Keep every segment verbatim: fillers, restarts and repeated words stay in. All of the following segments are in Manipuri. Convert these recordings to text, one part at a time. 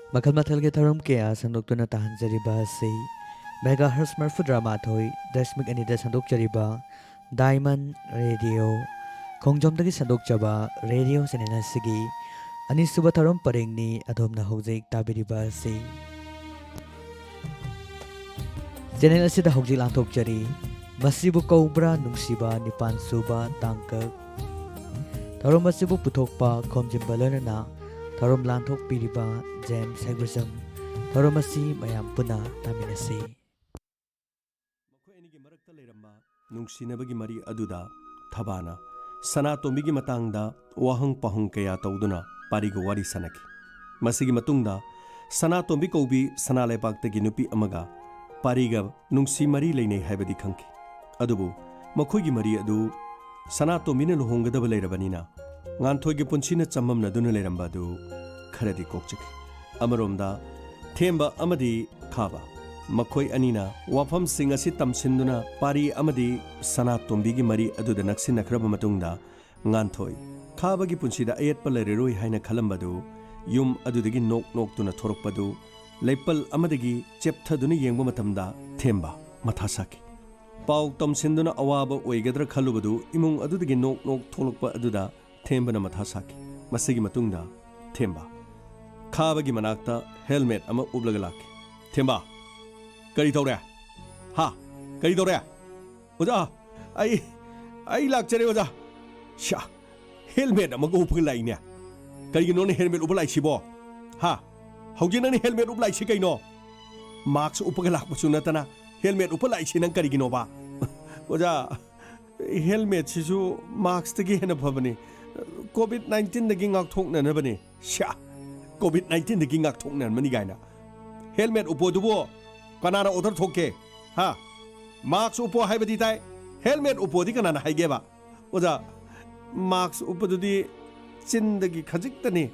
ꯃꯈꯜ ꯃꯊꯦꯜꯒꯤ ꯊꯧꯔꯝ ꯀꯌꯥ ꯁꯟꯗꯣꯛꯇꯨꯅ ꯇꯥꯍꯟꯖꯔꯤꯕ ꯑꯁꯤ ꯃꯦꯒꯥ ꯍꯔꯁ ꯃꯔꯐꯨꯇꯔꯥ ꯃꯥꯊꯣꯏ ꯗꯁꯃꯤꯛ ꯑꯅꯤꯗ ꯁꯟꯗꯣꯛꯆꯔꯤꯕ ꯗꯥꯏꯃꯟ ꯔꯦꯗꯤꯑꯣ ꯈꯣꯡꯖꯣꯝꯗꯒꯤ ꯁꯟꯗꯣꯛꯆꯕ ꯔꯦꯗꯤꯑꯣ ꯆꯦꯅꯦꯜ ꯑꯁꯤꯒꯤ ꯑꯅꯤꯁꯨꯕ ꯊꯧꯔꯝ ꯄꯔꯦꯡꯅꯤ꯫ ꯑꯗꯣꯝꯅ ꯍꯧꯖꯤꯛ ꯇꯥꯕꯤꯔꯤꯕ ꯑꯁꯤ ꯆꯦꯅꯦꯜ ꯑꯁꯤꯗ ꯍꯧꯖꯤꯛ ꯂꯥꯟꯊꯣꯛꯆꯔꯤ꯫ ꯃꯁꯤꯕꯨ ꯀꯧꯕ꯭ꯔꯥ ꯅꯨꯡꯁꯤꯕ ꯅꯤꯄꯥꯟ ꯁꯨꯕ ꯇꯥꯡꯀꯛ꯫ ꯊꯧꯔꯝ ꯑꯁꯤꯕꯨ ꯄꯨꯊꯣꯛꯄ ꯈꯣꯝꯖꯤꯟꯕ ꯂꯣꯏꯅꯅ ꯊꯧꯔꯝ ꯂꯥꯟꯊꯣꯛꯄꯤꯔꯤꯕ ꯖꯦꯝꯁ ꯍꯩꯒ꯭ꯔꯨꯖꯝ꯫ ꯊꯧꯔꯝ ꯑꯁꯤ ꯃꯌꯥꯝ ꯄꯨꯟꯅ ꯇꯥꯃꯤꯟꯅꯁꯤ꯫ ꯃꯈꯣꯏ ꯑꯅꯤꯒꯤ ꯃꯔꯛꯇ ꯂꯩꯔꯝꯕ ꯅꯨꯡꯁꯤꯅꯕꯒꯤ ꯃꯔꯤ ꯑꯗꯨꯗ ꯊꯕꯥꯅ ꯁꯅꯥꯇꯣꯝꯕꯤꯒꯤ ꯃꯇꯥꯡꯗ ꯋꯥꯍꯪ ꯄꯥꯎꯍꯪ ꯀꯌꯥ ꯇꯧꯗꯨꯅ ꯄꯥꯔꯤꯒ ꯋꯥꯔꯤ ꯁꯥꯟꯅꯈꯤ꯫ ꯃꯁꯤꯒꯤ ꯃꯇꯨꯡꯗ ꯁꯅꯥꯇꯣꯝꯕꯤ ꯀꯧꯕꯤ ꯁꯅꯥ ꯂꯩꯕꯥꯛꯇꯒꯤ ꯅꯨꯄꯤ ꯑꯃꯒ ꯄꯥꯔꯤꯒ ꯅꯨꯡꯁꯤ ꯃꯔꯤ ꯂꯩꯅꯩ ꯍꯥꯏꯕꯗꯤ ꯈꯪꯈꯤ꯫ ꯑꯗꯨꯕꯨ ꯃꯈꯣꯏꯒꯤ ꯃꯔꯤ ꯑꯗꯨ ꯁꯅꯥꯇꯣꯝꯕꯤꯅ ꯂꯨꯍꯣꯡꯒꯗꯕ ꯂꯩꯔꯕꯅꯤꯅ ꯉꯥꯟꯊꯣꯏꯒꯤ ꯄꯨꯟꯁꯤꯅ ꯆꯃꯝꯅꯗꯨꯅ ꯂꯩꯔꯝꯕ ꯑꯗꯨ ꯈꯔꯗꯤ ꯀꯣꯛꯆꯈꯤ꯫ ꯑꯃꯔꯣꯝꯗ ꯊꯦꯝꯕ ꯑꯃꯗꯤ ꯈꯥꯕ ꯃꯈꯣꯏ ꯑꯅꯤꯅ ꯋꯥꯐꯝꯁꯤꯡ ꯑꯁꯤ ꯇꯝꯁꯤꯟꯗꯨꯅ ꯄꯥꯔꯤ ꯑꯃꯗꯤ ꯁꯅꯥꯇꯣꯝꯕꯤꯒꯤ ꯃꯔꯤ ꯑꯗꯨꯗ ꯅꯛꯁꯤꯟꯅꯈ꯭ꯔꯕ ꯃꯇꯨꯡꯗ ꯉꯥꯟꯊꯣꯏ ꯈꯥꯕꯒꯤ ꯄꯨꯟꯁꯤꯗ ꯑꯌꯦꯠꯄ ꯂꯩꯔꯔꯣꯏ ꯍꯥꯏꯅ ꯈꯜꯂꯝꯕꯗꯨ ꯌꯨꯝ ꯑꯗꯨꯗꯒꯤ ꯅꯣꯛ ꯅꯣꯛꯇꯨꯅ ꯊꯣꯔꯛꯄꯗꯨ ꯂꯩꯄꯜ ꯑꯃꯗꯒꯤ ꯆꯦꯞꯊꯗꯨꯅ ꯌꯦꯡꯕ ꯃꯇꯝꯗ ꯊꯦꯝꯕ ꯃꯊꯥ ꯁꯥꯈꯤ꯫ ꯄꯥꯎ ꯇꯝꯁꯤꯟꯗꯨꯅ ꯑꯋꯥꯕ ꯑꯣꯏꯒꯗ꯭ꯔꯥ ꯈꯜꯂꯨꯕꯗꯨ ꯏꯃꯨꯡ ꯑꯗꯨꯗꯒꯤ ꯅꯣꯛ ꯅꯣꯛ ꯊꯣꯛꯂꯛꯄ ꯑꯗꯨꯗ ꯊꯦꯝꯕꯅ ꯃꯊꯥ ꯁꯥꯈꯤ꯫ ꯃꯁꯤꯒꯤ ꯃꯇꯨꯡꯗ ꯊꯦꯝꯕ ꯈꯥꯕꯒꯤ ꯃꯅꯥꯛꯇ ꯍꯦꯜꯃꯦꯠ ꯑꯃ ꯎꯞꯂꯒ ꯂꯥꯛꯈꯤ꯫ "ꯊꯦꯝꯕ, ꯀꯔꯤ ꯇꯧꯔꯦ? ꯍꯥ? ꯀꯔꯤ ꯇꯧꯔꯦ?" "ꯑꯣꯖꯥ, ꯑꯩ, ꯑꯩ ꯂꯥꯛꯆꯔꯦ ꯑꯣꯖꯥ꯫ ꯁ꯭ꯌꯥ, ꯍꯦꯜꯃꯦꯠ ꯑꯃꯒ ꯎꯞꯄꯒ ꯂꯥꯛꯏꯅꯦ꯫ ꯀꯔꯤꯒꯤꯅꯣꯅꯦ ꯍꯦꯜꯃꯦꯠ ꯎꯞꯄ ꯂꯥꯛꯏꯁꯤꯕꯣ? ꯍꯥ? ꯍꯧꯖꯤꯛ ꯅꯪꯅ ꯍꯦꯜꯃꯦꯠ ꯎꯞꯄ ꯂꯥꯛꯏꯁꯤ ꯀꯩꯅꯣ? ꯃꯥꯛꯁ ꯎꯞꯄꯒ ꯂꯥꯛꯄꯁꯨ ꯅꯠꯇꯅ ꯍꯦꯜꯃꯦꯠ ꯎꯞꯄ ꯂꯥꯛꯏꯁꯤ ꯅꯪ ꯀꯔꯤꯒꯤꯅꯣꯕ?" "ꯑꯣꯖꯥ, ꯍꯦꯜꯃꯦꯠꯁꯤꯁꯨ ꯃꯥꯛꯁꯇꯒꯤ ꯍꯦꯟꯅ ꯐꯕꯅꯤ꯫ ꯀꯣꯚꯤꯗ ꯅꯥꯏꯟꯇꯤꯟꯗꯒꯤ ꯉꯥꯛꯊꯣꯛꯅꯅꯕꯅꯤ꯫" "ꯁ꯭ꯌꯥ, ꯀꯣꯚꯤꯗ ꯅꯥꯏꯟꯇꯤꯟꯗꯒꯤ ꯉꯥꯛꯊꯣꯛꯅꯔꯝꯃꯅꯤ ꯀꯥꯏꯅ꯫ ꯍꯦꯜꯃꯦꯠ ꯎꯞꯄꯣ ꯑꯗꯨꯕꯨ ꯀꯅꯥꯅ ꯑꯣꯔꯗꯔ ꯊꯣꯛꯀꯦ? ꯍꯥ? ꯃꯥꯛꯁ ꯎꯞꯄꯣ ꯍꯥꯏꯕꯗꯤ ꯇꯥꯏ, ꯍꯦꯜꯃꯦꯠ ꯎꯞꯄꯣꯗꯤ ꯀꯅꯥꯅ ꯍꯥꯏꯒꯦꯕ?" "ꯑꯣꯖꯥ, ꯃꯥꯛꯁ ꯎꯞꯄꯗꯨꯗꯤ ꯆꯤꯟꯗꯒꯤ ꯈꯖꯤꯛꯇꯅꯤ,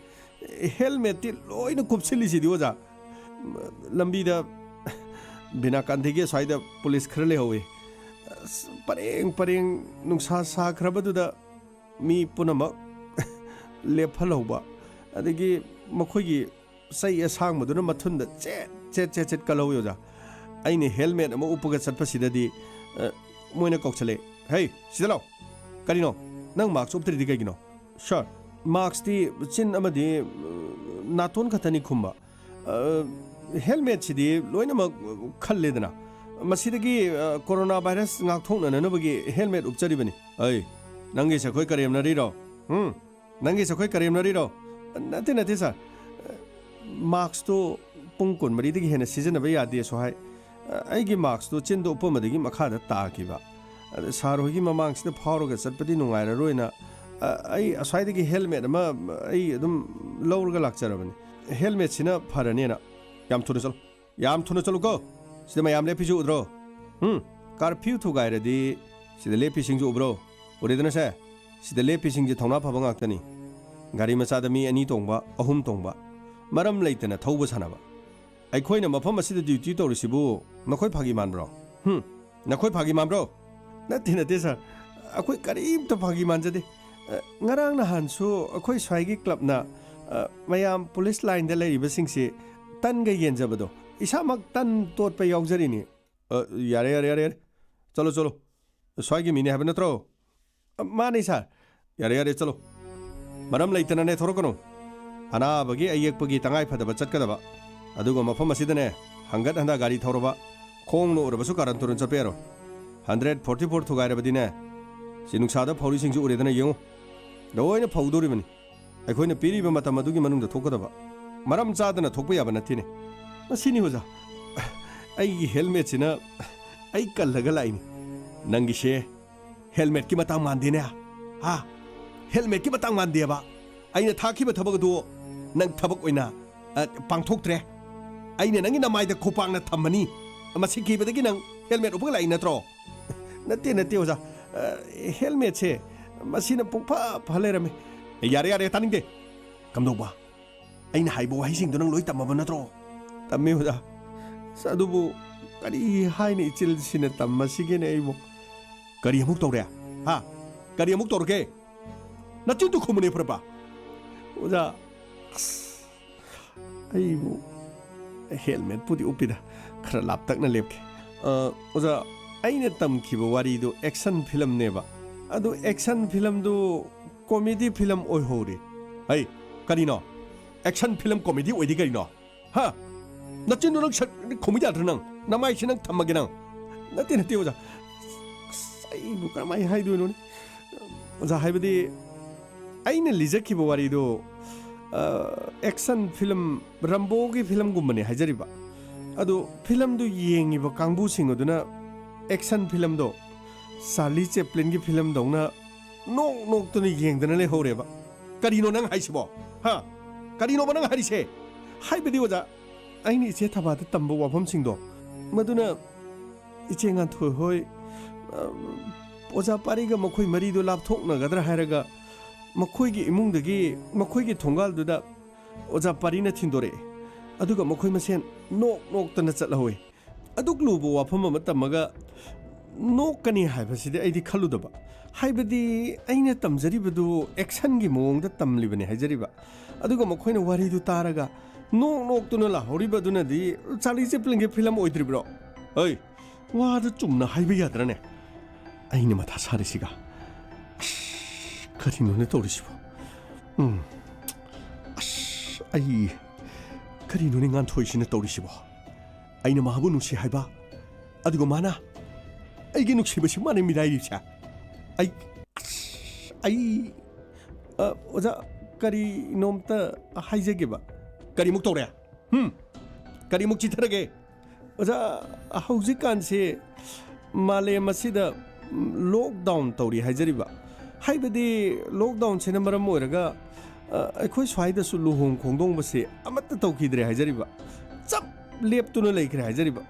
ꯍꯦꯜꯃꯦꯠꯇꯤ ꯂꯣꯏꯅ ꯀꯨꯞꯁꯤꯜꯂꯤꯁꯤꯗꯤ ꯑꯣꯖꯥ꯫ ꯂꯝꯕꯤꯗ ꯕꯤꯅꯥꯀꯥꯟꯊꯤꯒꯤ ꯑꯁ꯭ꯋꯥꯏꯗ ꯄꯨꯂꯤꯁ ꯈꯔ ꯂꯩꯍꯧꯋꯤ꯫ ꯑꯁ, ꯄꯔꯦꯡ ꯄꯔꯦꯡ ꯅꯨꯡꯁꯥ ꯁꯥꯈ꯭ꯔꯕꯗꯨꯗ ꯃꯤ ꯄꯨꯝꯅꯃꯛ ꯂꯦꯞꯍꯜꯍꯧꯕ, ꯑꯗꯒꯤ ꯃꯈꯣꯏꯒꯤ ꯆꯩ ꯑꯁꯥꯡꯕꯗꯨꯅ ꯃꯊꯨꯟꯗ ꯆꯦꯠ ꯆꯦꯠ ꯆꯦꯠ ꯆꯦꯠ ꯀꯜꯍꯧꯏ, ꯑꯣꯖꯥ꯫ ꯑꯩꯅ helmet ꯑꯃ ꯎꯞꯄꯒ ꯆꯠꯄꯁꯤꯗꯗꯤ, ꯑ, ꯃꯣꯏꯅ ꯀꯧꯁꯜꯂꯛꯑꯦ, "ꯍꯩ, ꯁꯤꯗ ꯂꯥꯎ!" "ꯀꯔꯤꯅꯣ? ꯅꯪ mask ꯎꯞꯇ꯭ꯔꯤꯗꯤ ꯀꯩꯒꯤꯅꯣ?" "Sir, maskꯇꯤ ꯆꯤꯟ ꯑꯃꯗꯤ, ꯑ, ꯅꯥꯇꯣꯟ ꯈꯛꯇꯅꯤ ꯈꯨꯝꯕ꯫ ꯑ, helmetꯁꯤꯗꯤ ꯂꯣꯏꯅꯃꯛ ꯈꯜꯂꯦꯗꯅ꯫ ꯃꯁꯤꯗꯒꯤ, ꯑ, corona virus ꯉꯥꯛꯊꯣꯛꯅꯅꯕꯒꯤ helmet ꯎꯞꯆꯔꯤꯕꯅꯤ꯫" "ꯑꯩ, ꯅꯪꯒꯤꯁꯦ ꯑꯩꯈꯣꯏ ꯀꯔꯦꯝꯅꯔꯤꯔꯣ? ꯎꯝ? ꯅꯪꯒꯤꯁꯦ ꯑꯩꯈꯣꯏ ꯀꯔꯦꯝꯅꯔꯤꯔꯣ?" "ꯅꯠꯇꯦ, ꯅꯠꯇꯦ, sir꯫ Maskꯇꯣ ꯄꯨꯡ ꯀꯨꯟꯃꯔꯤꯗꯒꯤ ꯍꯦꯟꯅ ꯁꯤꯖꯤꯟꯅꯕ ꯌꯥꯗꯦꯁꯨ ꯍꯥꯏ꯫ ꯑꯩꯒꯤ maskꯇꯣ ꯆꯤꯟꯗ ꯎꯞꯄꯝꯕꯗꯒꯤ ꯃꯈꯥꯗ ꯇꯥꯈꯤꯕ꯫ ꯑꯗ sir ꯍꯣꯏꯒꯤ ꯃꯃꯥꯡꯁꯤꯗ ꯐꯥꯎꯔꯒ ꯆꯠꯄꯗꯤ ꯅꯨꯡꯉꯥꯏꯔꯔꯣꯏꯅ, ꯑ, ꯑꯩ ꯑꯁ꯭ꯋꯥꯏꯗꯒꯤ helmet ꯑꯃ ꯑꯩ ꯑꯗꯨꯝ ꯂꯧꯔꯒ ꯂꯥꯛꯆꯔꯕꯅꯤ꯫ Helmetꯁꯤꯅ ꯐꯔꯅꯦꯅ꯫ ꯌꯥꯝ ꯊꯨꯅ ꯆꯠꯂꯨ꯫ ꯌꯥꯝ ꯊꯨꯅ ꯆꯠꯂꯨꯀꯣ꯫ ꯁꯤꯗ ꯃꯌꯥꯝ ꯂꯦꯞꯄꯤꯁꯤ ꯎꯗ꯭ꯔꯣ? ꯎꯝ? Curfew ꯊꯨꯒꯥꯏꯔꯗꯤ ꯁꯤꯗ ꯂꯦꯞꯄꯤꯁꯤꯡꯁꯨ ꯎꯕ꯭ꯔꯣ? ꯎꯔꯦꯗꯅ ꯁꯦ? ꯁꯤꯗ ꯂꯦꯞꯄꯤꯁꯤꯡꯁꯦ ꯊꯧꯅꯥ ꯐꯕ ꯉꯥꯛꯇꯅꯤ꯫ ꯒꯥꯔꯤ ꯃꯆꯥꯗ ꯃꯤ ꯑꯅꯤ ꯇꯣꯡꯕ, ꯑꯍꯨꯝ ꯇꯣꯡꯕ꯫ ꯃꯔꯝ ꯂꯩꯇꯅ ꯊꯧꯕ ꯁꯥꯟꯅꯕ꯫ ꯑꯩꯈꯣꯏꯅ ꯃꯐꯝ ꯑꯁꯤꯗ duty ꯇꯧꯔꯤꯁꯤꯕꯨ ꯅꯈꯣꯏ ꯐꯥꯒꯤ ꯃꯥꯟꯕ꯭ꯔꯣ? ꯍꯨꯝ? ꯅꯈꯣꯏ ꯐꯥꯒꯤ ꯃꯥꯟꯕ꯭ꯔꯣ? ꯅꯠꯇꯦ, ꯅꯠꯇꯦ, sir꯫ ꯑꯩꯈꯣꯏ ꯀꯔꯤꯝꯇ ꯐꯥꯒꯤ ꯃꯥꯟꯖꯗꯦ꯫ ꯑ, ꯉꯔꯥꯡ ꯅꯍꯥꯟꯁꯨ ꯑꯩꯈꯣꯏ ꯁ꯭ꯋꯥꯏꯒꯤ clubꯅ, ꯑ, ꯃꯌꯥꯝ police lineꯗ ꯂꯩꯔꯤꯕꯁꯤꯡꯁꯤ ꯇꯟꯒ ꯌꯦꯟꯖꯕꯗꯣ, ꯏꯁꯥꯃꯛ ꯇꯟ ꯇꯣꯠꯄ ꯌꯥꯎꯖꯔꯤꯅꯤ꯫ ꯑ, ꯌꯥꯔꯦ, ꯌꯥꯔꯦ, ꯌꯥꯔꯦ, ꯌꯥꯔꯦ꯫ ꯆꯠꯂꯣ, ꯆꯠꯂꯣ꯫ ꯁ꯭ꯋꯥꯏꯒꯤ ꯃꯤꯅꯦ ꯍꯥꯏꯕ ꯅꯠꯇ꯭ꯔꯣ? ꯑ, ꯃꯥꯅꯦ, sir꯫ ꯌꯥꯔꯦ, ꯌꯥꯔꯦ, ꯆꯠꯂꯣ꯫ ꯃꯔꯝ ꯂꯩꯇꯅꯅꯦ ꯊꯣꯔꯛꯀꯅꯨ꯫ ꯑꯅꯥꯕꯒꯤ ꯑꯌꯦꯛꯄꯒꯤ ꯇꯉꯥꯏ ꯐꯗꯕ ꯆꯠꯀꯗꯕ꯫ ꯑꯗꯨꯒ ꯃꯐꯝ ꯑꯁꯤꯗꯅꯦ, ꯍꯪꯒꯠ ꯍꯟꯗ ꯒꯥꯔꯤ ꯊꯧꯔꯕ, ꯈꯣꯡꯅ ꯑꯣꯏꯔꯕꯁꯨ ꯀꯥꯔꯟ ꯇꯨꯔꯟ ꯆꯠꯄ ꯌꯥꯔꯣꯏ꯫ Hundred forty four ꯊꯨꯒꯥꯏꯔꯕꯗꯤꯅꯦ, ꯁꯤ ꯅꯨꯡꯁꯥꯗ ꯐꯧꯔꯤꯁꯤꯡꯁꯤ ꯎꯔꯦꯗꯅ ꯌꯦꯡꯉꯨ꯫ ꯂꯣꯏꯅ ꯐꯧꯗꯣꯔꯤꯕꯅꯤ꯫ ꯑꯩꯈꯣꯏꯅ ꯄꯤꯔꯤꯕ ꯃꯇꯝ ꯑꯗꯨꯒꯤ ꯃꯅꯨꯡꯗ ꯊꯣꯛꯀꯗꯕ꯫ ꯃꯔꯝ ꯆꯥꯗꯅ ꯊꯣꯛꯄ ꯌꯥꯕ ꯅꯠꯇꯦꯅꯦ꯫ ꯃꯁꯤꯅꯤ ꯑꯣꯖꯥ, ꯑꯩꯒꯤ helmetꯁꯤꯅ ꯑꯩ ꯀꯜꯂꯒ ꯂꯥꯛꯏꯅꯤ꯫ ꯅꯪꯒꯤꯁꯦ helmetꯀꯤ ꯃꯇꯥꯡ ꯃꯥꯟꯗꯦꯅꯦ꯫ ꯍꯥ? Helmetꯀꯤ ꯃꯇꯥꯡ ꯃꯥꯟꯗꯦꯕ꯫ ꯑꯩꯅ ꯊꯥꯈꯤꯕ ꯊꯕꯛ ꯑꯗꯨ ꯅꯪ ꯊꯕꯛ ꯑꯣꯏꯅ, ꯑ, ꯄꯥꯡꯊꯣꯛꯇ꯭ꯔꯦ꯫ ꯑꯩꯅ ꯅꯪꯒꯤ ꯅꯃꯥꯏꯗ ꯈꯨꯄꯥꯛꯅ ꯊꯝꯃꯅꯤ꯫ ꯃꯁꯤ ꯀꯤꯕꯗꯒꯤ ꯅꯪ helmet ꯎꯞꯄꯒ ꯂꯥꯛꯏ ꯅꯠꯇ꯭ꯔꯣ? ꯅꯠꯇꯦ, ꯅꯠꯇꯦ, ꯑꯣꯖꯥ꯫ ꯑ, helmetꯁꯦ ꯃꯁꯤꯅ ꯄꯨꯡꯐ ꯐ ꯂꯩꯔꯝꯃꯦ꯫ ꯑꯦ, ꯌꯥꯔꯦ, ꯌꯥꯔꯦ, ꯇꯥꯅꯤꯡꯗꯦ꯫ ꯀꯝꯗꯧꯕ? ꯑꯩꯅ ꯍꯥꯏꯕ ꯋꯥꯍꯩꯁꯤꯡꯗꯣ ꯅꯪ ꯂꯣꯏ ꯇꯝꯃꯕ ꯅꯠꯇ꯭ꯔꯣ? ꯇꯝꯃꯤ, ꯑꯣꯖꯥ꯫ ꯑꯁ, ꯑꯗꯨꯕꯨ ꯀꯔꯤ ꯍꯥꯏꯅ ꯏꯆꯤꯜꯁꯤꯅ ꯇꯝꯃꯁꯤꯒꯦꯅꯦ ꯑꯩꯕꯨ? ꯀꯔꯤ ꯑꯃꯨꯛ ꯇꯧꯔꯦ? ꯍꯥ? ꯀꯔꯤ ꯑꯃꯨꯛ ꯇꯧꯔꯒꯦ? ꯅꯆꯤꯟꯗꯨ ꯈꯨꯝꯃꯨꯅꯦ, ꯐꯨꯔꯞꯄ꯫ ꯑꯣꯖꯥ, ꯑꯁ, ꯑꯩꯕꯨ ꯍꯦꯜꯃꯦꯠꯄꯨꯗꯤ ꯎꯞꯄꯤꯗ, ꯈꯔ ꯂꯥꯞꯇꯛꯅ ꯂꯦꯞꯀꯦ꯫ ꯑ, ꯑꯣꯖꯥ, ꯑꯩꯅ ꯇꯝꯈꯤꯕ ꯋꯥꯔꯤꯗꯨ ꯑꯦꯛꯁꯟ ꯐꯤꯂꯝꯅꯦꯕ꯫ ꯑꯗꯨ ꯑꯦꯛꯁꯟ ꯐꯤꯂꯝꯗꯨ ꯀꯣꯃꯦꯗꯤ ꯐꯤꯂꯝ ꯑꯣꯏꯍꯧꯔꯦ꯫ ꯍꯩ, ꯀꯔꯤꯅꯣ? ꯑꯦꯛꯁꯟ ꯐꯤꯂꯝ ꯀꯣꯃꯦꯗꯤ ꯑꯣꯏꯗꯤ ꯀꯔꯤꯅꯣ? ꯍꯥ? ꯅꯆꯤꯟꯗꯨ ꯅꯪ ꯁꯠ ꯈꯨꯝꯕ ꯌꯥꯗ꯭ꯔꯥ ꯅꯪ? ꯅꯃꯥꯏꯁꯤ ꯅꯪ ꯊꯝꯃꯒꯦ ꯅꯪ꯫ ꯅꯠꯇꯦ, ꯅꯠꯇꯦ, ꯑꯣꯖꯥ꯫ ꯑꯁ, ꯑꯩꯕꯨ ꯀꯔꯝꯍꯥꯏꯅ ꯍꯥꯏꯗꯣꯏꯅꯣꯅꯦ? ꯑꯣꯖꯥ, ꯍꯥꯏꯕꯗꯤ ꯑꯩꯅ ꯂꯤꯖꯈꯤꯕ ꯋꯥꯔꯤꯗꯣ, ꯑ, ꯑꯦꯛꯁꯟ ꯐꯤꯂꯝ, ꯔꯝꯕꯣꯒꯤ ꯐꯤꯂꯝꯒꯨꯝꯕꯅꯦ ꯍꯥꯏꯖꯔꯤꯕ꯫ ꯑꯗꯨ ꯐꯤꯂꯝꯗꯨ ꯌꯦꯡꯉꯤꯕ ꯀꯥꯡꯕꯨꯁꯤꯡ ꯑꯗꯨꯅ ꯑꯦꯛꯁꯟ ꯐꯤꯂꯝꯗꯣ ꯆꯥꯔꯂꯤ ꯆꯦꯄ꯭ꯂꯤꯟꯒꯤ ꯐꯤꯂꯝꯗꯧꯅ ꯅꯣꯛ ꯅꯣꯛꯇꯨꯅ ꯌꯦꯡꯗꯅ ꯂꯩꯍꯧꯔꯦꯕ꯫ ꯀꯔꯤꯅꯣ ꯅꯪ ꯍꯥꯏꯁꯤꯕꯣ? ꯍꯥ? ꯀꯔꯤꯅꯣꯕ ꯅꯪ ꯍꯥꯏꯔꯤꯁꯦ? ꯍꯥꯏꯕꯗꯤ ꯑꯣꯖꯥ, ꯑꯩꯅ ꯏꯆꯦ ꯊꯕꯥꯗ ꯇꯝꯕ ꯋꯥꯐꯝꯁꯤꯡꯗꯣ, ꯃꯗꯨꯅ ꯏꯆꯦ ꯉꯥꯟꯊꯣꯏ ꯍꯣꯏ, ꯑ, ꯑꯣꯖꯥ ꯄꯥꯔꯤꯒ ꯃꯈꯣꯏ ꯃꯔꯤꯗꯣ ꯂꯥꯞꯊꯣꯛꯅꯒꯗ꯭ꯔꯥ ꯍꯥꯏꯔꯒ, ꯃꯈꯣꯏꯒꯤ ꯏꯃꯨꯡꯗꯒꯤ, ꯃꯈꯣꯏꯒꯤ ꯊꯣꯡꯒꯥꯜꯗꯨꯗ ꯑꯣꯖꯥ ꯄꯥꯔꯤꯅ ꯊꯤꯟꯗꯣꯔꯛꯑꯦ꯫ ꯑꯗꯨꯒ ꯃꯈꯣꯏ ꯃꯁꯦꯟ ꯅꯣꯛ ꯅꯣꯛꯇꯅ ꯆꯠꯍꯧꯋꯦ꯫ ꯑꯗꯨꯛ ꯂꯨꯕ ꯋꯥꯐꯝ ꯑꯃ ꯇꯝꯃꯒ ꯅꯣꯛꯀꯅꯤ ꯍꯥꯏꯕꯁꯤꯗꯤ ꯑꯩꯗꯤ ꯈꯜꯂꯨꯗꯕ꯫ ꯍꯥꯏꯕꯗꯤ ꯑꯩꯅ ꯇꯝꯖꯔꯤꯕꯗꯨ ꯑꯦꯛꯁꯟꯒꯤ ꯃꯑꯣꯡꯗ ꯇꯝꯂꯤꯕꯅꯤ ꯍꯥꯏꯖꯔꯤꯕ꯫ ꯑꯗꯨꯒ ꯃꯈꯣꯏꯅ ꯋꯥꯔꯤꯗꯨ ꯇꯥꯔꯒ ꯅꯣꯛ ꯅꯣꯛꯇꯨꯅ ꯂꯥꯎꯍꯧꯔꯤꯕꯗꯨꯅꯗꯤ ꯆꯥꯔꯂꯤ ꯆꯦꯄ꯭ꯂꯤꯟꯒꯤ ꯐꯤꯂꯝ ꯑꯣꯏꯗ꯭ꯔꯤꯕ꯭ꯔꯣ? ꯍꯩ, ꯋꯥꯗꯨ ꯆꯨꯝꯅ ꯍꯥꯏꯕ ꯌꯥꯗ꯭ꯔꯅꯦ? ꯑꯩꯅ ꯃꯊꯥ ꯁꯥꯔꯤꯁꯤꯒ꯫ ꯑꯁ, ꯀꯔꯤꯅꯣꯅꯦ ꯇꯧꯔꯤꯁꯤꯕꯣ? ꯎꯝ꯫ ꯑꯁ, ꯑꯩ, ꯀꯔꯤꯅꯣꯅꯦ ꯉꯥꯟꯊꯣꯏꯁꯤꯅ ꯇꯧꯔꯤꯁꯤꯕꯣ? ꯑꯩꯅ ꯃꯍꯥꯛꯄꯨ ꯅꯨꯡꯁꯤ ꯍꯥꯏꯕ, ꯑꯗꯨꯒ ꯃꯥꯅ ꯑꯩꯒꯤ ꯅꯨꯡꯁꯤꯕꯁꯤ ꯃꯥꯅ ꯃꯤꯔꯥꯏꯔꯤꯕꯁꯦ꯫ ꯑꯩ, ꯑꯁ, ꯑꯩ, ꯑ, ꯑꯣꯖꯥ, ꯀꯔꯤꯅꯣꯝꯇ ꯍꯥꯏꯖꯒꯦꯕ꯫ ꯀꯔꯤꯃꯨꯛ ꯇꯧꯔꯦ? ꯍꯨꯝ? ꯀꯔꯤꯃꯨꯛ ꯆꯤꯊꯔꯒꯦ? ꯑꯣꯖꯥ, ꯍꯧꯖꯤꯛꯀꯥꯟꯁꯦ ꯃꯥꯂꯦꯝ ꯑꯁꯤꯗ, ꯎꯝ, ꯂꯣꯛꯗꯥꯎꯟ ꯇꯧꯔꯤ ꯍꯥꯏꯖꯔꯤꯕ꯫ ꯍꯥꯏꯕꯗꯤ ꯂꯣꯛꯗꯥꯎꯟꯁꯤꯅ ꯃꯔꯝ ꯑꯣꯏꯔꯒ, ꯑ, ꯑꯩꯈꯣꯏ ꯁ꯭ꯋꯥꯏꯗꯁꯨ ꯂꯨꯍꯣꯡ ꯈꯣꯡꯗꯣꯡꯕꯁꯦ ꯑꯃꯠꯇ ꯇꯧꯈꯤꯗ꯭ꯔꯦ ꯍꯥꯏꯖꯔꯤꯕ꯫ ꯆꯞ ꯂꯦꯞꯇꯨꯅ ꯂꯩꯈ꯭ꯔꯦ ꯍꯥꯏꯖꯔꯤꯕ꯫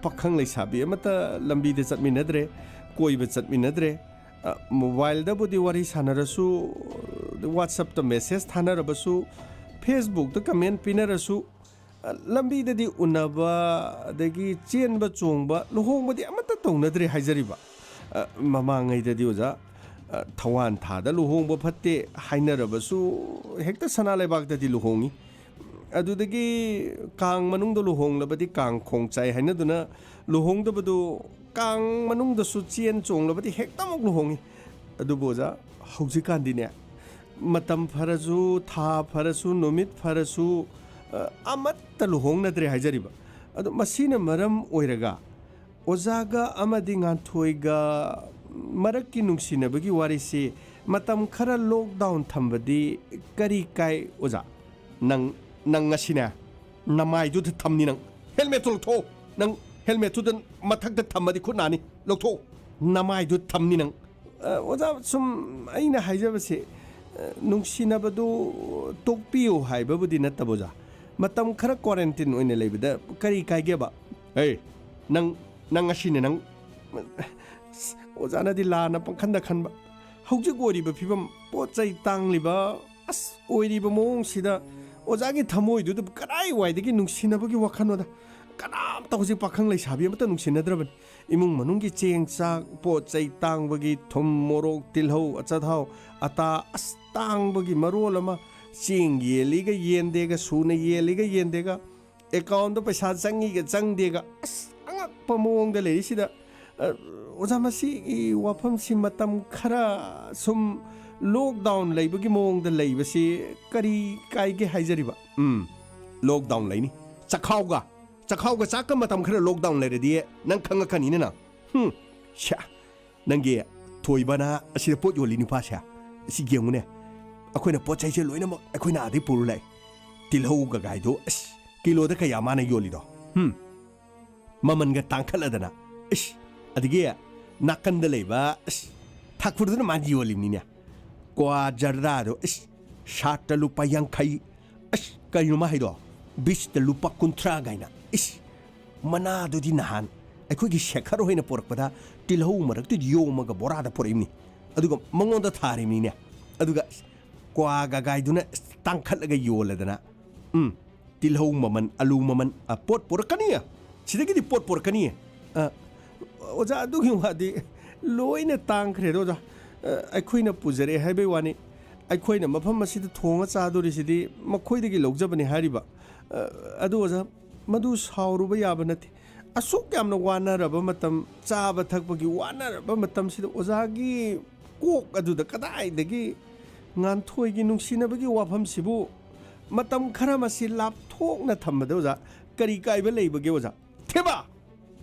ꯄꯥꯈꯪ ꯂꯩꯁꯥꯕꯤ ꯑꯃꯠꯇ ꯂꯝꯕꯤꯗ ꯆꯠꯃꯤꯟꯅꯗ꯭ꯔꯦ, ꯀꯣꯏꯕ ꯆꯠꯃꯤꯟꯅꯗ꯭ꯔꯦ꯫ ꯑ, ꯃꯣꯕꯥꯏꯜꯗꯕꯨꯗꯤ ꯋꯥꯔꯤ ꯁꯥꯟꯅꯔꯁꯨ, WhatsApp-ꯇ ꯃꯦꯁꯦꯖ ꯊꯥꯅꯔꯕꯁꯨ, Facebook-ꯇ ꯀꯃꯦꯟ ꯄꯤꯅꯔꯁꯨ, ꯑ, ꯂꯝꯕꯤꯗꯗꯤ ꯎꯅꯕ, ꯑꯗꯒꯤ ꯆꯦꯟꯕ ꯆꯣꯡꯕ, ꯂꯨꯍꯣꯡꯕꯗꯤ ꯑꯃꯠꯇ ꯇꯧꯅꯗ꯭ꯔꯦ ꯍꯥꯏꯖꯔꯤꯕ꯫ ꯑ, ꯃꯃꯥꯡꯉꯩꯗꯗꯤ ꯑꯣꯖꯥ, ꯑ, ꯊꯋꯥꯟ ꯊꯥꯗ ꯂꯨꯍꯣꯡꯕ ꯐꯠꯇꯦ ꯍꯥꯏꯅꯔꯕꯁꯨ ꯍꯦꯛꯇ ꯁꯅꯥ ꯂꯩꯕꯥꯛꯇꯗꯤ ꯂꯨꯍꯣꯡꯉꯤ꯫ ꯑꯗꯨꯗꯒꯤ ꯀꯥꯡ ꯃꯅꯨꯡꯗ ꯂꯨꯍꯣꯡꯂꯕꯗꯤ ꯀꯥꯡ ꯈꯣꯡ ꯆꯥꯏ ꯍꯥꯏꯅꯗꯨꯅ ꯂꯨꯍꯣꯡꯗꯕꯗꯨ ꯀꯥꯡ ꯃꯅꯨꯡꯗꯁꯨ ꯆꯦꯟ ꯆꯣꯡꯂꯕꯗꯤ ꯍꯦꯛꯇꯃꯛ ꯂꯨꯍꯣꯡꯉꯤ꯫ ꯑꯗꯨꯕꯨ ꯑꯣꯖꯥ, ꯍꯧꯖꯤꯛꯀꯥꯟꯗꯤꯅꯦ, ꯃꯇꯝ ꯐꯔꯁꯨ, ꯊꯥ ꯐꯔꯁꯨ, ꯅꯨꯃꯤꯠ ꯐꯔꯁꯨ, ꯑ, ꯑꯃꯠꯇ ꯂꯨꯍꯣꯡꯅꯗ꯭ꯔꯦ ꯍꯥꯏꯖꯔꯤꯕ꯫ ꯑꯗꯣ ꯃꯁꯤꯅ ꯃꯔꯝ ꯑꯣꯏꯔꯒ ꯑꯣꯖꯥꯒ ꯑꯃꯗꯤ ꯉꯥꯟꯊꯣꯏꯒ ꯃꯔꯛꯀꯤ ꯅꯨꯡꯁꯤꯅꯕꯒꯤ ꯋꯥꯔꯤꯁꯤ ꯃꯇꯝ ꯈꯔ ꯂꯣꯛꯗꯥꯎꯟ ꯊꯝꯕꯗꯤ ꯀꯔꯤ ꯀꯥꯏ, ꯑꯣꯖꯥ? ꯅꯪ, ꯅꯪ ꯉꯁꯤꯅꯦ, ꯅꯃꯥꯏꯗꯨꯗ ꯊꯝꯅꯤ ꯅꯪ꯫ ꯍꯦꯜꯃꯦꯠꯇꯨ ꯂꯧꯊꯣꯛꯑꯣ꯫ ꯅꯪ ꯍꯦꯜꯃꯦꯠꯇꯨꯗ ꯃꯊꯛꯇ ꯊꯝꯃꯗꯤ ꯈꯨꯠ ꯅꯥꯅꯤ꯫ ꯂꯧꯊꯣꯛꯑꯣ꯫ ꯅꯃꯥꯏꯗꯨꯗ ꯊꯝꯅꯤ ꯅꯪ꯫ ꯑ, ꯑꯣꯖꯥ, ꯁꯨꯝ ꯑꯩꯅ ꯍꯥꯏꯖꯕꯁꯦ, ꯑ, ꯅꯨꯡꯁꯤꯅꯕꯗꯨ ꯇꯣꯛꯄꯤꯌꯨ ꯍꯥꯏꯕꯕꯨꯗꯤ ꯅꯠꯇꯕ, ꯑꯣꯖꯥ꯫ ꯃꯇꯝ ꯈꯔ ꯀ꯭ꯋꯥꯔꯦꯟꯇꯤꯟ ꯑꯣꯏꯅ ꯂꯩꯕꯗ ꯀꯔꯤ ꯀꯥꯏꯒꯦꯕ? ꯑꯦ, ꯅꯪ, ꯅꯪ ꯉꯁꯤꯅꯦ ꯅꯪ꯫ ꯑꯣꯖꯥꯅꯗꯤ ꯂꯥꯟꯅ ꯄꯪꯈꯟꯗ ꯈꯟꯕ꯫ ꯍꯧꯖꯤꯛ ꯑꯣꯏꯔꯤꯕ ꯐꯤꯕꯝ, ꯄꯣꯠ ꯆꯩ ꯇꯥꯡꯂꯤꯕ, ꯑꯁ, ꯑꯣꯏꯔꯤꯕ ꯃꯑꯣꯡꯁꯤꯗ ꯑꯣꯖꯥꯒꯤ ꯊꯃꯣꯏꯗꯨꯗ ꯀꯗꯥꯏꯋꯥꯏꯗꯒꯤ ꯅꯨꯡꯁꯤꯅꯕꯒꯤ ꯋꯥꯈꯜꯅꯣꯗ? ꯀꯅꯥꯝꯇ ꯍꯧꯖꯤꯛ ꯄꯥꯈꯪ ꯂꯩꯁꯥꯕꯤ ꯑꯃꯠꯇ ꯅꯨꯡꯁꯤꯅꯗ꯭ꯔꯕꯅꯤ꯫ ꯏꯃꯨꯡ ꯃꯅꯨꯡꯒꯤ ꯆꯦꯡ ꯆꯥꯛ, ꯄꯣꯠ ꯆꯩ ꯇꯥꯡꯕꯒꯤ, ꯊꯨꯝ, ꯃꯣꯔꯣꯛ, ꯇꯤꯜꯍꯧ, ꯑꯆꯥꯊꯥꯎ, ꯑꯇꯥ, ꯑꯁ, ꯇꯥꯡꯕꯒꯤ ꯃꯔꯣꯜ ꯑꯃ, ꯆꯦꯡ ꯌꯦꯜꯂꯤꯒ ꯌꯦꯟꯗꯦꯒ, ꯁꯨꯅ ꯌꯦꯜꯂꯤꯒ ꯌꯦꯟꯗꯦꯒ, ꯑꯦꯀꯥꯎꯟꯗ ꯄꯩꯁꯥ ꯆꯪꯉꯤꯒ ꯆꯪꯗꯦꯒ, ꯑꯁ, ꯑꯉꯛꯄ ꯃꯑꯣꯡꯗ ꯂꯩꯔꯤꯁꯤꯗ, ꯑ, ꯑꯣꯖꯥ, ꯃꯁꯤꯒꯤ ꯋꯥꯐꯝꯁꯤ ꯃꯇꯝ ꯈꯔ ꯁꯨꯝ ꯂꯣꯛꯗꯥꯎꯟ ꯂꯩꯕꯒꯤ ꯃꯑꯣꯡꯗ ꯂꯩꯕꯁꯤ ꯀꯔꯤ ꯀꯥꯏꯒꯦ ꯍꯥꯏꯖꯔꯤꯕ? ꯎꯝ, ꯂꯣꯛꯗꯥꯎꯟ ꯂꯩꯅꯤ꯫ ꯆꯈꯥꯎꯒ, ꯆꯈꯥꯎꯒ ꯆꯥꯛꯀ ꯃꯇꯝ ꯈꯔ ꯂꯣꯛꯗꯥꯎꯟ ꯂꯩꯔꯗꯤ ꯅꯪ ꯈꯪꯉꯛꯀꯅꯤꯅꯦ ꯅꯪ꯫ ꯍꯨꯝ, ꯁ꯭ꯌꯥ꯫ ꯅꯪꯒꯤ ꯊꯣꯏꯕꯅ ꯑꯁꯤꯗ ꯄꯣꯠ ꯌꯣꯜꯂꯤ ꯅꯨꯄꯥꯁꯦ, ꯑꯁꯤ ꯌꯦꯡꯉꯨꯅꯦ꯫ ꯑꯩꯈꯣꯏꯅ ꯄꯣꯠ ꯆꯩꯁꯦ ꯂꯣꯏꯅꯃꯛ ꯑꯩꯈꯣꯏꯅ ꯑꯥꯗꯩ ꯄꯨꯔ ꯂꯥꯛꯑꯦ꯫ ꯇꯤꯜꯍꯧꯒ ꯀꯥꯏꯗꯣ, ꯑꯁ, ꯀꯤꯂꯣꯗ ꯀꯌꯥ ꯃꯥꯅ ꯌꯣꯜꯂꯤꯗꯣ? ꯍꯨꯝ꯫ ꯃꯃꯜꯒ ꯇꯥꯡꯈꯠꯂꯗꯅ꯫ ꯏꯁ, ꯑꯗꯒꯤ ꯅꯥꯀꯟꯗ ꯂꯩꯕ, ꯏꯁ, ꯊꯥꯈꯨꯔꯗꯨꯅ ꯃꯥꯅ ꯌꯣꯜꯂꯤꯕꯅꯤꯅꯦ꯫ ꯀ꯭ꯋꯥ ꯖꯔꯗꯥꯗꯣ, ꯏꯁ, ꯁꯥꯠꯇ ꯂꯨꯄꯥ ꯌꯥꯡꯈꯩ꯫ ꯑꯁ, ꯀꯩꯅꯣ ꯃꯥ ꯍꯥꯏꯗꯣ? ꯕꯤꯁꯇ ꯂꯨꯄꯥ ꯀꯨꯟꯊ꯭ꯔꯥ ꯀꯥꯏꯅ꯫ ꯏꯁ, ꯃꯅꯥꯗꯨꯗꯤ ꯅꯍꯥꯟ ꯑꯩꯈꯣꯏꯒꯤ ꯁꯦꯈꯔ ꯍꯣꯏꯅ ꯄꯨꯔꯛꯄꯗ ꯇꯤꯜꯍꯧ ꯃꯔꯛꯇꯨꯗ ꯌꯣꯝꯃꯒ ꯕꯣꯔꯥꯗ ꯄꯨꯔꯛꯏꯕꯅꯤ꯫ ꯑꯗꯨꯒ ꯃꯉꯣꯟꯗ ꯊꯥꯔꯤꯕꯅꯤꯅꯦ꯫ ꯑꯗꯨꯒ ꯀ꯭ꯋꯥꯒ ꯒꯥꯏꯗꯨꯅ ꯇꯥꯡꯈꯠꯂꯒ ꯌꯣꯜꯂꯗꯅ꯫ ꯎꯝ, ꯇꯤꯜꯍꯧ ꯃꯃꯜ, ꯑꯂꯨ ꯃꯃꯜ, ꯑ, ꯄꯣꯠ ꯄꯨꯔꯛꯀꯅꯤ꯫ ꯁꯤꯗꯒꯤꯗꯤ ꯄꯣꯠ ꯄꯨꯔꯛꯀꯅꯤ꯫ ꯑ, ꯑꯣꯖꯥ, ꯑꯗꯨꯒꯤ ꯋꯥꯗꯤ ꯂꯣꯏꯅ ꯇꯥꯡꯈ꯭ꯔꯦꯗ, ꯑꯣꯖꯥ꯫ ꯑ, ꯑꯩꯈꯣꯏꯅ ꯄꯨꯖꯔꯛꯑꯦ ꯍꯥꯏꯕꯩ ꯋꯥꯅꯤ꯫ ꯑꯩꯈꯣꯏꯅ ꯃꯐꯝ ꯑꯁꯤꯗ ꯊꯣꯡꯉ ꯆꯥꯗꯣꯔꯤꯁꯤꯗꯤ ꯃꯈꯣꯏꯗꯒꯤ ꯂꯧꯖꯕꯅꯤ ꯍꯥꯏꯔꯤꯕ꯫ ꯑ, ꯑꯗꯨ ꯑꯣꯖꯥ, ꯃꯗꯨ ꯁꯥꯎꯔꯨꯕ ꯌꯥꯕ ꯅꯠꯇꯦ꯫ ꯑꯁꯨꯛ ꯌꯥꯝꯅ ꯋꯥꯅꯔꯕ ꯃꯇꯝ, ꯆꯥꯕ ꯊꯛꯄꯒꯤ ꯋꯥꯅꯔꯕ ꯃꯇꯝꯁꯤꯗ ꯑꯣꯖꯥꯒꯤ ꯀꯣꯛ ꯑꯗꯨꯗ ꯀꯗꯥꯏꯗꯒꯤ ꯉꯥꯟꯊꯣꯏꯒꯤ ꯅꯨꯡꯁꯤꯅꯕꯒꯤ ꯋꯥꯐꯝꯁꯤꯕꯨ ꯃꯇꯝ ꯈꯔ ꯃꯁꯤ ꯂꯥꯞꯊꯣꯛꯅ ꯊꯝꯕꯗ ꯑꯣꯖꯥ ꯀꯔꯤ ꯀꯥꯏꯕ ꯂꯩꯕꯒꯦ ꯑꯣꯖꯥ? ꯊꯦꯕꯥ!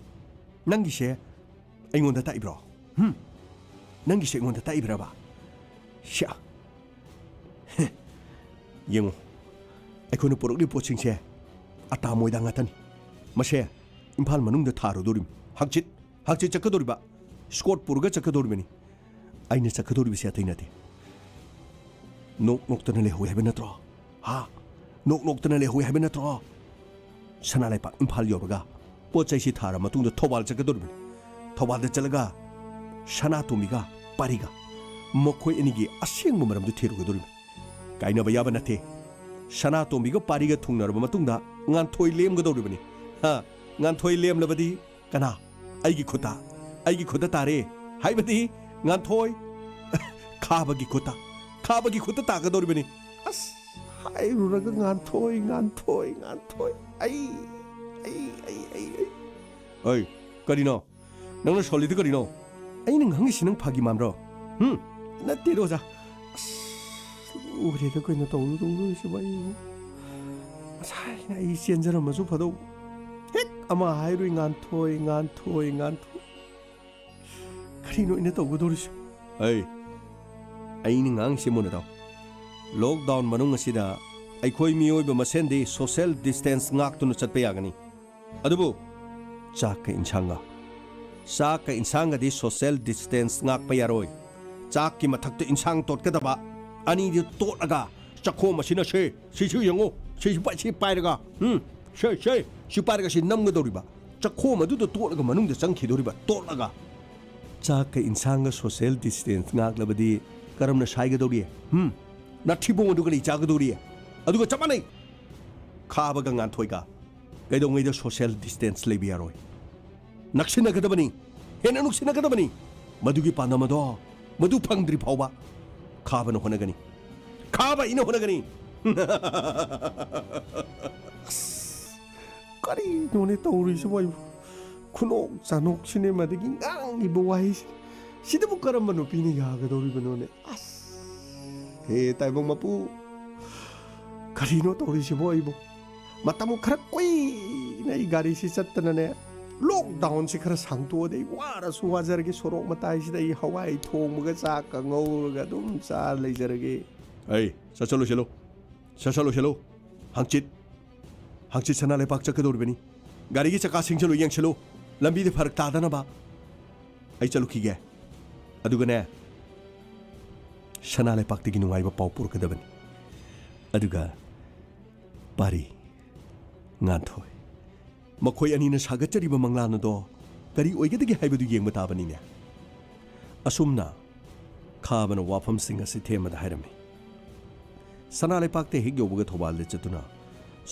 ꯅꯪꯒꯤꯁꯦ ꯑꯩꯉꯣꯟꯗ ꯇꯥꯛꯏꯕ꯭ꯔꯣ? ꯍꯨꯝ? ꯅꯪꯒꯤꯁꯦ ꯑꯩꯉꯣꯟꯗ ꯇꯥꯛꯏꯕ꯭ꯔꯕ? ꯁ꯭ꯌꯥ! ꯍꯦ! ꯌꯦꯡꯉꯨ, ꯑꯩꯈꯣꯏꯅ ꯄꯨꯔꯛꯂꯤꯕ ꯄꯣꯠꯁꯤꯡꯁꯦ ꯑꯇꯥ ꯃꯣꯏꯗꯥ ꯉꯥꯛꯇꯅꯤ꯫ ꯃꯁꯦ ꯏꯝꯐꯥꯜ ꯃꯅꯨꯡꯗ ꯊꯥꯔꯨꯗꯣꯔꯤꯕꯅꯤ꯫ ꯍꯪꯆꯤꯠ, ꯍꯪꯆꯤꯠ ꯆꯠꯀꯗꯧꯔꯤꯕ, ꯁ꯭ꯀꯣꯠ ꯄꯨꯔꯒ ꯆꯠꯀꯗꯧꯔꯤꯕꯅꯤ꯫ ꯑꯩꯅ ꯆꯠꯀꯗꯧꯔꯤꯕꯁꯦ ꯑꯇꯩ ꯅꯠꯇꯦ꯫ ꯅꯣꯛ ꯅꯣꯛꯇꯅ ꯂꯩꯍꯧꯏ ꯍꯥꯏꯕ ꯅꯠꯇ꯭ꯔꯣ? ꯍꯥ? ꯅꯣꯛ ꯅꯣꯛꯇꯅ ꯂꯩꯍꯧꯏ ꯍꯥꯏꯕ ꯅꯠꯇ꯭ꯔꯣ? ꯁꯅꯥ ꯂꯩꯄꯥꯛ ꯏꯝꯐꯥꯜ ꯌꯧꯔꯒ ꯄꯣꯠ ꯆꯩꯁꯤ ꯊꯥꯔ ꯃꯇꯨꯡꯗ ꯊꯧꯕꯥꯜ ꯆꯠꯀꯗꯧꯔꯤꯕꯅꯤ꯫ ꯊꯧꯕꯥꯜꯗ ꯆꯠꯂꯒ ꯁꯅꯥꯇꯣꯝꯕꯤꯒ ꯄꯥꯔꯤꯒ ꯃꯈꯣꯏ ꯑꯅꯤꯒꯤ ꯑꯁꯦꯡꯕ ꯃꯔꯝꯗꯨ ꯊꯤꯔꯨꯒꯗꯧꯔꯤꯕꯅꯤ꯫ ꯀꯥꯏꯅꯕ ꯌꯥꯕ ꯅꯠꯇꯦ꯫ ꯁꯅꯥꯇꯣꯝꯕꯤꯒ ꯄꯥꯔꯤꯒ ꯊꯨꯡꯅꯔꯕ ꯃꯇꯨꯡꯗ ꯉꯥꯟꯊꯣꯏ ꯂꯦꯝꯒꯗꯧꯔꯤꯕꯅꯤ꯫ ꯍꯥ? ꯉꯥꯟꯊꯣꯏ ꯂꯦꯝꯂꯕꯗꯤ ꯀꯅꯥ? ꯑꯩꯒꯤ ꯈꯨꯠꯇ, ꯑꯩꯒꯤ ꯈꯨꯠꯇ ꯇꯥꯔꯦ꯫ ꯍꯥꯏꯕꯗꯤ ꯉꯥꯟꯊꯣꯏ ꯈꯥꯕꯒꯤ ꯈꯨꯠꯇ, ꯈꯥꯕꯒꯤ ꯈꯨꯠꯇ ꯇꯥꯒꯗꯧꯔꯤꯕꯅꯤ꯫ ꯑꯁ, ꯍꯥꯏꯔꯨꯔꯒ ꯉꯥꯟꯊꯣꯏ, ꯉꯥꯟꯊꯣꯏ, ꯉꯥꯟꯊꯣꯏ꯫ ꯑꯩ, ꯑꯩ, ꯑꯩ, ꯑꯩ, ꯑꯩ꯫ ꯑꯩ, ꯀꯔꯤꯅꯣ? ꯅꯪꯅ ꯁꯣꯜꯂꯤꯗꯨ ꯀꯔꯤꯅꯣ? ꯑꯩꯅ ꯉꯥꯡꯉꯤꯁꯤ ꯅꯪ ꯐꯥꯒꯤ ꯃꯥꯟꯕ꯭ꯔꯣ? ꯍꯨꯝ? ꯅꯠꯇꯦꯗ, ꯑꯣꯖꯥ꯫ ꯑꯁ, ꯂꯨꯔꯦꯗ ꯀꯩꯅꯣ ꯇꯧꯗꯣꯏꯁꯤꯕꯣ ꯑꯩ꯫ ꯉꯁꯥꯏꯅ ꯑꯩ ꯆꯦꯟꯖꯔꯝꯃꯁꯨ ꯐꯗꯧ꯫ ꯍꯦꯛ ꯑꯃ ꯍꯥꯏꯔꯨꯏ, ꯉꯥꯟꯊꯣꯏ, ꯉꯥꯟꯊꯣꯏ, ꯉꯥꯟꯊꯣꯏ꯫ ꯀꯔꯤꯅꯣ ꯑꯩꯅ ꯇꯧꯒꯗꯧꯔꯤꯁꯤ? ꯑꯩ, ꯑꯩꯅ ꯉꯥꯡꯉꯤꯁꯤ ꯃꯨꯟꯅ ꯇꯥꯎ꯫ ꯂꯣꯛꯗꯥꯎꯟ ꯃꯅꯨꯡ ꯑꯁꯤꯗ ꯑꯩꯈꯣꯏ ꯃꯤꯑꯣꯏꯕ ꯃꯁꯦꯟꯗꯤ ꯁꯣꯁꯦꯜ ꯗꯤꯁꯇꯦꯟꯁ ꯉꯥꯛꯇꯨꯅ ꯆꯠꯄ ꯌꯥꯒꯅꯤ꯫ ꯑꯗꯨꯕꯨ ꯆꯥꯛꯀ ꯏꯟꯁꯥꯡꯒ, ꯆꯥꯛꯀ ꯏꯟꯁꯥꯡꯒꯗꯤ ꯁꯣꯁꯦꯜ ꯗꯤꯁꯇꯦꯟꯁ ꯉꯥꯛꯄ ꯌꯥꯔꯣꯏ꯫ ꯆꯥꯛꯀꯤ ꯃꯊꯛꯇ ꯏꯟꯁꯥꯡ ꯇꯣꯠꯀꯗꯕ, ꯑꯅꯤꯗꯨ ꯇꯣꯠꯂꯒ ꯆꯥꯛꯈꯣꯝ ꯑꯁꯤꯅ ꯁꯦ, ꯁꯤꯁꯨ ꯌꯦꯡꯉꯨ, ꯁꯤꯁꯨ ꯄꯥꯏ-, ꯁꯤ ꯄꯥꯏꯔꯒ, ꯎꯝ, ꯁꯦ, ꯁꯦ, ꯁꯤ ꯄꯥꯏꯔꯒ ꯁꯤ ꯅꯝꯒꯗꯧꯔꯤꯕ꯫ ꯆꯥꯛꯈꯣꯝ ꯑꯗꯨꯗ ꯇꯣꯠꯂꯒ ꯃꯅꯨꯡꯗ ꯆꯪꯈꯤꯗꯧꯔꯤꯕ, ꯇꯣꯠꯂꯒ꯫ ꯆꯥꯛꯀ ꯏꯟꯁꯥꯡꯒ ꯁꯣꯁꯦꯜ ꯗꯤꯁꯇꯦꯟꯁ ꯉꯥꯛꯂꯕꯗꯤ ꯀꯔꯝꯅ ꯁꯥꯏꯒꯗꯧꯔꯤ? ꯍꯨꯝ? ꯅꯥꯊꯤꯕꯣꯡ ꯑꯗꯨꯒ ꯂꯩ ꯆꯥꯒꯗꯧꯔꯤ? ꯑꯗꯨꯒ ꯆꯞ ꯃꯥꯟꯅꯩ꯫ ꯈꯥꯕꯒ ꯉꯥꯟꯊꯣꯏꯒ ꯀꯩꯗꯧꯉꯩꯗ ꯁꯣꯁꯦꯜ ꯗꯤꯁꯇꯦꯟꯁ ꯂꯩꯕ ꯌꯥꯔꯣꯏ꯫ ꯅꯛꯁꯤꯟꯅꯒꯗꯕꯅꯤ, ꯍꯦꯟꯅ ꯅꯨꯡꯁꯤꯅꯒꯗꯕꯅꯤ꯫ ꯃꯗꯨꯒꯤ ꯄꯥꯟꯗꯝ ꯑꯗꯣ, ꯃꯗꯨ ꯐꯪꯗ꯭ꯔꯤ ꯐꯥꯎꯕ ꯈꯥꯕꯅ ꯍꯣꯠꯅꯒꯅꯤ꯫ ꯈꯥꯕ ꯑꯩꯅ ꯍꯣꯠꯅꯒꯅꯤ꯫ ꯑꯁ, ꯀꯔꯤꯅꯣꯅꯦ ꯇꯧꯔꯤꯁꯤꯕꯣ ꯑꯩꯕꯨ? ꯈꯨꯅꯣꯛ ꯆꯥꯅꯣꯛ ꯁꯤꯅꯦꯃꯥꯗꯒꯤ ꯉꯥꯡꯉꯤꯕ ꯋꯥꯍꯩꯁꯤ, ꯁꯤꯗꯕꯨ ꯀꯔꯝꯕ ꯅꯨꯄꯤꯅ ꯌꯥꯒꯗꯧꯔꯤꯕꯅꯣꯅꯦ? ꯑꯁ, ꯍꯦ ꯇꯥꯏꯕꯪ ꯃꯄꯨ, ꯀꯔꯤꯅꯣ ꯇꯧꯔꯤꯁꯤꯕꯣ ꯑꯩꯕꯨ? ꯃꯇꯝ ꯈꯔ ꯀꯨꯏꯅ ꯑꯩ ꯒꯥꯔꯤꯁꯤ ꯆꯠꯇꯅꯅꯦ, ꯂꯣꯛꯗꯥꯎꯟꯁꯤ ꯈꯔ ꯁꯥꯡꯇꯣꯛꯑꯗꯤ ꯑꯩ ꯋꯥꯔꯁꯨ ꯋꯥꯖꯔꯒꯦ, ꯁꯣꯔꯣꯛ ꯃꯇꯥꯏꯁꯤꯗ ꯑꯩ ꯍꯋꯥꯏ ꯊꯣꯡꯕꯒ ꯆꯥꯛꯀ ꯉꯧꯔꯒ ꯑꯗꯨꯝ ꯆꯥꯔ ꯂꯩꯖꯔꯒꯦ꯫ ꯑꯩ ꯆꯠꯁꯜꯂꯨ, ꯆꯠꯂꯨ, ꯆꯠꯁꯜꯂꯨ, ꯆꯠꯂꯨ꯫ ꯍꯪꯆꯤꯠ, ꯍꯪꯆꯤꯠ ꯁꯅꯥ ꯂꯩꯄꯥꯛ ꯆꯠꯀꯗꯧꯔꯤꯕꯅꯤ꯫ ꯒꯥꯔꯤꯒꯤ ꯆꯀꯥ ꯁꯤꯡꯖꯜꯂꯨ, ꯌꯦꯡꯁꯜꯂꯨ, ꯂꯝꯕꯤꯗ ꯐꯔꯛ ꯇꯥꯗꯅꯕ꯫ ꯑꯩ ꯆꯠꯂꯨꯈꯤꯒꯦ꯫ ꯑꯗꯨꯒꯅꯦ, ꯁꯅꯥ ꯂꯩꯄꯥꯛꯇꯒꯤ ꯅꯨꯡꯉꯥꯏꯕ ꯄꯥꯎ ꯄꯨꯔꯛꯀꯗꯕꯅꯤ꯫ ꯑꯗꯨꯒ ꯄꯥꯔꯤ, ꯉꯥꯟꯊꯣꯏ, ꯃꯈꯣꯏ ꯑꯅꯤꯅ ꯁꯥꯒꯠꯆꯔꯤꯕ ꯃꯪꯂꯥꯟ ꯑꯗꯣ ꯀꯔꯤ ꯑꯣꯏꯒꯗꯒꯦ ꯍꯥꯏꯕꯗꯨ ꯌꯦꯡꯕ ꯇꯥꯕꯅꯤꯅꯦ꯫ ꯑꯁꯨꯝꯅ ꯈꯥꯕꯅ ꯋꯥꯐꯝꯁꯤꯡ ꯑꯁꯤ ꯊꯦꯝꯕꯗ ꯍꯥꯏꯔꯝꯃꯤ꯫ ꯁꯅꯥ ꯂꯩꯄꯥꯛꯇ ꯍꯦꯛ ꯌꯧꯕꯒ ꯊꯧꯕꯥꯜꯗ ꯆꯠꯇꯨꯅ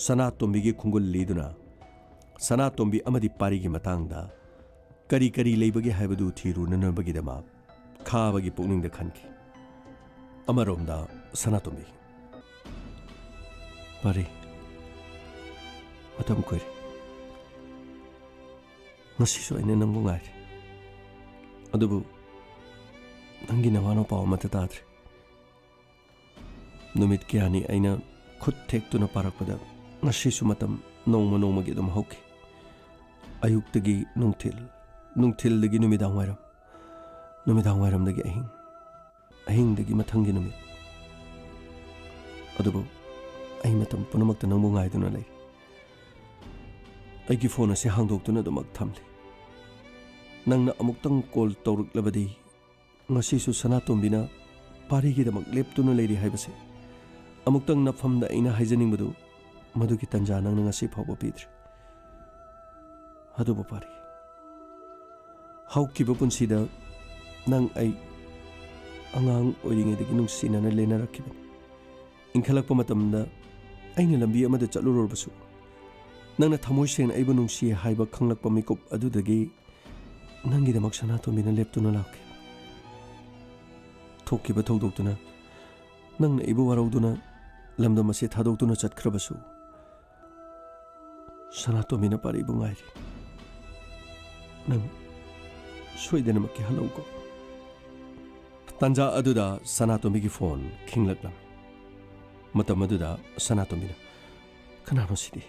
ꯁꯅꯥꯇꯣꯝꯕꯤꯒꯤ ꯈꯣꯡꯒꯨꯜ ꯂꯤꯗꯨꯅ ꯁꯅꯥꯇꯣꯝꯕꯤ ꯑꯃꯗꯤ ꯄꯥꯔꯤꯒꯤ ꯃꯇꯥꯡꯗ ꯀꯔꯤ ꯀꯔꯤ ꯂꯩꯕꯒꯦ ꯍꯥꯏꯕꯗꯨ ꯊꯤꯔꯨꯅꯅꯕꯒꯤꯗꯃꯛ ꯈꯥꯕꯒꯤ ꯄꯨꯛꯅꯤꯡꯗ ꯈꯟꯈꯤ꯫ ꯑꯃꯔꯣꯝꯗ ꯁꯅꯥꯇꯣꯝꯕꯤ, ꯄꯥꯔꯤ, ꯃꯇꯝ ꯀꯨꯏꯔꯦ꯫ ꯉꯁꯤꯁꯨ ꯑꯩꯅ ꯅꯪꯕꯨ ꯉꯥꯏꯔꯤ꯫ ꯑꯗꯨꯕꯨ ꯅꯪꯒꯤ ꯅꯋꯥꯅ ꯄꯥꯎ ꯑꯃꯠꯇ ꯇꯥꯗ꯭ꯔꯤ꯫ ꯅꯨꯃꯤꯠ ꯀꯌꯥꯅꯤ ꯑꯩꯅ ꯈꯨꯠ ꯊꯦꯛꯇꯨꯅ ꯄꯥꯔꯛꯄꯗ ꯉꯁꯤꯁꯨ ꯃꯇꯝ ꯅꯣꯡꯃ ꯅꯣꯡꯃꯒꯤ ꯑꯗꯨꯝ ꯍꯧꯈꯤ꯫ ꯑꯌꯨꯛꯇꯒꯤ ꯅꯨꯡꯊꯤꯜ, ꯅꯨꯡꯊꯤꯜꯗꯒꯤ ꯅꯨꯃꯤꯗꯥꯡ ꯋꯥꯏꯔꯝ, ꯅꯨꯃꯤꯗꯥꯡ ꯋꯥꯏꯔꯝꯗꯒꯤ ꯑꯍꯤꯡ, ꯑꯍꯤꯡꯗꯒꯤ ꯃꯊꯪꯒꯤ ꯅꯨꯃꯤꯠ꯫ ꯑꯗꯨꯕꯨ ꯑꯩ ꯃꯇꯝ ꯄꯨꯝꯅꯃꯛꯇ ꯅꯪꯕꯨ ꯉꯥꯏꯗꯨꯅ ꯂꯩ꯫ ꯑꯩꯒꯤ ꯐꯣꯟ ꯑꯁꯤ ꯍꯥꯡꯗꯣꯛꯇꯨꯅ ꯑꯗꯨꯃꯛ ꯊꯝꯂꯤ꯫ ꯅꯪꯅ ꯑꯃꯨꯛꯇꯪ ꯀꯣꯜ ꯇꯧꯔꯛꯂꯕꯗꯤ ꯉꯁꯤꯁꯨ ꯁꯅꯥꯇꯣꯝꯕꯤꯅ ꯄꯥꯔꯤꯒꯤꯗꯃꯛ ꯂꯦꯞꯇꯨꯅ ꯂꯩꯔꯤ ꯍꯥꯏꯕꯁꯦ ꯑꯃꯨꯛꯇꯪ ꯅꯐꯝꯗ ꯑꯩꯅ ꯍꯥꯏꯖꯅꯤꯡꯕꯗꯨ, ꯃꯗꯨꯒꯤ ꯇꯟꯖꯥ ꯅꯪꯅ ꯉꯁꯤ ꯐꯥꯎꯕ ꯄꯤꯗ꯭ꯔꯤ꯫ ꯑꯗꯨꯕꯨ ꯄꯥꯔꯤ, ꯍꯧꯈꯤꯕ ꯄꯨꯟꯁꯤꯗ ꯅꯪ ꯑꯩ ꯑꯉꯥꯡ ꯑꯣꯏꯔꯤꯉꯩꯗꯒꯤ ꯅꯨꯡꯁꯤꯅꯅ ꯂꯦꯟꯅꯔꯛꯈꯤꯕꯅꯤ꯫ ꯏꯟꯈꯠꯂꯛꯄ ꯃꯇꯝꯗ ꯑꯩꯅ ꯂꯝꯕꯤ ꯑꯃꯗ ꯆꯠꯂꯨꯔꯕꯁꯨ, ꯅꯪꯅ ꯊꯃꯣꯏ ꯁꯦꯡꯅ ꯑꯩꯕꯨ ꯅꯨꯡꯁꯤ ꯍꯥꯏꯕ ꯈꯪꯂꯛꯄ ꯃꯤꯀꯨꯞ ꯑꯗꯨꯗꯒꯤ ꯅꯪꯒꯤꯗꯃꯛ ꯁꯅꯥꯇꯣꯝꯕꯤꯅ ꯂꯦꯞꯇꯨꯅ ꯂꯥꯛꯈꯤ꯫ ꯊꯣꯛꯈꯤꯕ ꯊꯧꯗꯣꯛꯇꯨꯅ ꯅꯪꯅ ꯑꯩꯕꯨ ꯋꯥꯔꯧꯗꯨꯅ ꯂꯝꯗꯝ ꯑꯁꯤ ꯊꯥꯗꯣꯛꯇꯨꯅ ꯆꯠꯈ꯭ꯔꯕꯁꯨ, ꯁꯅꯥꯇꯣꯝꯕꯤꯅ ꯄꯥꯔꯤꯕꯨ ꯉꯥꯏꯔꯤ꯫ ꯅꯪ ꯁꯣꯏꯗꯅꯃꯛꯀꯤ ꯍꯜꯂꯛꯎꯀꯣ꯫ ꯇꯥꯟꯖꯥ ꯑꯗꯨꯗ ꯁꯅꯥꯇꯣꯝꯕꯤꯒꯤ ꯐꯣꯟ ꯈꯤꯡꯂꯛꯂꯝꯃꯤ꯫ ꯃꯇꯝ ꯑꯗꯨꯗ ꯁꯅꯥꯇꯣꯝꯕꯤꯅ, "ꯀꯅꯥꯅꯣ ꯁꯤꯗꯤ?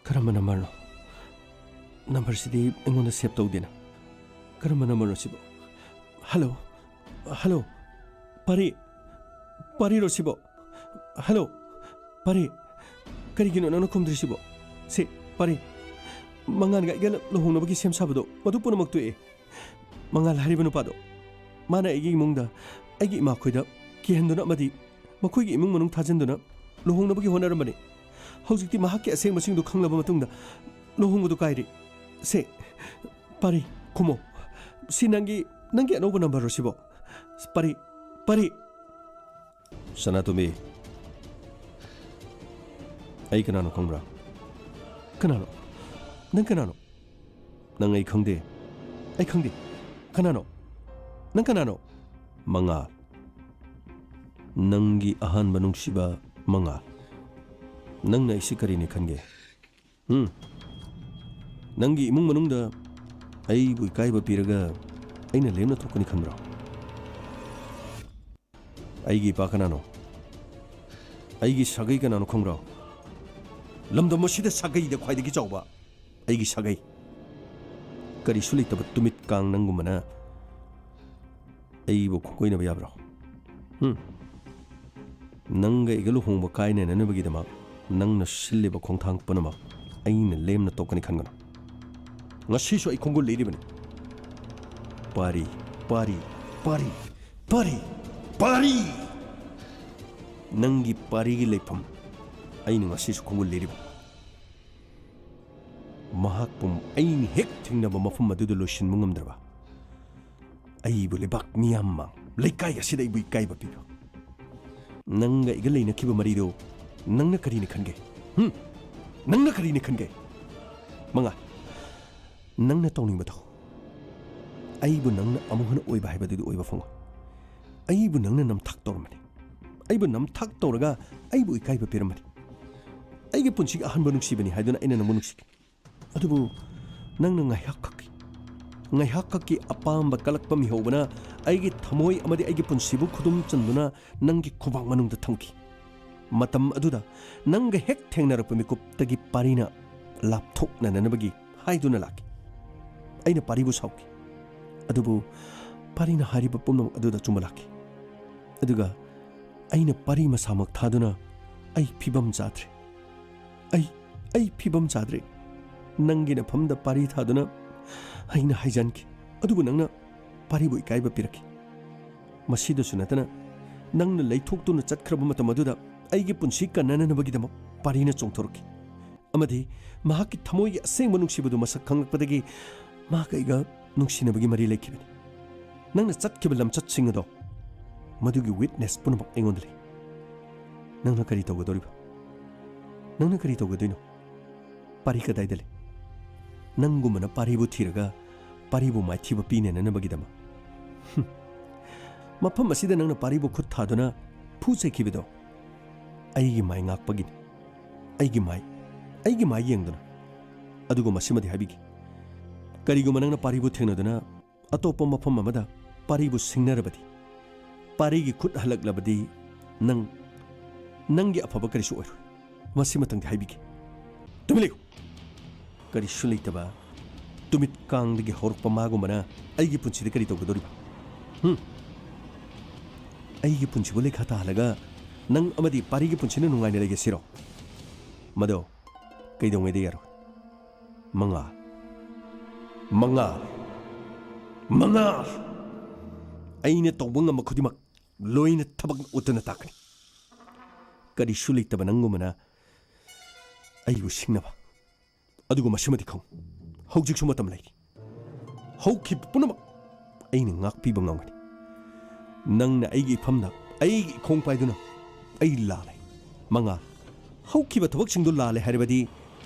ꯀꯔꯝꯕ ꯅꯝꯕꯔꯅꯣ? ꯅꯝꯕꯔꯁꯤꯗꯤ ꯑꯩꯉꯣꯟꯗ ꯁꯦꯚ ꯇꯧꯗꯦꯅ꯫ ꯀꯔꯝꯕ ꯅꯝꯕꯔꯅꯣ ꯁꯤꯕꯣ? ꯍꯜꯂꯣ? ꯍꯜꯂꯣ? ꯄꯥꯔꯤ? ꯄꯥꯔꯤꯔꯣ ꯁꯤꯕꯣ? ꯍꯜꯂꯣ? ꯄꯥꯔꯤ? ꯀꯔꯤꯒꯤꯅꯣ ꯅꯪꯅ ꯈꯨꯝꯗ꯭ꯔꯤꯁꯤꯕꯣ? ꯁꯤ, ꯄꯥꯔꯤ, ꯃꯉꯥꯟꯒ ꯑꯩꯒ ꯂꯨꯍꯣꯡꯅꯕꯒꯤ ꯁꯦꯝ ꯁꯥꯕꯗꯣ, ꯃꯗꯨ ꯄꯨꯝꯅꯃꯛ ꯇꯣꯛꯑꯦ꯫ ꯃꯉꯥꯜ ꯍꯥꯏꯔꯤꯕ ꯅꯨꯄꯥꯗꯣ, ꯃꯥꯅ ꯑꯩꯒꯤ ꯏꯃꯨꯡꯗ, ꯑꯩꯒꯤ ꯏꯃꯥꯈꯣꯏꯗ ꯀꯤꯍꯟꯗꯨꯅ ꯑꯃꯗꯤ ꯃꯈꯣꯏꯒꯤ ꯏꯃꯨꯡ ꯃꯅꯨꯡ ꯊꯥꯖꯤꯟꯗꯨꯅ ꯂꯨꯍꯣꯡꯅꯕꯒꯤ ꯍꯣꯠꯅꯔꯝꯕꯅꯤ꯫ ꯍꯧꯖꯤꯛꯇꯤ ꯃꯍꯥꯛꯀꯤ ꯑꯁꯦꯡꯕꯁꯤꯡꯗꯨ ꯈꯪꯂꯕ ꯃꯇꯨꯡꯗ ꯂꯨꯍꯣꯡꯕꯗꯨ ꯀꯥꯏꯔꯦ꯫ ꯁꯦ, ꯄꯥꯔꯤ, ꯈꯨꯝꯃꯣ꯫ ꯁꯤ ꯅꯪꯒꯤ, ꯅꯪꯒꯤ ꯑꯅꯧꯕ ꯅꯝꯕꯔꯔꯣ ꯁꯤꯕꯣ? ꯄꯥꯔꯤ, ꯄꯥꯔꯤ꯫ ꯁꯅꯥꯇꯣꯝꯕꯤ, ꯑꯩ ꯀꯅꯥꯅꯣ ꯈꯪꯕ꯭ꯔꯥ? ꯀꯅꯥꯅꯣ? ꯅꯪ ꯀꯅꯥꯅꯣ? ꯅꯪ ꯑꯩ ꯈꯪꯗꯦ꯫ ꯑꯩ ꯈꯪꯗꯦ꯫ ꯀꯅꯥꯅꯣ? ꯅꯪ ꯀꯅꯥꯅꯣ? ꯃꯉꯥꯜ꯫ ꯅꯪꯒꯤ ꯑꯍꯥꯟꯕ ꯅꯨꯡꯁꯤꯕ ꯃꯉꯥꯜ꯫ ꯅꯪꯅ ꯑꯩꯁꯤ ꯀꯔꯤꯅꯤ ꯈꯟꯒꯦ? ꯎꯝ? ꯅꯪꯒꯤ ꯏꯃꯨꯡ ꯃꯅꯨꯡꯗ ꯑꯩꯕꯨ ꯏꯀꯥꯏꯕ ꯄꯤꯔꯒ ꯑꯩꯅ ꯂꯦꯝꯅ ꯊꯣꯛꯀꯅꯤ ꯈꯟꯕ꯭ꯔꯣ? ꯑꯩꯒꯤ ꯏꯄꯥ ꯀꯅꯥꯅꯣ? ꯑꯩꯒꯤ ꯁꯥꯒꯩ ꯀꯅꯥꯅꯣ ꯈꯪꯕ꯭ꯔꯣ? ꯂꯝꯗꯝ ꯑꯁꯤꯗ ꯁꯥꯒꯩꯗ ꯈ꯭ꯋꯥꯏꯗꯒꯤ ꯆꯥꯎꯕ ꯑꯩꯒꯤ ꯁꯥꯒꯩ꯫ ꯀꯔꯤꯁꯨ ꯂꯩꯇꯕ ꯇꯨꯃꯤꯠ ꯀꯥꯡ ꯅꯪꯒꯨꯝꯕꯅ ꯑꯩꯕꯨ ꯈꯣꯡꯀꯣꯏꯅꯕ ꯌꯥꯕ꯭ꯔꯣ? ꯍꯨꯝ? ꯅꯪꯒ ꯑꯩꯒ ꯂꯨꯍꯣꯡꯕ ꯀꯥꯏꯅꯅꯅꯕꯒꯤꯗꯃꯛ ꯅꯪꯅ ꯁꯤꯜꯂꯤꯕ ꯈꯣꯡꯊꯥꯡ ꯄꯨꯝꯅꯃꯛ ꯑꯩꯅ ꯂꯦꯝꯅ ꯇꯣꯛꯀꯅꯤ ꯈꯟꯒꯅꯨ꯫ ꯉꯁꯤꯁꯨ ꯑꯩ ꯈꯣꯡꯒꯨꯜ ꯂꯤꯔꯤꯕꯅꯤ꯫ ꯄꯥꯔꯤ, ꯄꯥꯔꯤ, ꯄꯥꯔꯤ, ꯄꯥꯔꯤ, ꯄꯥꯔꯤ! ꯅꯪꯒꯤ ꯄꯥꯔꯤꯒꯤ ꯂꯩꯐꯝ ꯑꯩꯅ ꯉꯁꯤꯁꯨ ꯈꯣꯡꯒꯨꯜ ꯂꯤꯔꯤꯕꯅꯤ꯫ ꯃꯍꯥꯛꯄꯨ ꯑꯩꯅ ꯍꯦꯛ ꯊꯦꯡꯅꯕ ꯃꯐꯝ ꯑꯗꯨꯗ ꯂꯣꯏꯁꯤꯟꯕ ꯉꯝꯗ꯭ꯔꯕ, ꯑꯩꯕꯨ ꯂꯩꯕꯥꯛ ꯃꯤꯌꯥꯝ ꯃꯥꯡ, ꯂꯩꯀꯥꯏ ꯑꯁꯤꯗ ꯑꯩꯕꯨ ꯏꯀꯥꯏꯕ ꯄꯤꯕ꯫ ꯅꯪꯒ ꯑꯩꯒ ꯂꯩꯅꯈꯤꯕ ꯃꯔꯤꯗꯨ ꯅꯪꯅ ꯀꯔꯤꯅꯤ ꯈꯟꯒꯦ? ꯍꯨꯝ? ꯅꯪꯅ ꯀꯔꯤꯅꯤ ꯈꯟꯒꯦ? ꯃꯉꯥ, ꯅꯪꯅ ꯇꯧꯅꯤꯡꯕ ꯇꯧ꯫ ꯑꯩꯕꯨ ꯅꯪꯅ ꯑꯃꯨꯛ ꯍꯟꯅ ꯑꯣꯏꯕ ꯍꯥꯏꯕꯗꯨꯗꯤ ꯑꯣꯏꯕ ꯐꯪꯉꯣꯏ꯫ ꯑꯩꯕꯨ ꯅꯪꯅ ꯅꯝꯊꯥꯛ ꯇꯧꯔꯝꯕꯅꯤ꯫ ꯑꯩꯕꯨ ꯅꯝꯊꯥꯛ ꯇꯧꯔꯒ ꯑꯩꯕꯨ ꯏꯀꯥꯏꯕ ꯄꯤꯔꯝꯕꯅꯤ꯫ ꯑꯩꯒꯤ ꯄꯨꯟꯁꯤꯒꯤ ꯑꯍꯥꯟꯕ ꯅꯨꯡꯁꯤꯕꯅꯤ ꯍꯥꯏꯗꯨꯅ ꯑꯩꯅ ꯅꯪꯕꯨ ꯅꯨꯡꯁꯤꯈꯤ꯫ ꯑꯗꯨꯕꯨ ꯅꯪꯅ ꯉꯥꯏꯍꯥꯛ ꯈꯛꯀꯤ, ꯉꯥꯏꯍꯥꯛ ꯈꯛꯀꯤ ꯑꯄꯥꯝꯕ ꯀꯜꯂꯛꯄ ꯃꯤꯍꯧꯕꯅ ꯑꯩꯒꯤ ꯊꯃꯣꯏ ꯑꯃꯗꯤ ꯑꯩꯒꯤ ꯄꯨꯟꯁꯤꯕꯨ ꯈꯨꯗꯨꯝ ꯆꯟꯗꯨꯅ ꯅꯪꯒꯤ ꯈꯨꯕꯥꯛ ꯃꯅꯨꯡꯗ ꯊꯝꯈꯤ꯫ ꯃꯇꯝ ꯑꯗꯨꯗ ꯅꯪꯒ ꯍꯦꯛ ꯊꯦꯡꯅꯔꯛꯄ ꯃꯤꯀꯨꯞꯇꯒꯤ ꯄꯥꯔꯤꯅ ꯂꯥꯞꯊꯣꯛꯅꯅꯕꯒꯤ ꯍꯥꯏꯗꯨꯅ ꯂꯥꯛꯈꯤ꯫ ꯑꯩꯅ ꯄꯥꯔꯤꯕꯨ ꯁꯥꯎꯈꯤ꯫ ꯑꯗꯨꯕꯨ ꯄꯥꯔꯤꯅ ꯍꯥꯏꯔꯤꯕ ꯄꯨꯝꯅꯃꯛ ꯑꯗꯨꯗ ꯑꯆꯨꯝꯕ ꯂꯥꯛꯈꯤ꯫ ꯑꯗꯨꯒ ꯑꯩꯅ ꯄꯥꯔꯤ ꯃꯁꯥꯃꯛ ꯊꯥꯗꯨꯅ ꯑꯩ ꯐꯤꯕꯝ ꯆꯥꯗ꯭ꯔꯦ꯫ ꯑꯩ, ꯑꯩ ꯐꯤꯕꯝ ꯆꯥꯗ꯭ꯔꯦ꯫ ꯅꯪꯒꯤ ꯅꯐꯝꯗ ꯄꯥꯔꯤ ꯊꯥꯗꯨꯅ ꯑꯩꯅ ꯍꯥꯏꯖꯟꯈꯤ꯫ ꯑꯗꯨꯕꯨ ꯅꯪꯅ ꯄꯥꯔꯤꯕꯨ ꯏꯀꯥꯏꯕ ꯄꯤꯔꯛꯈꯤ꯫ ꯃꯁꯤꯗꯁꯨ ꯅꯠꯇꯅ ꯅꯪꯅ ꯂꯩꯊꯣꯛꯇꯨꯅ ꯆꯠꯈ꯭ꯔꯕ ꯃꯇꯝ ꯑꯗꯨꯗ ꯑꯩꯒꯤ ꯄꯨꯟꯁꯤ ꯀꯟꯅꯅꯕꯒꯤꯗꯃꯛ ꯄꯥꯔꯤꯅ ꯆꯣꯡꯊꯣꯔꯛꯈꯤ꯫ ꯑꯃꯗꯤ ꯃꯍꯥꯛꯀꯤ ꯊꯃꯣꯏꯒꯤ ꯑꯁꯦꯡꯕ ꯅꯨꯡꯁꯤꯕꯗꯨ ꯃꯁꯛ ꯈꯪꯂꯛꯄꯗꯒꯤ ꯃꯍꯥꯛ ꯑꯩꯒ ꯅꯨꯡꯁꯤꯅꯕꯒꯤ ꯃꯔꯤ ꯂꯩꯈꯤꯕꯅꯤ꯫ ꯅꯪꯅ ꯆꯠꯈꯤꯕ ꯂꯝꯆꯠꯁꯤꯡ ꯑꯗꯣ, ꯃꯗꯨꯒꯤ ꯋꯤꯠꯅꯦꯁ ꯄꯨꯝꯅꯃꯛ ꯑꯩꯉꯣꯟꯗ ꯂꯩ꯫ ꯅꯪꯅ ꯀꯔꯤ ꯇꯧꯒꯗꯧꯔꯤꯕ? ꯅꯪꯅ ꯀꯔꯤ ꯇꯧꯒꯗꯣꯏꯅꯣ? ꯄꯥꯔꯤ ꯀꯗꯥꯏꯗ ꯂꯩ? ꯅꯪꯒꯨꯝꯕꯅ ꯄꯥꯔꯤꯕꯨ ꯊꯤꯔꯒ ꯄꯥꯔꯤꯕꯨ ꯃꯥꯏꯊꯤꯕ ꯄꯤꯅꯅꯕꯒꯤꯗꯃꯛ꯫ ꯍꯨꯝ꯫ ꯃꯐꯝ ꯑꯁꯤꯗ ꯅꯪꯅ ꯄꯥꯔꯤꯕꯨ ꯈꯨꯠ ꯊꯥꯗꯨꯅ ꯐꯨ ꯆꯩꯈꯤꯕꯗꯣ ꯑꯩꯒꯤ ꯃꯥꯏ ꯉꯥꯛꯄꯒꯤꯅꯤ꯫ ꯑꯩꯒꯤ ꯃꯥꯏ, ꯑꯩꯒꯤ ꯃꯥꯏ ꯌꯦꯡꯗꯨꯅ꯫ ꯑꯗꯨꯒ ꯃꯁꯤꯃꯗꯤ ꯍꯥꯏꯕꯤꯒꯦ, ꯀꯔꯤꯒꯨꯝꯕ ꯅꯪꯅ ꯄꯥꯔꯤꯕꯨ ꯊꯦꯡꯅꯗꯨꯅ ꯑꯇꯣꯞꯄ ꯃꯐꯝ ꯑꯃꯗ ꯄꯥꯔꯤꯕꯨ ꯁꯤꯡꯅꯔꯕꯗꯤ, ꯄꯥꯔꯤꯒꯤ ꯈꯨꯠ ꯍꯜꯂꯛꯂꯕꯗꯤ ꯅꯪ, ꯅꯪꯒꯤ ꯑꯐꯕ ꯀꯔꯤꯁꯨ ꯑꯣꯏꯔꯣꯏ꯫ ꯃꯁꯤꯃꯇꯪꯗꯤ ꯍꯥꯏꯕꯤꯒꯦ꯫ ꯇꯨꯃꯤꯟ ꯂꯩꯌꯨ꯫ ꯀꯔꯤꯁꯨ ꯂꯩꯇꯕ ꯇꯨꯃꯤꯠ ꯀꯥꯡꯗꯒꯤ ꯍꯧꯔꯛꯄ ꯃꯥꯒꯨꯝꯕꯅ ꯑꯩꯒꯤ ꯄꯨꯟꯁꯤꯗ ꯀꯔꯤ ꯇꯧꯒꯗꯧꯔꯤꯕ? ꯍꯨꯝ? ꯑꯩꯒꯤ ꯄꯨꯟꯁꯤꯕꯨ ꯂꯩꯈꯥ ꯇꯥꯍꯜꯂꯒ ꯅꯪ ꯑꯃꯗꯤ ꯄꯥꯔꯤꯒꯤ ꯄꯨꯟꯁꯤꯅ ꯅꯨꯡꯉꯥꯏꯅ ꯂꯩꯒꯦ ꯁꯤꯔꯣ? ꯃꯗꯣ ꯀꯩꯗꯧꯉꯩꯗ ꯌꯥꯔꯣꯏ? ꯃꯉꯥ, ꯃꯉꯥ, ꯃꯉꯥ! ꯑꯩꯅ ꯇꯧꯕ ꯉꯝꯕ ꯈꯨꯗꯤꯡꯃꯛ ꯂꯣꯏꯅ ꯊꯕꯛ ꯎꯠꯇꯨꯅ ꯇꯥꯛꯀꯅꯤ꯫ ꯀꯔꯤꯁꯨ ꯂꯩꯇꯕ ꯅꯪꯒꯨꯝꯕꯅ ꯑꯩꯕꯨ ꯁꯤꯡꯅꯕ꯫ ꯑꯗꯨꯒ ꯃꯁꯤꯃꯗꯤ ꯈꯪꯉꯨ, ꯍꯧꯖꯤꯛꯁꯨ ꯃꯇꯝ ꯂꯩꯔꯤ꯫ ꯍꯧꯈꯤꯕ ꯄꯨꯝꯅꯃꯛ ꯑꯩꯅ ꯉꯥꯛꯄꯤꯕ ꯉꯝꯒꯅꯤ꯫ ꯅꯪꯅ ꯑꯩꯒꯤ ꯏꯐꯝꯗ ꯑꯩꯒꯤ ꯏꯈꯣꯡ ꯄꯥꯏꯗꯨꯅ ꯑꯩ ꯂꯥꯜꯂꯦ꯫ ꯃꯉꯥ, ꯍꯧꯈꯤꯕ ꯊꯕꯛꯁꯤꯡꯗꯨ ꯂꯥꯜꯂꯦ ꯍꯥꯏꯔꯕꯗꯤ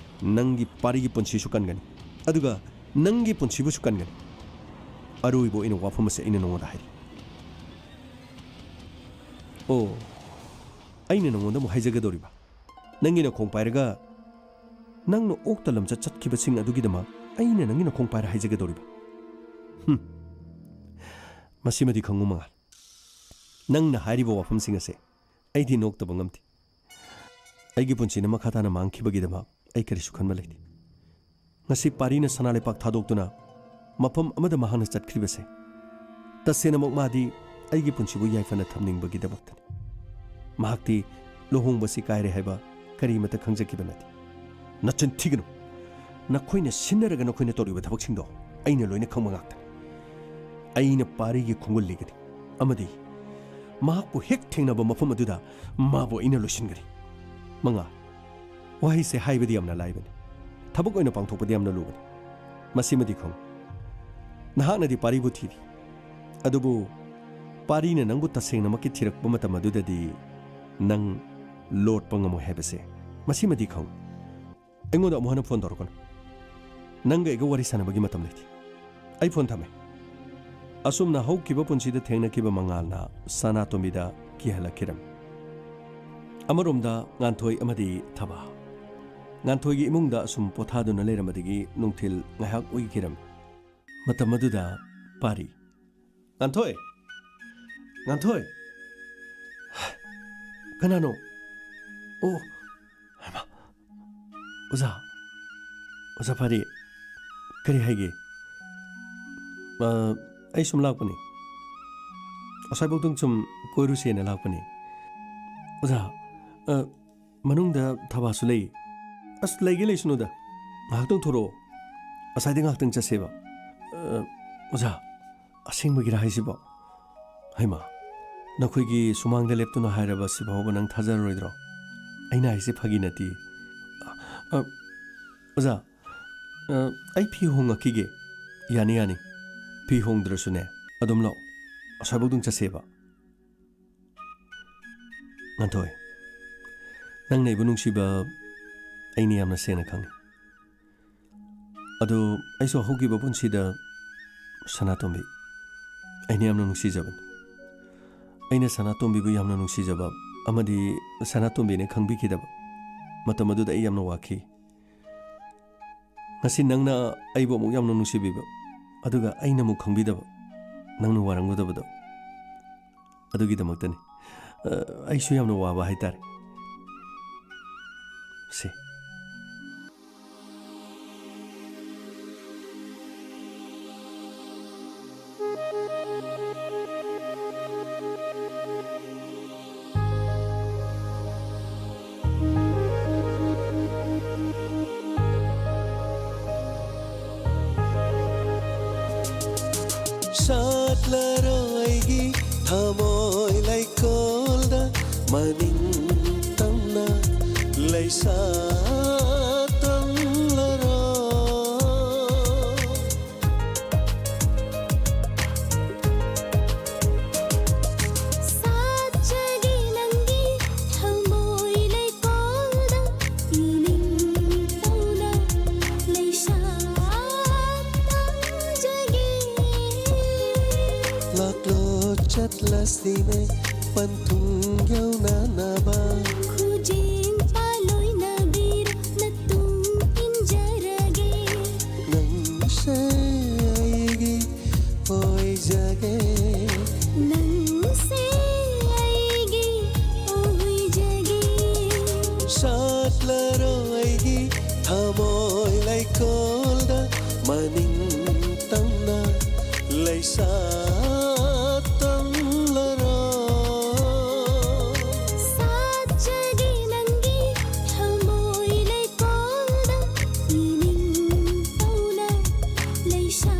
ꯅꯪꯒꯤ ꯄꯥꯔꯤꯒꯤ ꯄꯨꯟꯁꯤꯁꯨ ꯀꯟꯒꯅꯤ, ꯑꯗꯨꯒ ꯅꯪꯒꯤ ꯄꯨꯟꯁꯤꯕꯨꯁꯨ ꯀꯟꯒꯅꯤ꯫ ꯑꯔꯣꯏꯕ ꯑꯣꯏꯅ ꯋꯥꯐꯝ ꯑꯁꯤ ꯑꯩꯅ ꯅꯉꯣꯟꯗ ꯍꯥꯏꯔꯤ꯫ ꯑꯣ, ꯑꯩꯅ ꯅꯉꯣꯟꯗ ꯑꯃꯨꯛ ꯍꯥꯏꯖꯒꯗꯧꯔꯤꯕ? ꯅꯪꯒꯤ ꯅꯈꯣꯡ ꯄꯥꯏꯔꯒ ꯅꯪꯅ ꯑꯣꯛꯇ ꯂꯝꯆꯠ ꯆꯠꯈꯤꯕꯁꯤꯡ ꯑꯗꯨꯒꯤꯗꯃꯛ ꯑꯩꯅ ꯅꯪꯒꯤ ꯅꯈꯣꯡ ꯄꯥꯏꯔ ꯍꯥꯏꯖꯒꯗꯧꯔꯤꯕ? ꯍꯨꯝ꯫ ꯃꯁꯤꯃꯗꯤ ꯈꯪꯉꯨ ꯃꯉꯥꯜ, ꯅꯪꯅ ꯍꯥꯏꯔꯤꯕ ꯋꯥꯐꯝꯁꯤꯡ ꯑꯁꯦ ꯑꯩꯗꯤ ꯅꯣꯛꯇꯕ ꯉꯝꯗꯦ꯫ ꯑꯩꯒꯤ ꯄꯨꯟꯁꯤꯅ ꯃꯈꯥ ꯇꯥꯅ ꯃꯥꯡꯈꯤꯕꯒꯤꯗꯃꯛ ꯑꯩ ꯀꯔꯤꯁꯨ ꯈꯟꯕ ꯂꯩꯇꯦ꯫ ꯉꯁꯤ ꯄꯥꯔꯤꯅ ꯁꯅꯥ ꯂꯩꯄꯥꯛ ꯊꯥꯗꯣꯛꯇꯨꯅ ꯃꯐꯝ ꯑꯃꯗ ꯃꯍꯥꯛꯅ ꯆꯠꯈ꯭ꯔꯤꯕꯁꯦ ꯇꯁꯦꯡꯅꯃꯛ ꯃꯥꯗꯤ ꯑꯩꯒꯤ ꯄꯨꯟꯁꯤꯕꯨ ꯌꯥꯏꯐꯅ ꯊꯝꯅꯤꯡꯕꯒꯤꯗꯃꯛꯇꯅꯤ꯫ ꯃꯍꯥꯛꯇꯤ ꯂꯨꯍꯣꯡꯕꯁꯤ ꯀꯥꯏꯔꯦ ꯍꯥꯏꯕ ꯀꯔꯤꯃꯠꯇ ꯈꯪꯖꯈꯤꯕ ꯅꯠꯇꯦ꯫ ꯅꯆꯤꯟ ꯊꯤꯒꯅꯨ꯫ ꯅꯈꯣꯏꯅ ꯁꯤꯟꯅꯔꯒ ꯅꯈꯣꯏꯅ ꯇꯧꯔꯤꯕ ꯊꯕꯛꯁꯤꯡꯗꯣ ꯑꯩꯅ ꯂꯣꯏꯅ ꯈꯪꯕ ꯉꯥꯛꯇꯅꯤ꯫ ꯑꯩꯅ ꯄꯥꯔꯤꯒꯤ ꯈꯣꯡꯒꯨꯜ ꯂꯤꯒꯅꯤ ꯑꯃꯗꯤ ꯃꯍꯥꯛꯄꯨ ꯍꯦꯛ ꯊꯦꯡꯅꯕ ꯃꯐꯝ ꯑꯗꯨꯗ ꯃꯥꯕꯨ ꯑꯩꯅ ꯂꯣꯏꯁꯤꯟꯒꯅꯤ꯫ ꯃꯉꯥ, ꯋꯥꯍꯩꯁꯦ ꯍꯥꯏꯕꯗꯤ ꯌꯥꯝꯅ ꯂꯥꯏꯕꯅꯤ, ꯊꯕꯛ ꯑꯣꯏꯅ ꯄꯥꯡꯊꯣꯛꯄꯗꯤ ꯌꯥꯝꯅ ꯂꯨꯕꯅꯤ꯫ ꯃꯁꯤꯃꯗꯤ ꯈꯪꯉꯨ, ꯅꯍꯥꯛꯅꯗꯤ ꯄꯥꯔꯤꯕꯨ ꯊꯤꯔꯤ, ꯑꯗꯨꯕꯨ ꯄꯥꯔꯤꯅ ꯅꯪꯕꯨ ꯇꯁꯦꯡꯅꯃꯛꯀꯤ ꯊꯤꯔꯛꯄ ꯃꯇꯝ ꯑꯗꯨꯗꯗꯤ ꯅꯪ ꯂꯣꯠꯄ ꯉꯝꯃꯣꯏ ꯍꯥꯏꯕꯁꯦ ꯃꯁꯤꯃꯗꯤ ꯈꯪꯉꯨ꯫ ꯑꯩꯉꯣꯟꯗ ꯑꯃꯨꯛ ꯍꯟꯅ ꯐꯣꯟ ꯇꯧꯔꯛꯀꯅꯨ꯫ ꯅꯪꯒ ꯑꯩꯒ ꯋꯥꯔꯤ ꯁꯥꯟꯅꯕꯒꯤ ꯃꯇꯝ ꯂꯩꯇꯦ꯫ ꯑꯩ ꯐꯣꯟ ꯊꯝꯃꯦ꯫ ꯑꯁꯨꯝꯅ ꯍꯧꯈꯤꯕ ꯄꯨꯟꯁꯤꯗ ꯊꯦꯡꯅꯈꯤꯕ ꯃꯉꯥꯜꯅ ꯁꯅꯥꯇꯣꯝꯕꯤꯗ ꯀꯤꯍꯜꯂꯛꯈꯤꯔꯝꯃꯤ꯫ ꯑꯃꯔꯣꯝꯗ ꯉꯥꯟꯊꯣꯏ ꯑꯃꯗꯤ ꯊꯕꯥ꯫ ꯉꯥꯟꯊꯣꯏꯒꯤ ꯏꯃꯨꯡꯗ ꯑꯁꯨꯝ ꯄꯣꯊꯥꯗꯨꯅ ꯂꯩꯔꯝꯕꯗꯒꯤ ꯅꯨꯡꯊꯤꯜ ꯉꯥꯏꯍꯥꯛ ꯎꯏꯈꯤꯔꯝꯃꯤ꯫ ꯃꯇꯝ ꯑꯗꯨꯗ ꯄꯥꯔꯤ꯫ "ꯉꯥꯟꯊꯣꯏ! ꯉꯥꯟꯊꯣꯏ!" "ꯀꯅꯥꯅꯣ? ꯑꯣ, ꯍꯩꯃꯥ! ꯑꯣꯖꯥ! ꯑꯣꯖꯥ ꯄꯥꯔꯤ, ꯀꯔꯤ ꯍꯥꯏꯒꯦ?" "ꯑ, ꯑꯩ ꯁꯨꯝ ꯂꯥꯛꯄꯅꯤ꯫ ꯑꯁ꯭ꯋꯥꯏꯐꯥꯎꯗꯪ ꯁꯨꯝ ꯀꯣꯏꯔꯨꯁꯦꯅ ꯂꯥꯛꯄꯅꯤ꯫ ꯑꯣꯖꯥ, ꯑ, ꯃꯅꯨꯡꯗ ꯊꯕꯥꯁꯨ ꯂꯩ꯫" "ꯑꯁ, ꯂꯩꯒꯦ ꯂꯩꯁꯅꯨꯗ꯫ ꯉꯥꯏꯍꯥꯛꯇꯪ ꯊꯣꯔꯛꯑꯣ꯫ ꯑꯁ꯭ꯋꯥꯏꯗ ꯉꯥꯏꯍꯥꯛꯇꯪ ꯆꯠꯁꯦꯕ꯫" "ꯑ, ꯑꯣꯖꯥ, ꯑꯁꯦꯡꯕꯒꯤꯔꯥ ꯍꯥꯏꯁꯤꯕꯣ? ꯍꯩꯃꯥ, ꯅꯈꯣꯏꯒꯤ ꯁꯨꯃꯥꯡꯗ ꯂꯦꯞꯇꯨꯅ ꯍꯥꯏꯔꯕ ꯁꯤꯐꯥꯎꯕ ꯅꯪ ꯊꯥꯖꯔꯔꯣꯏꯗ꯭ꯔꯣ? ꯑꯩꯅ ꯍꯥꯏꯁꯦ ꯐꯥꯒꯤ ꯅꯠꯇꯦ꯫" "ꯑ, ꯑ, ꯑꯣꯖꯥ, ꯑ, ꯑꯩ ꯐꯤ ꯍꯣꯡꯉꯛꯈꯤꯒꯦ꯫" "ꯌꯥꯅꯤ, ꯌꯥꯅꯤ꯫ ꯐꯤ ꯍꯣꯡꯗ꯭ꯔꯁꯨꯅꯦ, ꯑꯗꯨꯝ ꯂꯥꯛꯑꯣ꯫ ꯑꯁ꯭ꯋꯥꯏꯐꯥꯎꯗꯪ ꯆꯠꯁꯦꯕ꯫" "ꯉꯥꯟꯊꯣꯏ, ꯅꯪꯅ ꯑꯩꯕꯨ ꯅꯨꯡꯁꯤꯕ ꯑꯩꯅ ꯌꯥꯝꯅ ꯁꯦꯡꯅ ꯈꯪꯉꯤ꯫ ꯑꯗꯨ ꯑꯩꯁꯨ ꯍꯧꯈꯤꯕ ꯄꯨꯟꯁꯤꯗ ꯁꯅꯥꯇꯣꯝꯕꯤ, ꯑꯩꯅ ꯌꯥꯝꯅ ꯅꯨꯡꯁꯤꯖꯕꯅꯤ꯫ ꯑꯩꯅ ꯁꯅꯥꯇꯣꯝꯕꯤꯕꯨ ꯌꯥꯝꯅ ꯅꯨꯡꯁꯤꯖꯕ ꯑꯃꯗꯤ ꯁꯅꯥꯇꯣꯝꯕꯤꯅ ꯈꯪꯕꯤꯈꯤꯗꯕ꯫ ꯃꯇꯝ ꯑꯗꯨꯗ ꯑꯩ ꯌꯥꯝꯅ ꯋꯥꯈꯤ꯫ ꯉꯁꯤ ꯅꯪꯅ ꯑꯩꯕꯨ ꯑꯃꯨꯛ ꯌꯥꯝꯅ ꯅꯨꯡꯁꯤꯕꯤꯕ, ꯑꯗꯨꯒ ꯑꯩꯅ ꯑꯃꯨꯛ ꯈꯪꯕꯤꯗꯕ, ꯅꯪꯅ ꯋꯥꯔꯝꯒꯗꯕꯗꯣ꯫ ꯑꯗꯨꯒꯤꯗꯃꯛꯇꯅꯤ꯫ ꯑ, ꯑꯩꯁꯨ ꯌꯥꯝꯅ ꯋꯥꯕ ꯍꯥꯏꯇꯥꯔꯦ꯫ ꯁꯦ꯫ ꯁꯥꯠꯂꯔꯣꯏꯒꯤ ꯊꯃꯣꯏ ꯂꯩꯀꯣꯜꯗ ꯃꯅꯤꯡ ꯇꯝꯅ ꯂꯩꯁꯥ ꯇꯝꯂꯔꯣꯏ꯫ ꯁꯥꯠꯆꯒꯦ ꯅꯪꯒꯤ ꯊꯃꯣꯏ ꯂꯩꯀꯣꯜꯗ ꯏꯅꯤꯡ ꯇꯧꯅ ꯂꯩꯁꯥ ꯇꯝꯖꯒꯦ꯫ ꯂꯥꯛꯂꯣ ꯆꯠꯂꯁꯤꯅꯦ ꯄꯟꯊꯨꯡ ꯌꯧꯅꯅꯕ꯫ ꯈꯨꯖꯤꯡ ꯄꯥꯂꯣꯏꯅꯕꯤꯔ ꯅꯇꯨꯡ ꯏꯟꯖꯔꯒꯦ꯫ ꯅꯪꯁꯦ ꯑꯩꯒꯤ ꯑꯣꯏꯖꯒꯦ꯫ ꯅꯪꯁꯦ ꯑꯩꯒꯤ ꯑꯣꯏꯖꯒꯦ꯫ ꯁꯥꯠꯂꯔꯣꯏꯒꯤ ꯊꯃꯣꯏ ꯂꯩꯀꯣꯜꯗ ꯃꯅꯤꯡ ꯇꯝꯅ ꯂꯩꯁꯥ ꯇꯝꯂꯔꯣꯏ꯫ ꯁꯥꯠꯆꯒꯦ ꯅꯪꯒꯤ ꯊꯃꯣꯏ ꯂꯩꯀꯣꯜꯗ ꯏꯅꯤꯡ ꯇꯧꯅ ꯂꯩꯁꯥ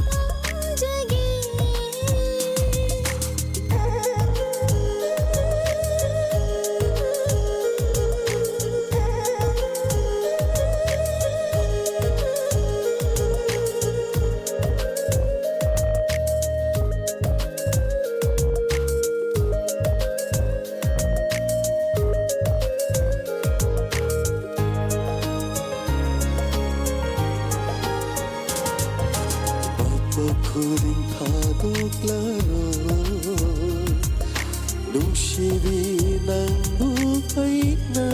ꯇꯝꯖꯒꯦ꯫ ꯈꯨꯗꯤꯡ ꯊꯥꯗꯣꯛꯂꯔꯣꯏ꯫ ꯅꯨꯡꯁꯤ ꯅꯨꯡꯁꯤꯕꯤ ꯅꯪꯕꯨ ꯑꯩꯅ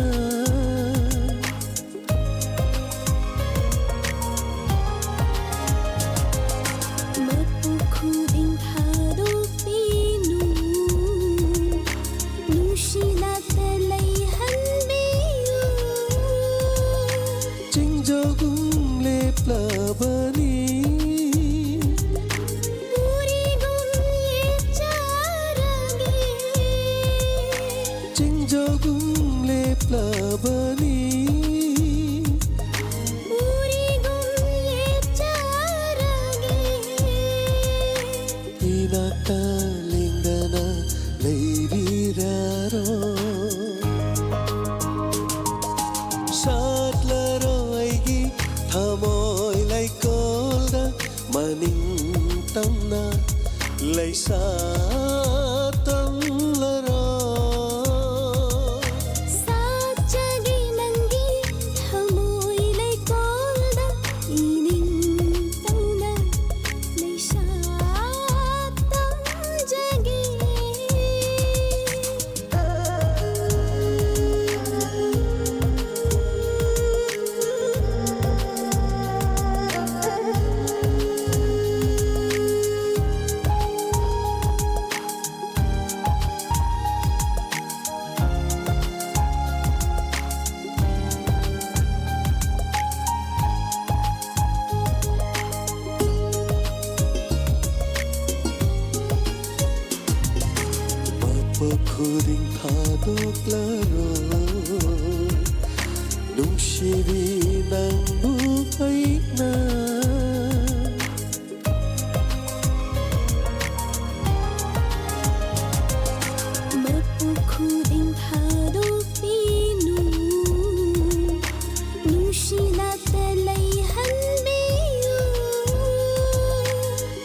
ꯃꯄꯨ ꯈꯨꯗꯤꯡ ꯊꯥꯗꯣꯛꯄꯤꯅꯨ, ꯅꯨꯡꯁꯤ ꯂꯥꯛꯇ ꯂꯩꯍꯟꯕꯤꯌꯨ꯫ ꯆꯤꯡꯖꯒꯨꯝ ꯂꯦꯞꯂꯕꯅꯤ, ꯎꯔꯤꯒꯨꯝ ꯌꯦꯠꯆꯔꯒꯦ꯫ ꯆꯤꯡꯖꯒꯨꯝ ꯂꯦꯞꯂꯕꯅꯤ, ꯎꯔꯤꯒꯨꯝ ꯌꯦꯠꯆꯔꯒꯦ꯫ ꯏꯅꯥꯛꯇ ꯂꯦꯡꯗꯅ ꯂꯩꯕꯤꯔꯔꯣ꯫ ꯁꯥꯠꯂꯔꯣ ꯑꯩꯒꯤ ꯊꯃꯣꯏ ꯂꯩꯀꯣꯜꯗ, ꯃꯅꯤꯡ ꯇꯝꯅ ꯂꯩꯁꯥ ꯇꯝꯂꯔꯣ꯫ ꯁꯥꯠꯆꯒꯦ ꯅꯪꯒꯤ ꯊꯃꯣꯏ ꯂꯩꯀꯣꯜꯗ, ꯏꯅꯤꯡ ꯇꯝꯅ ꯂꯩꯁꯥ ꯇꯝꯖꯒꯦ꯫ ꯃꯄꯨ ꯈꯨꯗꯤꯡ ꯊꯥꯗꯣꯛꯂꯔꯣ, ꯅꯨꯡꯁꯤꯕꯤ ꯅꯪꯕꯨ ꯑꯩꯅ꯫ ꯃꯄꯨ ꯈꯨꯗꯤꯡ ꯊꯥꯗꯣꯛꯄꯤꯅꯨ, ꯅꯨꯡꯁꯤ ꯂꯥꯛꯇ ꯂꯩꯍꯟꯕꯤꯌꯨ꯫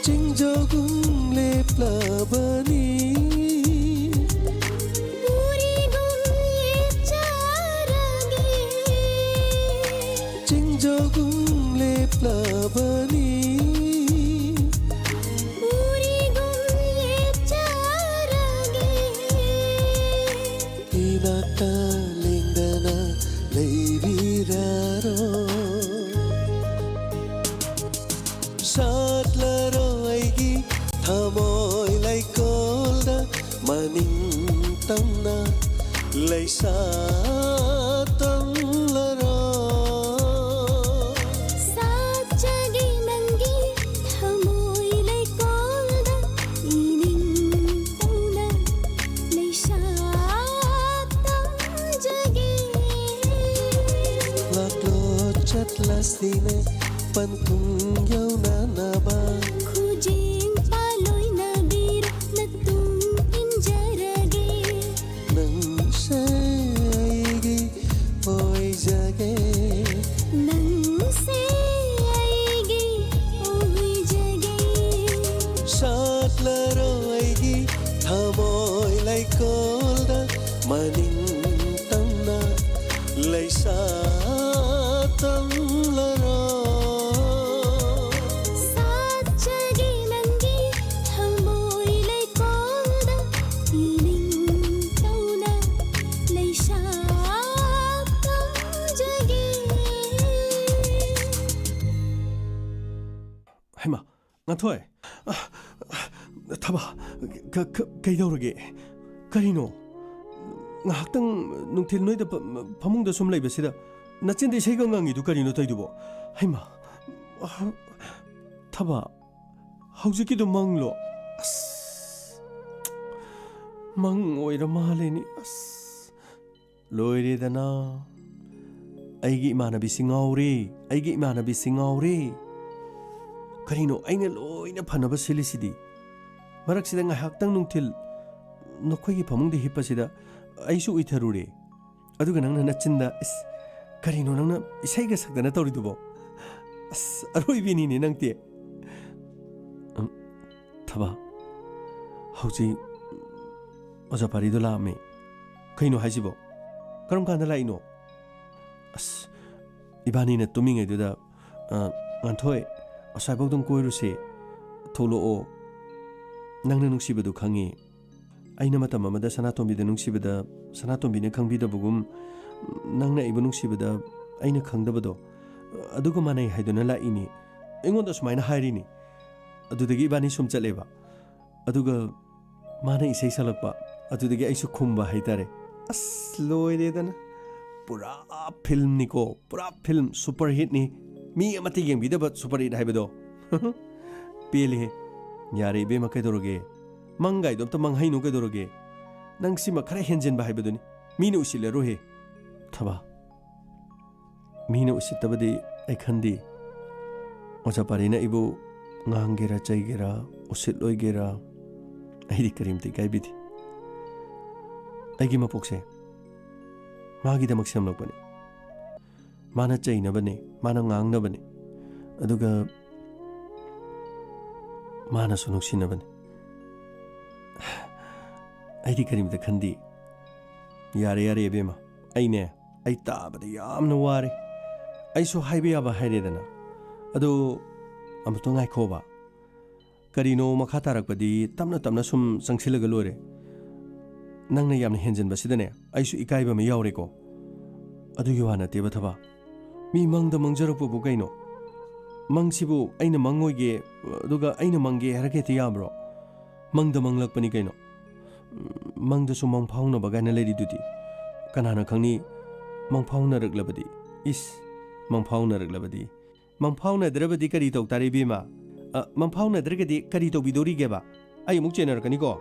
ꯆꯤꯡꯖꯒꯨꯝ ꯂꯦꯞꯂꯕꯅꯤ, ꯎꯔꯤꯒꯨꯝ ꯌꯦꯠꯆꯔꯒꯦ꯫ ꯇꯝꯂꯔꯣ꯫ ꯁꯥꯠꯆꯒꯦ ꯅꯪꯒꯤ ꯊꯃꯣꯏ ꯂꯩꯀꯣꯜꯗ ꯏꯅꯤꯡ ꯇꯧꯅ ꯂꯩꯁꯥ ꯇꯝꯖꯒꯦ꯫ ꯂꯥꯛꯂꯣ ꯆꯠꯂꯁꯤꯅꯦ ꯄꯟꯊꯨꯡ ꯌꯧꯅꯅꯕ꯫ ꯈꯨꯖꯤꯡ ꯄꯥꯂꯣꯏꯅꯕꯤꯔꯣ ꯅꯇꯨꯡ ꯏꯟꯖꯔꯒꯦ꯫ ꯅꯪꯁꯦ ꯑꯩꯒꯤ ꯑꯣꯏꯖꯒꯦ꯫ ꯅꯪꯁꯦ ꯑꯩꯒꯤ ꯑꯣꯏꯖꯒꯦ꯫ ꯁꯥꯠꯂꯔꯣ ꯑꯩꯒꯤ ꯊꯃꯣꯏ ꯂꯩꯀꯣꯜꯗ ꯃꯅꯤꯡ ꯇꯝꯅ ꯂꯩꯁꯥ ꯇꯝꯂꯔꯣ꯫ ꯁꯥꯠꯆꯒꯦ ꯅꯪꯒꯤ ꯊꯃꯣꯏ ꯂꯩꯀꯣꯜꯗ ꯏꯅꯤꯡ ꯇꯧꯅ ꯂꯩꯁꯥ ꯇꯝꯖꯒꯦ꯫ ꯍꯩꯃꯥ, ꯉꯥꯟꯊꯣꯏ꯫ ꯊꯕꯥ, ꯀ-, ꯀ-, ꯀꯩꯗꯧꯔꯒꯦ? ꯀꯔꯤꯅꯣ? ꯉꯥꯏꯍꯥꯛꯇꯪ ꯅꯨꯡꯊꯤꯜ ꯅꯣꯏꯗ ꯐ-, ꯐꯃꯨꯡꯗ ꯁꯨꯝ ꯂꯩꯕꯁꯤꯗ ꯅꯆꯤꯟꯗ ꯏꯁꯩꯒ ꯉꯪꯉꯤꯗꯨ ꯀꯔꯤꯅꯣ ꯇꯧꯏꯗꯨꯕꯣ? ꯍꯩꯃꯥ, ꯊꯕꯥ, ꯍꯧꯖꯤꯛꯀꯤꯗꯣ ꯃꯪꯂꯣ? ꯑꯁ, ꯃꯪ ꯑꯣꯏꯔ ꯃꯥꯜꯂꯦꯅꯦ꯫ ꯑꯁ, ꯂꯣꯏꯔꯦꯗꯅ꯫ ꯑꯩꯒꯤ ꯏꯃꯥꯟꯅꯕꯤꯁꯤ ꯉꯥꯎꯔꯦ, ꯑꯩꯒꯤ ꯏꯃꯥꯟꯅꯕꯤꯁꯤ ꯉꯥꯎꯔꯦ꯫ ꯀꯔꯤꯅꯣ ꯑꯩꯅ ꯂꯣꯏꯅ ꯐꯅꯕ ꯁꯤꯜꯂꯤꯁꯤꯗꯤ? ꯃꯔꯛꯁꯤꯗ ꯉꯥꯏꯍꯥꯛꯇꯪ ꯅꯨꯡꯊꯤꯜ ꯅꯈꯣꯏꯒꯤ ꯐꯃꯨꯡꯗ ꯍꯤꯞꯄꯁꯤꯗ ꯑꯩꯁꯨ ꯎꯏꯊꯔꯨꯔꯦ꯫ ꯑꯗꯨꯒ ꯅꯪꯅ ꯅꯆꯤꯟꯗ, "ꯏꯁ, ꯀꯔꯤꯅꯣ ꯅꯪꯅ ꯏꯁꯩꯒ ꯁꯛꯇꯅ ꯇꯧꯔꯤꯗꯨꯕꯣ?" ꯑꯁ, ꯑꯔꯣꯏꯕꯤꯅꯤꯅꯦ ꯅꯪꯗꯤ꯫ ꯎꯝ, ꯊꯕꯥ, ꯍꯧꯖꯤꯛ ꯑꯣꯖꯥ ꯄꯥꯔꯤꯗꯣ ꯂꯥꯛꯑꯝꯃꯦ꯫ ꯀꯩꯅꯣ ꯍꯥꯏꯁꯤꯕꯣ? ꯀꯔꯝ ꯀꯥꯟꯗ ꯂꯥꯛꯏꯅꯣ? ꯑꯁ, ꯏꯕꯥꯅꯤꯅ ꯇꯨꯝꯃꯤꯉꯩꯗꯨꯗ, ꯑ, "ꯉꯥꯟꯊꯣꯏ, ꯑꯁ꯭ꯋꯥꯏꯐꯥꯎꯗꯪ ꯀꯣꯏꯔꯨꯁꯦ, ꯊꯣꯛꯂꯛꯑꯣ꯫ ꯅꯪꯅ ꯅꯨꯡꯁꯤꯕꯗꯨ ꯈꯪꯉꯤ꯫ ꯑꯩꯅ ꯃꯇꯝ ꯑꯃꯗ ꯁꯅꯥꯇꯣꯝꯕꯤꯗ ꯅꯨꯡꯁꯤꯕꯗ, ꯁꯅꯥꯇꯣꯝꯕꯤꯅ ꯈꯪꯕꯤꯗꯕꯒꯨꯝ, ꯅꯪꯅ ꯑꯩꯕꯨ ꯅꯨꯡꯁꯤꯕꯗ ꯑꯩꯅ ꯈꯪꯗꯕꯗꯣ, ꯑꯗꯨꯒ ꯃꯥꯟꯅꯩ ꯍꯥꯏꯗꯨꯅ ꯂꯥꯛꯏꯅꯤ꯫" ꯑꯩꯉꯣꯟꯗ ꯑꯁꯨꯃꯥꯏꯅ ꯍꯥꯏꯔꯤꯅꯤ꯫ ꯑꯗꯨꯗꯒꯤ ꯏꯕꯥꯅꯤ ꯁꯨꯝ ꯆꯠꯂꯦꯕ꯫ ꯑꯗꯨꯒ ꯃꯥꯅ ꯏꯁꯩ ꯁꯛꯂꯛꯄ, ꯑꯗꯨꯗꯒꯤ ꯑꯩꯁꯨ ꯈꯨꯝꯕ ꯍꯥꯏꯇꯥꯔꯦ꯫ ꯑꯁ, ꯂꯣꯏꯔꯦꯗꯅ꯫ ꯄꯨꯔꯥ ꯐꯤꯜꯝꯅꯤꯀꯣ, ꯄꯨꯔꯥ ꯐꯤꯜꯝ ꯁꯨꯄꯔ ꯍꯤꯠꯅꯤ꯫ ꯃꯤ ꯑꯃꯠꯇ ꯌꯦꯡꯕꯤꯗꯕ ꯁꯨꯄꯔ ꯍꯤꯠ ꯍꯥꯏꯕꯗꯣ꯫ ꯄꯦꯜꯂꯤꯍꯦ꯫ ꯌꯥꯔꯦ ꯏꯕꯦꯝꯃ, ꯀꯩꯗꯧꯔꯒꯦ? ꯃꯪꯒꯥꯏꯗꯣ ꯑꯝꯇ ꯃꯪꯍꯩꯅꯨ, ꯀꯩꯗꯧꯔꯒꯦ? ꯅꯪ ꯁꯤꯃ ꯈꯔ ꯍꯦꯟꯖꯤꯟꯕ ꯍꯥꯏꯕꯗꯨꯅꯤ꯫ ꯃꯤꯅ ꯎꯁꯤꯠꯂꯔꯣꯏꯍꯦ꯫ ꯊꯕꯥ, ꯃꯤꯅ ꯎꯁꯤꯠꯇꯕꯗꯤ ꯑꯩ ꯈꯟꯗꯦ꯫ ꯑꯣꯖꯥ ꯄꯥꯔꯤꯅ ꯑꯩꯕꯨ ꯉꯥꯡꯒꯦꯔꯥ ꯆꯩꯒꯦꯔꯥ, ꯎꯁꯤꯠꯂꯣꯏꯒꯦꯔꯥ, ꯑꯩꯗꯤ ꯀꯔꯤꯝꯇ ꯏꯀꯥꯏꯕꯤꯗꯦ꯫ ꯑꯩꯒꯤ ꯃꯄꯣꯛꯁꯦ ꯃꯥꯒꯤꯗꯃꯛ ꯁꯦꯝꯂꯛꯄꯅꯤ꯫ ꯃꯥꯅ ꯆꯩꯅꯕꯅꯤ, ꯃꯥꯅ ꯉꯥꯡꯅꯕꯅꯤ, ꯑꯗꯨꯒ ꯃꯥꯅꯁꯨ ꯅꯨꯡꯁꯤꯅꯕꯅꯤ꯫ ꯑꯩꯗꯤ ꯀꯔꯤꯝꯇ ꯈꯟꯗꯦ꯫ ꯌꯥꯔꯦ, ꯌꯥꯔꯦ ꯏꯕꯦꯝꯃ, ꯑꯩꯅꯦ, ꯑꯩ ꯇꯥꯕꯗ ꯌꯥꯝꯅ ꯋꯥꯔꯦ꯫ ꯑꯩꯁꯨ ꯍꯥꯏꯕ ꯌꯥꯕ ꯍꯥꯏꯔꯦꯗꯅ꯫ ꯑꯗꯨ ꯑꯃꯨꯛꯇ ꯉꯥꯏꯈꯣꯕ꯫ ꯀꯔꯤꯅꯣ ꯃꯈꯥ ꯇꯥꯔꯛꯄꯗꯤ ꯇꯞꯅ ꯇꯞꯅ ꯁꯨꯝ ꯆꯪꯁꯤꯜꯂꯒ ꯂꯣꯏꯔꯦ꯫ ꯅꯪꯅ ꯌꯥꯝꯅ ꯍꯦꯟꯖꯤꯟꯕꯁꯤꯗꯅꯦ ꯑꯩꯁꯨ ꯏꯀꯥꯏꯕ ꯑꯃ ꯌꯥꯎꯔꯦꯀꯣ꯫ ꯑꯗꯨꯒꯤ ꯋꯥ ꯅꯠꯇꯦꯕ ꯊꯕꯥ꯫ ꯃꯤ ꯃꯪꯗ ꯃꯪꯖꯔꯛꯄꯕꯨ ꯀꯩꯅꯣ? ꯃꯪꯁꯤꯕꯨ ꯑꯩꯅ ꯃꯪꯉꯣꯏꯒꯦ, ꯑꯗꯨꯒ ꯑꯩꯅ ꯃꯪꯒꯦ ꯍꯥꯏꯔꯒ ꯍꯦꯛꯇ ꯌꯥꯕ꯭ꯔꯣ? ꯃꯪꯗ ꯃꯪꯂꯛꯄꯅꯤ ꯀꯩꯅꯣ꯫ ꯃꯪꯗꯁꯨ ꯃꯪꯐꯥꯎꯅꯕ ꯀꯥꯏꯅ ꯂꯩꯔꯤꯗꯨꯗꯤ꯫ ꯀꯅꯥꯅ ꯈꯪꯅꯤ? ꯃꯪꯐꯥꯎꯅꯔꯛꯂꯕꯗꯤ? ꯏꯁ, ꯃꯪꯐꯥꯎꯅꯔꯛꯂꯕꯗꯤ? ꯃꯪꯐꯥꯎꯅꯗ꯭ꯔꯕꯗꯤ ꯀꯔꯤ ꯇꯧ ꯇꯥꯔꯦ ꯏꯕꯦꯝꯃ? ꯑ, ꯃꯪꯐꯥꯎꯅꯗ꯭ꯔꯒꯗꯤ ꯀꯔꯤ ꯇꯧꯕꯤꯗꯧꯔꯤꯒꯦꯕ? ꯑꯩ ꯑꯃꯨꯛ ꯆꯦꯟꯅꯔꯛꯀꯅꯤꯀꯣ꯫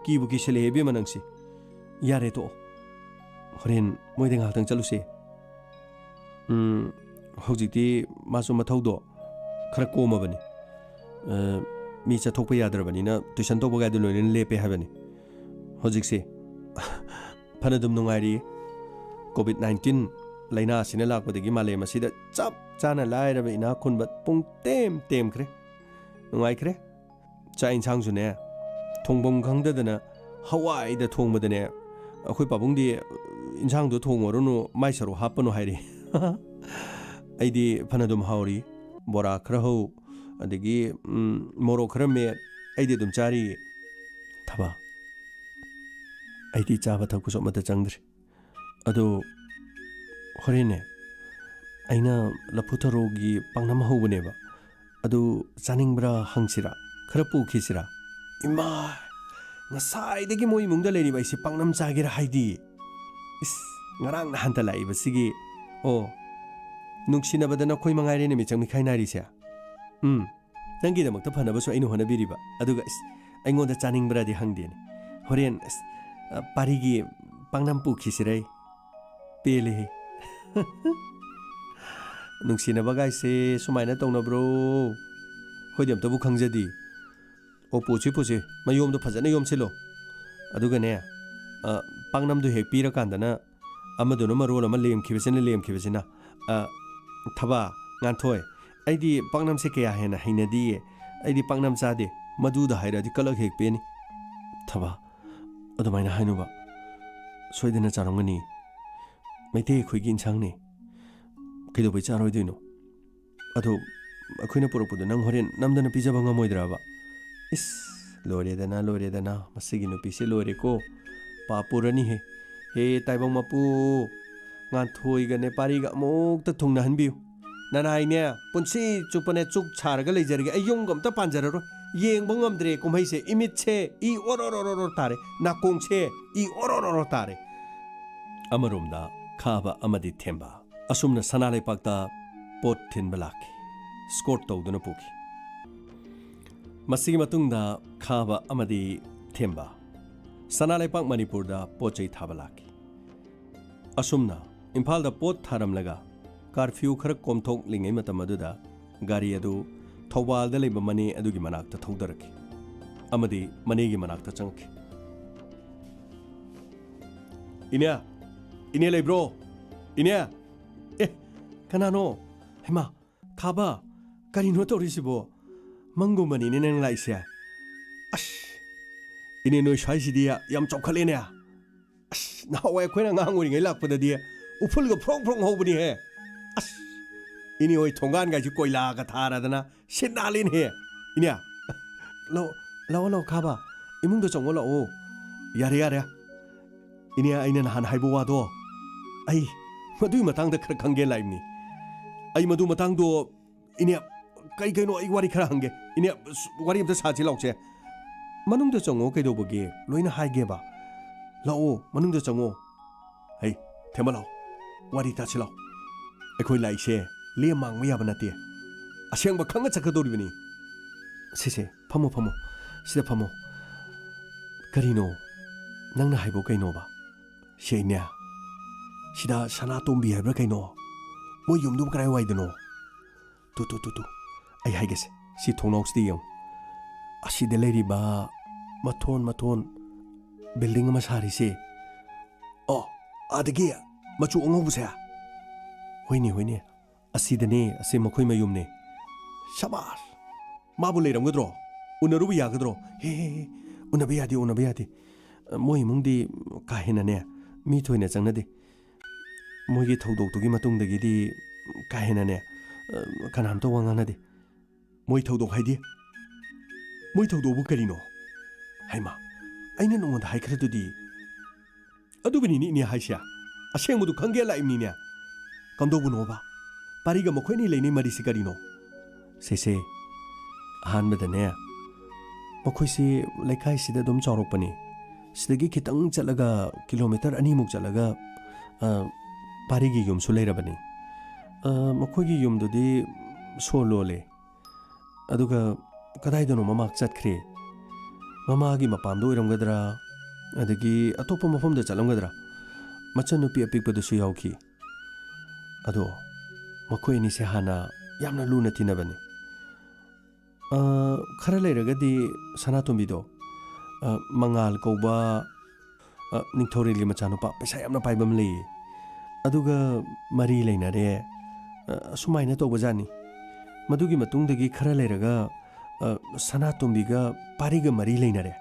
ꯀꯤꯕꯨ ꯀꯤꯁꯤꯜꯂꯛꯑꯦ ꯏꯕꯦꯝꯃ ꯅꯪꯁꯤ꯫ ꯌꯥꯔꯦ ꯇꯣꯛꯑꯣ꯫ ꯍꯣꯔꯦꯟ ꯃꯣꯏꯗ ꯉꯥꯏꯍꯥꯛꯇꯪ ꯆꯠꯂꯨꯁꯦ꯫ ꯎꯝ, ꯍꯧꯖꯤꯛꯇꯤ ꯃꯥꯁꯨ ꯃꯊꯧꯗꯣ ꯈꯔ ꯀꯣꯝꯃꯕꯅꯤ꯫ ꯑ, ꯃꯤ ꯆꯠꯊꯣꯛꯄ ꯌꯥꯗ꯭ꯔꯕꯅꯤꯅ ꯇꯨꯏꯁꯟ ꯇꯧꯕꯒꯥꯏꯗꯣ ꯂꯣꯏꯅ ꯂꯦꯞꯄꯦ ꯍꯥꯏꯕꯅꯤ꯫ ꯍꯧꯖꯤꯛꯁꯦ ꯐꯅꯗꯨꯝ ꯅꯨꯡꯉꯥꯏꯔꯤ꯫ ꯀꯣꯚꯤꯗ ꯅꯥꯏꯟꯇꯤꯟ ꯂꯥꯏꯅꯥ ꯑꯁꯤꯅ ꯂꯥꯛꯄꯗꯒꯤ ꯃꯥꯂꯦꯝ ꯑꯁꯤꯗ ꯆꯞ ꯆꯥꯅ ꯂꯥꯏꯔꯕ ꯏꯅꯥꯛ ꯈꯨꯟꯕ ꯄꯨꯡ ꯇꯦꯝ ꯇꯦꯝꯈ꯭ꯔꯦ꯫ ꯅꯨꯡꯉꯥꯏꯈ꯭ꯔꯦ꯫ ꯆꯥꯛ ꯏꯟꯁꯥꯡꯁꯨꯅꯦ, ꯊꯣꯡꯐꯝ ꯈꯪꯗꯗꯅ ꯍꯋꯥꯏꯗ ꯊꯣꯡꯕꯗꯅꯦ, ꯑꯩꯈꯣꯏ ꯄꯥꯕꯨꯡꯗꯤ, "ꯏꯟꯁꯥꯡꯗꯣ ꯊꯣꯡꯉꯨꯔꯅꯨ, ꯃꯥꯏ ꯁꯔꯨꯛ ꯍꯥꯞꯄꯅꯨ" ꯍꯥꯏꯔꯤ꯫ ꯑꯩꯗꯤ ꯐꯅꯗꯨꯝ ꯍꯥꯎꯔꯤ꯫ ꯕꯣꯔꯥ ꯈꯔ ꯍꯧ, ꯑꯗꯒꯤ, ꯎꯝ, ꯃꯣꯔꯣꯛ ꯈꯔ ꯃꯦꯠ, ꯑꯩꯗꯤ ꯑꯗꯨꯝ ꯆꯥꯔꯤꯌꯦ꯫ ꯊꯕꯥ, ꯑꯩꯗꯤ ꯆꯥꯕ ꯊꯛꯄꯁꯨ ꯑꯃꯠꯇ ꯆꯪꯗ꯭ꯔꯤ꯫ ꯑꯗꯣ ꯍꯣꯔꯦꯟꯅꯦ, ꯑꯩꯅ ꯂꯐꯨ ꯊꯔꯣꯒꯤ ꯄꯥꯛꯅꯝ ꯍꯧꯕꯅꯦꯕ, ꯑꯗꯨ ꯆꯥꯅꯤꯡꯕ꯭ꯔꯥ ꯍꯪꯁꯤꯔꯥ? ꯈꯔ ꯄꯨꯈꯤꯁꯤꯔꯥ? ꯏꯃꯥ! ꯉꯁꯥꯏꯗꯒꯤ ꯃꯣꯏ ꯏꯃꯨꯡꯗ ꯂꯩꯔꯤꯕ ꯑꯩꯁꯦ ꯄꯥꯛꯅꯝ ꯆꯥꯒꯦꯔꯥ ꯍꯥꯏꯗꯤ꯫ ꯏꯁ, ꯉꯔꯥꯡ ꯅꯍꯥꯟꯇ ꯂꯥꯛꯏꯕꯁꯤꯒꯤ꯫ ꯑꯣ, ꯅꯨꯡꯁꯤꯅꯕꯗ ꯅꯈꯣꯏ ꯃꯉꯥꯏꯔꯦꯅꯦ ꯃꯤꯆꯪ ꯃꯤꯈꯥꯏ ꯅꯥꯏꯔꯤꯁꯦ꯫ ꯎꯝ, ꯅꯪꯒꯤꯗꯃꯛꯇ ꯐꯅꯕꯁꯨ ꯑꯩꯅ ꯍꯣꯠꯅꯕꯤꯔꯤꯕ, ꯑꯗꯨꯒ ꯏꯁ, ꯑꯩꯉꯣꯟꯗ ꯆꯥꯅꯤꯡꯕ꯭ꯔꯥꯗꯤ ꯍꯪꯗꯦꯅꯦ꯫ ꯍꯣꯔꯦꯟ, ꯑꯁ, ꯑ, ꯄꯥꯔꯤꯒꯤ ꯄꯥꯛꯅꯝ ꯄꯨꯈꯤꯁꯤꯔꯩ꯫ ꯄꯦꯜꯂꯦꯍꯦ꯫ ꯅꯨꯡꯁꯤꯅꯕ ꯒꯥꯏꯁꯦ ꯁꯨꯃꯥꯏꯅ ꯇꯧꯅꯕ꯭ꯔꯣ? ꯑꯩꯈꯣꯏꯗꯤ ꯑꯝꯇꯕꯨ ꯈꯪꯖꯗꯦ꯫ ꯑꯣ, ꯄꯨꯁꯤ, ꯄꯨꯁꯤ꯫ ꯃꯌꯣꯝꯗꯣ ꯐꯖꯅ ꯌꯣꯝꯁꯤꯜꯂꯣ꯫ ꯑꯗꯨꯒꯅꯦ, ꯑ, ꯄꯥꯛꯅꯝꯗꯣ ꯍꯦꯛ ꯄꯤꯔꯀꯥꯟꯗꯅ ꯑꯃꯗꯨꯅ ꯃꯔꯣꯜ ꯑꯃ ꯂꯦꯝꯈꯤꯕꯁꯤꯅ, ꯂꯦꯝꯈꯤꯕꯁꯤꯅ꯫ ꯑ, ꯊꯕꯥ, ꯉꯥꯟꯊꯣꯏ, ꯑꯩꯗꯤ ꯄꯥꯛꯅꯝꯁꯦ ꯀꯌꯥ ꯍꯦꯟꯅ ꯍꯩꯅꯗꯤꯌꯦ꯫ ꯑꯩꯗꯤ ꯄꯥꯛꯅꯝ ꯆꯥꯗꯦ꯫ ꯃꯗꯨꯗ ꯍꯥꯏꯔꯛꯑꯗꯤ ꯀꯂꯛ ꯍꯦꯛ ꯄꯦꯟꯅꯤ꯫ ꯊꯕꯥ, ꯑꯗꯨꯃꯥꯏꯅ ꯍꯥꯏꯅꯨꯕ꯫ ꯁꯣꯏꯗꯅ ꯆꯥꯔꯝꯒꯅꯤ꯫ ꯃꯩꯇꯩ ꯑꯩꯈꯣꯏꯒꯤ ꯏꯟꯁꯥꯡꯅꯤ꯫ ꯀꯩꯗꯧꯕꯩ ꯆꯥꯔꯣꯏꯗꯣꯏꯅꯣ? ꯑꯗꯣ ꯑꯩꯈꯣꯏꯅ ꯄꯨꯔꯛꯄꯗꯣ ꯅꯪ ꯍꯣꯔꯦꯟ ꯅꯝꯗꯅ ꯄꯤꯖꯕ ꯉꯝꯃꯣꯏꯗ꯭ꯔꯕ? ꯏꯁ, ꯂꯣꯏꯔꯦꯗꯅ, ꯂꯣꯏꯔꯦꯗꯅ, ꯃꯁꯤꯒꯤ ꯅꯨꯄꯤꯁꯦ ꯂꯣꯏꯔꯦꯀꯣ꯫ ꯄꯥꯞ ꯄꯨꯔꯅꯤꯍꯦ꯫ ꯍꯦ, ꯇꯥꯏꯕꯪ ꯃꯄꯨ, ꯉꯥꯟꯊꯣꯏꯒꯅꯦ ꯄꯥꯔꯤꯒ ꯑꯃꯨꯛꯇ ꯊꯨꯡꯅꯍꯟꯕꯤꯌꯨ꯫ ꯅꯅꯥꯏꯅꯦ, ꯄꯨꯟꯁꯤ ꯆꯨꯞꯄꯅꯦ ꯆꯨꯛ ꯁꯥꯔꯒ ꯂꯩꯖꯔꯒꯦ꯫ ꯑꯩ ꯌꯨꯝꯒ ꯑꯝꯇ ꯄꯥꯟꯖꯔꯔꯣꯏ꯫ ꯌꯦꯡꯕ ꯉꯝꯗ꯭ꯔꯦ ꯀꯨꯝꯍꯩꯁꯦ꯫ ꯏꯃꯤꯠꯁꯦ ꯏ ꯑꯣꯔꯣ ꯔꯣ ꯔꯣ ꯔꯣ ꯇꯥꯔꯦ꯫ ꯅꯥꯀꯣꯡꯁꯦ ꯏ ꯑꯣꯔꯣ ꯔꯣ ꯔꯣ ꯇꯥꯔꯦ꯫ ꯑꯃꯔꯣꯝꯗ ꯈꯥꯕ ꯑꯃꯗꯤ ꯊꯦꯝꯕ ꯑꯁꯨꯝꯅ ꯁꯅꯥ ꯂꯩꯄꯥꯛꯇ ꯄꯣꯠ ꯊꯤꯟꯕ ꯂꯥꯛꯈꯤ꯫ ꯁ꯭ꯀꯣꯔꯠ ꯇꯧꯗꯨꯅ ꯄꯨꯈꯤ꯫ ꯃꯁꯤꯒꯤ ꯃꯇꯨꯡꯗ ꯈꯥꯕ ꯑꯃꯗꯤ ꯊꯦꯝꯕ ꯁꯅꯥ ꯂꯩꯄꯥꯛ ꯃꯅꯤꯄꯨꯔꯗ ꯄꯣꯠ ꯆꯩ ꯊꯥꯕ ꯂꯥꯛꯈꯤ꯫ ꯑꯁꯨꯝꯅ ꯏꯝꯐꯥꯜꯗ ꯄꯣꯠ ꯊꯥꯔꯝꯂꯒ ꯀꯥꯔꯐ꯭ꯌꯨ ꯈꯔ ꯀꯣꯝꯊꯣꯛꯂꯤꯉꯩ ꯃꯇꯝ ꯑꯗꯨꯗ ꯒꯥꯔꯤ ꯑꯗꯨ ꯊꯧꯕꯥꯜꯗ ꯂꯩꯕ ꯃꯅꯦ ꯑꯗꯨꯒꯤ ꯃꯅꯥꯛꯇ ꯊꯧꯗꯔꯛꯈꯤ ꯑꯃꯗꯤ ꯃꯅꯦꯒꯤ ꯃꯅꯥꯛꯇ ꯆꯪꯉꯛꯈꯤ꯫ "ꯏꯅꯦ, ꯏꯅꯦ ꯂꯩꯕ꯭ꯔꯣ? ꯏꯅꯦ!" "ꯑꯦ, ꯀꯅꯥꯅꯣ? ꯍꯩꯃꯥ, ꯈꯥꯕ, ꯀꯔꯤꯅꯣ ꯇꯧꯔꯤꯁꯤꯕꯣ? ꯃꯪꯒꯨꯝꯕꯅꯤꯅꯦ ꯅꯪ ꯂꯥꯛꯏꯁꯦ꯫ ꯑꯁ, ꯏꯅꯦ ꯅꯣꯏ ꯁ꯭ꯋꯥꯏꯁꯤꯗꯤ ꯌꯥꯝ ꯆꯥꯎꯈꯠꯂꯦꯅꯦ꯫ ꯑꯁ, ꯅꯍꯥꯟꯋꯥꯏ ꯑꯩꯈꯣꯏꯅ ꯑꯉꯥꯡ ꯑꯣꯏꯔꯤꯉꯩ ꯂꯥꯛꯄꯗꯗꯤ ꯎꯐꯨꯜꯒ ꯐ꯭ꯔꯣꯡ ꯐ꯭ꯔꯣꯡ ꯍꯧꯕꯅꯤꯍꯦ꯫ ꯑꯁ, ꯏꯅꯦ ꯍꯣꯏ ꯊꯣꯡꯒꯥꯟꯒꯥꯏꯁꯤ ꯀꯣꯏꯂꯥꯒ ꯊꯥꯔꯗꯅ ꯁꯤꯠ ꯅꯥꯜꯂꯦꯅꯦꯍꯦ꯫ ꯏꯅꯦ, ꯂꯥꯛꯑꯣ, ꯂꯥꯛꯑꯣ, ꯂꯥꯛꯑꯣ, ꯈꯥꯕ, ꯏꯃꯨꯡꯗ ꯆꯪꯉꯣ ꯂꯥꯛꯑꯣ꯫ ꯌꯥꯔꯦ, ꯌꯥꯔꯦ꯫ ꯏꯅꯦ, ꯑꯩꯅ ꯅꯍꯥꯟ ꯍꯥꯏꯕ ꯋꯥꯗꯣ, ꯑꯩ ꯃꯗꯨꯒꯤ ꯃꯇꯥꯡꯗ ꯈꯔ ꯈꯪꯒꯦ ꯂꯥꯛꯏꯕꯅꯤ꯫ ꯑꯩ ꯃꯗꯨ ꯃꯇꯥꯡꯗꯣ, ꯏꯅꯦ, ꯀꯩ ꯀꯩꯅꯣ ꯑꯩ ꯋꯥꯔꯤ ꯈꯔ ꯍꯪꯒꯦ꯫ ꯏꯅꯦ, ꯑꯁ, ꯋꯥꯔꯤ ꯑꯝꯇ ꯁꯥꯁꯤ ꯂꯥꯎꯁꯦ꯫ ꯃꯅꯨꯡꯗ ꯆꯪꯉꯣ, ꯀꯩꯗꯧꯕꯒꯦ? ꯂꯣꯏꯅ ꯍꯥꯏꯒꯦꯕ꯫ ꯂꯥꯛꯑꯣ, ꯃꯅꯨꯡꯗ ꯆꯪꯉꯣ꯫ ꯍꯦꯃ ꯂꯥꯎ, ꯋꯥꯔꯤ ꯇꯥꯁꯤ ꯂꯥꯎ꯫ ꯑꯩꯈꯣꯏ ꯂꯥꯛꯏꯁꯦ ꯂꯦꯝ ꯃꯥꯡꯕ ꯌꯥꯕ ꯅꯠꯇꯦ꯫ ꯑꯁꯦꯡꯕ ꯈꯪꯉ ꯆꯠꯀꯗꯧꯔꯤꯕꯅꯤ꯫ ꯁꯤꯁꯦ, ꯐꯝꯃꯣ, ꯐꯝꯃꯣ꯫ ꯁꯤꯗ ꯐꯝꯃꯣ꯫ ꯀꯔꯤꯅꯣ? ꯅꯪꯅ ꯍꯥꯏꯕꯣ ꯀꯩꯅꯣꯕ? ꯁꯦꯅꯦ, ꯁꯤꯗ ꯁꯅꯥꯇꯣꯝꯕꯤ ꯍꯥꯏꯕ꯭ꯔꯥ ꯀꯩꯅꯣ? ꯃꯣꯏ ꯌꯨꯝꯗꯨꯕꯨ ꯀꯗꯥꯏꯋꯥꯏꯗꯅꯣ? ꯇꯨ, ꯇꯨ, ꯇꯨ, ꯇꯨ꯫ ꯑꯩ ꯍꯥꯏꯒꯦꯁꯦ, ꯁꯤ ꯊꯣꯡꯅꯥꯎꯁꯤꯗ ꯌꯦꯡꯉꯨ꯫ ꯑꯁꯤꯗ ꯂꯩꯔꯤꯕ ꯃꯊꯣꯟ ꯃꯊꯣꯟ building ꯑꯃ ꯁꯥꯔꯤꯁꯦ꯫ ꯑꯣ, ꯑꯥꯗꯒꯤ ꯃꯆꯨ ꯑꯉꯧꯕꯁꯦ? ꯍꯣꯏꯅꯦ, ꯍꯣꯏꯅꯦ꯫ ꯑꯁꯤꯗꯅꯦ, ꯑꯁꯤ ꯃꯈꯣꯏ ꯃꯌꯨꯝꯅꯦ꯫ ꯁꯕꯥꯁ! ꯃꯥꯕꯨ ꯂꯩꯔꯝꯒꯗ꯭ꯔꯣ? ꯎꯅꯔꯨꯕ ꯌꯥꯒꯗ꯭ꯔꯣ? ꯍꯦ, ꯍꯦ, ꯍꯦ, ꯎꯅꯕ ꯌꯥꯗꯦ, ꯎꯅꯕ ꯌꯥꯗꯦ꯫ ꯃꯣꯏ ꯏꯃꯨꯡꯗꯤ ꯀꯥ ꯍꯦꯟꯅꯅꯦ, ꯃꯤ ꯊꯣꯏꯅ ꯆꯪꯅꯗꯦ꯫ ꯃꯣꯏꯒꯤ ꯊꯧꯗꯣꯛꯇꯨꯒꯤ ꯃꯇꯨꯡꯗꯒꯤꯗꯤ ꯀꯥ ꯍꯦꯟꯅꯅꯦ, ꯀꯅꯥꯝꯇ ꯋꯥ ꯉꯥꯡꯅꯗꯦ꯫ ꯃꯣꯏ ꯊꯧꯗꯣꯛ ꯍꯥꯏꯗꯤ? ꯃꯣꯏ ꯊꯧꯗꯣꯛꯄꯨ ꯀꯔꯤꯅꯣ? ꯍꯩꯃꯥ, ꯑꯩꯅ ꯅꯉꯣꯟꯗ ꯍꯥꯏꯈ꯭ꯔꯗꯨꯗꯤ꯫ ꯑꯗꯨꯒꯤꯅꯤꯅꯦ ꯏꯅꯦ ꯍꯥꯏꯁꯦ꯫ ꯑꯁꯦꯡꯕꯗꯨ ꯈꯪꯒꯦ ꯂꯥꯛꯏꯕꯅꯤꯅꯦ꯫ ꯀꯝꯗꯧꯕꯅꯣꯕ? ꯄꯥꯔꯤꯒ ꯃꯈꯣꯏ ꯑꯅꯤ ꯂꯩꯅꯩ ꯃꯔꯤꯁꯤ ꯀꯔꯤꯅꯣ? ꯁꯦꯁꯦ, ꯑꯍꯥꯟꯕꯗꯅꯦ, ꯃꯈꯣꯏꯁꯤ ꯂꯩꯀꯥꯏꯁꯤꯗ ꯑꯗꯨꯝ ꯆꯥꯎꯔꯛꯄꯅꯤ꯫ ꯁꯤꯗꯒꯤ ꯈꯤꯇꯪ ꯆꯠꯂꯒ, ꯀꯤꯂꯣꯃꯤꯇꯔ ꯑꯅꯤꯃꯨꯛ ꯆꯠꯂꯒ, ꯑ, ꯄꯥꯔꯤꯒꯤ ꯌꯨꯝꯁꯨ ꯂꯩꯔꯕꯅꯤ꯫ ꯑ, ꯃꯈꯣꯏꯒꯤ ꯌꯨꯝꯗꯨꯗꯤ ꯁꯣ ꯂꯣꯜꯂꯦ꯫ ꯑꯗꯨꯒ ꯀꯗꯥꯏꯗꯅꯣ ꯃꯃꯥ ꯆꯠꯈ꯭ꯔꯦ꯫ ꯃꯃꯥꯒꯤ ꯃꯄꯥꯝꯗ ꯑꯣꯏꯔꯝꯒꯗ꯭ꯔꯥ, ꯑꯗꯒꯤ ꯑꯇꯣꯞꯄ ꯃꯐꯝꯗ ꯆꯠꯂꯝꯒꯗ꯭ꯔꯥ? ꯃꯆꯟꯅꯨꯄꯤ ꯑꯄꯤꯛꯄꯗꯨꯁꯨ ꯌꯥꯎꯈꯤ꯫ ꯑꯗꯣ ꯃꯈꯣꯏ ꯑꯅꯤꯁꯦ ꯍꯥꯟꯅ ꯌꯥꯝꯅ ꯂꯨꯅ ꯇꯤꯟꯅꯕꯅꯤ꯫ ꯑ, ꯈꯔ ꯂꯩꯔꯒꯗꯤ ꯁꯅꯥꯇꯣꯝꯕꯤꯗꯣ, ꯑ, ꯃꯉꯥꯜ ꯀꯧꯕ, ꯑ, ꯅꯤꯡꯊꯧꯔꯦꯜꯒꯤ ꯃꯆꯥꯅꯨꯄꯥ ꯄꯩꯁꯥ ꯌꯥꯝꯅ ꯄꯥꯏꯕ ꯑꯃ ꯂꯩꯌꯦ꯫ ꯑꯗꯨꯒ ꯃꯔꯤ ꯂꯩꯅꯔꯦ꯫ ꯑ, ꯑꯁꯨꯃꯥꯏꯅ ꯇꯧꯕꯖꯥꯠꯅꯤ꯫ ꯃꯗꯨꯒꯤ ꯃꯇꯨꯡꯗꯒꯤ ꯈꯔ ꯂꯩꯔꯒ, ꯑ, ꯁꯅꯥꯇꯣꯝꯕꯤꯒ ꯄꯥꯔꯤꯒ ꯃꯔꯤ ꯂꯩꯅꯔꯦ꯫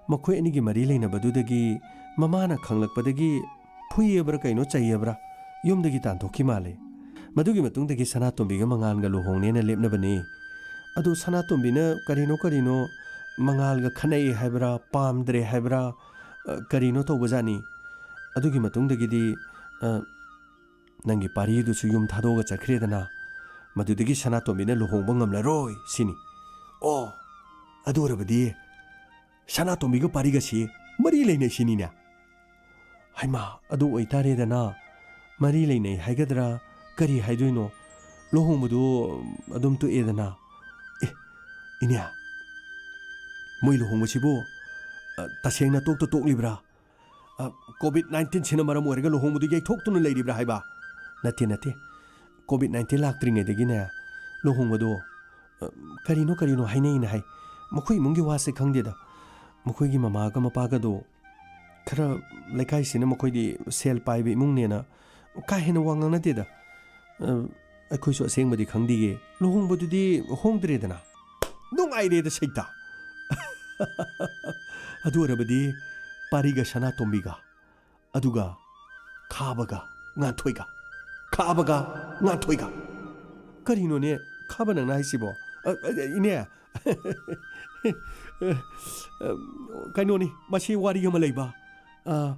ꯃꯈꯣꯏ ꯑꯅꯤꯒꯤ ꯃꯔꯤ ꯂꯩꯅꯕꯗꯨꯗꯒꯤ ꯃꯃꯥꯅ ꯈꯪꯂꯛꯄꯗꯒꯤ ꯐꯨꯏꯌꯦꯕ꯭ꯔꯥ ꯀꯩꯅꯣ, ꯆꯩꯌꯦꯕ꯭ꯔꯥ, ꯌꯨꯝꯗꯒꯤ ꯇꯥꯟꯊꯣꯛꯈꯤ ꯃꯥꯜꯂꯦ꯫ ꯃꯗꯨꯒꯤ ꯃꯇꯨꯡꯗꯒꯤ ꯁꯅꯥꯇꯣꯝꯕꯤꯒ ꯃꯉꯥꯜꯒ ꯂꯨꯍꯣꯡꯅꯦꯅ ꯂꯦꯞꯅꯕꯅꯤ꯫ ꯑꯗꯨ ꯁꯅꯥꯇꯣꯝꯕꯤꯅ ꯀꯔꯤꯅꯣ ꯀꯔꯤꯅꯣ ꯃꯉꯥꯜꯒ ꯈꯠꯅꯩ ꯍꯥꯏꯕ꯭ꯔꯥ, ꯄꯥꯝꯗ꯭ꯔꯦ ꯍꯥꯏꯕ꯭ꯔꯥ, ꯑ, ꯀꯔꯤꯅꯣ ꯇꯧꯕꯖꯥꯠꯅꯤ꯫ ꯑꯗꯨꯒꯤ ꯃꯇꯨꯡꯗꯒꯤꯗꯤ, ꯑ, ꯅꯪꯒꯤ ꯄꯥꯔꯤꯗꯨꯁꯨ ꯌꯨꯝ ꯊꯥꯗꯣꯛꯑꯒ ꯆꯠꯈ꯭ꯔꯦꯗꯅ꯫ ꯃꯗꯨꯗꯒꯤ ꯁꯅꯥꯇꯣꯝꯕꯤꯅ ꯂꯨꯍꯣꯡꯕ ꯉꯝꯂꯔꯣꯏ ꯁꯤꯅꯤ꯫ ꯑꯣ, ꯑꯗꯨ ꯑꯣꯏꯔꯕꯗꯤ ꯁꯅꯥꯇꯣꯝꯕꯤꯒ ꯄꯥꯔꯤꯒꯁꯤ ꯃꯔꯤ ꯂꯩꯅꯩ ꯁꯤꯅꯤꯅꯦ꯫ "ꯍꯩꯃꯥ, ꯑꯗꯨ ꯑꯣꯏꯇꯥꯔꯦꯗꯅ, ꯃꯔꯤ ꯂꯩꯅꯩ ꯍꯥꯏꯒꯗ꯭ꯔꯥ, ꯀꯔꯤ ꯍꯥꯏꯗꯣꯏꯅꯣ? ꯂꯨꯍꯣꯡꯕꯗꯨ ꯑꯗꯨꯝ ꯇꯣꯛꯑꯦꯗꯅ?" "ꯑꯦ, ꯏꯅꯦ, ꯃꯣꯏ ꯂꯨꯍꯣꯡꯕꯁꯤꯕꯨ, ꯑ, ꯇꯁꯦꯡꯅ ꯇꯣꯛꯇ ꯇꯣꯛꯂꯤꯕ꯭ꯔꯥ? ꯑ, ꯀꯣꯚꯤꯗ ꯅꯥꯏꯟꯇꯤꯟꯁꯤꯅ ꯃꯔꯝ ꯑꯣꯏꯔꯒ ꯂꯨꯍꯣꯡꯕꯗꯨ ꯌꯩꯊꯣꯛꯇꯨꯅ ꯂꯩꯔꯤꯕ꯭ꯔꯥ ꯍꯥꯏꯕ?" "ꯅꯠꯇꯦ, ꯅꯠꯇꯦ, ꯀꯣꯚꯤꯗ ꯅꯥꯏꯟꯇꯤꯟ ꯂꯥꯛꯇ꯭ꯔꯤꯉꯩꯗꯒꯤꯅꯦ ꯂꯨꯍꯣꯡꯕꯗꯣ, ꯑ, ꯀꯔꯤꯅꯣ ꯀꯔꯤꯅꯣ ꯍꯥꯏꯅꯩꯅ ꯍꯥꯏ꯫ ꯃꯈꯣꯏ ꯏꯃꯨꯡꯒꯤ ꯋꯥꯁꯦ ꯈꯪꯗꯦꯗ꯫ ꯃꯈꯣꯏꯒꯤ ꯃꯃꯥꯒ ꯃꯄꯥꯒꯗꯣ ꯈꯔ ꯂꯩꯀꯥꯏꯁꯤꯅ ꯃꯈꯣꯏꯗꯤ ꯁꯦꯜ ꯄꯥꯏꯕ ꯏꯃꯨꯡꯅꯦꯅ ꯀꯥ ꯍꯦꯟꯅ ꯋꯥ ꯉꯥꯡꯅꯗꯦꯗ꯫ ꯑ, ꯑꯩꯈꯣꯏꯁꯨ ꯑꯁꯦꯡꯕꯗꯤ ꯈꯪꯗꯤꯌꯦ꯫ ꯂꯨꯍꯣꯡꯕꯗꯨꯗꯤ ꯍꯣꯡꯗ꯭ꯔꯦꯗꯅ꯫" "ꯅꯨꯡꯉꯥꯏꯔꯦꯗ ꯁꯩꯇꯥ꯫ ꯑꯗꯨ ꯑꯣꯏꯔꯕꯗꯤ ꯄꯥꯔꯤꯒ ꯁꯅꯥꯇꯣꯝꯕꯤꯒ, ꯑꯗꯨꯒ ꯈꯥꯕꯒ ꯉꯥꯟꯊꯣꯏꯒ, ꯈꯥꯕꯒ ꯉꯥꯟꯊꯣꯏꯒ꯫" "ꯀꯔꯤꯅꯣꯅꯦ ꯈꯥꯕ ꯅꯪꯅ ꯍꯥꯏꯁꯤꯕꯣ?" "ꯑ, ꯑ, ꯏꯅꯦ, ꯀꯩꯅꯣꯅꯤ, ꯃꯁꯤ ꯋꯥꯔꯤ ꯑꯃ ꯂꯩꯕ꯫ ꯑ,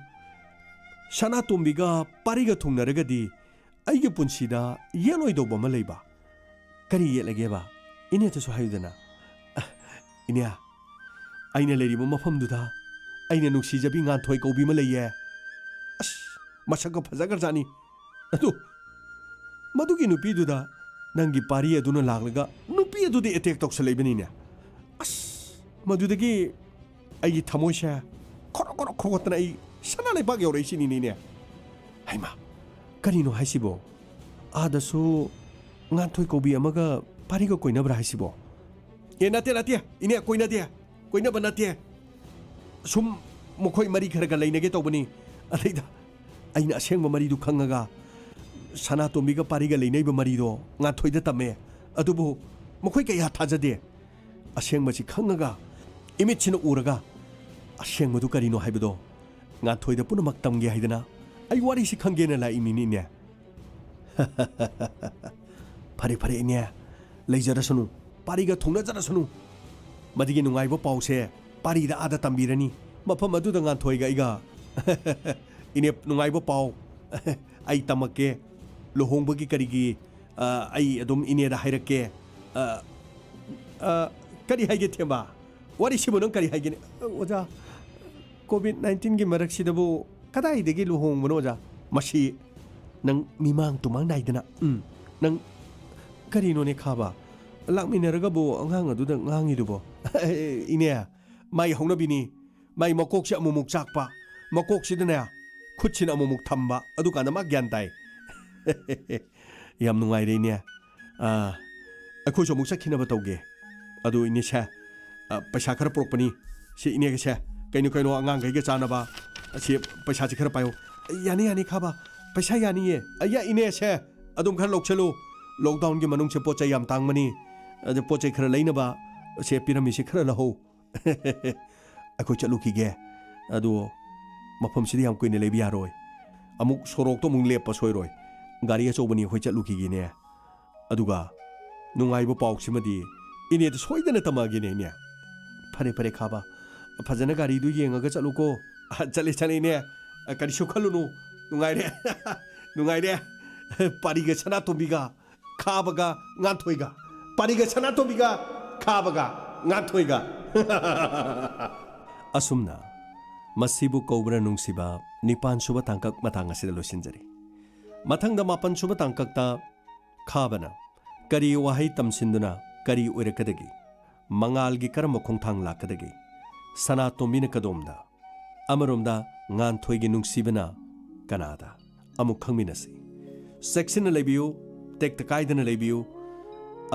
ꯁꯅꯥꯇꯣꯝꯕꯤꯒ ꯄꯥꯔꯤꯒ ꯊꯨꯡꯅꯔꯒꯗꯤ ꯑꯩꯒꯤ ꯄꯨꯟꯁꯤꯗ ꯌꯦꯠꯂꯣꯏꯗꯧꯕ ꯑꯃ ꯂꯩꯕ꯫" "ꯀꯔꯤ ꯌꯦꯠꯂꯒꯦꯕ? ꯏꯅꯦꯗꯁꯨ ꯍꯥꯏꯌꯨꯗꯅ꯫" "ꯑ, ꯏꯅꯦ, ꯑꯩꯅ ꯂꯩꯔꯤꯕ ꯃꯐꯝꯗꯨꯗ ꯑꯩꯅ ꯅꯨꯡꯁꯤꯖꯕꯤ ꯉꯥꯟꯊꯣꯏ ꯀꯧꯕꯤ ꯑꯃ ꯂꯩꯌꯦ꯫ ꯑꯁ, ꯃꯁꯛꯀ ꯐꯖꯈ꯭ꯔꯖꯥꯠꯅꯤ꯫ ꯑꯗꯨ ꯃꯗꯨꯒꯤ ꯅꯨꯄꯤꯗꯨꯗ ꯅꯪꯒꯤ ꯄꯥꯔꯤ ꯑꯗꯨꯅ ꯂꯥꯛꯂꯒ ꯅꯨꯄꯤ ꯑꯗꯨꯗ ꯑꯦꯇꯦꯛ ꯇꯧꯁꯜꯂꯛꯏꯕꯅꯤꯅꯦ꯫ ꯑꯁ, ꯃꯗꯨꯗꯒꯤ ꯑꯩꯒꯤ ꯊꯃꯣꯏꯁꯦ ꯈꯣꯔꯣ ꯈꯣꯔꯣ ꯈꯣꯔꯣꯠꯇꯅ ꯑꯩ ꯁꯅꯥ ꯂꯩꯕꯥꯛ ꯌꯧꯔꯛꯏꯁꯤꯅꯤꯅꯦ꯫" "ꯍꯩꯃꯥ, ꯀꯔꯤꯅꯣ ꯍꯥꯏꯁꯤꯕꯣ? ꯑꯥꯗꯁꯨ ꯉꯥꯟꯊꯣꯏ ꯀꯧꯕꯤ ꯑꯃꯒ ꯄꯥꯔꯤꯒ ꯀꯣꯏꯅꯕ꯭ꯔꯥ ꯍꯥꯏꯁꯤꯕꯣ?" "ꯑꯦ, ꯅꯠꯇꯦ, ꯅꯠꯇꯦ, ꯏꯅꯦ, ꯀꯣꯏꯅꯗꯦ, ꯀꯣꯏꯅꯕ ꯅꯠꯇꯦ꯫ ꯁꯨꯝ ꯃꯈꯣꯏ ꯃꯔꯤ ꯈꯔꯒ ꯂꯩꯅꯒꯦ ꯇꯧꯕꯅꯤ꯫ ꯑꯗꯩꯗ ꯑꯩꯅ ꯑꯁꯦꯡꯕ ꯃꯔꯤꯗꯨ ꯈꯪꯉꯒ ꯁꯅꯥꯇꯣꯝꯕꯤꯒ ꯄꯥꯔꯤꯒ ꯂꯩꯅꯩꯕ ꯃꯔꯤꯗꯣ ꯉꯥꯟꯊꯣꯏꯗ ꯇꯝꯃꯦ꯫ ꯑꯗꯨꯕꯨ ꯃꯈꯣꯏ ꯀꯌꯥ ꯊꯥꯖꯗꯦ꯫ ꯑꯁꯦꯡꯕꯁꯤ ꯈꯪꯉꯒ, ꯏꯃꯤꯠꯁꯤꯅ ꯎꯔꯒ, ꯑꯁꯦꯡꯕꯗꯨ ꯀꯔꯤꯅꯣ ꯍꯥꯏꯕꯗꯣ ꯉꯥꯟꯊꯣꯏꯗ ꯄꯨꯝꯅꯃꯛ ꯇꯝꯒꯦ ꯍꯥꯏꯗꯅ ꯑꯩ ꯋꯥꯔꯤꯁꯤ ꯈꯪꯒꯦꯅ ꯂꯥꯛꯏꯃꯤꯅꯤꯅꯦ꯫" "ꯐꯔꯦ, ꯐꯔꯦ, ꯏꯅꯦ, ꯂꯩꯖꯔꯁꯅꯨ, ꯄꯥꯔꯤꯒ ꯊꯨꯡꯅꯖꯔꯁꯅꯨ꯫ ꯃꯗꯨꯒꯤ ꯅꯨꯡꯉꯥꯏꯕ ꯄꯥꯎꯁꯦ ꯄꯥꯔꯤꯗ ꯑꯥꯗ ꯇꯝꯕꯤꯔꯅꯤ꯫ ꯃꯐꯝ ꯑꯗꯨꯗ ꯉꯥꯟꯊꯣꯏꯒ ꯑꯩꯒ꯫" "ꯏꯅꯦ, ꯅꯨꯡꯉꯥꯏꯕ ꯄꯥꯎ ꯑꯩ ꯇꯝꯃꯛꯀꯦ꯫ ꯂꯨꯍꯣꯡꯕꯒꯤ ꯀꯔꯤꯒꯤ, ꯑ, ꯑꯩ ꯑꯗꯨꯝ ꯏꯅꯦꯗ ꯍꯥꯏꯔꯛꯀꯦ꯫ ꯑ, ꯑ, ꯀꯔꯤ ꯍꯥꯏꯒꯦ, ꯊꯦꯝꯕ? ꯋꯥꯔꯤꯁꯤꯕꯨ ꯅꯪ ꯀꯔꯤ ꯍꯥꯏꯒꯦꯅꯦ?" "ꯑꯣꯖꯥ, ꯀꯣꯚꯤꯗ ꯅꯥꯏꯟꯇꯤꯟꯒꯤ ꯃꯔꯛꯁꯤꯗꯕꯨ ꯀꯗꯥꯏꯗꯒꯤ ꯂꯨꯍꯣꯡꯕꯅꯣ, ꯑꯣꯖꯥ? ꯃꯁꯤ ꯅꯪ ꯃꯤꯃꯥꯡ ꯇꯨꯃꯥꯡ ꯅꯥꯏꯗꯅ, ꯎꯝ, ꯅꯪ ꯀꯔꯤꯅꯣꯅꯦ ꯈꯥꯕ? ꯂꯥꯛꯃꯤꯟꯅꯔꯒꯕꯨ ꯑꯉꯥꯡ ꯑꯗꯨꯗ ꯉꯥꯡꯉꯤꯗꯨꯕꯣ? ꯏꯅꯦ, ꯃꯥꯏ ꯍꯧꯅꯕꯤꯅꯤ꯫ ꯃꯥꯏ ꯃꯀꯣꯛꯁꯦ ꯑꯃꯨꯛꯃꯨꯛ ꯆꯥꯛꯄ, ꯃꯀꯣꯛꯁꯤꯗꯅꯦ ꯈꯨꯠꯁꯤꯅ ꯑꯃꯨꯛꯃꯨꯛ ꯊꯝꯕ, ꯑꯗꯨꯀꯥꯟꯗ ꯃꯥ ꯒ꯭ꯌꯥꯟ ꯇꯥꯏ꯫ ꯌꯥꯝ ꯅꯨꯡꯉꯥꯏꯔꯦ, ꯏꯅꯦ꯫ ꯑꯥ, ꯑꯩꯈꯣꯏꯁꯨ ꯑꯃꯨꯛ ꯆꯠꯈꯤꯅꯕ ꯇꯧꯒꯦ꯫ ꯑꯗꯨ ꯏꯅꯦꯁꯦ, ꯑ, ꯄꯩꯁꯥ ꯈꯔ ꯄꯨꯔꯛꯄꯅꯤ꯫ ꯁꯤ ꯏꯅꯦꯒꯤꯁꯦ ꯀꯩꯅꯣ ꯀꯩꯅꯣ ꯑꯉꯥꯡꯈꯩꯒ ꯆꯥꯅꯕ, ꯑꯁꯤ ꯄꯩꯁꯥꯁꯤ ꯈꯔ ꯄꯥꯏꯌꯣ꯫ ꯌꯥꯅꯤ, ꯌꯥꯅꯤ, ꯈꯥꯕ꯫ ꯄꯩꯁꯥ ꯌꯥꯅꯤꯌꯦ꯫ ꯑꯌꯥ, ꯏꯅꯦꯁꯦ ꯑꯗꯨꯝ ꯈꯔ ꯂꯧꯁꯜꯂꯨ꯫ ꯂꯣꯛꯗꯥꯎꯟꯒꯤ ꯃꯅꯨꯡꯁꯦ ꯄꯣꯠ ꯆꯩ ꯌꯥꯝ ꯇꯥꯡꯕꯅꯤ꯫ ꯑꯗ ꯄꯣꯠ ꯆꯩ ꯈꯔ ꯂꯩꯅꯕ ꯁꯦ ꯄꯤꯔꯝꯃꯤꯁꯦ ꯈꯔ ꯂꯧꯍꯧ꯫ ꯑꯩꯈꯣꯏ ꯆꯠꯂꯨꯈꯤꯒꯦ꯫ ꯑꯗꯨ ꯃꯐꯝꯁꯤꯗ ꯌꯥꯝ ꯀꯨꯏꯅ ꯂꯩꯕ ꯌꯥꯔꯣꯏ꯫ ꯑꯃꯨꯛ ꯁꯣꯔꯣꯛꯇꯣ ꯑꯃꯨꯛ ꯂꯦꯞꯄ ꯁꯣꯏꯔꯣꯏ꯫ ꯒꯥꯔꯤ ꯑꯆꯧꯕꯅꯤ, ꯑꯩꯈꯣꯏ ꯆꯠꯂꯨꯈꯤꯒꯦꯅꯦ꯫ ꯑꯗꯨꯒ ꯅꯨꯡꯉꯥꯏꯕ ꯄꯥꯎꯁꯤꯃꯗꯤ ꯏꯅꯦꯗ ꯁꯣꯏꯗꯅ ꯇꯝꯃꯛꯑꯒꯦꯅꯦ, ꯏꯅꯦ꯫ ꯐꯔꯦ, ꯐꯔꯦ, ꯈꯥꯕ꯫ ꯐꯖꯅ ꯒꯥꯔꯤꯗꯨ ꯌꯦꯡꯉꯒ ꯆꯠꯂꯨꯀꯣ꯫ ꯑ, ꯆꯠꯂꯦ, ꯆꯠꯂꯦ, ꯏꯅꯦ꯫ ꯑ, ꯀꯔꯤꯁꯨ ꯈꯜꯂꯨꯅꯨ꯫ ꯅꯨꯡꯉꯥꯏꯔꯦ꯫ ꯅꯨꯡꯉꯥꯏꯔꯦ꯫ ꯄꯥꯔꯤꯒ ꯁꯅꯥꯇꯣꯝꯕꯤꯒ, ꯈꯥꯕꯒ ꯉꯥꯟꯊꯣꯏꯒ꯫ ꯄꯥꯔꯤꯒ ꯁꯅꯥꯇꯣꯝꯕꯤꯒ, ꯈꯥꯕꯒ ꯉꯥꯟꯊꯣꯏꯒ꯫ ꯑꯁꯨꯝꯅ ꯃꯁꯤꯕꯨ ꯀꯧꯕ꯭ꯔꯥ ꯅꯨꯡꯁꯤꯕ ꯅꯤꯄꯥꯟ ꯁꯨꯕ ꯇꯥꯡꯀꯛ ꯃꯇꯥꯡ ꯑꯁꯤꯗ ꯂꯣꯏꯁꯤꯟꯖꯔꯤ꯫ ꯃꯊꯪꯗ ꯃꯥꯄꯟ ꯁꯨꯕ ꯇꯥꯡꯀꯛꯇ ꯈꯥꯕꯅ ꯀꯔꯤ ꯋꯥꯍꯩ ꯇꯝꯁꯤꯟꯗꯨꯅ ꯀꯔꯤ ꯑꯣꯏꯔꯛꯀꯗꯒꯦ? ꯃꯉꯥꯜꯒꯤ ꯀꯔꯝꯕ ꯈꯣꯡꯊꯥꯡ ꯂꯥꯛꯀꯗꯒꯦ? ꯁꯅꯥꯇꯣꯝꯕꯤꯅ ꯀꯗꯣꯝꯗ? ꯑꯃꯔꯣꯝꯗ ꯉꯥꯟꯊꯣꯏꯒꯤ ꯅꯨꯡꯁꯤꯕꯅ ꯀꯅꯥꯗ? ꯑꯃꯨꯛ ꯈꯪꯃꯤꯟꯅꯁꯤ꯫ ꯆꯦꯛꯁꯤꯟꯅ ꯂꯩꯕꯤꯌꯨ, ꯇꯦꯛꯇ ꯀꯥꯏꯗꯅ ꯂꯩꯕꯤꯌꯨ꯫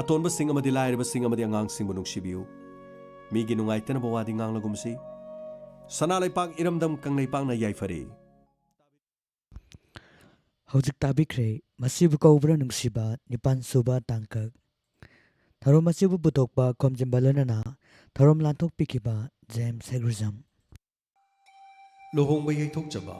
ꯑꯇꯣꯟꯕꯁꯤꯡ ꯑꯃꯗꯤ ꯂꯥꯏꯔꯕꯁꯤꯡ ꯑꯃꯗꯤ ꯑꯉꯥꯡꯁꯤꯡꯕꯨ ꯅꯨꯡꯁꯤꯕꯤꯌꯨ꯫ ꯃꯤꯒꯤ ꯅꯨꯡꯉꯥꯏꯇꯅꯕ ꯋꯥꯗꯤ ꯉꯥꯡꯂꯒꯨꯝꯁꯤ꯫ ꯁꯅꯥ ꯂꯩꯄꯥꯛ ꯏꯔꯝꯗꯝ ꯀꯪꯂꯩꯄꯥꯛꯅ ꯌꯥꯏꯐꯔꯦ꯫ ꯍꯧꯖꯤꯛ ꯇꯥꯕꯤꯈ꯭ꯔꯦ ꯃꯁꯤꯕꯨ ꯀꯧꯕ꯭ꯔꯥ ꯅꯨꯡꯁꯤꯕ ꯅꯤꯄꯥꯟ ꯁꯨꯕ ꯇꯥꯡꯀꯛ꯫ ꯊꯧꯔꯝ ꯑꯁꯤꯕꯨ ꯄꯨꯊꯣꯛꯄ ꯈꯣꯝꯖꯤꯟꯕ ꯂꯣꯏꯅꯅ ꯊꯧꯔꯝ ꯂꯥꯟꯊꯣꯛꯄꯤꯈꯤꯕ ꯖꯦꯝꯁ ꯍꯦꯒ꯭ꯔꯨꯖꯝ꯫ ꯂꯨꯍꯣꯡꯕ ꯌꯩꯊꯣꯛꯆꯕ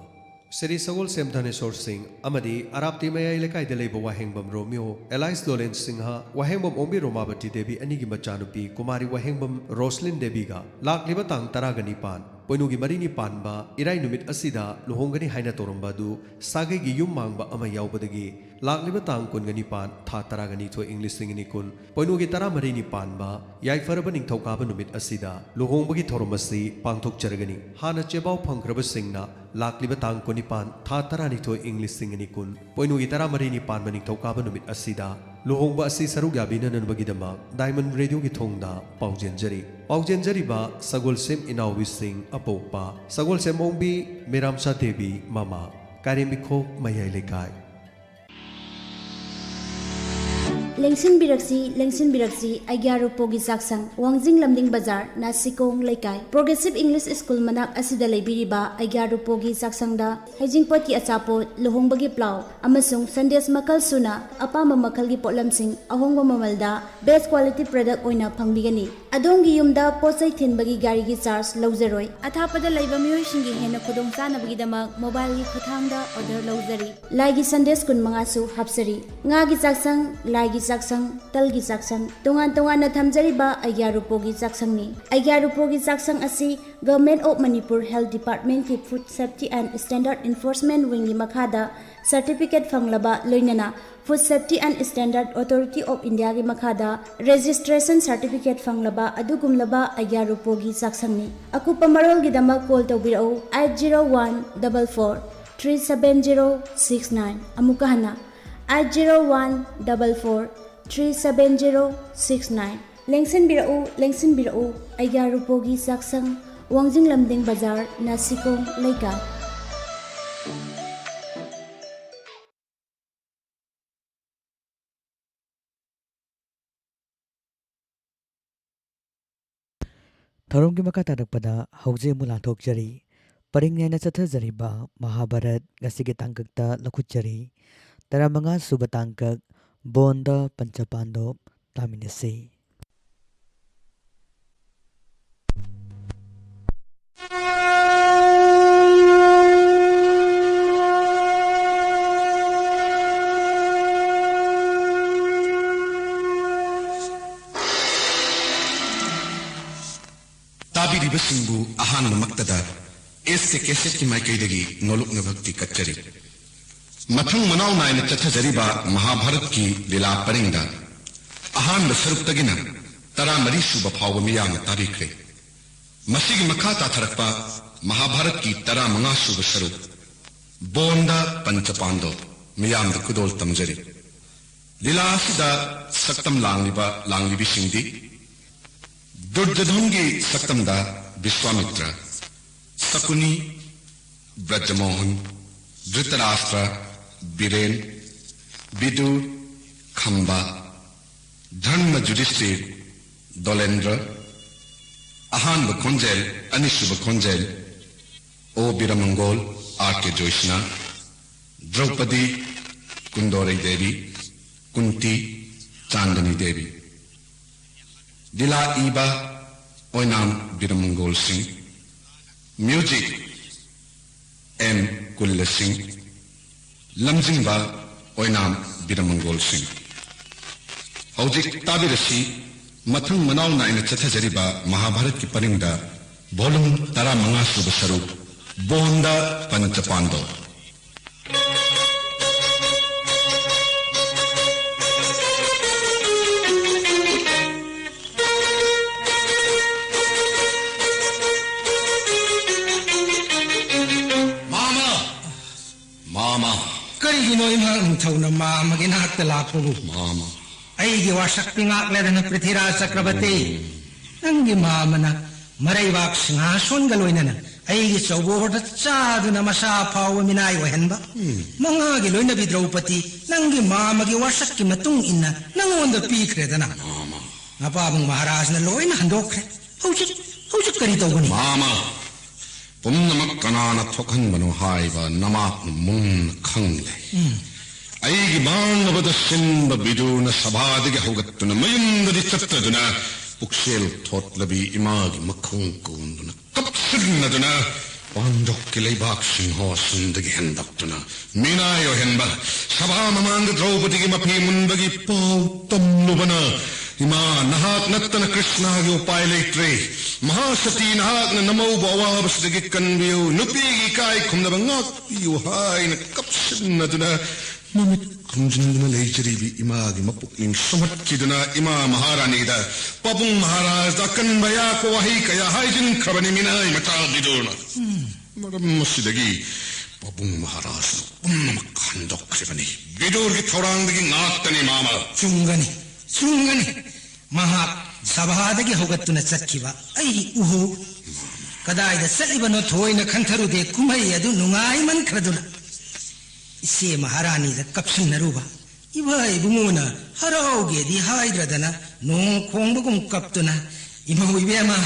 ꯁ꯭ꯔꯤ ꯁꯒꯣꯜꯁꯦꯝ ꯙꯅꯦꯁꯣꯔ ꯁꯤꯡ ꯑꯃꯗꯤ ꯑꯔꯥꯞꯇꯤ ꯃꯌꯥꯏ ꯂꯩꯀꯥꯏꯗ ꯂꯩꯕ ꯋꯥꯍꯦꯡꯕꯝ ꯔꯣꯃꯤꯌꯣ, ꯑꯦꯂꯥꯏꯁ ꯗꯣꯂꯦꯟ ꯁꯤꯡꯍ, ꯋꯥꯍꯦꯡꯕꯝ ꯑꯣꯡꯕꯤ ꯔꯣꯃꯥꯕꯇꯤ ꯗꯦꯕꯤ ꯑꯅꯤꯒꯤ ꯃꯆꯥꯅꯨꯄꯤ ꯀꯨꯃꯥꯔꯤ ꯋꯥꯍꯦꯡꯕꯝ ꯔꯣꯁꯂꯤꯟ ꯗꯦꯕꯤꯒ ꯂꯥꯛꯂꯤꯕ ꯇꯥꯡ ꯇꯔꯥꯒ ꯅꯤꯄꯥꯟ, ꯄꯣꯏꯅꯨꯒꯤ ꯃꯔꯤꯅꯤ ꯄꯥꯟꯕ ꯏꯔꯥꯏ ꯅꯨꯃꯤꯠ ꯑꯁꯤꯗ ꯂꯨꯍꯣꯡꯒꯅꯤ ꯍꯥꯏꯅ ꯇꯧꯔꯝꯕ ꯑꯗꯨ ꯁꯥꯒꯩꯒꯤ ꯌꯨꯝ ꯃꯥꯡꯕ ꯑꯃ ꯌꯥꯎꯕꯗꯒꯤ ꯂꯥꯛꯂꯤꯕ ꯇꯥꯡ ꯀꯨꯟꯒ ꯅꯤꯄꯥꯟ, ꯊꯥ ꯇꯔꯥꯒ ꯅꯤꯊꯣꯏ, ꯏꯪ ꯂꯤꯁꯤꯡ ꯑꯅꯤ ꯀꯨꯟ, ꯄꯣꯏꯅꯨꯒꯤ ꯇꯔꯥꯃꯔꯤꯅꯤ ꯄꯥꯟꯕ ꯌꯥꯏꯐꯔꯕ ꯅꯤꯡꯊꯧꯀꯥꯕ ꯅꯨꯃꯤꯠ ꯑꯁꯤꯗ ꯂꯨꯍꯣꯡꯕꯒꯤ ꯊꯧꯔꯝ ꯑꯁꯤ ꯄꯥꯡꯊꯣꯛꯆꯔꯒꯅꯤ꯫ ꯍꯥꯟꯅ ꯆꯦꯕꯥꯎ ꯐꯪꯈ꯭ꯔꯕꯁꯤꯡꯅ ꯂꯥꯛꯂꯤꯕ ꯇꯥꯡ ꯀꯨꯟꯅꯤꯄꯥꯟ, ꯊꯥ ꯇꯔꯥꯅꯤꯊꯣꯏ, ꯏꯪ ꯂꯤꯁꯤꯡ ꯑꯅꯤ ꯀꯨꯟ, ꯄꯣꯏꯅꯨꯒꯤ ꯇꯔꯥꯃꯔꯤꯅꯤ ꯄꯥꯟꯕ ꯅꯤꯡꯊꯧꯀꯥꯕ ꯅꯨꯃꯤꯠ ꯑꯁꯤꯗ ꯂꯨꯍꯣꯡꯕ ꯑꯁꯤ ꯁꯔꯨꯛ ꯌꯥꯕꯤꯅꯅꯕꯒꯤꯗꯃꯛ ꯗꯥꯏꯃꯟ ꯔꯦꯗꯤꯑꯣꯒꯤ ꯊꯣꯡꯗ ꯄꯥꯎꯖꯦꯟꯖꯔꯤ꯫ ꯄꯥꯎꯖꯦꯟꯖꯔꯤꯕ ꯁꯒꯣꯜꯁꯦꯝ ꯏꯅꯥꯎꯕꯤꯁꯤꯡ ꯑꯄꯣꯛꯄ ꯁꯒꯣꯜꯁꯦꯝ ꯑꯣꯡꯕꯤ ꯃꯦꯔꯥꯝꯆꯥ ꯗꯦꯕꯤ ꯃꯃꯥ, ꯀꯥꯏꯔꯦꯝꯕꯤꯈꯣꯛ ꯃꯌꯥꯏ ꯂꯩꯀꯥꯏ꯫ ꯂꯦꯡꯁꯤꯟꯕꯤꯔꯛꯁꯤ, ꯂꯦꯡꯁꯤꯟꯕꯤꯔꯛꯁꯤ, ꯑꯩꯒ꯭ꯌꯥ ꯔꯨꯄꯣꯒꯤ ꯆꯥꯛꯁꯪ, ꯋꯥꯡꯖꯤꯡ ꯂꯝꯗꯤꯡ ꯕꯖꯥꯔ, ꯅꯥꯁꯤꯀꯣꯡ ꯂꯩꯀꯥꯏ꯫ ꯄ꯭ꯔꯣꯒ꯭ꯔꯦꯁꯤꯚ ꯏꯪꯂꯤꯁ ꯁ꯭ꯀꯨꯜ ꯃꯅꯥꯛ ꯑꯁꯤꯗ ꯂꯩꯕꯤꯔꯤꯕ ꯑꯩꯒ꯭ꯌꯥ ꯔꯨꯄꯣꯒꯤ ꯆꯥꯛꯁꯪꯗ ꯍꯩꯖꯤꯡꯄꯣꯠꯀꯤ ꯑꯆꯥꯄꯣꯠ, ꯂꯨꯍꯣꯡꯕꯒꯤ ꯄ꯭ꯂꯥꯎ ꯑꯃꯁꯨꯡ ꯁꯟꯗꯦꯁ ꯃꯈꯜ ꯁꯨꯅ ꯑꯄꯥꯝꯕ ꯃꯈꯜꯒꯤ ꯄꯣꯠꯂꯝꯁꯤꯡ ꯑꯍꯣꯡꯕ ꯃꯃꯜꯗ best quality product ꯑꯣꯏꯅ ꯐꯪꯕꯤꯒꯅꯤ꯫ ꯑꯗꯣꯝꯒꯤ ꯌꯨꯝꯗ ꯄꯣꯠ ꯆꯩ ꯊꯤꯟꯕꯒꯤ ꯒꯥꯔꯤꯒꯤ ꯆꯥꯔꯖ ꯂꯧꯖꯔꯣꯏ꯫ ꯑꯊꯥꯞꯄꯗ ꯂꯩꯕ ꯃꯤꯑꯣꯏꯁꯤꯡꯒꯤ ꯍꯦꯟꯅ ꯈꯨꯗꯣꯡꯆꯥꯅꯕꯒꯤꯗꯃꯛ ꯃꯣꯕꯥꯏꯜꯒꯤ ꯈꯨꯠꯊꯥꯡꯗ ꯑꯣꯔꯗꯔ ꯂꯧꯖꯔꯤ꯫ ꯂꯥꯏꯒꯤ ꯁꯟꯗꯦꯁ ꯀꯨꯟꯃꯉꯥꯁꯨ ꯍꯥꯞꯆꯔꯤ꯫ ꯉꯥꯒꯤ ꯆꯥꯛꯁꯪ, ꯂꯥꯏꯒꯤ ꯆꯥꯛꯁꯪ, ꯇꯜꯒꯤ ꯆꯥꯛꯁꯪ, ꯇꯣꯉꯥꯟ ꯇꯣꯉꯥꯟꯅ ꯊꯝꯖꯔꯤꯕ ꯑꯩꯒ꯭ꯌꯥ ꯔꯨꯄꯣꯒꯤ ꯆꯥꯛꯁꯪꯅꯤ꯫ ꯑꯩꯒ꯭ꯌꯥ ꯔꯨꯄꯣꯒꯤ ꯆꯥꯛꯁꯪ ꯑꯁꯤ Government of Manipur Health Department ꯀꯤ Food Safety and Standard Enforcement Wing ꯒꯤ ꯃꯈꯥꯗ certificate ꯐꯪꯂꯕ, ꯂꯣꯏꯅꯅ Food Safety and Standard Authority of India ꯒꯤ ꯃꯈꯥꯗ registration certificate ꯐꯪꯂꯕ ꯑꯗꯨꯒꯨꯝꯂꯕ ꯑꯩꯒ꯭ꯌꯥ ꯔꯨꯄꯣꯒꯤ ꯆꯥꯛꯁꯪꯅꯤ꯫ ꯑꯀꯨꯞꯄ ꯃꯔꯣꯜꯒꯤꯗꯃꯛ call ꯇꯧꯕꯤꯔꯛꯎ, eight zero one double four three seven zero six nine꯫ ꯑꯃꯨꯛꯀ ꯍꯟꯅ, eight zero one double four three seven zero six nine꯫ ꯂꯦꯡꯁꯤꯟꯕꯤꯔꯛꯎ, ꯂꯦꯡꯁꯤꯟꯕꯤꯔꯛꯎ, ꯑꯩꯒ꯭ꯌꯥ ꯔꯨꯄꯣꯒꯤ ꯆꯥꯛꯁꯪ, ꯋꯥꯡꯖꯤꯡ ꯂꯝꯗꯤꯡ ꯕꯖꯥꯔ, ꯅꯥꯁꯤꯀꯣꯡ ꯂꯩꯀꯥꯏ꯫ ꯊꯧꯔꯝꯒꯤ ꯃꯈꯥ ꯇꯥꯔꯛꯄꯗ ꯍꯧꯖꯤꯛ ꯑꯃꯨꯛ ꯂꯥꯟꯊꯣꯛꯆꯔꯤ꯫ ꯄꯔꯤꯡ ꯅꯥꯏꯅ ꯆꯠꯊꯖꯔꯤꯕ ꯃꯍꯥꯚꯥꯔꯠ ꯉꯁꯤꯒꯤ ꯇꯥꯡꯀꯛꯇ ꯂꯧꯈꯠꯆꯔꯤ꯫ ꯇꯔꯥꯃꯉꯥ ꯁꯨꯕ ꯇꯥꯡꯀꯛ, ꯕꯣꯟꯗ ꯄꯟꯆꯄꯥꯟꯗꯣꯞ ꯇꯥꯃꯤꯟꯅꯁꯤ꯫ ꯇꯥꯕꯤ ꯂꯩꯕꯁꯤꯡꯕꯨ ꯑꯍꯥꯟꯕꯃꯛꯇꯗ ꯑꯦꯁ ꯀꯦ ꯀꯦꯁꯦꯠꯀꯤ ꯃꯥꯏꯀꯩꯗꯒꯤ ꯅꯣꯂꯨꯛꯅ ꯚꯛꯇꯤ ꯀꯠꯆꯔꯤ꯫ ꯃꯊꯪ ꯃꯅꯥꯎ ꯅꯥꯏꯅ ꯆꯠꯊꯖꯔꯤꯕ ꯃꯍꯥꯚꯥꯔꯠꯀꯤ ꯂꯤꯂꯥ ꯄꯔꯤꯡꯗ ꯑꯍꯥꯟꯕ ꯁꯔꯨꯛꯇꯒꯤꯅ ꯇꯔꯥꯃꯔꯤ ꯁꯨꯕ ꯐꯥꯎꯕ ꯃꯤꯌꯥꯝꯅ ꯇꯥꯕꯤꯈ꯭ꯔꯦ꯫ ꯃꯁꯤꯒꯤ ꯃꯈꯥ ꯇꯥꯊꯔꯛꯄ ꯃꯍꯥꯚꯥꯔꯠꯀꯤ ꯇꯔꯥꯃꯉꯥ ꯁꯨꯕ ꯁꯔꯨꯛ ꯕꯣꯟꯗ ꯄꯟꯆꯄꯥꯟꯗꯣ ꯃꯤꯌꯥꯝꯗ ꯈꯨꯗꯣꯜ ꯇꯝꯖꯔꯤ꯫ ꯂꯤꯂꯥ ꯑꯁꯤꯗ ꯁꯛꯇꯝ ꯂꯥꯡꯂꯤꯕ ꯂꯥꯡꯂꯤꯕꯤꯁꯤꯡꯗꯤ ꯗꯨꯔꯖꯣꯙꯟꯒꯤ ꯁꯛꯇꯝꯗ ꯕꯤꯁ꯭ꯋꯥꯃꯤꯇ꯭ꯔ, ꯁꯀꯨꯅꯤ, ꯕ꯭ꯔꯖꯃꯣꯍꯟ, ꯙ꯭ꯔꯤꯇꯔꯥꯁꯇ꯭ꯔ, ꯕꯤꯔꯦꯟ, ꯕꯤꯗꯨꯔ, ꯈꯝꯕ, ꯙꯔꯃ ꯖꯨꯗꯤꯁꯇꯤꯔ, ꯗꯣꯂꯦꯟꯗ꯭ꯔ, ꯑꯍꯥꯟꯕ ꯈꯣꯟꯖꯦꯜ, ꯑꯅꯤꯁꯨꯕ ꯈꯣꯟꯖꯦꯜ, ꯑꯣ ꯕꯤꯔꯃꯪꯒꯣꯜ, ꯑꯥꯔ ꯀꯦ ꯖꯣꯏꯁꯅꯥ, ꯗ꯭ꯔꯧꯄꯗꯤ, ꯀꯨꯟꯗꯣꯔꯩ ꯗꯦꯕꯤ, ꯀꯨꯟꯇꯤ, ꯆꯥꯟꯗꯅꯤ ꯗꯦꯕꯤ꯫ ꯂꯤꯂꯥ ꯏꯕ ꯑꯣꯏꯅꯥꯝ ꯕꯤꯔꯃꯪꯒꯣꯜ ꯁꯤꯡ, ꯃ꯭ꯌꯨꯖꯤꯛ ꯑꯦꯝ ꯀꯨꯜꯂ ꯁꯤꯡ, ꯂꯝꯖꯤꯡꯕ ꯑꯣꯏꯅꯥꯝ ꯕꯤꯔꯃꯪꯒꯣꯜ ꯁꯤꯡ꯫ ꯍꯧꯖꯤꯛ ꯇꯥꯕꯤꯔꯁꯤ ꯃꯊꯪ ꯃꯅꯥꯎ ꯅꯥꯏꯅ ꯆꯠꯊꯖꯔꯤꯕ ꯃꯍꯥꯚꯥꯔꯠꯀꯤ ꯄꯔꯤꯡꯗ ꯚꯣꯂꯨꯝ ꯇꯔꯥꯃꯉꯥ ꯁꯨꯕ ꯁꯔꯨꯛ ꯕꯣꯟꯗ ꯄꯟꯆꯄꯥꯟꯗꯣ꯫ ꯃꯥꯃ! ꯃꯥꯃ! ꯀꯔꯤꯒꯤꯅꯣ ꯏꯃꯥ ꯅꯤꯡꯊꯧꯅ ꯃꯥꯃꯒꯤ ꯅꯥꯛꯇ ꯂꯥꯛꯄꯕꯨ? ꯃꯥꯃ! ꯑꯩꯒꯤ ꯋꯥꯁꯛꯇꯤ ꯉꯥꯛꯂꯗꯅ ꯄ꯭ꯔꯤꯊꯤꯔꯥꯖ ꯆꯀ꯭ꯔꯕꯔꯇꯤ꯫ ꯅꯪꯒꯤ ꯃꯥꯃꯅ ꯃꯔꯩꯕꯥꯛ ꯁꯤꯡꯍꯥꯁꯣꯟꯒ ꯂꯣꯏꯅꯅ ꯑꯩꯒꯤ ꯆꯧꯕꯣꯔꯗ ꯆꯥꯗꯨꯅ ꯃꯁꯥ ꯐꯥꯎꯕ ꯃꯤꯅꯥꯏ ꯑꯣꯏꯍꯟꯕ꯫ ꯃꯉꯥꯒꯤ ꯂꯣꯏꯅꯕꯤ ꯗ꯭ꯔꯧꯄꯗꯤ ꯅꯪꯒꯤ ꯃꯥꯃꯒꯤ ꯋꯥꯁꯛꯀꯤ ꯃꯇꯨꯡ ꯏꯟꯅ ꯅꯪꯉꯣꯟꯗ ꯄꯤꯈ꯭ꯔꯦꯗꯅ꯫ ꯃꯥꯃ! ꯃꯄꯥꯕꯨꯡ ꯃꯍꯥꯔꯥꯖꯅ ꯂꯣꯏꯅ ꯍꯟꯗꯣꯛꯈ꯭ꯔꯦ꯫ ꯍꯧꯖꯤꯛ, ꯍꯧꯖꯤꯛ ꯀꯔꯤ ꯇꯧꯒꯅꯤ? ꯃꯥꯃ! ꯄꯨꯝꯅꯃꯛ ꯀꯅꯥꯅ ꯊꯣꯛꯍꯟꯕꯅꯣ ꯍꯥꯏꯕ ꯅꯃꯥꯛꯅ ꯃꯨꯟꯅ ꯈꯪꯂꯦ꯫ ꯎꯝ꯫ ꯑꯩꯒꯤ ꯃꯥꯡꯅꯕꯗ ꯁꯤꯟꯕ ꯕꯤꯗꯨꯔꯅ ꯁꯚꯥꯗꯒꯤ ꯍꯧꯒꯠꯇꯨꯅ ꯃꯌꯨꯝꯗꯗꯤ ꯆꯠꯇꯗꯨꯅ ꯄꯨꯛꯆꯦꯜ ꯊꯣꯠꯂꯕꯤ ꯏꯃꯥꯒꯤ ꯃꯈꯣꯡ ꯀꯣꯟꯗꯨꯅ ꯀꯞꯁꯤꯟꯅꯗꯨꯅ ꯄꯥꯟꯗꯣꯛꯀꯤ ꯂꯩꯕꯥꯛ ꯁꯤꯡꯍꯥꯁꯟꯗꯒꯤ ꯍꯦꯟꯗꯣꯛꯇꯨꯅ ꯃꯤꯅꯥꯏ ꯑꯣꯏꯍꯟꯕ, ꯁꯚꯥ ꯃꯃꯥꯡꯗ ꯗ꯭ꯔꯧꯄꯗꯤꯒꯤ ꯃꯐꯤ ꯃꯨꯟꯕꯒꯤ ꯄꯥꯎ ꯇꯝꯂꯨꯕꯅ, ꯏꯃꯥ, ꯅꯍꯥꯛ ꯅꯠꯇꯅ ꯀ꯭ꯔꯤꯁꯅꯒꯤ ꯎꯄꯥꯏ ꯂꯩꯇ꯭ꯔꯦ꯫ "ꯃꯍꯥꯁꯇꯤ, ꯅꯍꯥꯛꯅ ꯅꯃꯧꯕꯨ ꯑꯋꯥꯕꯁꯤꯗꯒꯤ ꯀꯟꯕꯤꯌꯨ, ꯅꯨꯄꯤꯒꯤ ꯏꯀꯥꯏ ꯈꯨꯝꯅꯕ ꯉꯥꯛꯄꯤꯌꯨ" ꯍꯥꯏꯅ ꯀꯞꯁꯤꯟꯅꯗꯨꯅ ꯃꯃꯤꯠ ꯈꯨꯝꯖꯤꯟꯗꯨꯅ ꯂꯩꯖꯔꯤꯕꯤ ꯏꯃꯥꯒꯤ ꯃꯄꯨꯛꯅꯤꯡ ꯁꯨꯝꯍꯠꯈꯤꯗꯨꯅ ꯏꯃꯥ ꯃꯍꯥꯔꯥꯅꯤꯗ ꯄꯥꯕꯨꯡ ꯃꯍꯥꯔꯥꯖꯗ ꯑꯀꯟꯕ ꯑꯌꯥꯛꯄ ꯋꯥꯍꯩ ꯀꯌꯥ ꯍꯥꯏꯖꯤꯟꯈ꯭ꯔꯕꯅꯤ ꯃꯤꯅꯥꯏ ꯃꯆꯥ ꯕꯤꯗꯨꯔꯅ꯫ ꯃꯔꯝ ꯑꯁꯤꯗꯒꯤ ꯄꯥꯕꯨꯡ ꯃꯍꯥꯔꯥꯖꯅ ꯄꯨꯝꯅꯃꯛ ꯍꯟꯗꯣꯛꯈ꯭ꯔꯤꯕꯅꯤ꯫ ꯕꯤꯗꯨꯔꯒꯤ ꯊꯧꯔꯥꯡꯗꯒꯤ ꯉꯥꯛꯇꯅꯤ, ꯃꯥꯃ꯫ ꯆꯨꯝꯒꯅꯤ, ꯆꯨꯝꯒꯅꯤ꯫ ꯃꯍꯥꯛ ꯁꯚꯥꯗꯒꯤ ꯍꯧꯒꯠꯇꯨꯅ ꯆꯠꯈꯤꯕ ꯑꯩ ꯎꯍꯧ꯫ ꯀꯗꯥꯏꯗ ꯆꯠꯂꯤꯕꯅꯣ ꯊꯣꯏꯅ ꯈꯟꯊꯔꯨꯗꯦ꯫ ꯀꯨꯝꯍꯩ ꯑꯗꯨ ꯅꯨꯡꯉꯥꯏꯃꯟꯈ꯭ꯔꯗꯨꯅ ꯏꯆꯦ ꯃꯍꯥꯔꯥꯅꯤꯗ ꯀꯞꯁꯤꯟꯅꯔꯨꯕ꯫ ꯏꯕꯥ ꯏꯕꯨꯡꯉꯣꯅ ꯍꯔꯥꯎꯒꯦꯗꯤ ꯍꯥꯏꯗ꯭ꯔꯗꯅ ꯅꯣꯡ ꯈꯣꯡꯕꯒꯨꯝ ꯀꯞꯇꯨꯅ, "ꯏꯃꯧ ꯏꯕꯦꯝꯃ,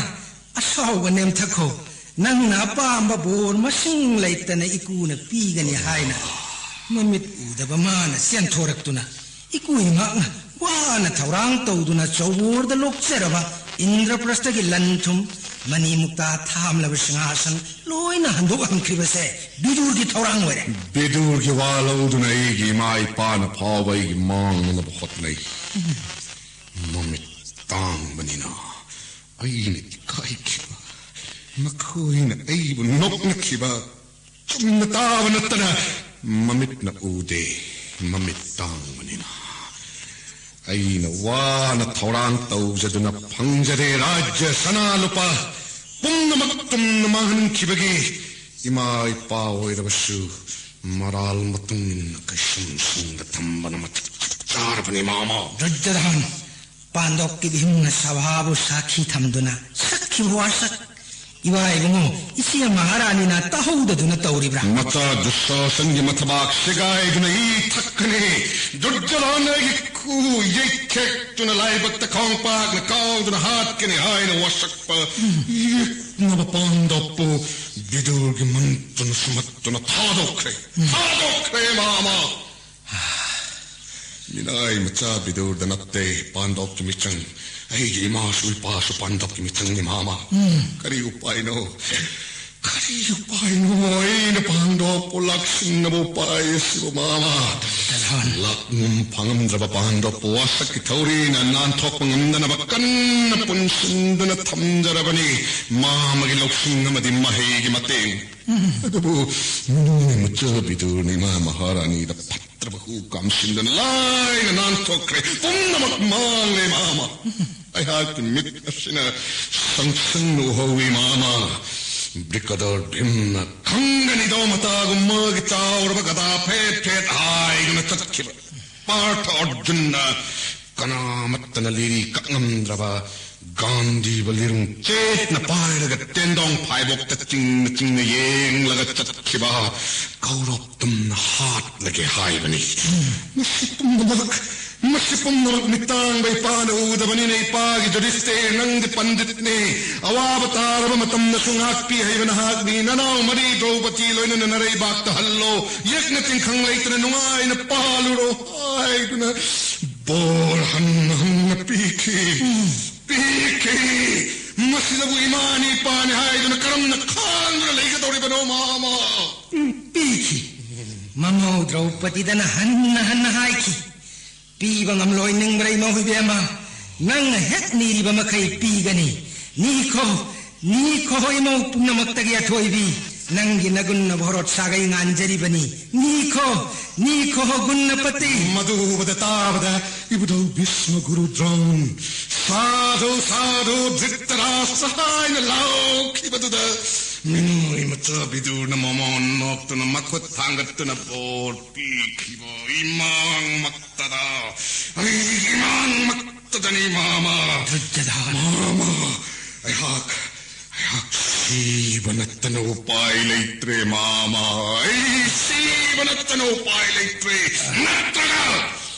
ꯑꯁꯥꯎꯕ ꯅꯦꯝꯊꯈꯣ꯫ ꯅꯪꯅ ꯑꯄꯥꯝꯕ ꯕꯣꯔ ꯃꯁꯤꯡ ꯂꯩꯇꯅ ꯏꯀꯨꯅ ꯄꯤꯒꯅꯤ" ꯍꯥꯏꯅ ꯃꯃꯤꯠ ꯎꯗꯕ ꯃꯥꯅ ꯆꯦꯟꯊꯣꯔꯛꯇꯨꯅ ꯏꯀꯨ ꯏꯃꯥꯛꯅ ꯋꯥꯅ ꯊꯧꯔꯥꯡ ꯇꯧꯗꯨꯅ ꯆꯧꯕꯣꯔꯗ ꯂꯣꯛꯆꯔꯕ ꯏꯟꯗ꯭ꯔꯄ꯭ꯔꯁꯊꯒꯤ ꯂꯟ ꯊꯨꯝ, ꯃꯅꯤ ꯃꯨꯛꯇꯥ ꯊꯥꯝꯂꯕ ꯁꯤꯡꯍꯥꯁꯟ ꯂꯣꯏꯅ ꯍꯟꯗꯣꯛꯍꯟꯈ꯭ꯔꯤꯕꯁꯦ ꯕꯤꯗꯨꯔꯒꯤ ꯊꯧꯔꯥꯡ ꯑꯣꯏꯔꯦ꯫ ꯕꯤꯗꯨꯔꯒꯤ ꯋꯥ ꯂꯧꯗꯨꯅ ꯑꯩꯒꯤ ꯏꯃꯥ ꯏꯄꯥꯅ ꯐꯥꯎꯕ ꯑꯩꯒꯤ ꯃꯥꯡꯅꯅꯕ ꯍꯣꯠꯅꯩ꯫ ꯃꯃꯤꯠ ꯇꯥꯡꯕꯅꯤꯅ ꯑꯩꯅ ꯏꯀꯥꯏꯈꯤꯕ, ꯃꯈꯣꯏꯅ ꯑꯩꯕꯨ ꯅꯣꯛꯅꯈꯤꯕ, ꯆꯨꯝꯅ ꯇꯥꯕ ꯅꯠꯇꯅ ꯃꯃꯤꯠꯅ ꯎꯗꯦ꯫ ꯃꯃꯤꯠ ꯇꯥꯡꯕꯅꯤꯅ ꯑꯩꯅ ꯋꯥꯅ ꯊꯧꯔꯥꯡ ꯇꯧꯖꯗꯨꯅ ꯐꯪꯖꯔꯦ ꯔꯥꯖ꯭ꯌ ꯁꯅꯥ ꯂꯨꯄꯥ ꯄꯨꯝꯅꯃꯛ ꯇꯨꯝꯅ ꯃꯥꯡꯍꯟꯈꯤꯕꯒꯤ ꯏꯃꯥ ꯏꯄꯥ ꯑꯣꯏꯔꯕꯁꯨ ꯃꯔꯥꯜ ꯃꯇꯨꯡ ꯏꯟꯅ ꯀꯩꯁꯨꯝꯁꯪꯗ ꯊꯝꯕꯅ ꯃꯇꯤꯛ ꯆꯞ ꯆꯥꯔꯕꯅꯤ, ꯃꯥꯃ꯫ ꯗꯨꯔꯖꯣꯙꯟ, ꯄꯥꯟꯗꯣꯞꯀꯤ ꯚꯤꯝꯅ ꯁꯚꯥꯕꯨ ꯁꯥꯈꯤ ꯊꯝꯗꯨꯅ ꯁꯛꯈꯤꯕ ꯋꯥꯁꯛ ꯏꯕꯥ ꯏꯕꯨꯡꯉꯣ, ꯏꯆꯦ ꯃꯍꯥꯔꯥꯅꯤꯅ ꯇꯥꯍꯧꯗꯗꯨꯅ ꯇꯧꯔꯤꯕ꯭ꯔꯥ? ꯃꯆꯥ ꯗꯨꯁꯥꯁꯟꯒꯤ ꯃꯊꯕꯥꯛ ꯁꯦꯒꯥꯏꯗꯨꯅ ꯏ ꯊꯛꯀꯅꯤ꯫ ꯗꯨꯔꯖꯣꯙꯟ ꯑꯩꯒꯤ ꯈꯨ ꯌꯩꯊꯦꯛꯇꯨꯅ ꯂꯥꯏꯕꯛꯇ ꯈꯣꯡꯄꯥꯛꯅ ꯀꯥꯎꯗꯨꯅ ꯍꯥꯠꯀꯅꯤ ꯍꯥꯏꯅ ꯋꯥꯁꯛꯄ ꯌꯦꯛꯅꯕ ꯄꯥꯟꯗꯣꯞꯄꯨ ꯕꯤꯗꯨꯔꯒꯤ ꯃꯟꯇ꯭ꯔꯅ ꯁꯨꯝꯍꯠꯇꯨꯅ ꯊꯥꯗꯣꯛꯈ꯭ꯔꯦ꯫ ꯊꯥꯗꯣꯛꯈ꯭ꯔꯦ, ꯃꯥꯃ꯫ ꯃꯤꯅꯥꯏ ꯃꯆꯥ ꯕꯤꯗꯨꯔꯗ ꯅꯠꯇꯦ ꯄꯥꯟꯗꯣꯞꯀꯤ ꯃꯤꯆꯪ꯫ ꯑꯩꯒꯤ ꯏꯃꯥꯁꯨ ꯏꯄꯥꯁꯨ ꯄꯥꯟꯗꯣꯞꯀꯤ ꯃꯤꯆꯪꯅꯤ, ꯃꯥꯃ꯫ ꯀꯔꯤ ꯎꯄꯥꯏꯅꯣ? ꯀꯔꯤ ꯎꯄꯥꯏꯅꯣ ꯑꯩꯅ ꯄꯥꯡꯗꯣꯛꯄ ꯂꯥꯛꯁꯤꯟꯅꯕ ꯎꯄꯥꯏ ꯑꯁꯤꯕꯨ, ꯃꯥꯃ? ꯂꯥꯛꯉꯝ ꯐꯪꯉꯝꯗ꯭ꯔꯕ ꯄꯥꯡꯗꯣꯛꯄ ꯋꯥꯁꯛꯀꯤ ꯊꯧꯔꯤꯅ ꯅꯥꯟꯊꯣꯛꯄ ꯉꯝꯗꯅꯕ ꯀꯟꯅ ꯄꯨꯟꯁꯤꯟꯗꯨꯅ ꯊꯝꯖꯔꯕꯅꯤ꯫ ꯃꯥꯃꯒꯤ ꯂꯧꯁꯤꯡ ꯑꯃꯗꯤ ꯃꯍꯩꯒꯤ ꯃꯇꯦꯡ꯫ ꯑꯗꯨꯕꯨ ꯃꯤꯅꯨꯡꯒꯤ ꯃꯆꯥ ꯕꯤꯗꯨꯔꯅ ꯏꯃꯥ ꯃꯍꯥꯔꯥꯅꯤꯗ ꯐꯠꯇ꯭ꯔꯕ ꯍꯨ ꯀꯥꯝꯁꯤꯟꯗꯨꯅ ꯂꯥꯏꯅ ꯅꯥꯟꯊꯣꯛꯈ꯭ꯔꯦ꯫ ꯄꯨꯝꯅꯃꯛ ꯃꯥꯡꯂꯦ, ꯃꯥꯃ꯫ ꯑꯩꯍꯥꯛꯀꯤ ꯃꯤꯠ ꯑꯁꯤꯅ ꯁꯪꯁꯪꯅ ꯎꯍꯧꯏ, ꯃꯥꯃ꯫ ꯕ꯭ꯔꯤꯒꯥꯗꯔ ꯚꯤꯝꯅ ꯈꯪꯒꯅꯤꯗꯣ ꯃꯇꯥꯒꯨꯝ ꯃꯥꯒꯤ ꯆꯥꯎꯔꯕ ꯒꯗꯥ ꯐꯦꯠ ꯐꯦꯠ ꯍꯥꯏꯗꯨꯅ ꯆꯠꯈꯤꯕ꯫ ꯄꯥꯔꯊ ꯑꯔꯖꯨꯟꯅ ꯀꯅꯥꯃꯠꯇꯅ ꯂꯤꯔꯤ ꯀꯛꯉꯝꯗ꯭ꯔꯕ ꯒꯥꯟꯙꯤꯕ ꯂꯤꯔꯨꯡ ꯆꯦꯠꯅ ꯄꯥꯏꯔꯒ ꯇꯦꯟꯗꯣꯡ ꯐꯥꯏꯕꯣꯛꯇ ꯆꯤꯡꯅ ꯆꯤꯡꯅ ꯌꯦꯡꯂꯒ ꯆꯠꯈꯤꯕ ꯀꯧꯔꯣꯞ ꯇꯨꯝꯅ ꯍꯥꯠꯂꯒꯦ ꯍꯥꯏꯕꯅꯤ꯫ ꯃꯁꯤ ꯄꯨꯝꯅꯃꯛ, ꯃꯁꯤ ꯄꯨꯝꯅꯃꯛ ꯃꯤꯠꯇꯥꯡꯕ ꯏꯄꯥꯅ ꯎꯗꯕꯅꯤꯅ, ꯏꯄꯥꯒꯤ ꯖꯨꯗꯤꯁꯇꯤꯔ, ꯅꯪꯗꯤ ꯄꯟꯗꯤꯠꯅꯤ꯫ ꯑꯋꯥꯕ ꯇꯥꯔꯕ ꯃꯇꯝꯗꯁꯨ ꯉꯥꯛꯄꯤ ꯍꯩꯕ ꯅꯍꯥꯛꯅꯤ꯫ ꯅꯅꯥꯎ ꯃꯔꯤ ꯗ꯭ꯔꯧꯄꯗꯤ ꯂꯣꯏꯅꯅ ꯅꯔꯩꯕꯥꯛꯇ ꯍꯜꯂꯣ꯫ ꯌꯦꯛꯅ ꯇꯤꯡꯈꯪ ꯂꯩꯇꯅ ꯅꯨꯡꯉꯥꯏꯅ ꯄꯥꯜꯂꯨꯔꯣ ꯍꯥꯏꯗꯨꯅ ꯕꯣꯔ ꯍꯟꯅ ꯍꯟꯅ ꯄꯤꯈꯤ꯫ ꯄꯤꯈꯤ꯫ ꯃꯁꯤꯗꯕꯨ ꯏꯃꯥꯅꯤ ꯏꯄꯥꯅꯤ ꯍꯥꯏꯗꯨꯅ ꯀꯔꯝꯅ ꯈꯥꯡꯗꯨꯅ ꯂꯩꯒꯗꯧꯔꯤꯕꯅꯣ, ꯃꯥꯃ? ꯎꯝ, ꯄꯤꯈꯤ꯫ ꯃꯃꯧ ꯗ꯭ꯔꯧꯄꯗꯤꯗꯅ ꯍꯟꯅ ꯍꯟꯅ ꯍꯥꯏꯈꯤ, "ꯄꯤꯕ ꯉꯝꯂꯣꯏ ꯅꯤꯡꯕ꯭ꯔꯥ ꯏꯃꯧ ꯏꯕꯦꯝꯃ? ꯅꯪꯅ ꯍꯦꯛ ꯅꯤꯔꯤꯕ ꯃꯈꯩ ꯄꯤꯒꯅꯤ꯫ ꯅꯤꯈꯣ, ꯅꯤꯈꯣ ꯏꯃꯧ ꯄꯨꯝꯅꯃꯛꯇꯒꯤ ꯑꯊꯣꯏꯕꯤ꯫ ꯅꯪꯒꯤ ꯅꯒꯨꯟꯅ ꯚꯣꯔꯣꯠ ꯁꯥꯒꯩ ꯉꯥꯟꯖꯔꯤꯕꯅꯤ꯫ ꯅꯤꯈꯣ, ꯅꯤꯈꯣ ꯒꯨꯟꯅꯄꯇꯤ!" ꯃꯗꯨ ꯎꯕꯗ ꯇꯥꯕꯗ ꯏꯕꯨꯙꯧ ꯚꯤꯁꯃ ꯒꯨꯔꯨ ꯗ꯭ꯔꯣꯟ "ꯁꯥꯙꯨ, ꯁꯥꯙꯨ, ꯙ꯭ꯔꯤꯇꯔꯥꯁ" ꯍꯥꯏꯅ ꯂꯥꯎꯈꯤꯕꯗꯨꯗ ꯃꯤꯅꯨꯡꯒꯤ ꯃꯆꯥ ꯕꯤꯗꯨꯔꯅ ꯃꯃꯣꯟ ꯅꯣꯛꯇꯨꯅ ꯃꯈꯨꯠ ꯊꯥꯡꯒꯠꯇꯨꯅ ꯕꯣꯔ ꯄꯤꯈꯤꯕ ꯏꯃꯥꯡꯃꯛꯇꯗ, ꯑꯩꯒꯤ ꯏꯃꯥꯡꯃꯛꯇꯗꯅꯤ, ꯃꯥꯃ꯫ ꯗꯨꯔꯖꯣꯙꯅ꯫ ꯃꯥꯃ, ꯑꯩꯍꯥꯛ, ꯑꯩꯍꯥꯛ ꯁꯤꯕ ꯅꯠꯇꯅ ꯎꯄꯥꯏ ꯂꯩꯇ꯭ꯔꯦ, ꯃꯥꯃ꯫ ꯑꯩ ꯁꯤꯕ ꯅꯠꯇꯅ ꯎꯄꯥꯏ ꯂꯩꯇ꯭ꯔꯦ꯫ ꯅꯠꯇ꯭ꯔꯒ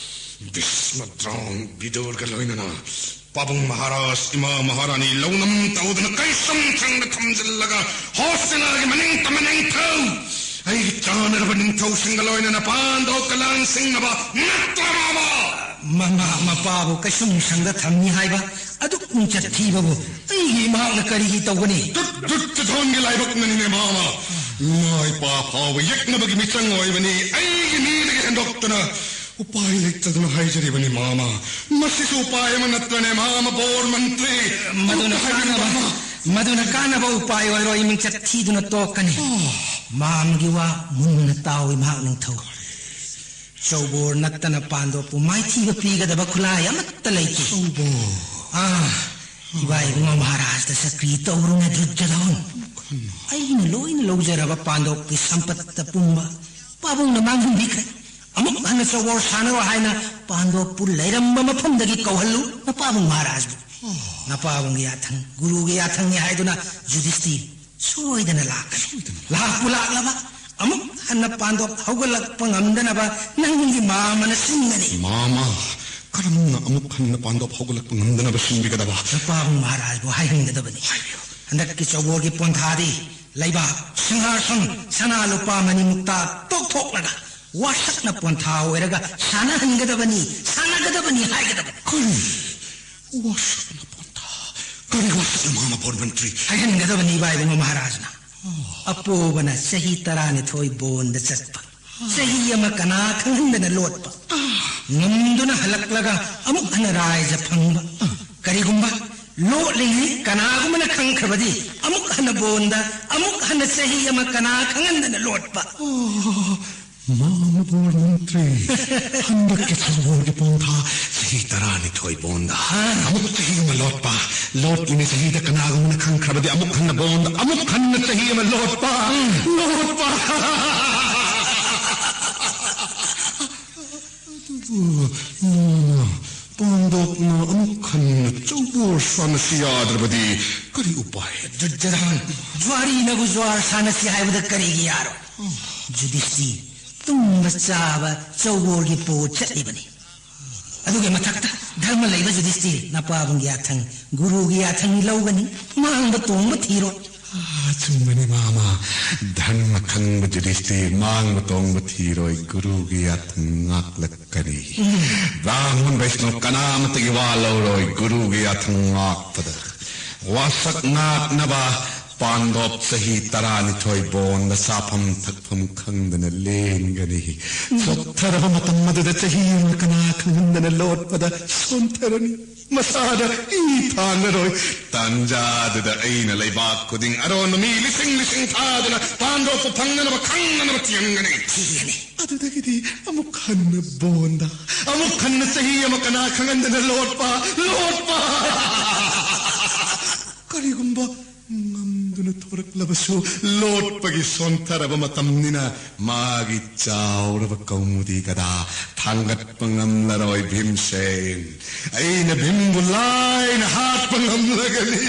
ꯚꯤꯁꯃ, ꯗ꯭ꯔꯣꯟ, ꯕꯤꯗꯨꯔꯒ ꯂꯣꯏꯅꯅ ꯄꯥꯕꯨꯡ ꯃꯍꯥꯔꯥꯖ, ꯏꯃꯥ ꯃꯍꯥꯔꯥꯅꯤ ꯂꯧꯅꯝ ꯇꯧꯗꯨꯅ ꯀꯩꯁꯨꯝ ꯁꯪꯗ ꯊꯝꯖꯤꯜꯂꯒ ꯍꯣꯁꯇꯤꯅꯥꯒꯤ ꯃꯅꯤꯡ ꯇꯝꯕ ꯅꯤꯡꯊꯧ, ꯑꯩꯒꯤ ꯆꯥꯅꯔꯕ ꯅꯤꯡꯊꯧꯁꯤꯡꯒ ꯂꯣꯏꯅꯅ ꯄꯥꯟꯗꯣꯛꯀ ꯂꯥꯟꯁꯤꯡꯅꯕ ꯅꯠꯇ꯭ꯔ, ꯃꯥꯃ? ꯃꯃꯥ ꯃꯄꯥꯕꯨ ꯀꯩꯁꯨꯝ ꯁꯪꯗ ꯊꯝꯃꯤ ꯍꯥꯏꯕ ꯑꯗꯨꯛ ꯃꯤꯡꯆꯠ ꯊꯤꯕꯕꯨ ꯑꯩꯒꯤ ꯏꯃꯥꯅ ꯀꯔꯤꯒꯤ ꯇꯧꯒꯅꯤ? ꯗꯨꯠ-, ꯗꯨꯠꯇ ꯊꯣꯟꯒꯤ ꯂꯥꯏꯕꯛꯅꯅꯤꯅꯦ, ꯃꯥꯃ꯫ ꯏꯃꯥ ꯏꯄꯥ ꯐꯥꯎꯕ ꯌꯦꯛꯅꯕꯒꯤ ꯃꯤꯆꯪ ꯑꯣꯏꯕꯅꯤ꯫ ꯑꯩꯒꯤ ꯃꯤꯗꯒꯤ ꯍꯦꯟꯗꯣꯛꯇꯅ ꯎꯄꯥꯏ ꯂꯩꯇꯗꯅ ꯍꯥꯏꯖꯔꯤꯕꯅꯤ, ꯃꯥꯃ꯫ ꯃꯁꯤꯁꯨ ꯎꯄꯥꯏ ꯑꯃ ꯅꯠꯇ꯭ꯔꯅꯦ, ꯃꯥꯃ ꯕꯣꯔ ꯃꯟꯇ꯭ꯔꯤ? ꯃꯗꯨꯅ ꯑꯃꯨꯛꯇ ꯍꯥꯏꯕꯤꯌꯨ, ꯀꯥꯟꯅꯕ, ꯃꯥꯃ꯫ ꯃꯗꯨꯅ ꯀꯥꯟꯅꯕ ꯎꯄꯥꯏ ꯑꯣꯏꯔꯣꯏ, ꯃꯤꯡꯆꯠ ꯊꯤꯗꯨꯅ ꯇꯣꯛꯀꯅꯤ꯫ ꯑꯣ꯫ ꯃꯥꯃꯒꯤ ꯋꯥ ꯃꯨꯟꯅ ꯇꯥꯎ, ꯏꯃꯥ ꯅꯤꯡꯊꯧ꯫ ꯆꯧꯕꯣꯔ ꯅꯠꯇꯅ ꯄꯥꯟꯗꯣꯞꯄꯨ ꯃꯥꯏꯊꯤꯕ ꯄꯤꯒꯗꯕ ꯈꯨꯠꯂꯥꯏ ꯑꯃꯠꯇ ꯂꯩꯇꯦ꯫ ꯆꯧꯕꯣꯔ꯫ ꯑꯥ, ꯏꯕꯥ ꯏꯕꯨꯡꯉꯣ ꯃꯍꯥꯔꯥꯖꯇ ꯁꯀ꯭ꯔꯤ ꯇꯧꯔꯨꯅꯦ, ꯗꯨꯔꯖꯣꯙꯟ꯫ ꯑꯩꯅ ꯂꯣꯏꯅ ꯂꯧꯖꯔꯕ ꯄꯥꯟꯗꯣꯞꯀꯤ ꯁꯝꯄꯠꯇ ꯄꯨꯝꯕ ꯄꯥꯕꯨꯡꯅ ꯃꯥꯡꯍꯟꯕꯤꯈ꯭ꯔꯦ꯫ ꯑꯃꯨꯛ ꯍꯟꯅ ꯆꯧꯕꯣꯔ ꯁꯥꯟꯅꯔꯣ ꯍꯥꯏꯅ ꯄꯥꯟꯗꯣꯞꯄꯨ ꯂꯩꯔꯝꯕ ꯃꯐꯝꯗꯒꯤ ꯀꯧꯍꯜꯂꯨ, ꯅꯄꯥꯕꯨꯡ ꯃꯍꯥꯔꯥꯖꯕꯨ꯫ ꯅꯄꯥꯕꯨꯡꯒꯤ ꯌꯥꯊꯪ, ꯒꯨꯔꯨꯒꯤ ꯌꯥꯊꯪꯅꯤ ꯍꯥꯏꯗꯨꯅ ꯌꯨꯙꯤꯁꯇꯤꯔ ꯁꯣꯏꯗꯅ ꯂꯥꯛꯀꯅꯤ꯫ ꯁꯣꯏꯗꯅ꯫ ꯂꯥꯛꯄꯨ ꯂꯥꯛꯂꯕ, ꯑꯃꯨꯛ ꯍꯟꯅ ꯄꯥꯟꯗꯣꯞ ꯍꯧꯒꯠꯂꯛꯄ ꯉꯝꯗꯅꯕ ꯅꯪꯒꯤ ꯃꯥꯃꯅ ꯁꯤꯟꯒꯅꯤ꯫ ꯃꯥꯃ, ꯀꯔꯝꯅ ꯑꯃꯨꯛ ꯍꯟꯅ ꯄꯥꯟꯗꯣꯞ ꯍꯧꯒꯠꯂꯛꯄ ꯉꯝꯗꯅꯕ ꯁꯤꯟꯕꯤꯒꯗꯕ? ꯅꯄꯥꯕꯨꯡ ꯃꯍꯥꯔꯥꯖꯕꯨ ꯍꯥꯏꯍꯟꯒꯗꯕꯅꯤ꯫ ꯍꯥꯏꯕꯤꯌꯨ꯫ ꯍꯟꯗꯛꯀꯤ ꯆꯧꯕꯣꯔꯒꯤ ꯄꯣꯟꯊꯥꯗꯤ ꯂꯩꯕꯥꯛ, ꯁꯤꯡꯍꯥꯁꯟ, ꯁꯅꯥ ꯂꯨꯄꯥ ꯃꯅꯤ ꯃꯨꯛꯇꯥ ꯇꯣꯛꯊꯣꯛꯂꯒ ꯋꯥꯁꯛꯅ ꯄꯣꯟꯊꯥ ꯑꯣꯏꯔꯒ ꯁꯥꯟꯅꯍꯟꯒꯗꯕꯅꯤ, ꯁꯥꯟꯅꯒꯗꯕꯅꯤ ꯍꯥꯏꯒꯗꯕꯅꯤ꯫ ꯀꯔꯤ? ꯋꯥꯁꯛꯅ ꯄꯣꯟꯊꯥ? ꯀꯔꯤ ꯋꯥꯁꯛꯅ, ꯃꯍꯥꯃꯄꯨꯔ ꯃꯟꯇ꯭ꯔꯤ? ꯍꯥꯏꯍꯟꯒꯗꯕꯅꯤ, ꯏꯕꯥ ꯏꯕꯨꯡꯉꯣ ꯃꯍꯥꯔꯥꯖꯅ꯫ ꯑꯄꯣꯕꯅ ꯆꯍꯤ ꯇꯔꯥꯅꯤꯊꯣꯏ ꯕꯣꯟꯗ ꯆꯠꯄ, ꯆꯍꯤ ꯑꯃ ꯀꯅꯥ ꯈꯪꯍꯟꯗꯅ ꯂꯣꯠꯄ, ꯉꯝꯗꯨꯅ ꯍꯜꯂꯛꯂꯒ ꯑꯃꯨꯛ ꯍꯟꯅ ꯔꯥꯏꯖ ꯐꯪꯕ꯫ ꯀꯔꯤꯒꯨꯝꯕ ꯂꯣꯠꯂꯤꯉꯩ ꯀꯅꯥꯒꯨꯝꯕꯅ ꯈꯪꯈ꯭ꯔꯕꯗꯤ, ꯑꯃꯨꯛ ꯍꯟꯅ ꯕꯣꯟꯗ, ꯑꯃꯨꯛ ꯍꯟꯅ ꯆꯍꯤ ꯑꯃ ꯀꯅꯥ ꯈꯪꯍꯟꯗꯅ ꯂꯣꯠꯄ꯫ ꯃꯍꯥꯃꯄꯨꯔ ꯃꯟꯇ꯭ꯔꯤ, ꯍꯟꯗꯛꯀꯤ ꯆꯧꯕꯣꯔꯒꯤ ꯄꯣꯟꯊꯥ ꯆꯍꯤ ꯇꯔꯥꯅꯤꯊꯣꯏ ꯕꯣꯟꯗ ꯑꯃꯨꯛ ꯆꯍꯤ ꯑꯃ ꯂꯣꯠꯄ, ꯂꯣꯠꯂꯤꯉꯩ ꯆꯍꯤꯗ ꯀꯅꯥꯒꯨꯝꯕꯅ ꯈꯪꯈ꯭ꯔꯕꯗꯤ ꯑꯃꯨꯛ ꯍꯟꯅ ꯕꯣꯟꯗ, ꯑꯃꯨꯛ ꯍꯟꯅ ꯆꯍꯤ ꯑꯃ ꯂꯣꯠꯄ, ꯂꯣꯠꯄ꯫ ꯑꯗꯨꯕꯨ ꯃꯥꯃ, ꯄꯥꯟꯗꯣꯞꯅ ꯑꯃꯨꯛ ꯍꯟꯅ ꯆꯧꯕꯣꯔ ꯁꯥꯟꯅꯁꯤ ꯌꯥꯗ꯭ꯔꯕꯗꯤ ꯀꯔꯤ ꯎꯄꯥꯏ? ꯗꯨꯔꯖꯣꯙꯟ, ꯖ꯭ꯋꯥꯔꯤꯅꯕꯨ ꯖ꯭ꯋꯥꯔ ꯁꯥꯟꯅꯁꯤ ꯍꯥꯏꯕꯗ ꯀꯔꯤꯒꯤ ꯌꯥꯔꯣꯏ? ꯌꯨꯙꯤꯁꯇꯤꯔ, ꯇꯨꯝꯕ ꯆꯥꯕ ꯆꯧꯕꯣꯔꯒꯤ ꯄꯣꯠ ꯆꯠꯂꯤꯕꯅꯤ꯫ ꯑꯗꯨꯒꯤ ꯃꯊꯛꯇ ꯙꯔꯃ ꯂꯩꯕ ꯌꯨꯙꯤꯁꯇꯤꯔ, ꯅꯄꯥꯕꯨꯡꯒꯤ ꯌꯥꯊꯪ, ꯒꯨꯔꯨꯒꯤ ꯌꯥꯊꯪ ꯂꯧꯒꯅꯤ, ꯃꯥꯡꯕ ꯇꯣꯡꯕ ꯊꯤꯔꯣꯏ꯫ ꯑꯆꯨꯝꯕꯅꯤ ꯃꯥꯃ꯫ ꯙꯔꯃ ꯈꯪꯕ ꯌꯨꯙꯤꯁꯇꯤꯔ ꯃꯥꯡꯕ ꯇꯣꯡꯕ ꯊꯤꯔꯣꯏ, ꯒꯨꯔꯨꯒꯤ ꯌꯥꯊꯪ ꯉꯥꯛꯂꯛꯀꯅꯤ꯫ ꯕ꯭ꯔꯥꯍꯃꯟ ꯕꯩꯁꯅꯕ ꯀꯅꯥ ꯑꯃꯠꯇꯒꯤ ꯋꯥ ꯂꯧꯔꯣꯏ, ꯒꯨꯔꯨꯒꯤ ꯌꯥꯊꯪ ꯉꯥꯛꯄꯗ꯫ ꯋꯥꯁꯛ ꯉꯥꯛꯅꯕ ꯄꯥꯟꯗꯣꯞ ꯆꯍꯤ ꯇꯔꯥꯅꯤꯊꯣꯏ ꯕꯣꯟꯗ ꯆꯥꯐꯝ ꯊꯛꯐꯝ ꯈꯪꯗꯅ ꯂꯦꯟꯒꯅꯤ꯫ ꯆꯣꯛꯊꯔꯕ ꯃꯇꯝ ꯑꯗꯨꯗ ꯆꯍꯤ ꯑꯃ ꯀꯅꯥ ꯈꯪꯍꯟꯗꯅ ꯂꯣꯠꯄꯗ ꯁꯣꯟꯊꯔꯅꯤ꯫ ꯃꯁꯥꯗ ꯏ ꯊꯥꯡꯉꯔꯣꯏ꯫ ꯇꯥꯟꯖꯥꯗꯨꯗ ꯑꯩꯅ ꯂꯩꯕꯥꯛ ꯈꯨꯗꯤꯡ ꯑꯔꯣꯟꯕ ꯃꯤ ꯂꯤꯁꯤꯡ ꯂꯤꯁꯤꯡ ꯊꯥꯗꯨꯅ ꯄꯥꯟꯗꯣꯞꯄꯨ ꯐꯪꯅꯅꯕ ꯈꯪꯅꯅꯕ ꯊꯤꯍꯟꯒꯅꯤ꯫ ꯊꯤꯒꯅꯤ꯫ ꯑꯗꯨꯗꯒꯤꯗꯤ ꯑꯃꯨꯛ ꯍꯟꯅ ꯕꯣꯟꯗ, ꯑꯃꯨꯛ ꯍꯟꯅ ꯆꯍꯤ ꯑꯃ ꯀꯅꯥ ꯈꯪꯍꯟꯗꯅ ꯂꯣꯠꯄ, ꯂꯣꯠꯄ꯫ ꯀꯔꯤꯒꯨꯝꯕ ꯉꯝꯗꯨꯅ ꯊꯣꯔꯛꯂꯕꯁꯨ, ꯂꯣꯠꯄꯒꯤ ꯁꯣꯟꯊꯔꯕ ꯃꯇꯝꯅꯤꯅ ꯃꯥꯒꯤ ꯆꯥꯎꯔꯕ ꯀꯧꯃꯨꯗꯤ ꯒꯗꯥ ꯊꯥꯡꯒꯠꯄ ꯉꯝꯂꯔꯣꯏ ꯚꯤꯝꯁꯦꯟ꯫ ꯑꯩꯅ ꯚꯤꯝꯕꯨ ꯂꯥꯏꯅ ꯍꯥꯠꯄ ꯉꯝꯂꯒꯅꯤ꯫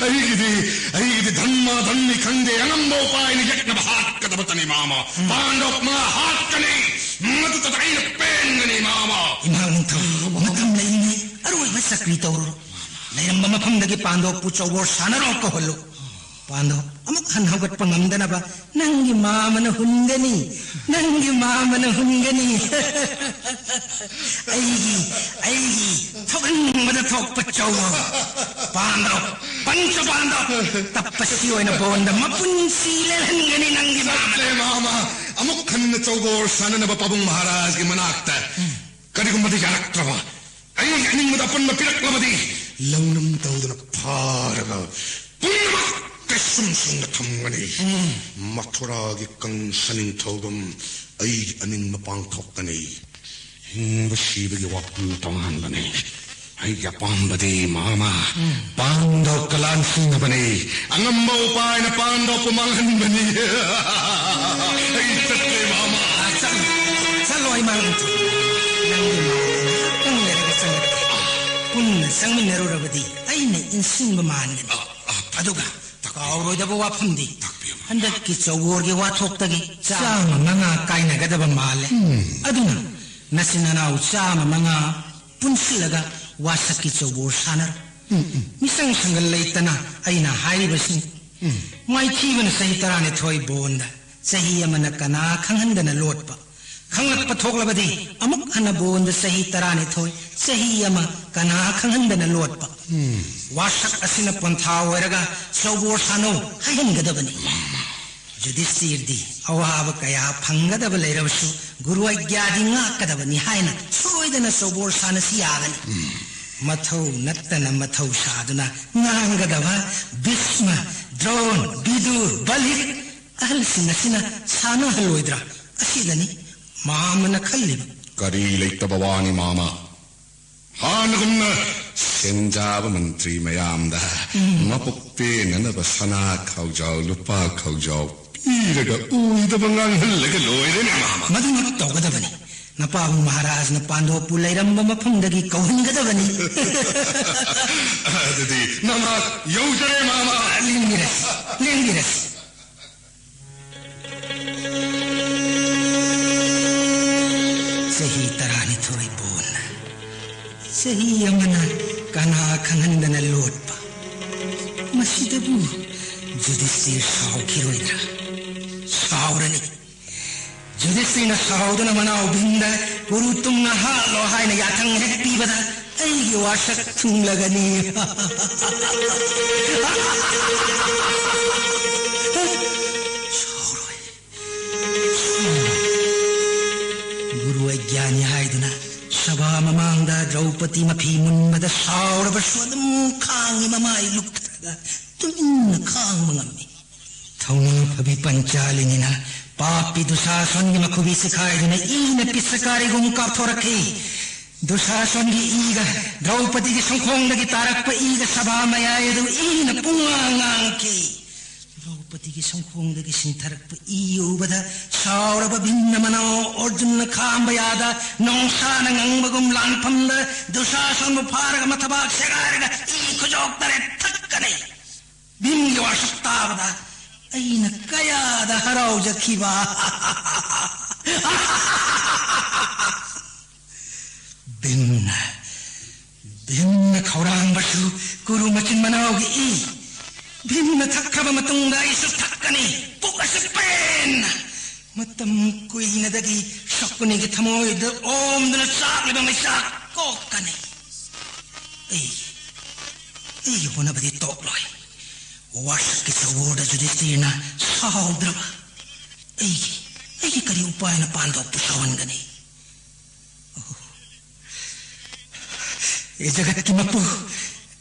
ꯑꯩꯒꯤꯗꯤ, ꯑꯩꯒꯤꯗꯤ ꯙꯟꯃꯥ ꯙꯟꯃꯤ ꯈꯪꯗꯦ, ꯑꯉꯝꯕ ꯎꯄꯥꯏꯅ ꯌꯦꯛꯅꯕ ꯍꯥꯠꯀꯗꯕꯇꯅꯤ ꯃꯥꯃ꯫ ꯄꯥꯟꯗꯣꯞ ꯃꯉꯥ ꯍꯥꯠꯀꯅꯤ꯫ ꯃꯗꯨꯇꯗ ꯑꯩꯅ ꯄꯦꯟꯒꯅꯤ ꯃꯥꯃ꯫ ꯏꯃꯥ ꯅꯤꯡꯊꯧ, ꯃꯇꯝ ꯂꯩꯔꯤꯉꯩ ꯑꯔꯣꯏꯕ ꯆꯀ꯭ꯔꯤ ꯇꯧꯔꯨꯔꯣ꯫ ꯂꯩꯔꯝꯕ ꯃꯐꯝꯗꯒꯤ ꯄꯥꯟꯗꯣꯞꯄꯨ ꯆꯧꯕꯣꯔ ꯁꯥꯟꯅꯔꯣ ꯀꯧꯍꯜꯂꯨ꯫ ꯄꯥꯟꯗꯣꯞ ꯑꯃꯨꯛ ꯍꯟꯅ ꯍꯧꯒꯠꯄ ꯉꯝꯗꯅꯕ ꯅꯪꯒꯤ ꯃꯥꯃꯅ ꯍꯨꯟꯒꯅꯤ, ꯅꯪꯒꯤ ꯃꯥꯃꯅ ꯍꯨꯟꯒꯅꯤ꯫ ꯑꯩꯒꯤ, ꯑꯩꯒꯤ ꯊꯣꯛꯍꯟꯅꯤꯡꯕꯗ ꯊꯣꯛꯄ ꯆꯧꯕꯣꯔ꯫ ꯄꯥꯟꯗꯣꯞ, ꯄꯟꯆ ꯄꯥꯟꯗꯣꯞ, ꯇꯞꯄꯁꯤ ꯑꯣꯏꯅ ꯕꯣꯟꯗ ꯃꯄꯨꯟꯁꯤ ꯂꯦꯜꯍꯟꯒꯅꯤ ꯅꯪꯒꯤ ꯃꯥꯃꯅ꯫ ꯁꯠꯂꯦ ꯃꯥꯃ, ꯑꯃꯨꯛ ꯍꯟꯅ ꯆꯧꯕꯣꯔ ꯁꯥꯟꯅꯅꯕ ꯄꯥꯕꯨꯡ ꯃꯍꯥꯔꯥꯖꯒꯤ ꯃꯅꯥꯛꯇ꯫ ꯀꯔꯤꯒꯨꯝꯕꯗ ꯌꯥꯔꯛꯇ꯭ꯔꯕ, ꯑꯩꯒꯤ ꯑꯅꯤꯡꯕꯗ ꯑꯄꯟꯕ ꯄꯤꯔꯛꯂꯕꯗꯤ, ꯂꯧꯅꯝ ꯇꯧꯗꯨꯅ ꯐꯥꯔꯒ ꯄꯨꯝꯅꯃꯛ ꯀꯩꯁꯨꯝ ꯁꯨꯝꯅ ꯊꯝꯒꯅꯤ꯫ ꯃꯊꯨꯔꯥꯒꯤ ꯀꯪꯁ ꯅꯤꯡꯊꯧꯗꯨꯝ ꯑꯩꯒꯤ ꯑꯅꯤꯡꯕ ꯄꯥꯡꯊꯣꯛꯀꯅꯤ꯫ ꯍꯤꯡꯕ ꯁꯤꯕꯒꯤ ꯋꯥꯐꯝ ꯇꯣꯉꯥꯟꯕꯅꯤ꯫ ꯑꯩꯒꯤ ꯑꯄꯥꯝꯕꯗꯤ ꯃꯥꯃ ꯄꯥꯟꯗꯣꯞꯀ ꯂꯥꯟꯁꯤꯟꯅꯕꯅꯤ꯫ ꯑꯉꯝꯕ ꯎꯄꯥꯏꯅ ꯄꯥꯟꯗꯣꯞꯄꯨ ꯃꯥꯡꯍꯟꯕꯅꯤ꯫ ꯑꯩ ꯆꯠꯂꯦ ꯃꯥꯃ꯫ ꯆꯠꯂꯣ, ꯆꯠꯂꯣ ꯏꯃꯥ ꯅꯤꯡꯊꯧ꯫ ꯅꯪꯒꯤ ꯃꯥꯃꯅ ꯉꯥꯏꯍꯥꯛꯇꯪ ꯂꯩꯔꯒ ꯆꯪꯂꯛꯀꯦ꯫ ꯄꯨꯟꯅ ꯆꯪꯃꯤꯟꯅꯔꯨꯔꯕꯗꯤ ꯑꯩꯅ ꯏꯟꯁꯤꯟꯕ ꯃꯥꯟꯒꯅꯤ꯫ ꯑꯗꯨꯒ ꯀꯥꯎꯔꯣꯏꯗꯕ ꯋꯥꯐꯝꯗꯤ, ꯍꯟꯗꯛꯀꯤ ꯆꯧꯕꯣꯔꯒꯤ ꯋꯥꯊꯣꯛꯇꯒꯤ ꯆꯥꯝꯃ ꯃꯉꯥ ꯀꯥꯏꯅꯒꯗꯕ ꯃꯥꯜꯂꯦ꯫ ꯑꯗꯨꯅ ꯅꯆꯤꯟ ꯅꯅꯥꯎ ꯆꯥꯝꯃ ꯃꯉꯥ ꯄꯨꯟꯁꯤꯜꯂꯒ ꯋꯥꯁꯛꯀꯤ ꯆꯧꯕꯣꯔ ꯁꯥꯟꯅꯔꯣ꯫ ꯃꯤꯆꯪ ꯁꯪꯒꯜ ꯂꯩꯇꯅ ꯑꯩꯅ ꯍꯥꯏꯔꯤꯕꯁꯤꯅꯤ꯫ ꯃꯥꯏꯊꯤꯕꯅ ꯆꯍꯤ ꯇꯔꯥꯅꯤꯊꯣꯏ ꯕꯣꯟꯗ ꯆꯍꯤ ꯑꯃꯅ ꯀꯅꯥ ꯈꯪꯍꯟꯗꯅ ꯂꯣꯠꯄ, ꯈꯪꯂꯛꯄ ꯊꯣꯛꯂꯕꯗꯤ ꯑꯃꯨꯛ ꯍꯟꯅ ꯕꯣꯟꯗ ꯆꯍꯤ ꯇꯔꯥꯅꯤꯊꯣꯏ, ꯆꯍꯤ ꯑꯃ ꯀꯅꯥ ꯈꯪꯍꯟꯗꯅ ꯂꯣꯠꯄ꯫ ꯋꯥꯁꯛ ꯑꯁꯤꯅ ꯄꯣꯟꯊꯥ ꯑꯣꯏꯔꯒ ꯆꯧꯕꯣꯔ ꯁꯥꯟꯅꯧ ꯍꯥꯏꯍꯟꯒꯗꯕꯅꯤ꯫ ꯌꯨꯙꯤꯁꯇꯤꯔꯗꯤ ꯑꯋꯥꯕ ꯀꯌꯥ ꯐꯪꯒꯗꯕ ꯂꯩꯔꯕꯁꯨ ꯒꯨꯔꯨ ꯑꯩꯒ꯭ꯌꯥꯗꯤ ꯉꯥꯛꯀꯗꯕꯅꯤ ꯍꯥꯏꯅ ꯁꯣꯏꯗꯅ ꯆꯧꯕꯣꯔ ꯁꯥꯟꯅꯁꯤ ꯌꯥꯒꯅꯤ꯫ ꯃꯊꯧ ꯅꯠꯇꯅ ꯃꯊꯧ ꯁꯥꯗꯨꯅ ꯉꯥꯡꯒꯗꯕ ꯚꯤꯁꯃ, ꯗ꯭ꯔꯣꯟ, ꯚꯤꯗꯨꯔ, ꯕꯂꯤ ꯑꯍꯜꯁꯤꯡ ꯑꯁꯤꯅ ꯁꯥꯟꯅꯍꯜꯂꯣꯏꯗ꯭ꯔꯥ? ꯑꯁꯤꯗꯅꯤ ꯃꯥꯃꯅ ꯈꯜꯂꯤꯕ꯫ ꯀꯔꯤ ꯂꯩꯇꯕ ꯋꯥꯅꯤ ꯃꯥꯃ? ꯍꯥꯟꯅꯒꯨꯝꯅ ꯁꯦꯟꯖꯥꯕ ꯃꯟꯇ꯭ꯔꯤ ꯃꯌꯥꯝꯗ ꯃꯄꯨꯛ ꯄꯦꯟꯅꯅꯕ ꯁꯅꯥ ꯈꯥꯎꯖꯥꯎ, ꯂꯨꯄꯥ ꯈꯥꯎꯖꯥꯎ ꯄꯤꯔꯒ ꯎꯏꯗꯕ ꯉꯥꯡꯍꯜꯂꯒ ꯂꯣꯏꯔꯦꯅꯦ ꯃꯥꯃ꯫ ꯃꯗꯨꯃꯛ ꯇꯧꯒꯗꯕꯅꯤ꯫ ꯅꯄꯥꯕꯨꯡ ꯃꯍꯥꯔꯥꯖꯅ ꯄꯥꯟꯗꯣꯞꯄꯨ ꯂꯩꯔꯝꯕ ꯃꯐꯝꯗꯒꯤ ꯀꯧꯍꯟꯒꯗꯕꯅꯤ꯫ ꯑꯗꯨꯗꯤ ꯅꯃꯥ ꯌꯧꯖꯔꯦ ꯃꯥꯃ꯫ ꯂꯦꯡꯕꯤꯔꯁꯤ, ꯂꯦꯡꯕꯤꯔꯁꯤ꯫ ꯆꯍꯤ ꯇꯔꯥꯅꯤꯊꯣꯏ ꯕꯣꯟꯅ ꯆꯍꯤ ꯑꯃꯅ ꯀꯅꯥ ꯈꯪꯍꯟꯗꯅ ꯂꯣꯠꯄ꯫ ꯃꯁꯤꯗꯕꯨ ꯌꯨꯙꯤꯁꯇꯤꯔ ꯁꯥꯎꯈꯤꯔꯣꯏꯗ꯭ꯔꯥ? ꯁꯥꯎꯔꯅꯤ꯫ ꯌꯨꯙꯤꯁꯇꯤꯔꯅ ꯁꯥꯎꯗꯨꯅ ꯃꯅꯥꯎ ꯚꯤꯝꯗ ꯀꯨꯔꯨ ꯇꯨꯝꯅ ꯍꯥꯠꯂꯣ ꯍꯥꯏꯅ ꯌꯥꯊꯪ ꯍꯦꯛ ꯄꯤꯕꯗ ꯑꯩꯒꯤ ꯋꯥꯁꯛ ꯊꯨꯡꯂꯒꯅꯤ꯫ ꯁꯥꯎꯔꯣꯏ꯫ ꯒꯨꯔꯨ ꯑꯩꯒ꯭ꯌꯥꯅꯤ ꯍꯥꯏꯗꯨꯅ ꯁꯚꯥ ꯃꯃꯥꯡꯗ ꯗ꯭ꯔꯧꯄꯗꯤ ꯃꯐꯤ ꯃꯨꯟꯕꯗ ꯁꯥꯎꯔꯕꯁꯨ ꯑꯗꯨꯝ ꯈꯥꯡꯉꯤ, ꯃꯃꯥꯏ ꯂꯨꯞꯊꯔꯒ ꯇꯨꯃꯤꯟꯅ ꯈꯥꯡꯕ ꯉꯝꯃꯤ꯫ ꯊꯧꯅꯥ ꯐꯕꯤ ꯄꯟꯆꯥꯂꯤꯅꯤꯅ ꯄꯥꯞꯄꯤ ꯗꯨꯁꯥꯁꯣꯟꯒꯤ ꯃꯈꯨꯕꯤ ꯁꯤꯈꯥꯏꯗꯨꯅ ꯏꯅ ꯄꯤꯁꯀꯥꯔꯤꯒꯨꯝ ꯀꯥꯞꯊꯣꯔꯛꯈꯤ꯫ ꯗꯨꯁꯥꯁꯣꯟꯒꯤ ꯏꯒ ꯗ꯭ꯔꯧꯄꯗꯤꯒꯤ ꯁꯣꯡꯈꯣꯡꯗꯒꯤ ꯇꯥꯔꯛꯄ ꯏꯒ ꯁꯚꯥ ꯃꯌꯥꯏ ꯑꯗꯨ ꯏꯅ ꯄꯨꯡꯉꯥꯡ ꯉꯥꯡꯈꯤ꯫ ꯗ꯭ꯔꯧꯄꯗꯤꯒꯤ ꯁꯣꯡꯈꯣꯡꯗꯒꯤ ꯁꯤꯟꯊꯔꯛꯄ ꯏ ꯎꯕꯗ ꯁꯥꯎꯔꯕ ꯚꯤꯝꯅ ꯃꯅꯥꯎ ꯑꯔꯖꯨꯟꯅ ꯈꯥꯝꯕ ꯌꯥꯗ ꯅꯣꯡꯁꯥꯅ ꯉꯪꯕꯒꯨꯝ ꯂꯥꯟꯐꯝꯗ ꯗꯨꯁꯥꯁꯣꯟꯕꯨ ꯐꯥꯔꯒ ꯃꯊꯕꯥꯛ ꯁꯦꯒꯥꯏꯔꯒ ꯏ ꯈꯨꯖꯣꯛ ꯇꯔꯦꯠ ꯊꯛꯀꯅꯤ꯫ ꯚꯤꯝꯒꯤ ꯋꯥꯁꯛ ꯇꯥꯕꯗ ꯑꯩꯅ ꯀꯌꯥꯗ ꯍꯔꯥꯎꯖꯈꯤꯕ! ꯚꯤꯝꯅ, ꯚꯤꯝꯅ ꯈꯧꯔꯥꯡꯕꯁꯨ ꯃꯇꯝ ꯀꯨꯏꯅꯗꯒꯤ ꯁꯀꯨꯅꯤꯒꯤ ꯊꯃꯣꯏꯗ ꯑꯣꯝꯗꯨꯅ ꯆꯥꯛꯂꯤꯕ ꯃꯩꯆꯥꯛ ꯀꯣꯛꯀꯅꯤ꯫ ꯑꯩ, ꯑꯩꯒꯤ ꯍꯣꯠꯅꯕꯗꯤ ꯇꯣꯛꯂꯣꯏ꯫ ꯋꯥꯁꯛꯀꯤ ꯆꯧꯕꯣꯔꯗ ꯌꯨꯙꯤꯁꯇꯤꯔꯅ ꯁꯥꯎꯗ꯭ꯔꯕ꯫ ꯑꯩꯒꯤ, ꯑꯩꯒꯤ ꯀꯔꯤ ꯎꯄꯥꯏꯅ ꯄꯥꯟꯗꯣꯞꯄꯨ ꯁꯥꯎꯍꯟꯒꯅꯤ? ꯑꯣ, ꯑꯦ ꯖꯒꯠꯀꯤ ꯃꯄꯨ,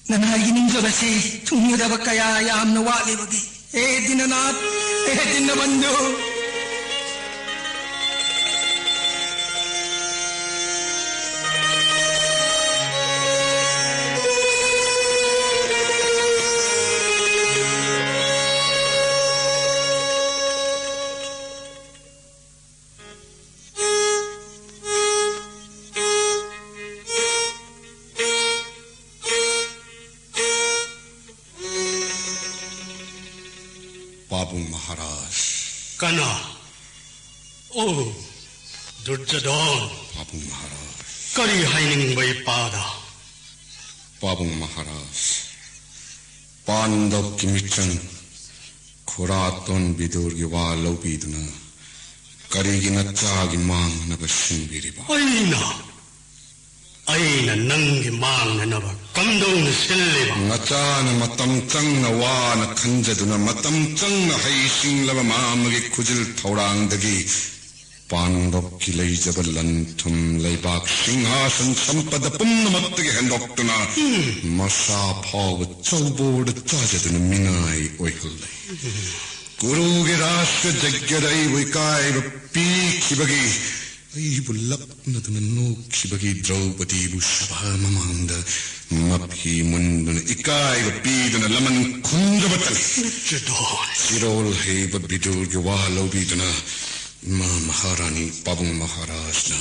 ꯅꯅꯥꯏꯒꯤ ꯅꯤꯡꯖꯕꯁꯤ ꯊꯨꯡꯒꯗꯕ ꯀꯌꯥ ꯌꯥꯝꯅ ꯋꯥꯠꯂꯤꯕꯒꯦ꯫ ꯍꯦ ꯗꯤꯅꯅꯥꯊ, ꯍꯦ ꯗꯤꯅꯕꯟꯙꯨ꯫ ꯄꯥꯕꯨꯡ ꯃꯍꯥꯔꯥꯖ꯫ ꯀꯅꯥ? ꯑꯣ, ꯗꯨꯔꯖꯣꯙꯟ꯫ ꯄꯥꯕꯨꯡ ꯃꯍꯥꯔꯥꯖ꯫ ꯀꯔꯤ ꯍꯥꯏꯅꯤꯡꯕ ꯏꯄꯥꯗ? ꯄꯥꯕꯨꯡ ꯃꯍꯥꯔꯥꯖ, ꯄꯥꯟꯗꯕꯀꯤ ꯃꯤꯆꯪ ꯈꯨꯔꯥꯇꯣꯟ ꯕꯤꯗꯨꯔꯒꯤ ꯋꯥ ꯂꯧꯕꯤꯗꯨꯅ ꯀꯔꯤꯒꯤ ꯅꯆꯥꯒꯤ ꯃꯥꯡꯅꯕ ꯁꯤꯟꯕꯤꯔꯤꯕ? ꯑꯩꯅ, ꯑꯩꯅ ꯅꯪꯒꯤ ꯃꯥꯡꯅꯅꯕ ꯀꯝꯗꯧꯅ ꯁꯤꯜꯂꯤꯕ? ꯅꯆꯥꯅ ꯃꯇꯝ ꯆꯪꯅ ꯋꯥꯅ ꯈꯟꯖꯗꯨꯅ ꯃꯇꯝ ꯆꯪꯅ ꯍꯩꯁꯤꯡꯂꯕ ꯃꯥ ꯑꯃꯒꯤ ꯈꯨꯖꯤꯜ ꯊꯧꯔꯥꯡꯗꯒꯤ ꯄꯥꯟꯗꯕꯀꯤ ꯂꯩꯖꯕ ꯂꯟ ꯊꯨꯝ, ꯂꯩꯕꯥꯛ, ꯁꯤꯡꯍꯥꯁꯟ, ꯁꯝꯄꯗ ꯄꯨꯝꯅꯃꯛꯇꯒꯤ ꯍꯦꯟꯗꯣꯛꯇꯨꯅ ꯃꯁꯥ ꯐꯥꯎꯕ ꯆꯧꯕꯣꯔꯗ ꯆꯥꯖꯗꯨꯅ ꯃꯤꯅꯥꯏ ꯑꯣꯏꯍꯜꯂꯦ꯫ ꯀꯨꯔꯨꯒꯤ ꯔꯥꯁꯇ꯭ꯔ ꯖꯒ꯭ꯌꯗ ꯑꯩꯕꯨ ꯏꯀꯥꯏꯕ ꯄꯤꯈꯤꯕꯒꯤ, ꯑꯩꯕꯨ ꯂꯛꯅꯗꯨꯅ ꯅꯣꯛꯈꯤꯕꯒꯤ ꯗ꯭ꯔꯧꯄꯗꯤꯕꯨ ꯁꯚꯥ ꯃꯃꯥꯡꯗ ꯃꯐꯤ ꯃꯨꯟꯗꯨꯅ ꯏꯀꯥꯏꯕ ꯄꯤꯗꯨꯅ ꯂꯃꯟ ꯈꯨꯝꯗꯕꯇꯅꯤ꯫ ꯆꯤꯔꯣꯜ ꯍꯩꯕ ꯕꯤꯗꯨꯔꯒꯤ ꯋꯥ ꯂꯧꯕꯤꯗꯨꯅ ꯏꯃꯥ ꯃꯍꯥꯔꯥꯅꯤ ꯄꯥꯕꯨꯡ ꯃꯍꯥꯔꯥꯖꯅ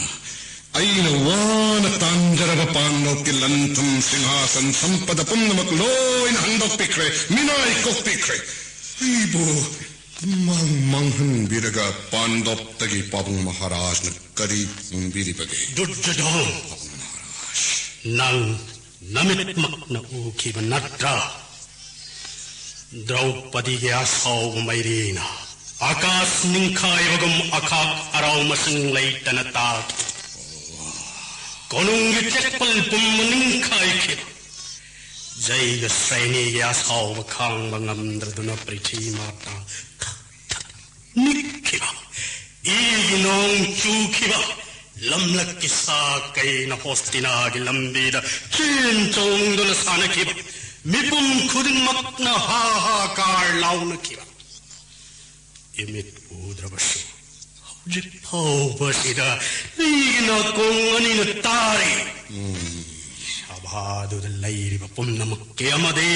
ꯑꯩꯅ ꯋꯥꯅ ꯇꯥꯟꯖꯔꯕ ꯄꯥꯟꯗꯣꯞꯀꯤ ꯂꯟ ꯊꯨꯝ, ꯁꯤꯡꯍꯥꯁꯟ, ꯁꯝꯄꯗ ꯄꯨꯝꯅꯃꯛ ꯂꯣꯏꯅ ꯍꯟꯗꯣꯛꯄꯤꯈ꯭ꯔꯦ, ꯃꯤꯅꯥꯏ ꯀꯣꯛꯄꯤꯈ꯭ꯔꯦ꯫ ꯑꯩꯕꯨ ꯃꯥꯡ ꯃꯥꯡꯍꯟꯕꯤꯔꯒ ꯄꯥꯟꯗꯣꯞꯇꯒꯤ ꯄꯥꯕꯨꯡ ꯃꯍꯥꯔꯥꯖꯅ ꯀꯔꯤ ꯐꯪꯕꯤꯔꯤꯕꯒꯦ? ꯗꯨꯔꯖꯣꯙꯟ, ꯄꯥꯕꯨꯡ ꯃꯍꯥꯔꯥꯖ꯫ ꯅꯪ ꯅꯃꯤꯠꯃꯛꯅ ꯎꯈꯤꯕ ꯅꯠꯇ꯭ꯔꯥ? ꯗ꯭ꯔꯧꯄꯗꯤꯒꯤ ꯑꯁꯥꯎꯕ ꯃꯩꯔꯤꯅ ꯑꯀꯥꯁ ꯅꯤꯡꯈꯥꯏꯕꯒꯨꯝ ꯑꯈꯥꯛ ꯑꯔꯥꯎ ꯃꯁꯤꯡ ꯂꯩꯇꯅ ꯇꯥꯈꯤ꯫ ꯀꯣꯅꯨꯡꯒꯤ ꯆꯦꯛꯄꯜ ꯄꯨꯝꯕ ꯅꯤꯡꯈꯥꯏꯈꯤꯕ꯫ ꯖꯩꯒ ꯁ꯭ꯔꯦꯅꯤꯒꯤ ꯑꯁꯥꯎꯕ ꯈꯥꯡꯕ ꯉꯝꯗ꯭ꯔꯗꯨꯅ ꯄ꯭ꯔꯤꯊꯤ ꯃꯥꯇꯥ ꯊꯛ ꯊꯛ ꯅꯤꯛꯈꯤꯕ꯫ ꯏꯒꯤ ꯅꯣꯡ ꯆꯨꯈꯤꯕ꯫ ꯂꯝꯂꯛꯀꯤ ꯁꯥ ꯀꯩꯅ ꯍꯣꯁꯇꯤꯅꯥꯒꯤ ꯂꯝꯕꯤꯗ ꯆꯦꯟ ꯆꯣꯡꯗꯨꯅ ꯁꯥꯟꯅꯈꯤꯕ꯫ ꯃꯤꯄꯨꯝ ꯈꯨꯗꯤꯡꯃꯛꯅ ꯍꯥ ꯍꯥ ꯀꯥꯔ ꯂꯥꯎꯅꯈꯤꯕ꯫ ꯏꯃꯤꯠ ꯎꯗ꯭ꯔꯕꯁꯨ ꯍꯧꯖꯤꯛ ꯐꯥꯎꯕꯁꯤꯗ ꯑꯩꯒꯤ ꯅꯥꯀꯣꯡ ꯑꯅꯤꯅ ꯇꯥꯔꯤ꯫ ꯁꯚꯥꯗꯨꯗ ꯂꯩꯔꯤꯕ ꯄꯨꯝꯅꯃꯛꯀꯤ ꯑꯃꯗꯤ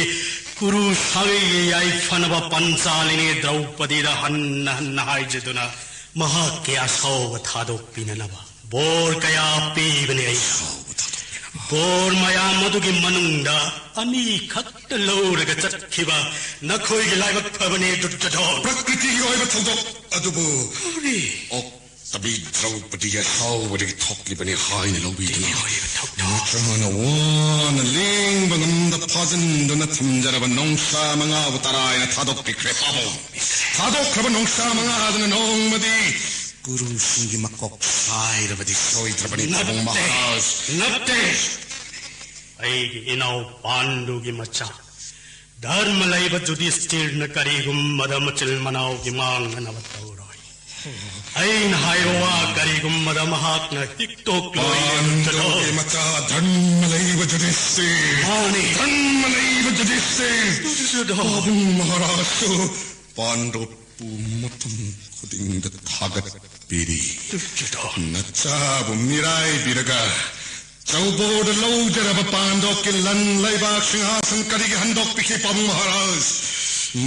ꯀꯨꯔꯨ ꯁꯥꯒꯩꯒꯤ ꯌꯥꯏꯐꯅꯕ ꯄꯟꯆꯥꯂꯤꯅꯤ ꯗ꯭ꯔꯧꯄꯗꯤꯗ ꯍꯟꯅ ꯍꯟꯅ ꯍꯥꯏꯖꯗꯨꯅ ꯃꯍꯥꯛꯀꯤ ꯑꯁꯥꯎꯕ ꯊꯥꯗꯣꯛꯄꯤꯅꯅꯕ ꯕꯣꯔ ꯀꯌꯥ ꯄꯤꯕꯅꯤ ꯑꯩꯅ꯫ ꯕꯣꯔ ꯃꯌꯥꯝ ꯑꯗꯨꯒꯤ ꯃꯅꯨꯡꯗ ꯑꯅꯤꯈꯛꯇ ꯂꯧꯔꯒ ꯆꯠꯈꯤꯕ ꯅꯈꯣꯏꯒꯤ ꯂꯥꯏꯕꯛ ꯐꯕꯅꯤ, ꯗꯨꯔꯖꯣꯙꯣꯟ꯫ ꯄ꯭ꯔꯀ꯭ꯔꯤꯇꯤꯒꯤ ꯑꯣꯏꯕ ꯊꯧꯗꯣꯛ ꯑꯗꯨꯕꯨ ꯀꯔꯤ? ꯑꯣꯛꯇꯕꯤ ꯗ꯭ꯔꯧꯄꯗꯤꯒꯤ ꯑꯁꯥꯎꯕꯗꯒꯤ ꯊꯣꯛꯂꯤꯕꯅꯤ ꯍꯥꯏꯅ ꯂꯧꯕꯤꯗꯨꯅ, ꯊꯧꯗꯣꯛ? ꯃꯆꯥꯅ ꯋꯥꯅ ꯂꯦꯡꯕ ꯉꯝꯗ ꯐꯥꯖꯤꯟꯗꯨꯅ ꯊꯝꯖꯔꯕ ꯅꯣꯡꯁꯥ ꯃꯉꯥꯕꯨ ꯇꯔꯥꯏꯅ ꯊꯥꯗꯣꯛꯄꯤꯈ꯭ꯔꯦ ꯄꯥꯕꯨꯡ꯫ ꯊꯥꯗꯣꯛꯈ꯭ꯔꯕ ꯅꯣꯡꯁꯥ ꯃꯉꯥ ꯑꯗꯨꯅ ꯅꯣꯡꯃꯗꯤ ꯀꯨꯔꯨꯁꯤꯡꯒꯤ ꯃꯀꯣꯛ ꯁꯥꯏꯔꯕꯗꯤ ꯁꯣꯏꯗ꯭ꯔꯕꯅꯤ ꯄꯥꯕꯨꯡ ꯅꯠꯇꯦ, ꯃꯍꯥꯔꯥꯖ꯫ ꯅꯠꯇꯦ꯫ ꯑꯩꯒꯤ ꯏꯅꯥꯎ ꯄꯥꯟꯗꯨꯒꯤ ꯃꯆꯥ ꯙꯔꯃ ꯂꯩꯕ ꯖꯨꯗꯤꯁꯇꯤꯔꯅ ꯀꯔꯤꯒꯨꯝꯕꯗ ꯃꯆꯤꯜ ꯃꯅꯥꯎꯒꯤ ꯃꯥꯡꯅꯅꯕ ꯇꯧꯔꯣꯏ꯫ ꯑꯩꯅ ꯍꯥꯏꯕ ꯋꯥ ꯀꯔꯤꯒꯨꯝꯕꯗ ꯃꯍꯥꯛꯅ ꯍꯤꯛꯇꯣꯛꯂꯣꯏ꯫ ꯄꯥꯟꯗꯨꯒꯤ ꯃꯆꯥ ꯙꯔꯃ ꯂꯩꯕ ꯖꯨꯗꯤꯁꯇꯤꯔ꯫ ꯃꯥꯅꯤ꯫ ꯙꯔꯃ ꯂꯩꯕ ꯖꯨꯗꯤꯁꯇꯤꯔ꯫ ꯄꯥꯕꯨꯡ ꯃꯍꯥꯔꯥꯖꯁꯨ ꯄꯥꯟꯗꯨꯕꯨ ꯃꯐꯝ ꯈꯨꯗꯤꯡꯗ ꯊꯥꯒꯠꯄꯤꯔꯤ꯫ ꯅꯆꯥꯕꯨ ꯃꯤꯔꯥꯏꯕꯤꯔꯒ ꯆꯧꯕꯣꯗ ꯂꯧꯖꯔꯕ ꯄꯥꯟꯗꯣꯞꯀꯤ ꯂꯟ ꯂꯩꯕꯥꯛ ꯁꯤꯡꯍꯥꯁꯟ ꯀꯔꯤꯒꯤ ꯍꯟꯗꯣꯛꯄꯤꯈꯤ ꯄꯥꯕꯨꯡ ꯃꯍꯥꯔꯥꯖ?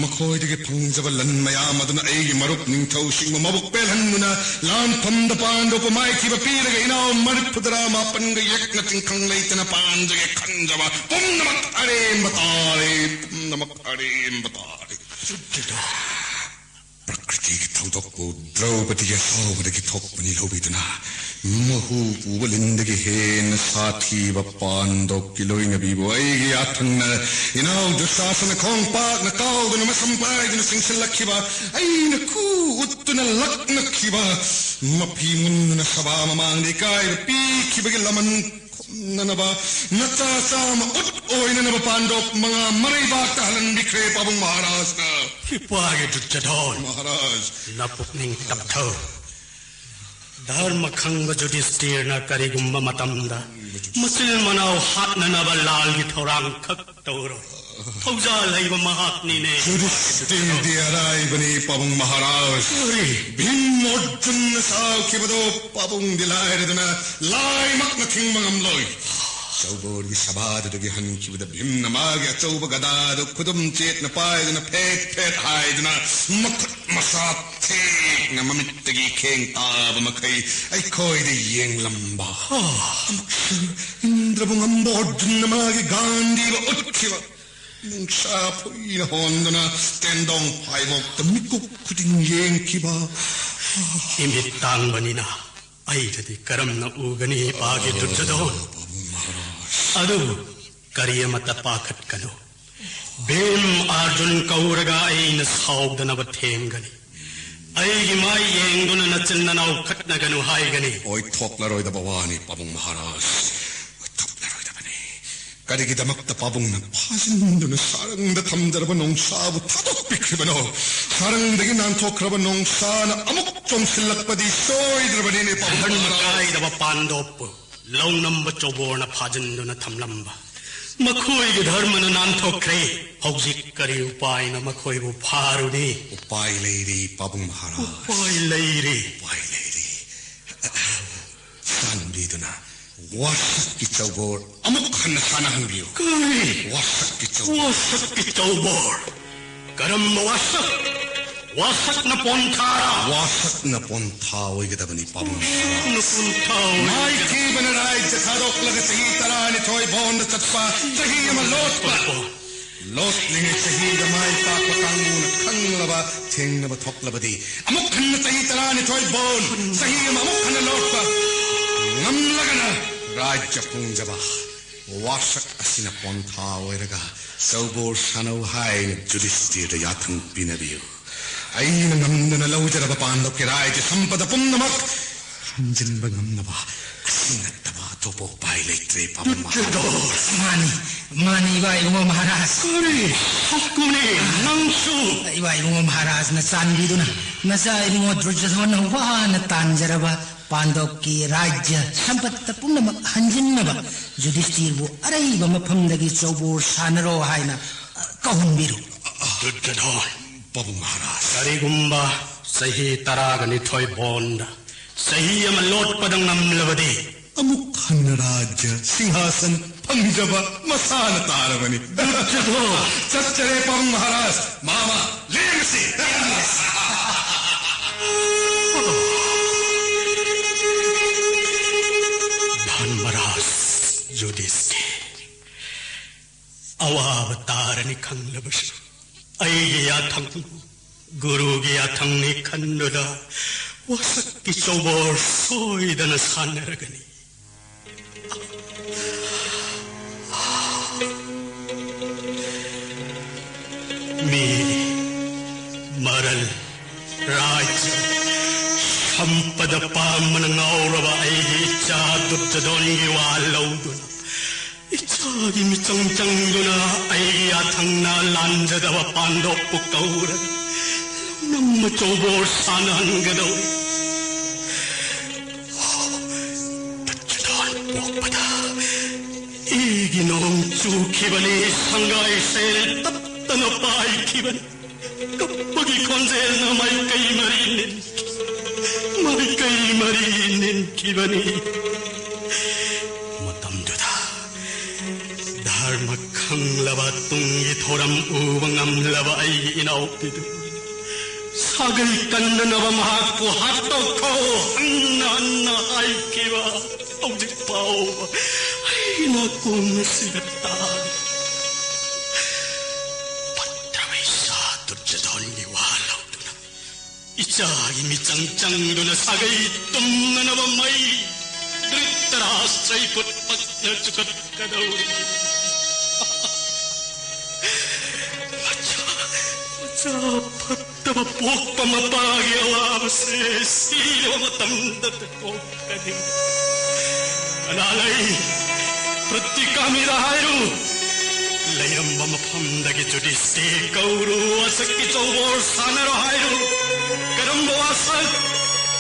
ꯃꯈꯣꯏꯗꯒꯤ ꯐꯪꯖꯕ ꯂꯟ ꯃꯌꯥꯝ ꯑꯗꯨꯅ ꯑꯩꯒꯤ ꯃꯔꯨꯞ ꯅꯤꯡꯊꯧꯁꯤꯡꯕꯨ ꯃꯕꯨꯛ ꯄꯦꯜꯍꯟꯗꯨꯅ ꯂꯥꯟꯐꯝꯗ ꯄꯥꯟꯗꯣꯞꯄꯨ ꯃꯥꯏꯊꯤꯕ ꯄꯤꯔꯒ ꯏꯅꯥꯎ ꯃꯔꯤꯐꯨꯇꯔꯥ ꯃꯥꯄꯟꯒ ꯌꯦꯛꯅ ꯇꯤꯡꯈꯪ ꯂꯩꯇꯅ ꯄꯥꯟꯖꯒꯦ ꯈꯟꯖꯕ ꯄꯨꯝꯅꯃꯛ ꯑꯔꯦꯝꯕ ꯇꯥꯔꯦ, ꯄꯨꯝꯅꯃꯛ ꯑꯔꯦꯝꯕ ꯇꯥꯔꯦ꯫ ꯄ꯭ꯔꯀ꯭ꯔꯤꯇꯤꯒꯤ ꯊꯧꯗꯣꯛꯄꯨ ꯗ꯭ꯔꯧꯄꯗꯤꯒꯤ ꯑꯁꯥꯎꯕꯗꯒꯤ ꯊꯣꯛꯄꯅꯤ ꯂꯧꯕꯤꯗꯨꯅ ꯃꯍꯨ ꯄꯨꯕ ꯂꯤꯟꯗꯒꯤ ꯍꯦꯟꯅ ꯁꯥꯊꯤꯕ ꯄꯥꯟꯗꯣꯞꯀꯤ ꯂꯣꯏꯅꯕꯤꯕꯨ ꯑꯩꯒꯤ ꯌꯥꯊꯪꯅ ꯏꯅꯥꯎ ꯗꯨꯁꯥꯁꯅ ꯈꯣꯡ ꯄꯥꯛꯅ ꯀꯥꯎꯗꯨꯅ ꯃꯁꯝ ꯄꯥꯏꯗꯨꯅ ꯆꯤꯡꯁꯤꯜꯂꯛꯈꯤꯕ, ꯑꯩꯅ ꯈꯨ ꯎꯠꯇꯨꯅ ꯂꯛꯅꯈꯤꯕ, ꯃꯐꯤ ꯃꯨꯟꯗꯨꯅ ꯁꯚꯥ ꯃꯃꯥꯡꯗ ꯏꯀꯥꯏꯕ ꯄꯤꯈꯤꯕꯒꯤ ꯂꯃꯟ ꯈꯨꯝꯅꯅꯕ ꯅꯆꯥ ꯆꯥꯝꯃ ꯎꯠ ꯑꯣꯏꯅꯅꯕ ꯄꯥꯟꯗꯣꯞ ꯃꯉꯥ ꯃꯔꯩꯕꯥꯛꯇ ꯍꯜꯍꯟꯕꯤꯈ꯭ꯔꯦ ꯄꯥꯕꯨꯡ ꯃꯍꯥꯔꯥꯖꯅ꯫ ꯏꯄꯥꯒꯤ ꯗꯨꯔꯖꯣꯙꯣꯟ, ꯃꯍꯥꯔꯥꯖ꯫ ꯅꯄꯨꯛꯅꯤꯡ ꯇꯞꯊꯧ꯫ ꯙꯔꯃ ꯈꯪꯕ ꯌꯨꯙꯤꯁꯇꯤꯔꯅ ꯀꯔꯤꯒꯨꯝꯕ ꯃꯇꯝꯗ ꯃꯆꯤꯟ ꯃꯅꯥꯎ ꯍꯥꯠꯅꯅꯕ ꯂꯥꯜꯒꯤ ꯊꯧꯔꯥꯡ ꯈꯛ ꯇꯧꯔꯣꯏ꯫ ꯊꯧꯖꯥꯜ ꯍꯩꯕ ꯃꯍꯥꯛꯅꯤꯅꯦ꯫ ꯌꯨꯙꯤꯁꯇꯤꯔꯗꯤ ꯑꯔꯥꯏꯕꯅꯤ ꯄꯥꯕꯨꯡ ꯃꯍꯥꯔꯥꯖ꯫ ꯀꯔꯤ? ꯚꯤꯝ ꯑꯔꯖꯨꯟꯅ ꯁꯥꯎꯈꯤꯕꯗꯣ ꯄꯥꯕꯨꯡꯗꯤ ꯂꯥꯏꯔꯗꯅ ꯂꯥꯏꯃꯛꯅ ꯊꯤꯡꯕ ꯉꯝꯂꯣꯏ꯫ ꯆꯧꯕꯣꯔꯒꯤ ꯁꯚꯥꯗꯨꯗꯒꯤ ꯍꯟꯈꯤꯕꯗ ꯚꯤꯝꯅ ꯃꯥꯒꯤ ꯑꯆꯧꯕ ꯒꯗꯥꯗꯨ ꯈꯨꯗꯨꯝ ꯆꯦꯠꯅ ꯄꯥꯏꯗꯨꯅ ꯐꯦꯠ ꯐꯦꯠ ꯍꯥꯏꯗꯨꯅ ꯃꯈꯨꯠ ꯃꯁꯥ ꯊꯦꯛꯅ ꯃꯃꯤꯠꯇꯒꯤ ꯈꯦꯡ ꯇꯥꯕ ꯃꯈꯩ ꯑꯩꯈꯣꯏꯗ ꯌꯦꯡꯂꯝꯕ꯫ ꯑꯃꯨꯛꯁꯨ ꯏꯟꯗ꯭ꯔꯕꯨ ꯉꯝꯕ ꯑꯔꯖꯨꯟꯅ ꯃꯥꯒꯤ ꯒꯥꯟꯙꯤꯕ ꯎꯠꯈꯤꯕ꯫ ꯅꯨꯡꯁꯥ ꯐꯨꯏꯅ ꯍꯣꯟꯗꯨꯅ ꯇꯦꯟꯗꯣꯡ ꯐꯥꯏꯕꯣꯛꯇ ꯃꯤꯀꯨꯞ ꯈꯨꯗꯤꯡ ꯌꯦꯡꯈꯤꯕ꯫ ꯏꯃꯤꯠ ꯇꯥꯡꯕꯅꯤꯅ ꯑꯩꯅꯗꯤ ꯀꯔꯝꯅ ꯎꯒꯅꯤ ꯏꯄꯥꯒꯤ ꯗꯨꯔꯖꯣꯙꯣꯟ? ꯑꯗꯨꯕꯨ ꯀꯔꯤ ꯑꯃꯠꯇ ꯄꯥꯈꯠꯀꯅꯨ꯫ ꯚꯤꯝ ꯑꯔꯖꯨꯟ ꯀꯧꯔꯒ ꯑꯩꯅ ꯁꯥꯎꯗꯅꯕ ꯊꯦꯝꯒꯅꯤ꯫ ꯑꯩꯒꯤ ꯃꯥꯏ ꯌꯦꯡꯗꯨꯅ ꯅꯆꯤꯟ ꯅꯅꯥꯎ ꯈꯠꯅꯒꯅꯨ ꯍꯥꯏꯒꯅꯤ꯫ ꯑꯣꯏꯊꯣꯛꯂꯔꯣꯏꯗꯕ ꯋꯥꯅꯤ ꯄꯥꯕꯨꯡ ꯃꯍꯥꯔꯥꯖ, ꯑꯣꯏꯊꯣꯛꯂꯔꯣꯏꯗꯕꯅꯤ꯫ ꯀꯔꯤꯒꯤꯗꯃꯛꯇ ꯄꯥꯕꯨꯡꯅ ꯐꯥꯖꯤꯟꯗꯨꯅ ꯁꯥꯔꯪꯗ ꯊꯝꯖꯔꯕ ꯅꯣꯡꯁꯥꯕꯨ ꯊꯥꯗꯣꯛꯄꯤꯈ꯭ꯔꯤꯕꯅꯣ? ꯁꯥꯔꯪꯗꯒꯤ ꯅꯥꯟꯊꯣꯛꯈ꯭ꯔꯕ ꯅꯣꯡꯁꯥꯅ ꯑꯃꯨꯛ ꯆꯣꯡꯁꯤꯜꯂꯛꯄꯗꯤ ꯁꯣꯏꯗ꯭ꯔꯕꯅꯤꯅꯦ ꯄꯥꯕꯨꯡ ꯙꯔꯃ ꯃꯍꯥꯔꯥꯖ꯫ ꯀꯥꯏꯗꯕ ꯄꯥꯟꯗꯣꯞꯄꯨ ꯂꯧꯅꯝꯕ ꯆꯧꯕꯣꯔꯅ ꯐꯥꯖꯤꯟꯗꯨꯅ ꯊꯝꯂꯝꯕ ꯃꯈꯣꯏꯒꯤ ꯙꯔꯃꯅ ꯅꯥꯟꯊꯣꯛꯈ꯭ꯔꯦ꯫ ꯍꯧꯖꯤꯛ ꯀꯔꯤ ꯎꯄꯥꯏꯅ ꯃꯈꯣꯏꯕꯨ ꯐꯥꯔꯨꯅꯤ? ꯎꯄꯥꯏ ꯂꯩꯔꯤ ꯄꯥꯕꯨꯡ ꯃꯍꯥꯔꯥꯖ꯫ ꯎꯄꯥꯏ ꯂꯩꯔꯤ꯫ ꯎꯄꯥꯏ ꯂꯩꯔꯤ꯫ ꯆꯥꯟꯕꯤꯗꯨꯅ ꯋꯥꯁꯛꯀꯤ ꯆꯧꯕꯣꯔ ꯑꯃꯨꯛ ꯍꯟꯅ ꯁꯥꯟꯅꯍꯟꯕꯤꯌꯨ꯫ ꯀꯔꯤ? ꯋꯥꯁꯛꯀꯤ ꯆꯧꯕꯣꯔ꯫ ꯋꯥꯁꯛꯀꯤ ꯆꯧꯕꯣꯔ? ꯀꯔꯝꯕ ꯋꯥꯁꯛ? ꯋꯥꯁꯛꯅ ꯄꯣꯟꯊꯥꯔ? ꯋꯥꯁꯛꯅ ꯄꯣꯟꯊꯥ ꯑꯣꯏꯒꯗꯕꯅꯤ ꯄꯥꯕꯨꯡ ꯃꯍꯥꯔꯥꯖ꯫ ꯋꯥꯁꯛꯅ ꯄꯣꯟꯊꯥ ꯑꯣꯏꯒꯗꯕꯅꯤ꯫ ꯃꯥꯏꯊꯤꯕꯅ ꯔꯥꯏꯖ꯭ꯌ ꯊꯥꯗꯣꯛꯂꯒ ꯆꯍꯤ ꯇꯔꯥꯅꯤꯊꯣꯏ ꯕꯣꯟꯗ ꯆꯠꯄ ꯆꯍꯤ ꯑꯃ ꯂꯣꯠꯄ꯫ ꯂꯣꯠꯂꯤꯉꯩ ꯆꯍꯤꯗ ꯃꯥꯏ ꯄꯥꯛꯄ ꯀꯥꯡꯕꯨꯅ ꯈꯪꯂꯕ, ꯊꯦꯡꯅꯕ ꯊꯣꯛꯂꯕꯗꯤ, ꯑꯃꯨꯛ ꯍꯟꯅ ꯆꯍꯤ ꯇꯔꯥꯅꯤꯊꯣꯏ ꯕꯣꯟ, ꯆꯍꯤ ꯑꯃ ꯑꯃꯨꯛ ꯍꯟꯅ ꯂꯣꯠꯄ ꯉꯝꯂꯒꯅ ꯔꯥꯖ꯭ꯌ ꯐꯪꯖꯕ꯫ ꯋꯥꯁꯛ ꯑꯁꯤꯅ ꯄꯣꯟꯊꯥ ꯑꯣꯏꯔꯒ ꯆꯧꯕꯣꯔ ꯁꯥꯟꯅꯧ ꯍꯥꯏꯅ ꯌꯨꯙꯤꯁꯇꯤꯔꯗ ꯌꯥꯊꯪ ꯄꯤꯅꯕꯤꯌꯨ꯫ ꯑꯩꯅ ꯉꯝꯗꯅ ꯂꯧꯖꯔꯕ ꯄꯥꯟꯗꯣꯞꯀꯤ ꯔꯥꯏꯖ ꯁꯝꯄꯗ ꯄꯨꯝꯅꯃꯛ ꯍꯟꯖꯤꯟꯕ ꯉꯝꯅꯕ ꯑꯁꯤ ꯅꯠꯇꯕ ꯑꯇꯣꯞꯄ ꯎꯄꯥꯏ ꯂꯩꯇ꯭ꯔꯦ, ꯄꯥꯕꯨꯡ ꯃꯍꯥꯔꯥꯖ꯫ ꯃꯥꯅꯤ, ꯃꯥꯅꯤ, ꯏꯕꯥ ꯏꯕꯨꯡꯉꯣ ꯃꯍꯥꯔꯥꯖ꯫ ꯀꯔꯤ? ꯍꯛꯀꯨꯅꯦ, ꯅꯪꯁꯨ? ꯏꯕꯥ ꯏꯕꯨꯡꯉꯣ ꯃꯍꯥꯔꯥꯖꯅ ꯆꯥꯟꯕꯤꯗꯨꯅ ꯅꯆꯥ ꯏꯕꯨꯡꯉꯣ ꯗꯨꯔꯖꯣꯙꯣꯟꯅ ꯋꯥꯅ ꯇꯥꯟꯖꯔꯕ ꯄꯥꯟꯗꯣꯞꯀꯤ ꯔꯥꯖ꯭ꯌ ꯁꯝꯄꯠꯇ ꯄꯨꯝꯅꯃꯛ ꯍꯟꯖꯤꯟꯅꯕ ꯌꯨꯙꯤꯁꯇꯤꯔꯕꯨ ꯑꯔꯩꯕ ꯃꯐꯝꯗꯒꯤ ꯆꯧꯕꯣꯔ ꯁꯥꯟꯅꯔꯣ ꯍꯥꯏꯅ, ꯑ, ꯀꯧꯍꯟꯕꯤꯔꯨ꯫ ꯗꯨꯔꯖꯣꯙꯣꯟ, ꯄꯥꯕꯨꯡ ꯃꯍꯥꯔꯥꯖ꯫ ꯀꯔꯤꯒꯨꯝꯕ ꯆꯍꯤ ꯇꯔꯥꯒ ꯅꯤꯊꯣꯏ ꯕꯣꯟꯗ ꯆꯍꯤ ꯑꯃ ꯂꯣꯠꯄꯗ ꯉꯝꯂꯕꯗꯤ, ꯑꯃꯨꯛ ꯍꯟꯅ ꯔꯥꯖ꯭ꯌ ꯁꯤꯡꯍꯥꯁꯟ ꯐꯪꯖꯕ ꯃꯁꯥꯅ ꯇꯥꯔꯕꯅꯤ꯫ ꯗꯨꯔꯖꯣꯙꯣꯟ! ꯆꯠꯆꯔꯦ, ꯄꯥꯕꯨꯡ ꯃꯍꯥꯔꯥꯖ꯫ ꯃꯥꯃ, ꯂꯦꯡꯉꯁꯤ! ꯙꯔꯃꯔꯥꯖ ꯌꯨꯙꯤꯁꯇꯤꯔ, ꯑꯋꯥꯕ ꯇꯥꯔꯅꯤ ꯈꯪꯂꯕꯁꯨ, ꯑꯩꯒꯤ ꯌꯥꯊꯪ, ꯒꯨꯔꯨꯒꯤ ꯌꯥꯊꯪꯅꯤ ꯈꯟꯗꯨꯅ ꯋꯥꯁꯛꯀꯤ ꯆꯧꯕꯣꯔ ꯁꯣꯏꯗꯅ ꯁꯥꯟꯅꯔꯒꯅꯤ꯫ ꯃꯤ, ꯃꯔꯜ, ꯔꯥꯖ꯭ꯌ, ꯁꯝꯄꯗ ꯄꯥꯝꯕꯅ ꯉꯥꯎꯔꯕ ꯑꯩꯒꯤ ꯏꯆꯥ ꯗꯨꯔꯖꯣꯙꯣꯟꯒꯤ ꯋꯥ ꯂꯧꯗꯨꯅ, ꯏꯆꯥꯒꯤ ꯃꯤꯆꯪ ꯆꯪꯗꯨꯅ ꯑꯩꯒꯤ ꯌꯥꯊꯪꯅ ꯂꯥꯟꯖꯗꯕ ꯄꯥꯟꯗꯣꯞꯄꯨ ꯀꯧꯔ ꯅꯝꯃ ꯆꯧꯕꯣꯔ ꯁꯥꯟꯅꯍꯟꯒꯗꯧꯔꯤ꯫ ꯗꯨꯔꯖꯣꯙꯣꯟ ꯄꯣꯛꯄꯗ ꯏꯒꯤ ꯅꯣꯡ ꯆꯨꯈꯤꯕꯅꯤ, ꯁꯪꯒꯥꯏ ꯁꯦꯜ ꯇꯞꯇꯅ ꯄꯥꯏꯈꯤꯕꯅꯤ꯫ ꯀꯞꯄꯒꯤ ꯈꯣꯟꯖꯦꯜꯅ ꯃꯥꯏꯀꯩ ꯃꯔꯤ ꯅꯤꯟꯈꯤ, ꯃꯥꯏꯀꯩ ꯃꯔꯤ ꯅꯤꯟꯈꯤꯕꯅꯤ꯫ ꯃꯇꯝꯗꯨꯗ ꯙꯔꯃ ꯈꯪꯂꯕ, ꯇꯨꯡꯒꯤ ꯊꯧꯔꯝ ꯎꯕ ꯉꯝꯂꯕ ꯑꯩꯒꯤ ꯏꯅꯥꯎꯄꯤꯗꯨ ꯁꯥꯒꯩ ꯀꯟꯅꯅꯕ ꯃꯍꯥꯛꯄꯨ ꯍꯥꯠꯇꯣꯛꯈꯣ ꯍꯟꯅ ꯍꯟꯅ ꯍꯥꯏꯈꯤꯕ ꯍꯧꯖꯤꯛ ꯐꯥꯎꯕ ꯑꯩ ꯅꯥꯀꯣꯡ ꯑꯁꯤꯗ ꯇꯥꯔꯤ꯫ ꯆꯥꯒꯤ ꯃꯤꯆꯪ ꯆꯪꯗꯨꯅ ꯁꯥꯒꯩ ꯇꯨꯝꯅꯅꯕ ꯃꯩ ꯗ꯭ꯔꯤꯇꯔꯥꯁ ꯆꯩꯀꯨꯠ ꯄꯛꯅ ꯆꯨꯀꯠꯀꯗꯧꯔꯤ꯫ ꯃꯆꯥ, ꯃꯆꯥ ꯐꯠꯇꯕ ꯄꯣꯛꯄ ꯃꯄꯥꯒꯤ ꯑꯋꯥꯕꯁꯦ ꯁꯤꯔꯕ ꯃꯇꯝꯗ ꯀꯣꯛꯀꯅꯤ꯫ ꯀꯅꯥ ꯂꯩ? ꯄ꯭ꯔꯇꯤꯀꯥꯃꯤꯗ ꯍꯥꯏꯔꯨ꯫ ꯂꯩꯔꯝꯕ ꯃꯐꯝꯗꯒꯤ ꯖꯨꯗꯤꯁꯇꯤ ꯀꯧꯔꯨ, ꯋꯥꯁꯛꯀꯤ ꯆꯧꯕꯣꯔ ꯁꯥꯟꯅꯔꯣ ꯍꯥꯏꯔꯨ꯫ ꯀꯔꯝꯕ ꯋꯥꯁꯛ?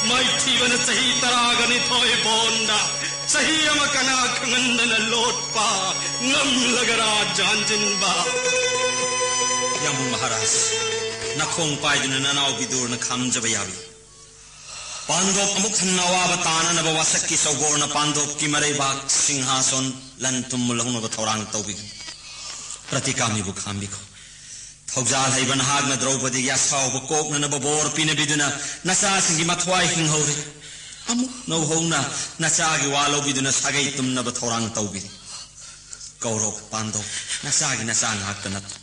ꯃꯥꯏꯊꯤꯕꯅ ꯆꯍꯤ ꯇꯔꯥꯒ ꯅꯤꯊꯣꯏ ꯕꯣꯟꯗ ꯆꯍꯤ ꯑꯃ ꯀꯅꯥ ꯈꯪꯍꯟꯗꯅ ꯂꯣꯠꯄ ꯉꯝꯂꯒꯔꯥ ꯖꯥꯟꯖꯤꯟꯕ? ꯌꯥꯝꯕꯨꯡ ꯃꯍꯥꯔꯥꯖ, ꯅꯈꯣꯡ ꯄꯥꯏꯗꯨꯅ ꯅꯅꯥꯎ ꯕꯤꯗꯨꯔꯅ ꯈꯥꯝꯖꯕ ꯌꯥꯕꯤ꯫ ꯄꯥꯟꯗꯣꯞ ꯑꯃꯨꯛ ꯍꯟꯅ ꯑꯋꯥꯕ ꯇꯥꯅꯅꯕ ꯋꯥꯁꯛꯀꯤ ꯆꯧꯕꯣꯔꯅ ꯄꯥꯟꯗꯣꯞꯀꯤ ꯃꯔꯩꯕꯥꯛ ꯁꯤꯡꯍꯥꯁꯣꯟ ꯂꯟ ꯊꯨꯝ ꯃꯨꯜꯍꯧꯅꯕ ꯊꯧꯔꯥꯡ ꯇꯧꯕꯤꯒꯅꯤ꯫ ꯄ꯭ꯔꯇꯤꯀꯥꯃꯤꯕꯨ ꯈꯥꯝꯕꯤꯈꯣ꯫ ꯊꯧꯖꯥꯜ ꯍꯩꯕ ꯅꯍꯥꯛꯅ ꯗ꯭ꯔꯧꯄꯗꯤꯒꯤ ꯑꯁꯥꯎꯕ ꯀꯣꯛꯅꯅꯕ ꯕꯣꯔ ꯄꯤꯅꯕꯤꯗꯨꯅ ꯅꯆꯥꯁꯤꯡꯒꯤ ꯃꯊ꯭ꯋꯥꯏ ꯍꯤꯡꯍꯧꯔꯦ꯫ ꯑꯃꯨꯛ ꯅꯧꯍꯧꯅ ꯅꯆꯥꯒꯤ ꯋꯥ ꯂꯧꯕꯤꯗꯨꯅ ꯁꯥꯒꯩ ꯇꯨꯝꯅꯕ ꯊꯧꯔꯥꯡ ꯇꯧꯕꯤꯔꯤ꯫ ꯀꯧꯔꯣ ꯄꯥꯟꯗꯣꯞ, ꯅꯆꯥꯒꯤ ꯅꯆꯥ ꯉꯥꯛꯇ ꯅꯠꯇ꯭ꯔ?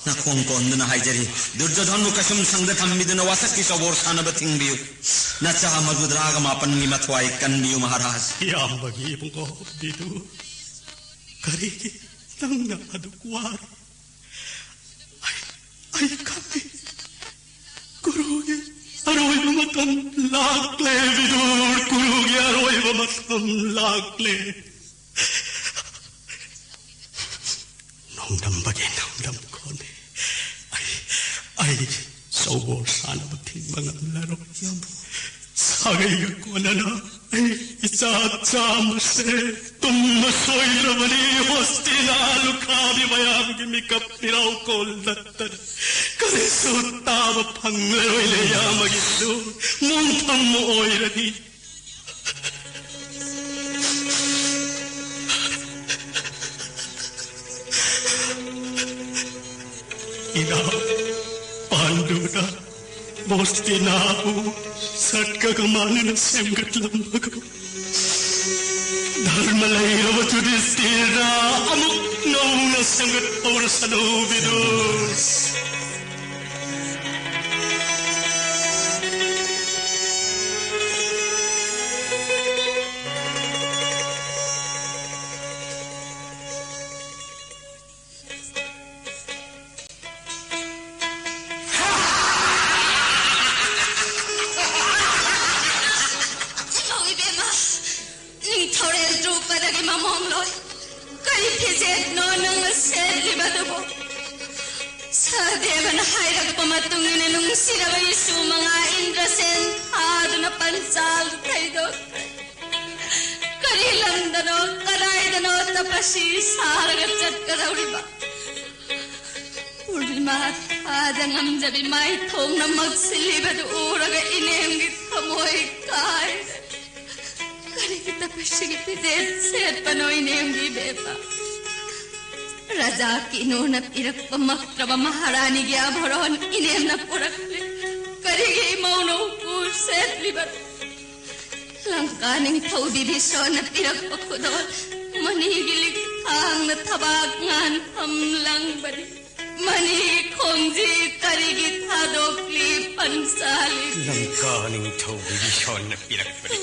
ꯅꯈꯣꯡ ꯀꯣꯟꯗꯨꯅ ꯍꯥꯏꯖꯔꯤ, ꯗꯨꯔꯖꯣꯙꯟꯕꯨ ꯀꯁꯨꯝ ꯁꯪꯗ ꯊꯝꯕꯤꯗꯨꯅ ꯋꯥꯁꯛꯀꯤ ꯆꯧꯕꯣꯔ ꯁꯥꯟꯅꯕ ꯊꯤꯡꯕꯤꯌꯨ꯫ ꯅꯆꯥ ꯃꯧꯗ꯭ꯔꯥꯒ ꯃꯥꯄꯟꯒꯤ ꯃꯊ꯭ꯋꯥꯏ ꯀꯟꯕꯤꯌꯨ ꯃꯍꯥꯔꯥꯖ꯫ ꯏꯌꯥꯝꯕꯒꯤ ꯏꯕꯨꯡꯉꯣ ꯕꯤꯗꯨ, ꯀꯔꯤꯒꯤ ꯅꯪꯅ ꯑꯗꯨꯛ ꯋꯥꯔꯤ? ꯑꯩ, ꯑꯩ ꯈꯪꯏ꯫ ꯀꯨꯔꯨꯒꯤ ꯑꯔꯣꯏꯕ ꯃꯇꯝ ꯂꯥꯛꯂꯦ, ꯕꯤꯗꯨꯔ, ꯀꯨꯔꯨꯒꯤ ꯑꯔꯣꯏꯕ ꯃꯇꯝ ꯂꯥꯛꯂꯦ꯫ ꯅꯣꯡꯗꯝꯕꯒꯤ ꯅꯣꯡꯗꯝ ꯈꯣꯟꯅꯤ꯫ ꯑꯩ, ꯑꯩ ꯆꯧꯕꯣꯔ ꯁꯥꯟꯅꯕ ꯊꯤꯡꯕ ꯉꯝꯂꯔꯣꯏ꯫ ꯁꯥꯒꯩꯒ ꯀꯣꯟꯅꯅ ꯑꯩ ꯏꯆꯥ ꯆꯥꯝꯃꯁꯦ ꯇꯨꯝꯕ ꯁꯣꯏꯗ꯭ꯔꯕꯅꯤ꯫ ꯍꯣꯁꯇꯤꯅꯥ ꯂꯨꯈꯥꯕꯤ ꯃꯌꯥꯝꯒꯤ ꯃꯤꯀꯞ ꯃꯤꯔꯥꯎ ꯀꯣꯜ ꯅꯠꯇꯅ ꯀꯔꯤꯁꯨ ꯇꯥꯕ ꯐꯪꯂꯔꯣꯏꯅꯦ꯫ ꯌꯥꯝꯕꯒꯤꯁꯨ ꯃꯣꯡꯐꯝ ꯑꯣꯏꯔꯅꯤ꯫ ꯏꯅꯥꯎ ꯄꯥꯟꯗꯨꯅ ꯍꯣꯁꯇꯤꯅꯥꯕꯨ ꯁꯠꯀꯒ ꯃꯥꯟꯅꯅ ꯁꯦꯝꯒꯠꯂꯝꯕꯒꯨꯝ, ꯙꯔꯃ ꯂꯩꯔꯕ ꯌꯨꯙꯤꯁꯇꯤꯔꯅ ꯑꯃꯨꯛ ꯅꯧꯅ ꯁꯦꯝꯒꯠꯍꯧꯔꯁꯅꯨ ꯕꯤꯗꯨꯔ꯫ ꯁꯍꯗꯦꯕꯅ ꯍꯥꯏꯔꯛꯄ ꯃꯇꯨꯡ ꯏꯟꯅ ꯅꯨꯡꯁꯤꯔꯕ ꯏꯁꯨ ꯃꯉꯥ ꯏꯟꯗ꯭ꯔꯁꯦꯟ ꯊꯥꯗꯨꯅ ꯄꯟꯆꯥꯜ ꯊꯩꯗꯣꯛꯈ꯭ꯔꯦ꯫ ꯀꯔꯤ ꯂꯝꯗꯅꯣ, ꯀꯗꯥꯏꯗꯅꯣ ꯇꯄꯁꯤ ꯁꯥꯔꯒ ꯆꯠꯀꯗꯧꯔꯤꯕ? ꯄꯨꯔꯅꯤꯃꯥ ꯊꯥꯗ ꯉꯝꯖꯕꯤ ꯃꯥꯏꯊꯣꯡꯅ ꯃꯛꯁꯤꯜꯂꯤꯕꯗꯨ ꯎꯔꯒ ꯏꯅꯦꯝꯒꯤ ꯊꯃꯣꯏ ꯀꯥꯏꯔꯦ꯫ ꯀꯔꯤꯒꯤ ꯇꯄꯁꯤꯒꯤ ꯐꯤꯖꯦꯠ ꯁꯦꯠꯄꯅꯣ ꯏꯅꯦꯝꯒꯤ ꯏꯕꯦꯝꯃ? ꯔꯥꯖꯥ ꯀꯤꯅꯨꯅ ꯄꯤꯔꯛꯄ ꯃꯛꯇ꯭ꯔꯕ ꯃꯍꯥꯔꯥꯅꯤꯒꯤ ꯑꯥꯚꯔꯣꯟ ꯏꯅꯦꯝꯅ ꯄꯨꯔꯛꯂꯦ꯫ ꯀꯔꯤꯒꯤ ꯏꯃꯧꯅ ꯎꯄꯨ ꯁꯦꯠꯂꯤꯕꯅꯣ? ꯂꯪꯀꯥ ꯅꯤꯡꯊꯧ ꯕꯤꯚꯤꯁꯣꯟꯅ ꯄꯤꯔꯛꯄ ꯈꯨꯗꯣꯜ ꯃꯅꯤꯒꯤ ꯂꯤꯛꯊꯥꯡꯅ ꯊꯕꯥꯛ ꯉꯥꯟꯐꯝ ꯂꯪꯕꯅꯤ꯫ ꯃꯅꯤꯒꯤ ꯈꯣꯡꯖꯤ ꯀꯔꯤꯒꯤ ꯊꯥꯗꯣꯛꯂꯤ ꯄꯟꯆꯥꯂꯤ? ꯂꯪꯀꯥ ꯅꯤꯡꯊꯧ ꯕꯤꯚꯤꯁꯣꯟꯅ ꯄꯤꯔꯛꯄꯅꯤ꯫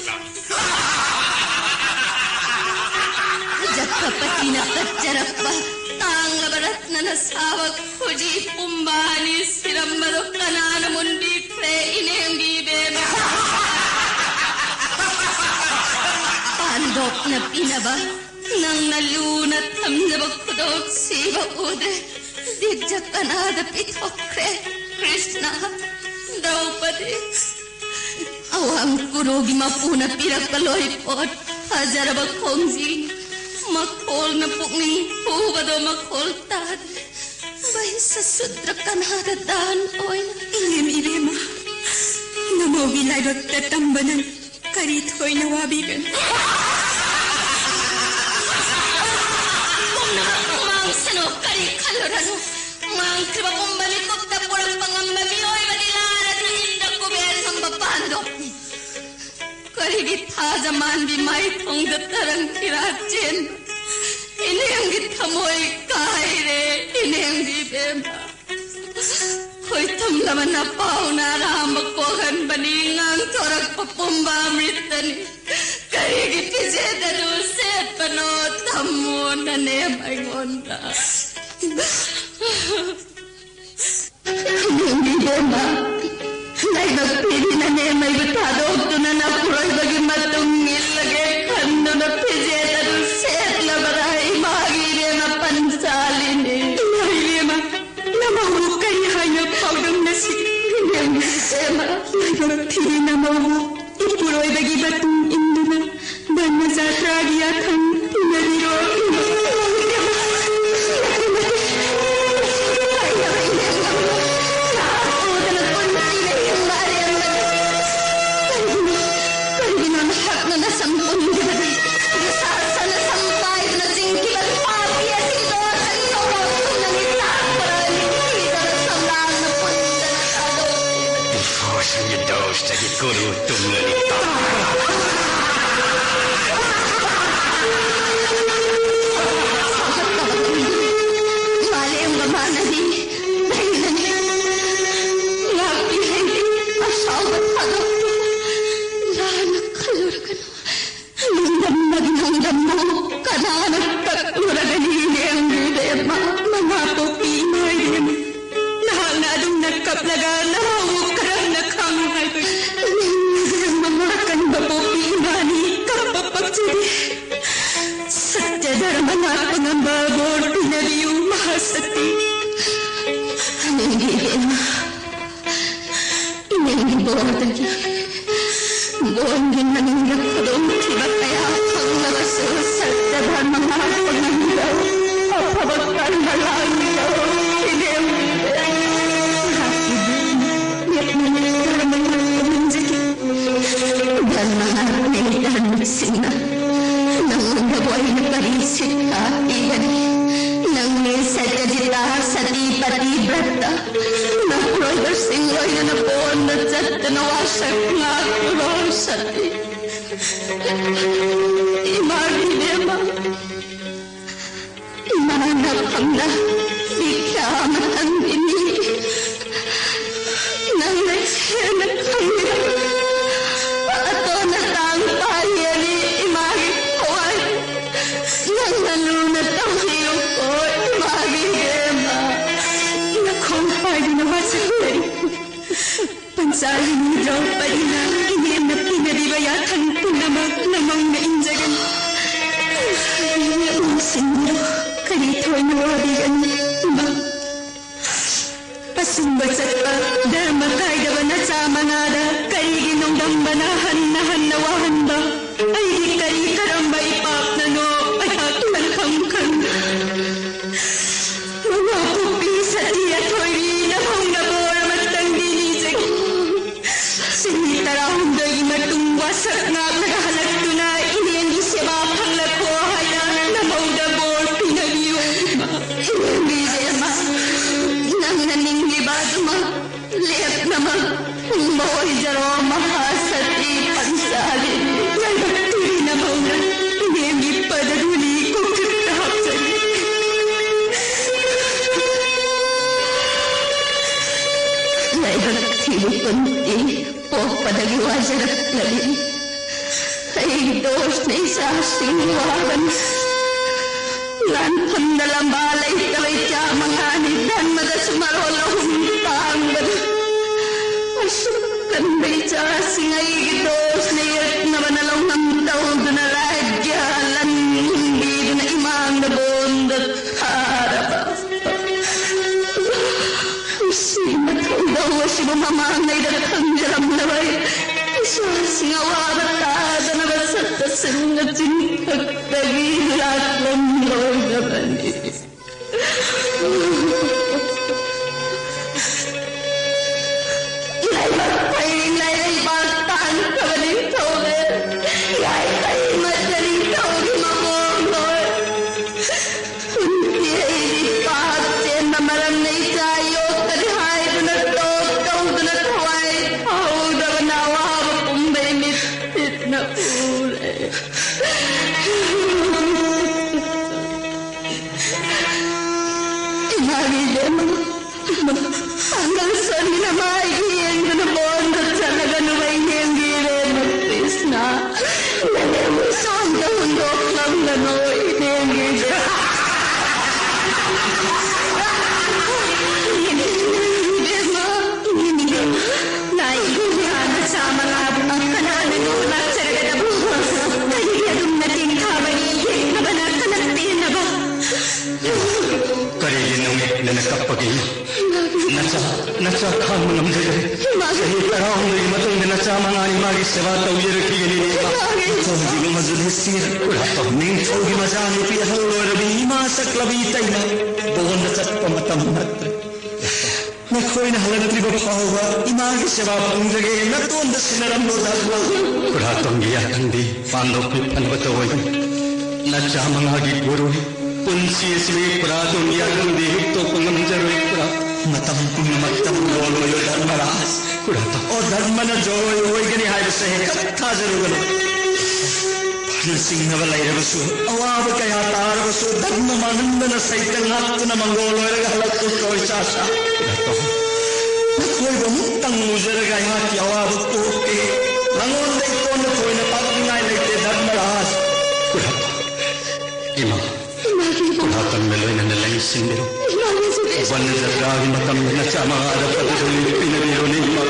ꯖꯛꯈꯄꯇꯤꯅ ꯀꯠꯆꯔꯛꯄ ꯇꯥꯡꯂꯕ ꯔꯠꯅꯅ ꯁꯥꯕ ꯈꯨꯖꯤ ꯄꯨꯝꯕ ꯑꯅꯤ ꯁꯤꯔꯝꯕꯗꯨ ꯀꯅꯥꯅ ꯃꯨꯟꯕꯤꯈ꯭ꯔꯦ ꯏꯅꯦꯝꯒꯤ ꯏꯕꯦꯝꯃ? ꯄꯥꯟꯗꯣꯞꯅ ꯄꯤꯅꯕ ꯅꯪꯅ ꯂꯨꯅ ꯊꯝꯖꯕ ꯈꯨꯗꯣꯞ ꯁꯤꯕ ꯎꯗ꯭ꯔꯦ꯫ ꯗꯤꯖ ꯀꯅꯥꯗ ꯄꯤꯊꯣꯛꯈ꯭ꯔꯦ? ꯀ꯭ꯔꯤꯁꯅ, ꯗ꯭ꯔꯧꯄꯗꯤ, ꯑꯋꯥꯡ ꯀꯨꯔꯨꯒꯤ ꯃꯄꯨꯅ ꯄꯤꯔꯛꯄ ꯂꯣꯏꯄꯣꯠ ꯐꯖꯔꯕ ꯈꯣꯡꯖꯤ, ꯃꯈꯣꯜꯅ ꯄꯨꯛꯅꯤꯡ ꯍꯨꯕꯗꯣ ꯃꯈꯣꯜ ꯇꯥꯗ꯭ꯔꯦ꯫ ꯚꯩꯁ ꯁꯨꯗ꯭ꯔ ꯀꯅꯥꯗ ꯗꯥꯟ ꯑꯣꯏꯅ? ꯏꯅꯦꯝ ꯏꯕꯦꯝꯃ, ꯅꯃꯧꯒꯤ ꯂꯥꯏꯕꯛꯇ ꯇꯝꯕꯅ ꯀꯔꯤ ꯊꯣꯏꯅ ꯋꯥꯕꯤꯒꯅꯤ? ꯄꯨꯝꯅꯃꯛ ꯃꯥꯡꯁꯅꯨ, ꯀꯔꯤ ꯈꯜꯂꯨꯔꯅꯨ꯫ ꯃꯥꯡꯈ꯭ꯔꯤꯕ ꯄꯨꯝꯕ ꯃꯤꯀꯨꯞꯇ ꯄꯨꯔꯛꯄ ꯉꯝꯕ ꯃꯤꯑꯣꯏꯕꯗꯤ ꯂꯥꯏꯔꯗꯅ ꯏꯟꯗ꯭ꯔ ꯀꯨꯕꯦꯔ ꯉꯝꯕ ꯄꯥꯟꯗꯣꯞꯅꯤ꯫ ꯀꯔꯤꯒꯤ ꯊꯥꯖ ꯃꯥꯟꯕꯤ ꯃꯥꯏꯊꯣꯡꯗ ꯇꯔꯪ ꯐꯤꯔꯥ ꯆꯦꯟꯕ? ꯏꯅꯦꯝꯒꯤ ꯊꯃꯣꯏ ꯀꯥꯏꯔꯦ, ꯏꯅꯦꯝꯒꯤ ꯏꯕꯦꯝꯃ꯫ ꯈꯣꯏꯊꯨꯝꯂꯕ ꯅꯄꯥꯎꯅ ꯑꯔꯥꯝꯕ ꯀꯣꯛꯍꯟꯕꯅꯤ, ꯉꯥꯡꯊꯣꯔꯛꯄ ꯄꯨꯝꯕ ꯑꯃ꯭ꯔꯤꯇꯅꯤ꯫ ꯀꯔꯤꯒꯤ ꯐꯤꯖꯦꯠ ꯑꯗꯨ ꯁꯦꯠꯄꯅꯣ? ꯊꯝꯃꯣ ꯅꯅꯦꯝ ꯑꯩꯉꯣꯟꯗ꯫ ꯏꯕꯦꯝꯃ, ꯂꯥꯏꯕꯛ ꯄꯤꯔꯤ ꯅꯅꯦꯝ ꯑꯩꯕꯨ ꯊꯥꯗꯣꯛꯇꯨꯅ ꯅꯄꯨꯔꯣꯏꯕꯒꯤ ꯃꯇꯨꯡ ꯏꯜꯂꯒꯦ ꯈꯟꯗꯨꯅ ꯐꯤꯖꯦꯠ ꯑꯗꯨ ꯁꯦꯠꯂꯕꯔꯥ? ꯏꯃꯥꯒꯤ ꯏꯕꯦꯝꯃ ꯄꯟꯆꯥꯂꯤꯅꯤ꯫ ꯏꯃꯥ ꯏꯕꯦꯝꯃ, ꯅꯃꯧꯕꯨ ꯅꯠꯇ꯭ꯔꯒꯤ ꯌꯥꯊꯪ ꯏꯟꯅꯕꯤꯔꯣ꯫ ꯀꯔꯤꯒꯤꯅꯣ ꯅꯍꯥꯛꯅ ꯅꯁꯝ ꯄꯨꯟꯈꯤꯕꯗꯤ? ꯅꯤꯁꯥ ꯁꯥꯟꯅ ꯁꯝ ꯄꯥꯏꯗꯨꯅ ꯆꯤꯡꯈꯤꯕ ꯅꯨꯄꯥ ꯅꯨꯄꯤ ꯑꯁꯤꯒꯤꯗꯣ ꯀꯔꯤ ꯇꯧꯕ ꯈꯪꯗꯅꯤ? ꯇꯥꯛꯄ꯭ꯔꯥ? ꯅꯤꯡꯊꯤꯖꯅ ꯁꯝꯂꯥꯡꯅ ꯄꯨꯟꯗꯅ ꯊꯥꯗꯣꯛꯈꯤꯕꯅꯤ꯫ ꯏꯐꯣꯁꯤꯡꯒꯤ ꯗꯣꯁꯇꯒꯤ ꯀꯨꯔꯨ ꯇꯨꯝꯂꯅꯤ꯫ ꯃꯥꯂꯦꯝꯒ ꯃꯥꯟꯅꯕꯤ ꯂꯩꯅꯅꯤ꯫ ꯉꯥꯛꯄꯤ ꯍꯩꯕꯤ ꯑꯁꯥꯎꯕ ꯊꯥꯗꯣꯛꯄꯤ ꯂꯥꯟꯅ ꯈꯜꯂꯨꯔꯒꯅꯨ꯫ ꯅꯤꯡꯗꯝꯅꯒꯤ ꯅꯣꯡꯗꯝꯕꯨ ꯀꯅꯥꯅ ꯀꯛꯂꯨꯔꯒꯅꯤ? ꯂꯦꯝꯕꯤꯔꯦ ꯃꯥ ꯃꯃꯥ ꯄꯣꯛꯄꯤ ꯏꯃꯥ ꯏꯕꯦꯝꯃ꯫ ꯅꯍꯥꯛꯅ ꯑꯗꯨꯝꯅ ꯀꯞꯂꯒ ꯅꯃꯧꯕꯨ ꯀꯔꯝꯅ ꯈꯪ ꯍꯥꯏꯕꯒꯦ? ꯅꯪꯒꯤ ꯃꯃꯥ ꯀꯟꯕ ꯄꯣꯛꯄꯤ ꯏꯃꯥꯅꯤ, ꯀꯞꯄ ꯄꯛꯆꯗꯦ꯫ ꯁꯠꯇ꯭ꯌ ꯙꯔꯃ ꯉꯥꯛꯄ ꯉꯝꯕ ꯕꯣꯔ ꯄꯤꯅꯕꯤꯌꯨ ꯃꯍꯥꯁꯛꯇꯤ꯫ ꯅꯪꯒꯤ ꯏꯕꯦꯝꯃ, ꯏꯃꯦꯜꯒꯤ ꯕꯣꯔꯗꯒꯤ ꯕꯣꯟꯒꯤ ꯃꯅꯨꯡꯗ ꯈꯨꯗꯣꯡꯊꯤꯕ ꯀꯌꯥ ꯐꯪꯂꯕꯁꯨ ꯁꯠꯇ꯭ꯌ ꯙꯔꯃ ꯉꯥꯛꯄ ꯉꯝꯕ ꯑꯐꯕ ꯀꯔꯃ ꯂꯥꯡꯕ ꯏꯕꯦꯝ꯫ ꯅꯍꯥꯛꯀꯤ ꯕꯣꯟ ꯂꯦꯞꯅ ꯙꯔꯃ ꯉꯥꯛꯄ ꯉꯝꯖꯒꯦ꯫ ꯙꯔꯃ ꯉꯥꯛꯄꯤ ꯙꯔꯃꯁꯤꯡꯅ ꯅꯉꯣꯟꯗꯕꯨ ꯑꯩꯅ ꯀꯔꯤ ꯁꯤꯛꯈꯥ ꯄꯤꯒꯅꯤ? ꯅꯪꯅꯤ ꯁꯠꯇ꯭ꯌꯖꯤꯇꯥ, ꯁꯇꯤ, ꯄꯇꯤꯕ꯭ꯔꯇ, ꯅꯄꯨꯔꯣꯏꯕꯁꯤꯡ ꯂꯣꯏꯅꯅ ꯄꯣꯟꯗ ꯆꯠꯇꯅ ꯋꯥꯁꯛ ꯉꯥꯛꯂꯨꯔꯣ ꯁꯇꯤ꯫ ꯏꯃꯥꯒꯤ ꯏꯕꯦꯝꯃ, ꯏꯃꯥꯅ ꯐꯝꯅ ꯁꯤꯈ꯭ꯌꯥ ꯑꯃꯇꯪ ꯄꯤꯅꯤ꯫ ꯅꯪꯅ ꯍꯦꯟꯅ ꯈꯪꯂꯤꯕ ꯑꯇꯣꯟ ꯑꯇꯥꯡ ꯄꯥꯔꯤ ꯑꯅꯤ ꯏꯃꯥꯒꯤ ꯊꯋꯥꯏ ꯅꯪꯅ ꯂꯨꯅ ꯇꯧꯕꯤꯌꯨꯀꯣ ꯏꯃꯥꯒꯤ ꯏꯕꯦꯝꯃ꯫ ꯅꯈꯣꯡ ꯄꯥꯏꯗꯨꯅ ꯋꯥꯁꯛꯆꯔꯤ꯫ ꯄꯟꯆꯥꯂꯤꯅꯤ ꯗ꯭ꯔꯧꯄꯗꯤꯅ ꯏꯅꯦꯝꯅ ꯄꯤꯅꯔꯤꯕ ꯌꯥꯊꯪ ꯄꯨꯝꯅꯃꯛ ꯅꯃꯧꯅ ꯏꯟꯖꯒꯅꯤ꯫ ꯅꯤꯡꯁꯤꯡꯕꯤꯔꯣ, ꯀꯔꯤ ꯊꯣꯏꯅ ꯋꯥꯕꯤꯒꯅꯤ ꯏꯃꯥ? ꯑꯆꯨꯝꯕ ꯆꯠꯄ, ꯙꯔꯃ ꯀꯥꯏꯗꯕ ꯅꯆꯥ ꯃꯉꯥꯗ ꯀꯔꯤꯒꯤ ꯅꯣꯡꯗꯝꯕꯅ ꯍꯟꯅ ꯍꯟꯅ ꯋꯥꯍꯟꯕ? ꯑꯩꯒꯤ ꯀꯔꯤ ꯀꯔꯝ ꯋꯥꯖꯔꯛꯂꯕꯤ꯫ ꯑꯩꯒꯤ ꯗꯣꯁꯅ ꯏꯆꯥꯁꯤꯡ ꯋꯥꯕꯅꯤ꯫ ꯂꯥꯟꯐꯝꯗ ꯂꯝꯕꯥ ꯂꯩꯇꯕ ꯏꯆꯥ ꯃꯉꯥꯅꯤ ꯙꯔꯃꯗꯁꯨ ꯃꯔꯣꯜ ꯑꯍꯨꯝ ꯇꯥꯡꯕꯅꯤ꯫ ꯑꯁꯨꯛ ꯀꯟꯕ ꯏꯆꯥꯁꯤꯡ ꯑꯩꯒꯤ ꯗꯣꯁꯅ ꯌꯦꯛꯅꯕꯅ ꯂꯧꯅꯝ ꯇꯧꯗꯨꯅ ꯔꯥꯖ꯭ꯌ ꯂꯟ ꯍꯨꯟꯕꯤꯗꯨꯅ ꯏꯃꯥꯡꯗ ꯕꯣꯟꯗ ꯊꯥꯔꯕ꯫ ꯁꯤꯒꯨꯝꯕ ꯊꯧꯗꯧ ꯑꯁꯤꯕꯨ ꯃꯃꯥꯡꯉꯩꯗ ꯈꯪꯖꯔꯝꯂꯕ ꯑꯩ ꯏꯆꯥꯁꯤꯡ ꯑꯋꯥꯕ ꯇꯥꯗꯅꯕ ꯁꯛꯇꯁꯤꯡꯅ ꯆꯤꯟꯈꯛꯇꯒꯤ ꯂꯥꯛꯂꯝꯂꯣꯏꯗꯕꯅꯤ꯫ ꯂꯥꯏꯕꯛ ꯐꯩ ꯂꯩꯕꯥꯛ ꯇꯥꯡꯈ꯭ꯔꯕ ꯅꯤꯡꯊꯧꯅꯦ꯫ ꯌꯥꯏꯐꯩ ꯃꯆꯥ ꯅꯤꯡꯊꯧꯒꯤ ꯃꯃꯣꯝ ꯍꯣꯏ꯫ ꯄꯨꯟꯁꯤ ꯑꯩꯗꯤ ꯄꯥꯞ ꯆꯦꯟꯕ ꯃꯔꯝꯅ ꯏꯆꯥ ꯌꯣꯛꯀꯅꯤ ꯍꯥꯏꯗꯨꯅ ꯇꯣꯛ ꯇꯧꯗꯨꯅ ꯊꯋꯥꯏ ꯊꯧꯗꯕꯅ ꯑꯋꯥꯕ ꯄꯨꯝꯕꯩ ꯃꯤꯠ ꯁꯤꯠꯅ ꯎꯔꯦ꯫ ꯏꯃꯥꯒꯤ ꯏꯕꯦꯝꯃ, ꯄꯥꯡꯒꯜ ꯁꯣꯟꯕꯤꯅ ꯃꯥꯏ ꯌꯦꯡꯗꯨꯅ ꯕꯣꯟꯗ ꯆꯠꯂꯒ ꯅꯨꯃꯩ ꯌꯦꯡꯕꯤꯔꯦ, ꯀ꯭ꯔꯤꯁꯅ꯫ ꯅꯪ ꯁꯣꯝꯗ ꯍꯨꯟꯗꯣꯛꯂꯝꯒꯅꯨ, ꯏꯕꯦꯝꯒꯤ ꯏꯕꯦꯝꯃ꯫ ꯂꯥꯏ ꯏꯕꯦꯝꯃ, ꯅꯆꯥ ꯃꯉꯥꯕꯨ ꯀꯅꯥꯅ ꯂꯧ ꯂꯥꯛꯆꯔꯒꯗꯕ? ꯀꯔꯤꯒꯤ ꯑꯗꯨꯝꯅ ꯇꯦꯡꯊꯥꯕꯒꯤ ꯌꯦꯛꯅꯕꯅ ꯀꯅꯥ ꯄꯦꯟꯅꯕ? ꯀꯔꯤꯒꯤ ꯅꯨꯃꯤꯠꯅꯅ ꯀꯞꯄꯒꯦ? ꯅꯆꯥ, ꯅꯆꯥ ꯈꯥꯡꯕ ꯉꯝꯖꯗ꯭ꯔꯦ꯫ ꯆꯍꯤ ꯇꯔꯥꯍꯨꯝꯗꯣꯏꯒꯤ ꯃꯇꯨꯡꯗ ꯅꯆꯥ ꯃꯉꯥꯅꯤ ꯃꯥꯒꯤ ꯁꯦꯕꯥ ꯇꯧꯖꯔꯛꯈꯤꯒꯅꯤ, ꯏꯃꯥ꯫ ꯅꯤꯡꯊꯧꯒꯤ ꯃꯃꯜꯁꯨ ꯂꯦꯞꯁꯤꯔ꯫ ꯀꯨꯔꯥꯇꯣ, ꯅꯤꯡꯊꯧꯒꯤ ꯃꯆꯥꯅꯨꯄꯤ ꯑꯍꯜ ꯑꯣꯏꯔꯕꯤ ꯏꯃꯥ ꯁꯛꯂꯕꯤ ꯏꯇꯩꯃ ꯕꯣꯟꯗ ꯆꯠꯄ ꯃꯇꯝ ꯅꯠꯇ꯭ꯔꯦ꯫ ꯅꯈꯣꯏꯅ ꯍꯜꯂꯛꯇ꯭ꯔꯤꯕ ꯐꯥꯎꯕ ꯏꯃꯥꯒꯤ ꯁꯦꯕꯥ ꯐꯪꯖꯒꯦ, ꯅꯇꯣꯟꯗ ꯁꯤꯟꯅꯔꯝꯂꯣ, ꯗꯥꯛꯂꯣ꯫ ꯀꯨꯔꯥꯇꯣꯟꯒꯤ ꯌꯥꯊꯪꯗꯤ ꯄꯥꯟꯗꯣꯞꯀꯤ ꯐꯅꯕꯇ ꯑꯣꯏꯒꯅꯤ꯫ ꯅꯆꯥ ꯃꯉꯥꯒꯤ ꯄꯣꯔꯣꯏ ꯄꯨꯟꯁꯤ ꯑꯁꯤꯕꯨ ꯄꯨꯔꯥ ꯗꯨꯅꯤꯌꯥ ꯈꯪꯗꯦ ꯍꯤꯛꯇꯣꯛꯄ ꯉꯝꯖꯔꯣꯏ ꯄꯨꯔꯥ꯫ ꯃꯇꯝ ꯄꯨꯝꯅꯃꯛꯇ ꯂꯣꯜꯂꯣꯏꯌꯣ ꯙꯔꯃꯔꯥꯖ꯫ ꯀꯨꯔꯥꯇꯣ꯫ ꯑꯣ ꯙꯔꯃꯅ ꯖꯣꯏ ꯑꯣꯏꯒꯅꯤ ꯍꯥꯏꯕꯁꯦ ꯍꯦꯛꯇ ꯊꯥꯖꯔꯨꯒꯅꯨ꯫ ꯐꯅ ꯆꯤꯡꯅꯕ ꯂꯩꯔꯕꯁꯨ, ꯑꯋꯥꯕ ꯀꯌꯥ ꯇꯥꯔꯕꯁꯨ ꯙꯔꯃ ꯃꯥꯡꯍꯟꯗꯅ ꯁꯩꯇ ꯉꯥꯛꯇꯨꯅ ꯃꯪꯒꯣꯜ ꯑꯣꯏꯔꯒ ꯍꯜꯂꯛꯄ ꯀꯣꯏ ꯆꯥ ꯆꯥ꯫ ꯀꯨꯔꯥꯇꯣ꯫ ꯑꯀꯣꯏꯕ ꯑꯃꯨꯛꯇꯪ ꯎꯖꯔꯒ ꯑꯩꯍꯥꯛꯀꯤ ꯑꯋꯥꯕ ꯀꯣꯛꯀꯦ꯫ ꯅꯉꯣꯟꯗ ꯏꯀꯣꯟꯅ ꯊꯣꯏꯅ ꯇꯥꯛꯅꯤꯡꯉꯥꯏ ꯂꯩꯇꯦ, ꯙꯔꯃꯔꯥꯖ꯫ ꯀꯨꯔꯥ-, ꯏꯃꯥ, ꯏꯃꯥꯒꯤ ꯀꯨꯔꯥ ꯇꯝꯅ ꯂꯣꯏꯅꯅ ꯂꯦꯡꯁꯤꯟꯕꯤꯔꯣ꯫ ꯏꯃꯥꯒꯤ ꯁꯨꯇꯤ ꯎꯕꯟ ꯖꯇ꯭ꯔꯥꯒꯤ ꯃꯇꯝꯗ ꯅꯆꯥ ꯃꯉꯥꯗ ꯐꯖꯅ ꯄꯤꯅꯕꯤꯔꯣꯅꯦ, ꯏꯃꯥ꯫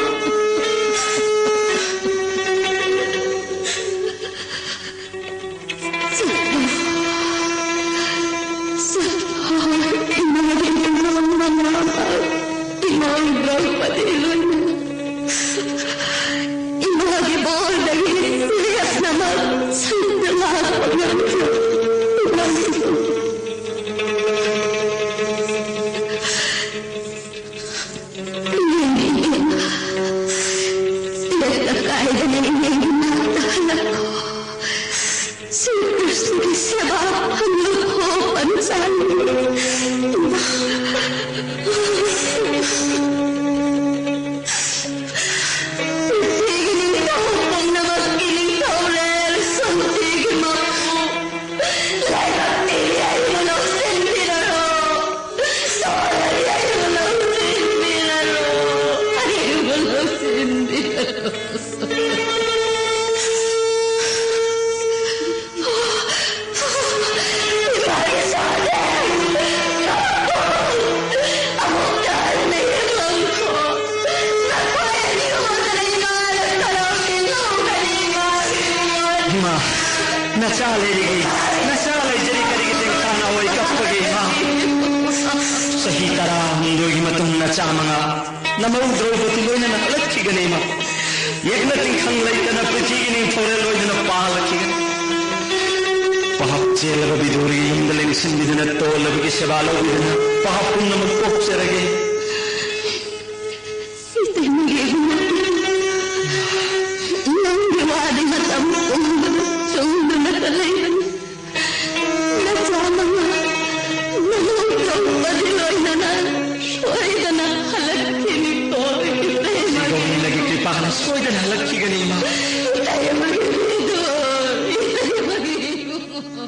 ꯏꯃꯥꯒꯤ ꯏꯃꯥ ꯗ꯭ꯔꯧꯄꯗꯤ ꯂꯣꯏꯅꯅ ꯏꯃꯥꯒꯤ ꯕꯣꯔꯗꯒꯤ ꯂꯦꯞꯅꯃꯛ ꯁꯔꯨꯛꯇ ꯂꯥꯛꯄ ꯉꯝꯈꯤ꯫ ꯏꯃꯥꯒꯤ ꯏꯃꯥ, ꯇꯦꯛꯇ ꯀꯥꯏꯗꯅ ꯏꯃꯥꯒꯤ ꯅꯥꯛꯇ ꯍꯜꯂꯛꯈꯣ꯫ ꯁ꯭ꯔꯤ ꯀ꯭ꯔꯤꯁꯅꯒꯤ ꯁꯦꯕꯥ ꯐꯪꯂꯨꯀꯣ, ꯄꯟꯆꯥꯂꯤ꯫ ꯏꯃꯥ꯫ ꯄ꯭ꯔꯤꯊꯤꯕꯤꯒꯤ ꯅꯤꯡꯊꯧ ꯄꯨꯝꯅꯃꯛꯀꯤ ꯅꯤꯡꯊꯧꯔꯦꯜ ꯁꯥꯟꯇꯤꯒꯤ ꯃꯄꯨ ꯂꯥꯏꯕꯛ ꯊꯤꯕꯤ ꯑꯩꯕꯨ ꯂꯧꯁꯤꯟꯕꯤꯔꯔꯣ꯫ ꯁꯣꯔꯗꯤ ꯑꯩꯕꯨ ꯂꯧꯁꯤꯟꯕꯤꯔꯔꯣ꯫ ꯑꯩꯕꯨ ꯂꯧꯁꯤꯟꯕꯤꯔꯔꯣ꯫ ꯏꯃꯥꯒꯤ ꯁꯣꯔꯗꯤ꯫ ꯑꯃꯨꯛꯇ ꯍꯟꯅ ꯌꯦꯡꯂꯝꯈꯣ꯫ ꯅꯈꯣꯏ ꯑꯅꯤ ꯎꯗꯅ ꯏꯃꯥꯅ ꯀꯔꯝꯅ ꯉꯝꯒꯅꯤ? ꯏꯃꯥꯒꯤ ꯏꯃꯥ꯫ ꯏꯃꯥ, ꯅꯆꯥ ꯂꯩꯔꯤꯒꯤ, ꯅꯆꯥ ꯂꯩꯖꯔꯤ ꯀꯔꯤꯒꯤ ꯇꯦꯡꯊꯥꯅ ꯑꯣꯏ ꯀꯞꯄꯒꯦ, ꯏꯃꯥ? ꯆꯍꯤ ꯇꯔꯥꯍꯨꯝꯗꯣꯏꯒꯤ ꯃꯇꯨꯡ ꯅꯆꯥ ꯃꯉꯥ ꯅꯃꯧ ꯗ꯭ꯔꯧꯄꯗꯤ ꯂꯣꯏꯅꯅ ꯍꯜꯂꯛꯈꯤꯒꯅꯤ, ꯏꯃꯥ꯫ ꯌꯦꯛꯅ ꯇꯤꯡꯈꯪ ꯂꯩꯇꯅ ꯄ꯭ꯔꯤꯊꯤꯒꯤ ꯅꯤꯡꯊꯧꯔꯦꯜ ꯑꯣꯏꯗꯨꯅ ꯄꯥꯜꯂꯛꯈꯤꯒꯅꯤ꯫ ꯚꯥꯞ ꯆꯦꯜꯂꯕ ꯕꯤꯗꯨꯔꯒꯤ ꯌꯨꯝꯗ ꯂꯦꯡꯁꯤꯟꯕꯤꯗꯨꯅ ꯇꯣꯜꯂꯕꯒꯤ ꯁꯦꯕꯥ ꯂꯧꯕꯤꯗꯨꯅ ꯚꯥꯞ ꯄꯨꯝꯅꯃꯛ ꯄꯣꯛꯆꯔꯒꯦ꯫ ꯏꯇꯩꯃꯒꯤ ꯏꯕꯨꯡꯉꯣ, ꯅꯪꯒꯤ ꯋꯥꯗꯤ ꯃꯇꯝ ꯄꯨꯝꯕꯗ ꯆꯨꯝꯗꯨꯅꯇ ꯂꯩꯕꯅꯤ꯫ ꯅꯆꯥ ꯃꯉꯥ ꯅꯃꯧ ꯗ꯭ꯔꯧꯄꯗꯤ ꯂꯣꯏꯅꯅ ꯁꯣꯏꯗꯅ ꯍꯜꯂꯛꯈꯤꯅꯤꯀꯣ, ꯏꯇꯩꯃꯒꯤ꯫ ꯒꯣꯕꯤꯟꯗꯒꯤ ꯀ꯭ꯔꯤꯄꯥꯅ ꯁꯣꯏꯗꯅ ꯍꯜꯂꯛꯈꯤꯒꯅꯤ, ꯏꯃꯥ꯫ ꯏꯇꯩꯃꯒꯤ ꯏꯕꯨꯡꯉꯣ, ꯏꯇꯩꯃꯒꯤ ꯏꯕꯨꯡꯉꯣ꯫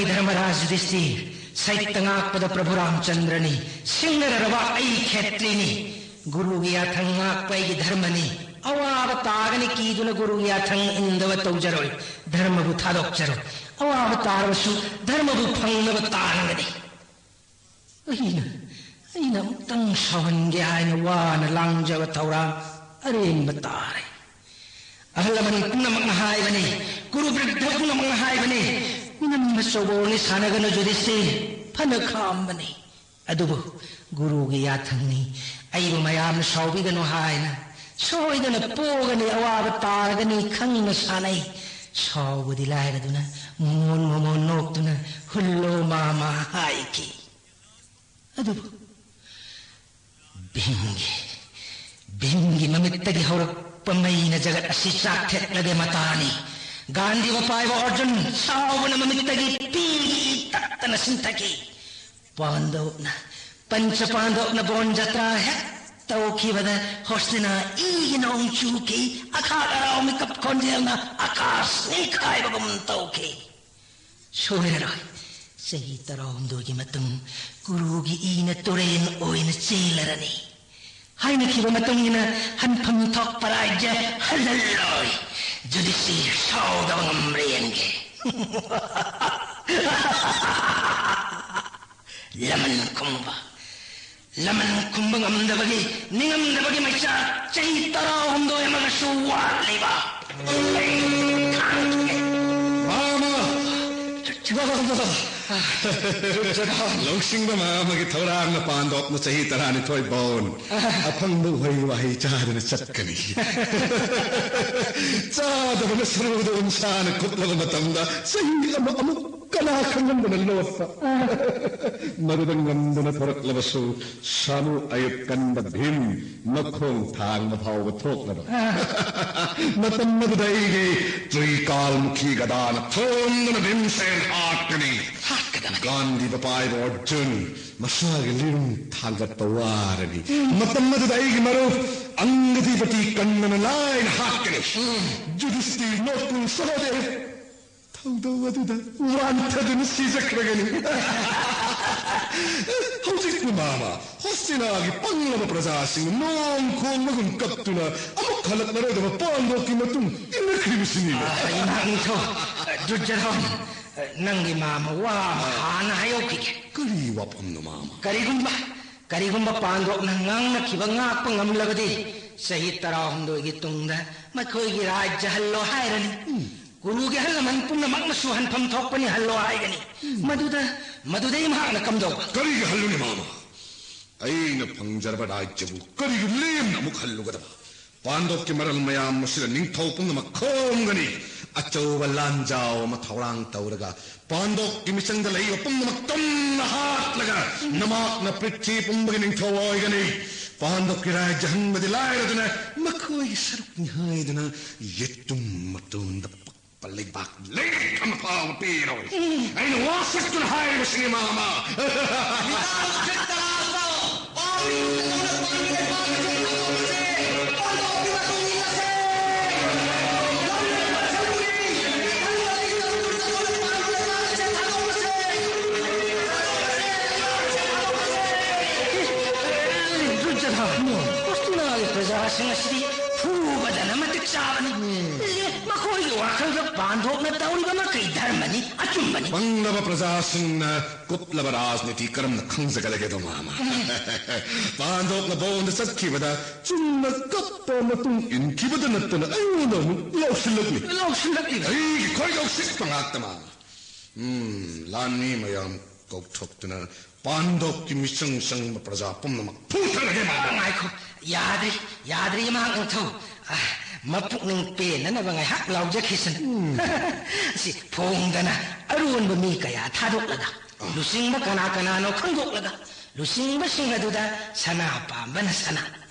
ꯙꯔꯃꯔꯥꯖ ꯌꯨꯙꯤꯁꯇꯤꯔ, ꯁꯩꯇ ꯉꯥꯛꯄꯗ ꯄ꯭ꯔꯚꯨ ꯔꯥꯝꯆꯟꯗ꯭ꯔꯅꯤ, ꯁꯤꯡꯅꯔꯔꯕ ꯑꯩ ꯈꯦꯇ꯭ꯔꯤꯅꯤ꯫ ꯒꯨꯔꯨꯒꯤ ꯌꯥꯊꯪ ꯉꯥꯛꯄ ꯑꯩꯒꯤ ꯙꯔꯃꯅꯤ꯫ ꯑꯋꯥꯕ ꯇꯥꯒꯅꯤ ꯀꯤꯗꯨꯅ ꯒꯨꯔꯨꯒꯤ ꯌꯥꯊꯪ ꯏꯟꯗꯕ ꯇꯧꯖꯔꯣꯏ꯫ ꯙꯔꯃꯕꯨ ꯊꯥꯗꯣꯛꯆꯔꯣꯏ꯫ ꯑꯋꯥꯕ ꯇꯥꯔꯕꯁꯨ ꯙꯔꯃꯕꯨ ꯐꯪꯅꯕ ꯇꯥꯟꯒꯅꯤ꯫ ꯑꯩꯅ, ꯑꯩꯅ ꯑꯃꯨꯛꯇꯪ ꯁꯥꯎꯍꯟꯒꯦ ꯍꯥꯏꯅ ꯋꯥꯅ ꯂꯥꯡꯖꯕ ꯊꯧꯔꯥꯡ ꯑꯔꯦꯝꯕ ꯇꯥꯔꯦ꯫ ꯑꯍꯜ ꯂꯃꯟ ꯄꯨꯝꯅꯃꯛꯅ ꯍꯥꯏꯕꯅꯤ, ꯒꯨꯔꯨ ꯕ꯭ꯔꯤꯗꯙ ꯄꯨꯝꯅꯃꯛꯅ ꯍꯥꯏꯕꯅꯤ, ꯃꯤꯅꯝꯕ ꯆꯧꯕꯣꯜꯅꯤ ꯁꯥꯟꯅꯒꯅꯨ ꯌꯨꯙꯤꯁꯇꯤꯔ, ꯐꯅ ꯈꯥꯝꯕꯅꯤ꯫ ꯑꯗꯨꯕꯨ ꯒꯨꯔꯨꯒꯤ ꯌꯥꯊꯪꯅꯤ, ꯑꯩꯕꯨ ꯃꯌꯥꯝꯅ ꯁꯥꯎꯕꯤꯒꯅꯨ ꯍꯥꯏꯅ꯫ ꯁꯣꯏꯗꯅ ꯄꯣꯒꯅꯤ, ꯑꯋꯥꯕ ꯇꯥꯔꯒꯅꯤ ꯈꯪꯅ ꯁꯥꯟꯅꯩ꯫ ꯁꯥꯎꯕꯗꯤ ꯂꯥꯏꯔꯗꯨꯅ ꯃꯣꯃꯣꯟ ꯃꯣꯃꯣꯟ ꯅꯣꯛꯇꯨꯅ "ꯍꯨꯜꯂꯣ ꯃꯥꯃꯥ" ꯍꯥꯏꯈꯤ꯫ ꯑꯗꯨꯕꯨ ꯚꯤꯝꯒꯤ, ꯚꯤꯝꯒꯤ ꯃꯃꯤꯠꯇꯒꯤ ꯍꯧꯔꯛꯄ ꯃꯩꯅ ꯖꯒꯠ ꯑꯁꯤ ꯆꯥꯛꯊꯦꯛꯂꯒꯦ ꯃꯇꯥꯅꯤ꯫ ꯒꯥꯟꯙꯤꯕꯨ ꯄꯥꯏꯕ ꯑꯔꯖꯨꯟ ꯁꯥꯎꯕꯅ ꯃꯃꯤꯠꯇꯒꯤ ꯄꯤꯒꯤ ꯏ ꯇꯠꯇꯅ ꯁꯤꯟꯊꯈꯤ꯫ ꯄꯥꯟꯗꯧꯅ, ꯄꯟꯆ ꯄꯥꯟꯗꯧꯅ ꯕꯣꯟ ꯖꯇ꯭ꯔꯥ ꯍꯦꯛ ꯇꯧꯈꯤꯕꯗ ꯍꯣꯁꯅꯤꯅ ꯏꯒꯤ ꯅꯣꯡ ꯆꯨꯈꯤ꯫ ꯑꯈꯥꯛ ꯑꯔꯥꯎ ꯃꯤꯀꯞ ꯈꯣꯟꯖꯦꯜꯅ ꯑꯀꯥꯁ ꯅꯤꯡꯈꯥꯏꯕꯒꯨꯝ ꯇꯧꯈꯤ꯫ ꯁꯣꯏꯔꯔꯣꯏ꯫ ꯆꯍꯤ ꯇꯔꯥꯍꯨꯝꯗꯣꯏꯒꯤ ꯃꯇꯨꯡ ꯒꯨꯔꯨꯒꯤ ꯏꯅ ꯇꯨꯔꯦꯜ ꯑꯣꯏꯅ ꯆꯦꯜꯂꯔꯅꯤ꯫ ꯍꯥꯏꯅꯈꯤꯕ ꯃꯇꯨꯡ ꯏꯟꯅ ꯍꯟꯐꯝ ꯊꯣꯛꯄ ꯔꯥꯏꯖ꯭ꯌ ꯍꯜꯍꯜꯂꯣꯏ꯫ ꯌꯨꯙꯤꯁꯇꯤꯔ ꯁꯥꯎꯗꯕ ꯉꯝꯕ꯭ꯔꯥ ꯌꯦꯡꯒꯦ꯫ ꯂꯃꯟ ꯈꯨꯝꯕ, ꯂꯃꯟ ꯈꯨꯝꯕ ꯉꯝꯗꯕꯒꯤ, ꯅꯤꯡꯉꯝꯗꯕꯒꯤ ꯃꯩꯆꯥꯛ ꯆꯍꯤ ꯇꯔꯥꯍꯨꯝꯗꯣꯏ ꯑꯃꯒꯁꯨ ꯋꯥꯠꯂꯤꯕ꯫ ꯑꯩ ꯈꯥꯡꯈꯤꯒꯦ꯫ ꯃꯥꯃ! ꯃꯥꯃ! ꯂꯧꯁꯤꯡꯕ ꯃꯥꯃꯒꯤ ꯊꯧꯔꯥꯡꯅ ꯄꯥꯟꯗꯣꯞꯅ ꯆꯍꯤ ꯇꯔꯥꯅꯤꯊꯣꯏ ꯕꯣꯟ ꯑꯐꯪꯕ ꯎꯍꯩ ꯋꯥꯍꯩ ꯆꯥꯗꯨꯅ ꯆꯠꯀꯅꯤ꯫ ꯆꯥꯗꯕꯅ ꯁꯔꯨꯗ ꯎꯟꯁꯥꯅ ꯀꯨꯞꯂꯕ ꯃꯇꯝꯗ ꯆꯍꯤ ꯑꯃ ꯑꯃꯨꯛ ꯀꯅꯥ ꯈꯪꯍꯟꯗꯅ ꯂꯣꯠꯄ? ꯃꯗꯨꯗ ꯉꯝꯗꯅ ꯊꯣꯔꯛꯂꯕꯁꯨ ꯁꯥꯃꯨ ꯑꯌꯨꯠ ꯀꯟꯕ ꯚꯤꯝ ꯃꯈꯣꯡ ꯊꯥꯡꯕ ꯐꯥꯎꯕ ꯊꯣꯛꯂꯕ꯫ ꯃꯇꯝ ꯑꯗꯨꯗ ꯑꯩꯒꯤ ꯇ꯭ꯔꯤꯀꯥꯜꯃꯨꯈꯤ ꯒꯗꯥꯅ ꯊꯣꯝꯗꯨꯅ ꯚꯤꯝꯁꯦꯟ ꯍꯥꯠꯀꯅꯤ꯫ ꯍꯥꯠꯀꯗꯕꯅꯤ꯫ ꯒꯥꯟꯙꯤ ꯃꯄꯥꯏꯕ ꯑꯔꯖꯨꯟ ꯃꯁꯥꯒꯤ ꯂꯤꯔꯨꯝ ꯊꯥꯡꯒꯠꯄ ꯋꯥꯔꯅꯤ꯫ ꯃꯇꯝ ꯑꯗꯨꯗ ꯑꯩꯒꯤ ꯃꯔꯨꯞ ꯑꯪꯒꯗꯤꯄꯇꯤ ꯀꯟꯅꯅ ꯂꯥꯏꯅ ꯍꯥꯠꯀꯅꯤ꯫ ꯌꯨꯙꯤꯁꯇꯤꯔ, ꯅꯣꯠꯀꯨꯜ, ꯁꯍꯗꯦꯕ, ꯊꯧꯗꯧ ꯑꯗꯨꯗ ꯋꯥꯟꯊꯗꯨꯅ ꯁꯤꯖꯈ꯭ꯔꯒꯅꯤ꯫ ꯍꯧꯖꯤꯛ ꯃꯃꯥ ꯍꯣꯁꯇꯤꯅꯥꯒꯤ ꯄꯪꯂꯕ ꯄ꯭ꯔꯖꯥꯁꯤꯡ ꯅꯣꯡ ꯈꯣꯡꯕꯒꯨꯝ ꯀꯞꯇꯨꯅ ꯑꯃꯨꯛ ꯍꯜꯂꯛꯂꯔꯣꯏꯗꯕ ꯄꯥꯟꯗꯣꯞꯀꯤ ꯃꯇꯨꯡ ꯏꯟꯅꯈ꯭ꯔꯤꯕꯁꯤꯅꯤ꯫ ꯑ, ꯏꯃꯥ ꯅꯤꯡꯊꯧ, ꯑ, ꯗꯨꯔꯖꯣꯙꯟ, ꯑ, ꯅꯪꯒꯤ ꯃꯥꯃ ꯋꯥ ꯑꯃ ꯍꯥꯟꯅ ꯍꯥꯏꯍꯧꯈꯤꯒꯦ꯫ ꯀꯔꯤ ꯋꯥꯐꯝꯅꯣ, ꯃꯥꯃ? ꯀꯔꯤꯒꯨꯝꯕ, ꯀꯔꯤꯒꯨꯝꯕ ꯄꯥꯟꯗꯣꯞꯅ ꯉꯥꯡꯅꯈꯤꯕ ꯉꯥꯛꯄ ꯉꯝꯂꯕꯗꯤ, ꯆꯍꯤ ꯇꯔꯥꯍꯨꯝꯗꯣꯏꯒꯤ ꯇꯨꯡꯗ ꯃꯈꯣꯏꯒꯤ ꯔꯥꯖ꯭ꯌ ꯍꯜꯂꯣ ꯍꯥꯏꯔꯅꯤ꯫ ꯎꯝ꯫ ꯀꯨꯔꯨꯒꯤ ꯑꯍꯜ ꯂꯃꯟ ꯄꯨꯝꯅꯃꯛꯅꯁꯨ ꯍꯟꯐꯝ ꯊꯣꯛꯄꯅꯤ ꯍꯜꯂꯣ ꯍꯥꯏꯒꯅꯤ꯫ ꯎꯝ꯫ ꯃꯗꯨꯗ, ꯃꯗꯨꯗꯩ ꯃꯍꯥꯛꯅ ꯀꯝꯗꯧꯕ? ꯀꯔꯤꯒꯤ ꯍꯜꯂꯨꯅꯤ, ꯃꯥꯃ? ꯑꯩꯅ ꯐꯪꯖꯔꯕ ꯔꯥꯖ꯭ꯌꯕꯨ ꯀꯔꯤꯒꯤ ꯂꯦꯝꯅ ꯑꯃꯨꯛ ꯍꯜꯂꯨꯒꯗꯕ? ꯄꯥꯟꯗꯣꯞꯀꯤ ꯃꯔꯜ ꯃꯌꯥꯝ ꯑꯁꯤꯗ ꯅꯤꯡꯊꯧ ꯄꯨꯝꯅꯃꯛ ꯈꯣꯝꯒꯅꯤ꯫ ꯑꯆꯧꯕ ꯂꯥꯟꯖꯥꯎ ꯑꯃ ꯊꯧꯔꯥꯡ ꯇꯧꯔꯒ ꯄꯥꯟꯗꯣꯞꯀꯤ ꯃꯤꯆꯪꯗ ꯂꯩꯕ ꯄꯨꯝꯅꯃꯛ ꯇꯝꯅ ꯍꯥꯠꯂꯒ ꯅꯃꯥꯛꯅ ꯄ꯭ꯔꯤꯊꯤ ꯄꯨꯝꯕꯒꯤ ꯅꯤꯡꯊꯧ ꯑꯣꯏꯒꯅꯤ꯫ ꯄꯥꯟꯗꯣꯞꯀꯤ ꯔꯥꯖ꯭ꯌ ꯍꯟꯕꯗꯤ ꯂꯥꯏꯔꯗꯅ ꯃꯈꯣꯏꯒꯤ ꯁꯔꯨꯛꯅꯤ ꯍꯥꯏꯗꯨꯅ ꯌꯦꯇꯨꯝ ꯃꯇꯣꯟꯗ ꯄꯛꯄ ꯂꯩꯕꯥꯛ ꯂꯩ ꯑꯃ ꯐꯥꯎꯕ ꯄꯤꯔꯣꯏ꯫ ꯑꯩꯅ ꯋꯥꯁꯛꯇꯨꯅ ꯍꯥꯏꯔꯤꯕꯁꯤꯅꯤ, ꯃꯥꯃ꯫ ꯗꯨꯔꯖꯣꯙꯟ, ꯍꯣꯁꯇꯤꯅꯥꯒꯤ ꯄ꯭ꯔꯖꯥꯁꯤꯡ ꯑꯁꯤꯗꯤ ꯐꯨꯕꯗꯅ ꯃꯇꯤꯛ ꯆꯥꯕꯅꯤ꯫ ꯎꯝ꯫ ꯑꯦ, ꯃꯈꯣꯏꯒꯤ ꯋꯥꯈꯜꯗ ꯄꯥꯟꯗꯣꯞꯅ ꯇꯧꯔꯤꯕ ꯃꯈꯩ ꯙꯔꯃꯅꯤ, ꯑꯆꯨꯝꯕꯅꯤ꯫ ꯄꯪꯂꯕ ꯄ꯭ꯔꯖꯥꯁꯤꯡꯅ ꯀꯨꯞꯂꯕ ꯔꯥꯖꯅꯤꯇꯤ ꯀꯔꯝꯅ ꯈꯪꯖꯒꯗꯒꯦꯗꯣ, ꯃꯥꯃ? ꯎꯝ꯫ ꯄꯥꯟꯗꯣꯞꯅ ꯕꯣꯟꯗ ꯆꯠꯈꯤꯕꯗ ꯆꯨꯝꯅ ꯀꯞꯄ ꯃꯇꯨꯡ ꯏꯟꯈꯤꯕꯗ ꯅꯠꯇꯅ ꯑꯩꯉꯣꯟꯗ ꯑꯃꯨꯛ ꯂꯥꯎꯁꯤꯜꯂꯛꯂꯤ꯫ ꯂꯥꯎꯁꯤꯜꯂꯛꯂꯤ꯫ ꯑꯩꯒꯤ ꯈꯣꯏꯗꯧ ꯁꯤꯛꯄ ꯉꯥꯛꯇ, ꯃꯥꯃ꯫ ꯎꯝ, ꯂꯥꯟꯃꯤ ꯃꯌꯥꯝ ꯀꯧꯊꯣꯛꯇꯨꯅ ꯄꯥꯟꯗꯣꯞꯀꯤ ꯃꯤꯆꯪ ꯆꯪꯕ ꯄ꯭ꯔꯖꯥ ꯄꯨꯝꯅꯃꯛ ꯐꯨꯊꯔꯒꯦ, ꯃꯥꯃ꯫ ꯉꯥꯏꯈꯣ, ꯌꯥꯗ꯭ꯔꯤ, ꯌꯥꯗ꯭ꯔꯤ, ꯏꯃꯥ ꯅꯤꯡꯊꯧ꯫ ꯑ, ꯃꯄꯨꯛꯅꯤꯡ ꯄꯦꯟꯅꯅꯕ ꯉꯥꯏꯍꯥꯛ ꯂꯥꯎꯖꯈꯤꯁꯅꯨ꯫ ꯎꯝ꯫ ꯁꯤ ꯐꯣꯡꯗꯅ ꯑꯔꯣꯟꯕ ꯃꯤ ꯀꯌꯥ ꯊꯥꯗꯣꯛꯂꯒ, ꯑ꯫ ꯂꯨꯆꯤꯡꯕ ꯀꯅꯥ ꯀꯅꯥꯅꯣ ꯈꯪꯗꯣꯛꯂꯒ, ꯂꯨꯆꯤꯡꯕꯁꯤꯡ ꯑꯗꯨꯗ ꯁꯅꯥ ꯄꯥꯝꯕꯅ ꯁꯅꯥ,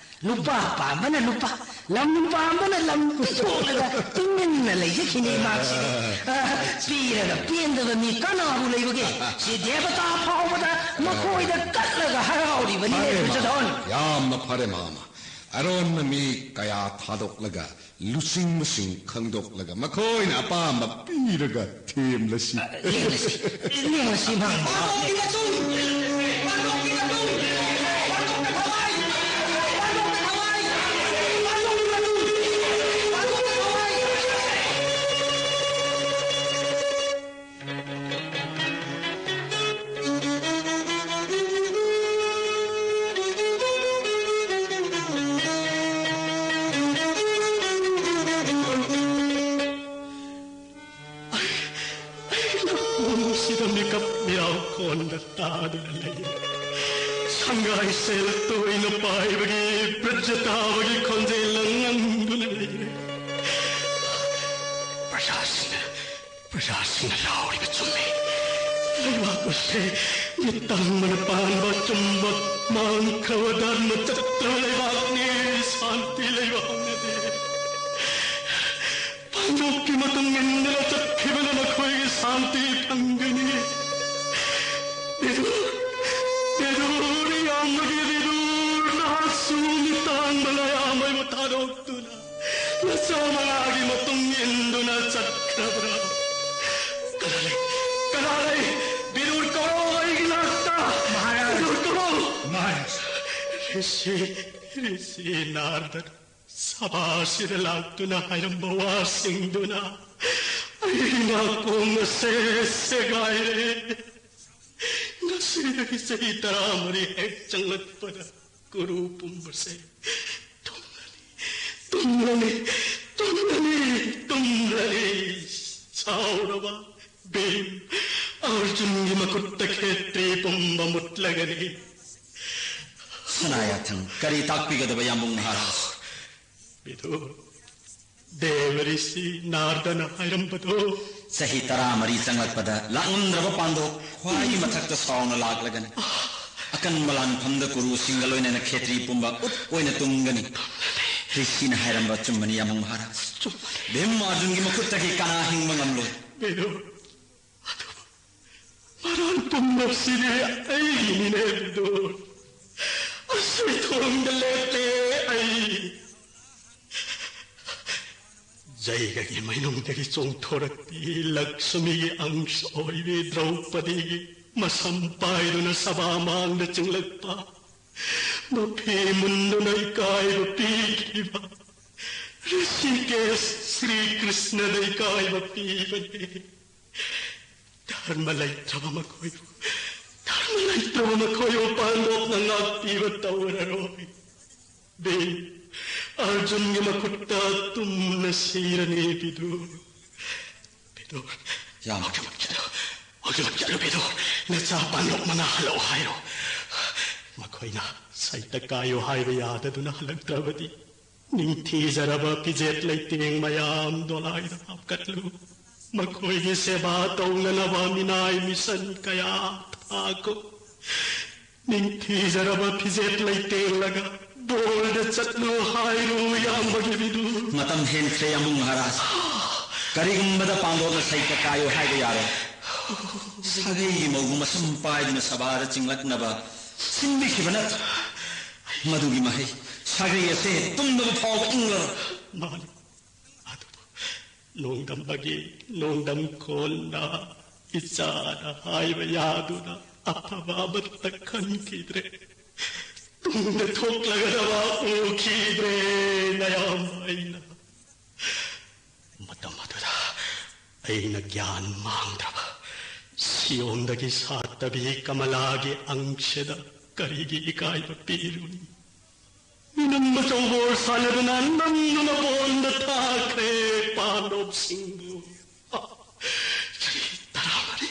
ꯂꯨꯄꯥ ꯄꯥꯝꯕꯅ ꯂꯨꯄꯥ, ꯂꯝ ꯄꯥꯝꯕꯅ ꯂꯝ ꯄꯤꯊꯣꯛꯂꯒ ꯇꯨꯃꯤꯟꯅ ꯂꯩꯖꯈꯤꯅꯤ ꯏꯃꯥꯁꯤꯗꯤ꯫ ꯑ, ꯄꯤꯔꯒ ꯄꯦꯟꯗꯕ ꯃꯤ ꯀꯅꯥꯕꯨ ꯂꯩꯕꯒꯦ? ꯁꯤ ꯗꯦꯕꯇꯥ ꯐꯥꯎꯕꯗ ꯃꯈꯣꯏꯗ ꯀꯠꯂꯒ ꯍꯔꯥꯎꯔꯤꯕꯅꯤꯅꯦ, ꯐꯔꯦ, ꯃꯥꯃ꯫ ꯗꯨꯔꯖꯣꯙꯟ꯫ ꯌꯥꯝꯅ ꯐꯔꯦ, ꯃꯥꯃ꯫ ꯑꯔꯣꯟꯕ ꯃꯤ ꯀꯌꯥ ꯊꯥꯗꯣꯛꯂꯒ, ꯂꯨꯆꯤꯡꯕꯁꯤꯡ ꯈꯪꯗꯣꯛꯂꯒ, ꯃꯈꯣꯏꯅ ꯑꯄꯥꯝꯕ ꯄꯤꯔꯒ ꯊꯦꯝꯂꯁꯤ꯫ ꯌꯦꯡꯂꯁꯤ, ꯌꯦꯡꯂꯁꯤ, ꯏꯃꯥ꯫ ꯑꯩꯅ ꯄꯨꯟꯁꯤꯗ ꯃꯤꯀꯞ ꯃꯤꯔꯥꯎ ꯀꯣꯟꯗ ꯇꯥꯗꯨꯅ ꯂꯩꯔꯦ꯫ ꯁꯪꯒꯥꯏ ꯁꯦꯜ ꯇꯣꯏꯅ ꯄꯥꯏꯕꯒꯤ ꯕ꯭ꯔꯖ ꯇꯥꯕꯒꯤ ꯈꯣꯟꯖꯦꯜꯅ ꯉꯪꯗꯨꯅ ꯂꯩꯔꯦ꯫ ꯄ꯭ꯔꯖꯥꯁꯤꯡꯅ, ꯄ꯭ꯔꯖꯥꯁꯤꯡꯅ ꯂꯥꯎꯔꯤꯕ ꯆꯨꯝꯃꯤ꯫ ꯂꯩꯕꯥꯛ ꯑꯁꯤ ꯃꯤꯠ ꯇꯥꯡꯕꯅ ꯄꯥꯟꯕ ꯑꯆꯨꯝꯕ ꯃꯥꯡꯈ꯭ꯔꯕ ꯙꯔꯃ ꯆꯠꯇ꯭ꯔꯕ ꯂꯩꯕꯥꯛꯅꯤ꯫ ꯁꯥꯟꯇꯤ ꯂꯩꯕꯥꯛꯅꯗꯦ꯫ ꯄꯥꯟꯊꯣꯛꯀꯤ ꯃꯇꯨꯡ ꯏꯟꯗꯨꯅ ꯆꯠꯈꯤꯕꯅ ꯃꯈꯣꯏꯒꯤ ꯁꯥꯟꯇꯤ ꯐꯪꯒꯅꯤ꯫ ꯕꯤꯗꯨꯔ, ꯕꯤꯗꯨꯔ ꯏꯌꯥꯝꯕꯒꯤ ꯕꯤꯗꯨꯔ ꯅꯍꯥꯁꯨ ꯃꯤꯠ ꯇꯥꯡꯕ ꯂꯥꯌꯥꯝꯕꯩꯕꯨ ꯊꯥꯗꯣꯛꯇꯨꯅ ꯅꯆꯥ ꯃꯉꯥꯒꯤ ꯃꯇꯨꯡ ꯏꯟꯗꯨꯅ ꯆꯠꯈ꯭ꯔꯕ꯭ꯔꯥ? ꯀꯅꯥ ꯂꯩ? ꯀꯅꯥ ꯂꯩ? ꯕꯤꯗꯨꯔ ꯀꯧꯔꯣ ꯑꯩꯒꯤ ꯅꯥꯛꯇ! ꯃꯍꯥꯔꯥꯖ! ꯕꯤꯗꯨꯔ ꯀꯧꯔꯣ! ꯃꯍꯥꯔꯥꯖ! ꯔꯤꯁꯤ, ꯔꯤꯁꯤ ꯅꯥꯔꯗꯅ ꯁꯚꯥꯁꯤꯗ ꯂꯥꯛꯇꯨꯅ ꯍꯥꯏꯔꯝꯕ ꯋꯥꯁꯤꯡꯗꯨꯅ ꯑꯩ ꯅꯥꯀꯣꯡ ꯑꯁꯦ ꯁꯦꯒꯥꯏꯔꯦ꯫ ꯉꯁꯤꯗꯒꯤ ꯆꯍꯤ ꯇꯔꯥꯃꯔꯤ ꯍꯦꯛ ꯆꯪꯂꯛꯄꯗ ꯀꯨꯔꯨ ꯄꯨꯝꯕꯁꯦ ꯇꯨꯝꯂꯅꯤ, ꯇꯨꯝꯂꯅꯤ, ꯇꯨꯝꯂꯅꯤ, ꯇꯨꯝꯂꯅꯤ꯫ ꯁꯥꯎꯔꯕ ꯚꯤꯝ, ꯑꯔꯖꯨꯟꯒꯤ ꯃꯈꯨꯠꯇ ꯈꯦꯇ꯭ꯔꯤ ꯄꯨꯝꯕ ꯃꯨꯠꯂꯒꯅꯤ꯫ ꯁꯅꯥꯌꯥꯊꯪ, ꯀꯔꯤ ꯇꯥꯛꯄꯤꯒꯗꯕ ꯌꯥꯝꯕꯨꯡ ꯃꯍꯥꯔꯥꯖ? ꯕꯤꯗꯨ, ꯗꯦꯕꯔꯤꯁꯤ ꯅꯥꯔꯗꯅ ꯍꯥꯏꯔꯝꯕꯗꯣ꯫ ꯆꯍꯤ ꯇꯔꯥꯃꯔꯤ ꯆꯪꯂꯛꯄꯗ ꯂꯥꯛꯉꯝꯗ꯭ꯔꯕ ꯄꯥꯟꯗꯣꯞ ꯈ꯭ꯋꯥꯏꯒꯤ ꯃꯊꯛꯇ ꯁꯥꯎꯅ ꯂꯥꯛꯂꯒꯅꯤ꯫ ꯑꯀꯟꯕ ꯂꯥꯟꯐꯝꯗ ꯀꯨꯔꯨꯁꯤꯡꯒ ꯂꯣꯏꯅꯅ ꯈꯦꯇ꯭ꯔꯤ ꯄꯨꯝꯕ ꯎꯠ ꯑꯣꯏꯅ ꯇꯨꯝꯒꯅꯤ꯫ ꯔꯤꯁꯤꯅ ꯍꯥꯏꯔꯝꯕ ꯆꯨꯝꯕꯅꯤ, ꯌꯥꯝꯕꯨꯡ ꯃꯍꯥꯔꯥꯖ꯫ ꯆꯨꯝꯕꯅꯤ꯫ ꯚꯤꯝ ꯑꯔꯖꯨꯟꯒꯤ ꯃꯈꯨꯠꯇꯒꯤ ꯀꯅꯥ ꯍꯤꯡꯕ ꯉꯝꯂꯣꯏ? ꯕꯤꯗꯨ, ꯑꯗꯨꯕꯨ ꯃꯔꯥꯜ ꯄꯨꯝꯕꯁꯤꯗꯤ ꯑꯩꯒꯤꯅꯤꯅꯦ, ꯕꯤꯗꯨ꯫ ꯑꯁꯣꯏꯊꯣꯡꯗ ꯂꯦꯞꯂꯦ ꯑꯩ꯫ ꯖꯩꯒꯒꯤ ꯃꯥꯏꯅꯨꯡꯗꯒꯤ ꯆꯣꯡꯊꯣꯔꯛꯄꯤ ꯂꯛꯁꯃꯤꯒꯤ ꯑꯪꯁ ꯑꯣꯏꯕꯤ ꯗ꯭ꯔꯧꯄꯗꯤꯒꯤ ꯃꯁꯝ ꯄꯥꯏꯗꯨꯅ ꯁꯚꯥ ꯃꯥꯡꯗ ꯆꯤꯡꯂꯛꯄ, ꯃꯐꯤ ꯃꯨꯟꯗꯨꯅ ꯏꯀꯥꯏꯕ ꯄꯤꯈꯤꯕ ꯔꯤꯁꯤꯀꯦꯁ ꯁ꯭ꯔꯤ ꯀ꯭ꯔꯤꯁꯅꯗ ꯏꯀꯥꯏꯕ ꯄꯤꯕꯅꯦ꯫ ꯙꯔꯃ ꯂꯩꯇ꯭ꯔꯕ ꯃꯈꯣꯏꯕꯨ, ꯙꯔꯃ ꯂꯩꯇ꯭ꯔꯕ ꯃꯈꯣꯏꯕꯨ ꯄꯥꯟꯗꯣꯞꯅ ꯉꯥꯛꯄꯤꯕ ꯇꯧꯔꯔꯣꯏ꯫ ꯕꯤꯟ, ꯑꯔꯖꯨꯟꯒꯤ ꯃꯈꯨꯠꯇ ꯇꯨꯝꯅ ꯁꯤꯔꯅꯤ, ꯕꯤꯗꯨꯔ꯫ ꯕꯤꯗꯨꯔ, ꯌꯥꯝ ꯍꯧꯖꯤꯛꯃꯛ ꯆꯠꯂꯨ, ꯍꯧꯖꯤꯛꯃꯛ ꯆꯠꯂꯨ, ꯕꯤꯗꯨꯔ꯫ ꯅꯆꯥ ꯄꯥꯟꯗꯣꯞ ꯃꯉꯥ ꯍꯜꯂꯛꯑꯣ ꯍꯥꯏꯔꯣ꯫ ꯃꯈꯣꯏꯅ ꯁꯩꯇ ꯀꯥꯏꯌꯨ ꯍꯥꯏꯕ ꯌꯥꯗꯗꯨꯅ ꯍꯜꯂꯛꯇ꯭ꯔꯕꯗꯤ, ꯅꯤꯡꯊꯤꯖꯔꯕ ꯐꯤꯖꯦꯠ ꯂꯩꯇꯦꯡ ꯃꯌꯥꯝ ꯗꯣꯂꯥꯏꯗ ꯍꯥꯞꯀꯠꯂꯨ꯫ ꯃꯈꯣꯏꯒꯤ ꯁꯦꯕꯥ ꯇꯧꯅꯅꯕ ꯃꯤꯅꯥꯏ ꯃꯤꯁꯟ ꯀꯌꯥ ꯊꯥꯈꯣ꯫ ꯅꯤꯡꯊꯤꯖꯔꯕ ꯐꯤꯖꯦꯠ ꯂꯩꯇꯦꯡꯂꯒ ꯕꯣꯜꯗ ꯆꯠꯂꯨ ꯍꯥꯏꯔꯨ, ꯏꯌꯥꯝꯕꯒꯤ ꯕꯤꯗꯨ꯫ ꯃꯇꯝ ꯍꯦꯟꯈ꯭ꯔꯦ, ꯌꯥꯝꯕꯨꯡ ꯃꯍꯥꯔꯥꯖ꯫ ꯀꯔꯤꯒꯨꯝꯕꯗ ꯄꯥꯟꯗꯣꯞꯅ ꯁꯩꯇ ꯀꯥꯏꯌꯨ ꯍꯥꯏꯕ ꯌꯥꯔꯣꯏ꯫ ꯁꯥꯒꯩꯒꯤ ꯃꯧꯕꯨ ꯃꯁꯝ ꯄꯥꯏꯗꯨꯅ ꯁꯚꯥꯗ ꯆꯤꯡꯂꯛꯅꯕ ꯁꯤꯟꯕꯤꯈꯤꯕ ꯅꯠꯇ꯭ꯔꯥ? ꯃꯗꯨꯒꯤ ꯃꯍꯩ ꯁꯥꯒꯩ ꯑꯁꯦ ꯇꯨꯝꯗꯕ ꯐꯥꯎꯕ ꯏꯪꯂꯔꯣꯏ꯫ ꯃꯥꯅꯤ꯫ ꯑꯗꯨꯕꯨ ꯅꯣꯡꯗꯝꯕꯒꯤ ꯅꯣꯡꯗꯝ ꯈꯣꯟꯅ ꯏꯆꯥꯅ ꯍꯥꯏꯕ ꯌꯥꯗꯨꯅ ꯑꯐꯕ ꯑꯃꯠꯇ ꯈꯟꯈꯤꯗ꯭ꯔꯦ꯫ ꯇꯨꯡꯗ ꯊꯣꯛꯂꯒꯗꯕ ꯎꯈꯤꯗ꯭ꯔꯦ, ꯅꯌꯥꯝꯕ ꯑꯩꯅ꯫ ꯃꯇꯝ ꯑꯗꯨꯗ ꯑꯩꯅ ꯒ꯭ꯌꯥꯟ ꯃꯥꯡꯗ꯭ꯔꯕ ꯁꯤꯌꯣꯝꯗꯒꯤ ꯁꯥꯠꯇꯕꯤ ꯀꯃꯂꯥꯒꯤ ꯑꯪꯁꯗ ꯀꯔꯤꯒꯤ ꯏꯀꯥꯏꯕ ꯄꯤꯔꯨꯅꯤ? ꯃꯤꯅꯝ ꯑꯆꯧꯕ ꯁꯥꯟꯅꯗꯨꯅ ꯅꯝꯗꯨꯅ ꯕꯣꯟꯗ ꯊꯥꯈ꯭ꯔꯦ ꯄꯥꯟꯗꯣꯞꯁꯤꯡꯕꯨ꯫ ꯆꯍꯤ ꯇꯔꯥꯃꯔꯤ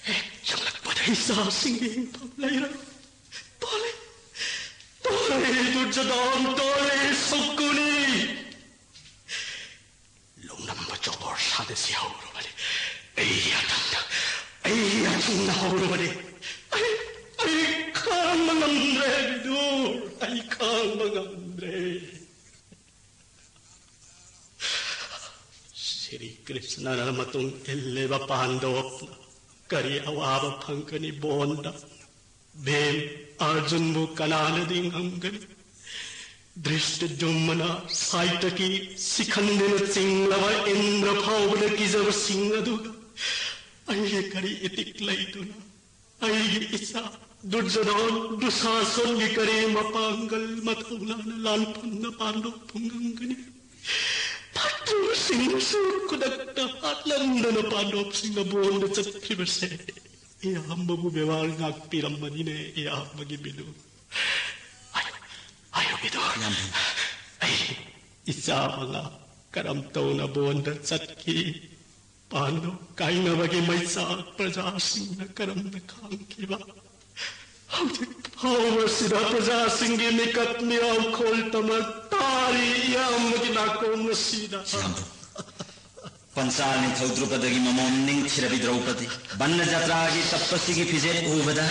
ꯍꯦꯛ ꯆꯪꯂꯛꯄꯗ ꯏꯆꯥꯁꯤꯡꯒꯤ ꯍꯤꯡꯐꯝ ꯂꯩꯔꯣꯏ꯫ ꯇꯣꯜꯂꯤ, ꯇꯣꯜꯂꯤ, ꯗꯨꯔꯖꯣꯙꯟ, ꯇꯣꯜꯂꯤ, ꯁꯀꯨꯅꯤ꯫ ꯂꯧꯅꯝꯕ ꯖꯣꯒꯣꯔ ꯁꯥꯟꯅꯁꯤ ꯍꯧꯔꯨꯕꯅꯤ꯫ ꯑꯩ ꯑꯇꯝꯅ, ꯑꯩ ꯑꯇꯝꯅ ꯍꯧꯔꯨꯕꯅꯤ꯫ ꯑꯩ, ꯑꯩ ꯈꯥꯡꯕ ꯉꯝꯗ꯭ꯔꯦ, ꯕꯤꯗꯨꯔ, ꯑꯩ ꯈꯥꯡꯕ ꯉꯝꯗ꯭ꯔꯦ꯫ ꯁ꯭ꯔꯤ ꯀ꯭ꯔꯤꯁꯅꯅ ꯃꯇꯨꯡ ꯏꯜꯂꯤꯕ ꯄꯥꯟꯗꯣꯞꯅ ꯀꯔꯤ ꯑꯋꯥꯕ ꯐꯪꯒꯅꯤ ꯕꯣꯟꯗ? ꯚꯤꯝ, ꯑꯔꯖꯨꯟꯕꯨ ꯀꯅꯥꯅꯗꯤ ꯉꯝꯒꯅꯤ? ꯙ꯭ꯔꯤꯁꯇ ꯖꯨꯝꯃꯅ ꯁꯥꯏꯇꯀꯤ ꯁꯤꯈꯟꯗꯨꯅ ꯆꯤꯡꯂꯕ ꯏꯟꯗ꯭ꯔ ꯐꯥꯎꯕꯗ ꯀꯤꯖꯕꯁꯤꯡ ꯑꯗꯨꯒ ꯑꯩꯒꯤ ꯀꯔꯤ ꯏꯇꯤꯛ ꯂꯩꯗꯨꯅ ꯑꯩꯒꯤ ꯏꯆꯥ ꯗꯨꯔꯖꯣꯙꯟ ꯗꯨꯁꯥꯁꯟꯒꯤ ꯀꯔꯤ ꯃꯄꯥꯡꯒꯜ ꯃꯊꯧꯅꯥꯅ ꯂꯥꯟꯐꯝꯗ ꯄꯥꯟꯗꯣꯛꯄ ꯉꯝꯒꯅꯤ? ꯐꯠꯇ꯭ꯔꯕꯁꯤꯡꯅꯁꯨ ꯈꯨꯗꯛꯇ ꯍꯥꯠꯂꯝꯗꯅ ꯄꯥꯟꯗꯣꯞꯁꯤꯡꯅ ꯕꯣꯟꯗ ꯆꯠꯈꯤꯕꯁꯦ ꯏꯌꯥꯝꯕꯕꯨ ꯕꯦꯕꯥꯔ ꯉꯥꯛꯄꯤꯔꯝꯕꯅꯤꯅꯦ, ꯏꯌꯥꯝꯕꯒꯤ ꯕꯤꯗꯨ꯫ ꯍꯥꯏꯌꯨ, ꯍꯥꯏꯌꯨ ꯕꯤꯗꯨ꯫ ꯏꯌꯥꯝꯕ꯫ ꯑꯩ ꯏꯆꯥ ꯃꯉꯥ ꯀꯔꯝ ꯇꯧꯅ ꯕꯣꯟꯗ ꯆꯠꯈꯤ? ꯄꯥꯟꯗꯨ ꯀꯥꯏꯅꯕꯒꯤ ꯃꯩꯆꯥꯛ ꯄ꯭ꯔꯖꯥꯁꯤꯡꯅ ꯀꯔꯝꯅ ꯈꯥꯡꯈꯤꯕ? ꯍꯧꯖꯤꯛ ꯐꯥꯎꯕꯁꯤꯗ ꯄ꯭ꯔꯖꯥꯁꯤꯡꯒꯤ ꯃꯤꯀꯞ ꯃꯤꯔꯥꯎꯈꯣꯜ ꯇꯃꯛ ꯇꯥꯔꯤ ꯏꯌꯥꯝꯕꯒꯤ ꯅꯥꯀꯣꯡ ꯑꯁꯤꯗ꯫ ꯏꯌꯥꯝꯕ, ꯄꯟꯆꯥꯜ ꯅꯤꯡꯊꯧ ꯗ꯭ꯔꯨꯄꯗꯒꯤ ꯃꯃꯣꯝ ꯅꯤꯡꯊꯤꯔꯕꯤ ꯗ꯭ꯔꯧꯄꯗꯤ ꯕꯟꯅ ꯖꯇ꯭ꯔꯥꯒꯤ ꯇꯞꯄꯁꯤꯒꯤ ꯐꯤꯖꯦꯠ ꯎꯕꯗ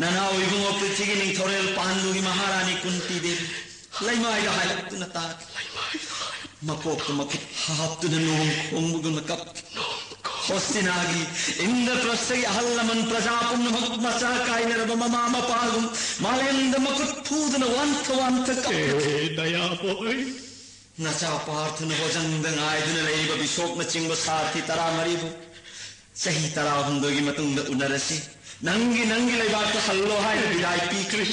ꯅꯅꯥꯎ ꯏꯕꯨꯡꯉꯣ ꯄ꯭ꯔꯤꯊꯤꯒꯤ ꯅꯤꯡꯊꯧꯔꯦꯜ ꯄꯥꯟꯗꯨꯒꯤ ꯃꯍꯥꯔꯥꯅꯤ ꯀꯨꯟꯇꯤ ꯗꯦꯕꯤ ꯂꯩꯃꯥꯏꯗ ꯍꯥꯏꯂꯛꯇꯨꯅ ꯇꯥꯈꯤ꯫ ꯃꯀꯣꯛꯇ ꯃꯈꯨꯠ ꯍꯥꯞꯇꯨꯅ ꯅꯣꯡ ꯈꯣꯡꯕꯒꯨꯝꯅ ꯀꯞꯈꯤ꯫ ꯍꯣꯁꯇꯤꯅꯥꯒꯤ ꯏꯟꯗ꯭ꯔꯄ꯭ꯔꯁꯊꯒꯤ ꯑꯍꯜ ꯂꯃꯟ ꯄ꯭ꯔꯖꯥ ꯄꯨꯝꯅꯃꯛ ꯃꯆꯥ ꯀꯥꯏꯅꯔꯕ ꯃꯃꯥ ꯃꯄꯥꯒꯨꯝ ꯃꯥꯂꯦꯝꯗ ꯃꯈꯨꯠ ꯐꯨꯗꯨꯅ ꯋꯥꯟꯊ ꯋꯥꯟꯊ ꯀꯞꯈꯤ꯫ ꯑꯦ, ꯗꯌꯥꯕꯣꯏ꯫ ꯅꯆꯥ ꯄꯥꯔꯊꯅ ꯍꯣꯖꯪꯗ ꯉꯥꯏꯗꯨꯅ ꯂꯩꯔꯤꯕ ꯕꯤꯁꯣꯛꯅꯆꯤꯡꯕ ꯁꯥꯔꯊꯤ ꯇꯔꯥꯃꯔꯤꯕꯨ ꯆꯍꯤ ꯇꯔꯥꯍꯨꯝꯗꯣꯏꯒꯤ ꯃꯇꯨꯡꯗ ꯎꯅꯔꯁꯤ, ꯅꯪꯒꯤ, ꯅꯪꯒꯤ ꯂꯩꯕꯥꯛꯇ ꯍꯜꯂꯣ ꯍꯥꯏꯅ ꯕꯤꯗꯥꯏ ꯄꯤꯈ꯭ꯔꯦ꯫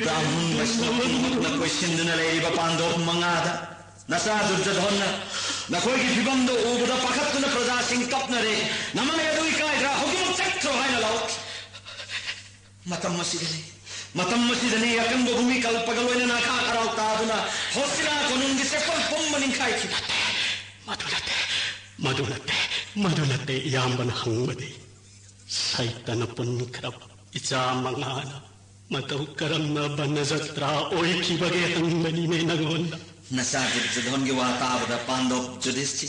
ꯕ꯭ꯔꯥꯍꯃꯟ ꯋꯩꯁꯅꯕ ꯄꯨꯝꯅꯃꯛꯅ ꯀꯣꯏꯁꯤꯟꯗꯨꯅ ꯂꯩꯔꯤꯕ ꯄꯥꯟꯗꯣꯞ ꯃꯉꯥꯗ ꯅꯆꯥ ꯗꯨꯔꯖꯣꯙꯟꯅ ꯅꯈꯣꯏꯒꯤ ꯐꯤꯕꯝꯗꯣ ꯎꯕꯗ ꯄꯥꯈꯠꯇꯨꯅ ꯄ꯭ꯔꯖꯥꯁꯤꯡ ꯀꯞꯅꯔꯦ꯫ ꯅꯃꯥꯏ ꯑꯗꯨ ꯏꯀꯥꯏꯗ꯭ꯔꯥ? ꯍꯧꯖꯤꯛꯃꯛ ꯆꯠꯈ꯭ꯔꯣ ꯍꯥꯏꯅ ꯂꯥꯎꯔꯛꯈꯤ꯫ ꯃꯇꯝ ꯑꯁꯤꯗꯅꯤ, ꯃꯇꯝ ꯑꯁꯤꯗꯅꯤ ꯑꯀꯟꯕ ꯚꯨꯃꯤꯀꯜꯄꯒ ꯂꯣꯏꯅꯅ ꯑꯈꯥꯛ ꯑꯔꯥꯎ ꯇꯥꯗꯨꯅ ꯍꯣꯁꯇꯤꯅꯥ ꯀꯣꯅꯨꯡꯒꯤ ꯆꯦꯐꯣꯟ ꯄꯨꯝꯕ ꯅꯤꯡꯈꯥꯏꯈꯤ꯫ ꯃꯗꯨ ꯅꯠꯇꯦ, ꯃꯗꯨ ꯅꯠꯇꯦ, ꯃꯗꯨ ꯅꯠꯇꯦ, ꯏꯌꯥꯝꯕꯅ ꯍꯪꯕꯗꯤ꯫ ꯁꯩꯇꯅ ꯄꯨꯟꯈ꯭ꯔꯕ ꯏꯆꯥ ꯃꯉꯥꯅ ꯃꯇꯧ ꯀꯔꯝꯅ ꯕꯟꯅ ꯖꯇ꯭ꯔꯥ ꯑꯣꯏꯈꯤꯕꯒꯦ ꯍꯪꯕꯅꯤꯅꯦ ꯅꯉꯣꯟꯗ꯫ ꯅꯆꯥ ꯗꯨꯔꯖꯣꯙꯟꯒꯤ ꯋꯥ ꯇꯥꯕꯗ ꯄꯥꯟꯗꯣꯞ ꯖꯨꯗꯤꯁꯇꯤ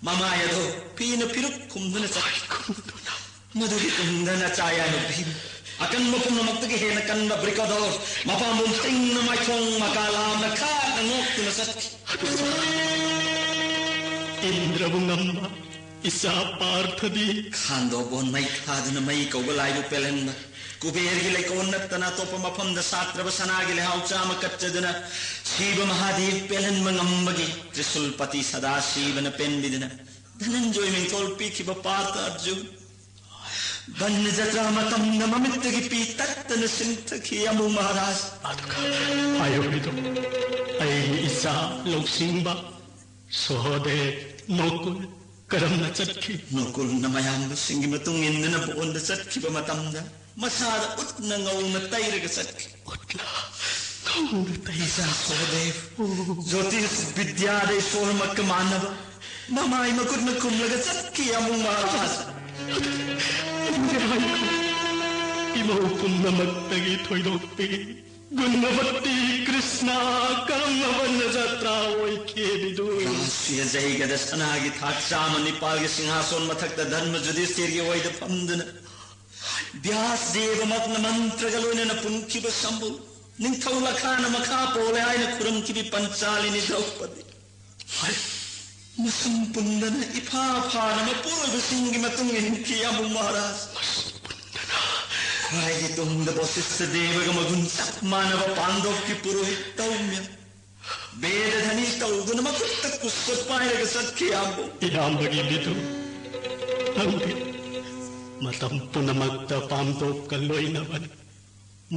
ꯃꯃꯥꯏ ꯑꯗꯨ ꯄꯤꯅ ꯄꯤꯔꯨꯛ ꯈꯨꯝꯗꯨꯅ ꯆꯠꯈꯤ꯫ ꯈꯨꯝꯗꯨꯅ꯫ ꯃꯗꯨꯒꯤ ꯇꯨꯡꯗ ꯅꯆꯥ ꯌꯥꯏꯃ ꯚꯤꯝ, ꯑꯀꯟꯕ ꯄꯨꯝꯅꯃꯛꯇꯒꯤ ꯍꯦꯟꯅ ꯀꯟꯕ ꯕ꯭ꯔꯤꯀꯣꯙꯣꯔ, ꯃꯄꯥꯝꯕꯣꯝ ꯇꯤꯡꯅ ꯃꯥꯏꯊꯣꯡ ꯃꯀꯥ ꯂꯥꯝꯅ ꯈꯥꯛꯅ ꯅꯣꯛꯇꯨꯅ ꯆꯠꯈꯤ꯫ ꯏꯟꯗ꯭ꯔꯕꯨ ꯉꯝꯕ ꯏꯆꯥ ꯄꯥꯔꯊꯗꯤ꯫ ꯈꯥꯟꯗꯣ ꯕꯣꯟ ꯃꯩ ꯊꯥꯗꯨꯅ ꯃꯩ ꯀꯧꯕ ꯂꯥꯏꯕꯨ ꯄꯦꯜꯍꯟꯕ, ꯀꯨꯕꯦꯔꯒꯤ ꯂꯩꯀꯣꯜ ꯅꯠꯇꯅ ꯑꯇꯣꯞꯄ ꯃꯐꯝꯗ ꯁꯥꯠꯇ꯭ꯔꯕ ꯁꯅꯥꯒꯤ ꯂꯩꯍꯥꯎ ꯆꯥꯃ ꯀꯠꯆꯗꯨꯅ ꯁꯤꯕ ꯃꯍꯥꯗꯦꯕ ꯄꯦꯜꯍꯟꯕ ꯉꯝꯕꯒꯤ ꯇ꯭ꯔꯤꯁꯨꯜꯄꯇꯤ ꯁꯗꯥꯁꯤꯕꯅ ꯄꯦꯟꯕꯤꯗꯨꯅ ꯙꯅꯟꯖꯣꯏ ꯃꯤꯡꯊꯣꯜ ꯄꯤꯈꯤꯕ ꯄꯥꯔꯊ ꯑꯔꯖꯨꯟ ꯕꯟꯅ ꯖꯇ꯭ꯔꯥ ꯃꯇꯝꯗ ꯃꯃꯤꯠꯇꯒꯤ ꯄꯤ ꯇꯠꯇꯅ ꯁꯤꯟꯊꯈꯤ꯫ ꯑꯃꯨꯛ ꯃꯍꯥꯔꯥꯖ ꯑꯗꯨꯒ ꯍꯥꯏꯔꯨꯔꯤꯗꯨ ꯑꯩꯒꯤ ꯏꯆꯥ ꯂꯧꯁꯤꯡꯕ ꯁꯣꯍꯣꯗꯦꯕ ꯅꯣꯀꯨꯜ ꯀꯔꯝꯅ ꯆꯠꯈꯤ? ꯅꯣꯀꯨꯜꯅ ꯃꯌꯥꯝꯕꯁꯤꯡꯒꯤ ꯃꯇꯨꯡ ꯏꯟꯗꯨꯅ ꯕꯣꯟꯗ ꯆꯠꯈꯤꯕ ꯃꯇꯝꯗ ꯃꯁꯥꯗ ꯎꯠꯅ ꯉꯧꯅ ꯇꯩꯔꯒ ꯆꯠꯈꯤ꯫ ꯎꯠꯅ ꯉꯧꯅ ꯇꯩ- ꯏꯆꯥ ꯁꯣꯍꯣꯗꯦꯕ, ꯖꯣꯇꯤꯁ ꯕꯤꯗ꯭ꯌꯥꯗ ꯏꯁꯣꯔꯃꯛꯀ ꯃꯥꯟꯅꯕ, ꯃꯃꯥꯏ ꯃꯈꯨꯠꯅ ꯈꯨꯝꯂꯒ ꯆꯠꯈꯤ꯫ ꯑꯃꯨꯛ ꯃꯍꯥꯔꯥꯖ ꯏꯃꯧ ꯄꯨꯝꯅꯃꯛꯇꯒꯤ ꯊꯣꯏꯗꯣꯛꯄꯤ ꯒꯨꯟꯅꯕꯇꯤ ꯀ꯭ꯔꯤꯁꯅ ꯀꯔꯝꯅ ꯕꯟꯅ ꯖꯇ꯭ꯔꯥ ꯑꯣꯏꯈꯤꯕꯤꯗꯨ? ꯔꯥꯁꯇ꯭ꯔꯤꯌ ꯖꯩꯒꯗ ꯁꯅꯥꯒꯤ ꯊꯥꯛ ꯆꯥꯃ ꯅꯤꯄꯥꯜꯒꯤ ꯁꯤꯡꯍꯥꯁꯣꯟ ꯃꯊꯛꯇ ꯙꯔꯃ ꯖꯨꯗꯤꯁꯇꯤꯔꯒꯤ ꯑꯣꯏꯗ ꯐꯝꯗꯨꯅ ꯕ꯭ꯌꯥꯁ ꯗꯦꯕꯃꯛꯅ ꯃꯟꯇ꯭ꯔꯒ ꯂꯣꯏꯅꯅ ꯄꯨꯟꯈꯤꯕ ꯁꯝꯕꯨ, ꯅꯤꯡꯊꯧ ꯂꯈꯥꯅ ꯃꯈꯥ ꯄꯣꯜꯂꯦ ꯍꯥꯏꯅ ꯈꯨꯔꯨꯝꯈꯤꯕꯤ ꯄꯟꯆꯥꯂꯤꯅꯤ ꯗ꯭ꯔꯧꯄꯗꯤ, ꯃꯁꯝ ꯄꯨꯟꯗꯅ ꯏꯐꯥ ꯐꯥꯅ ꯃꯄꯨꯔꯣꯏꯕꯁꯤꯡꯒꯤ ꯃꯇꯨꯡ ꯏꯟꯈꯤ꯫ ꯑꯃꯨꯛ ꯃꯍꯥꯔꯥꯖ ꯈ꯭ꯋꯥꯏꯒꯤ ꯇꯨꯡꯗ ꯕꯣꯁꯤꯁꯇ ꯗꯦꯕꯒ ꯃꯒꯨꯟ ꯆꯞ ꯃꯥꯟꯅꯕ ꯄꯥꯟꯗꯣꯞꯀꯤ ꯄꯨꯔꯣꯍꯤꯠ ꯇꯧꯃꯤꯌꯥ ꯕꯦꯗ ꯙꯅꯤ ꯇꯧꯗꯨꯅ ꯃꯈꯨꯠꯇ ꯀꯨꯁ ꯄꯥꯏꯔꯒ ꯆꯠꯈꯤ꯫ ꯑꯃꯨꯛ ꯏꯌꯥꯝꯕꯒꯤ ꯃꯤꯗꯨ ꯅꯪꯗꯤ ꯃꯇꯝ ꯄꯨꯝꯅꯃꯛꯇ ꯄꯥꯟꯗꯣꯞꯀ ꯂꯣꯏꯅꯕꯅꯤ꯫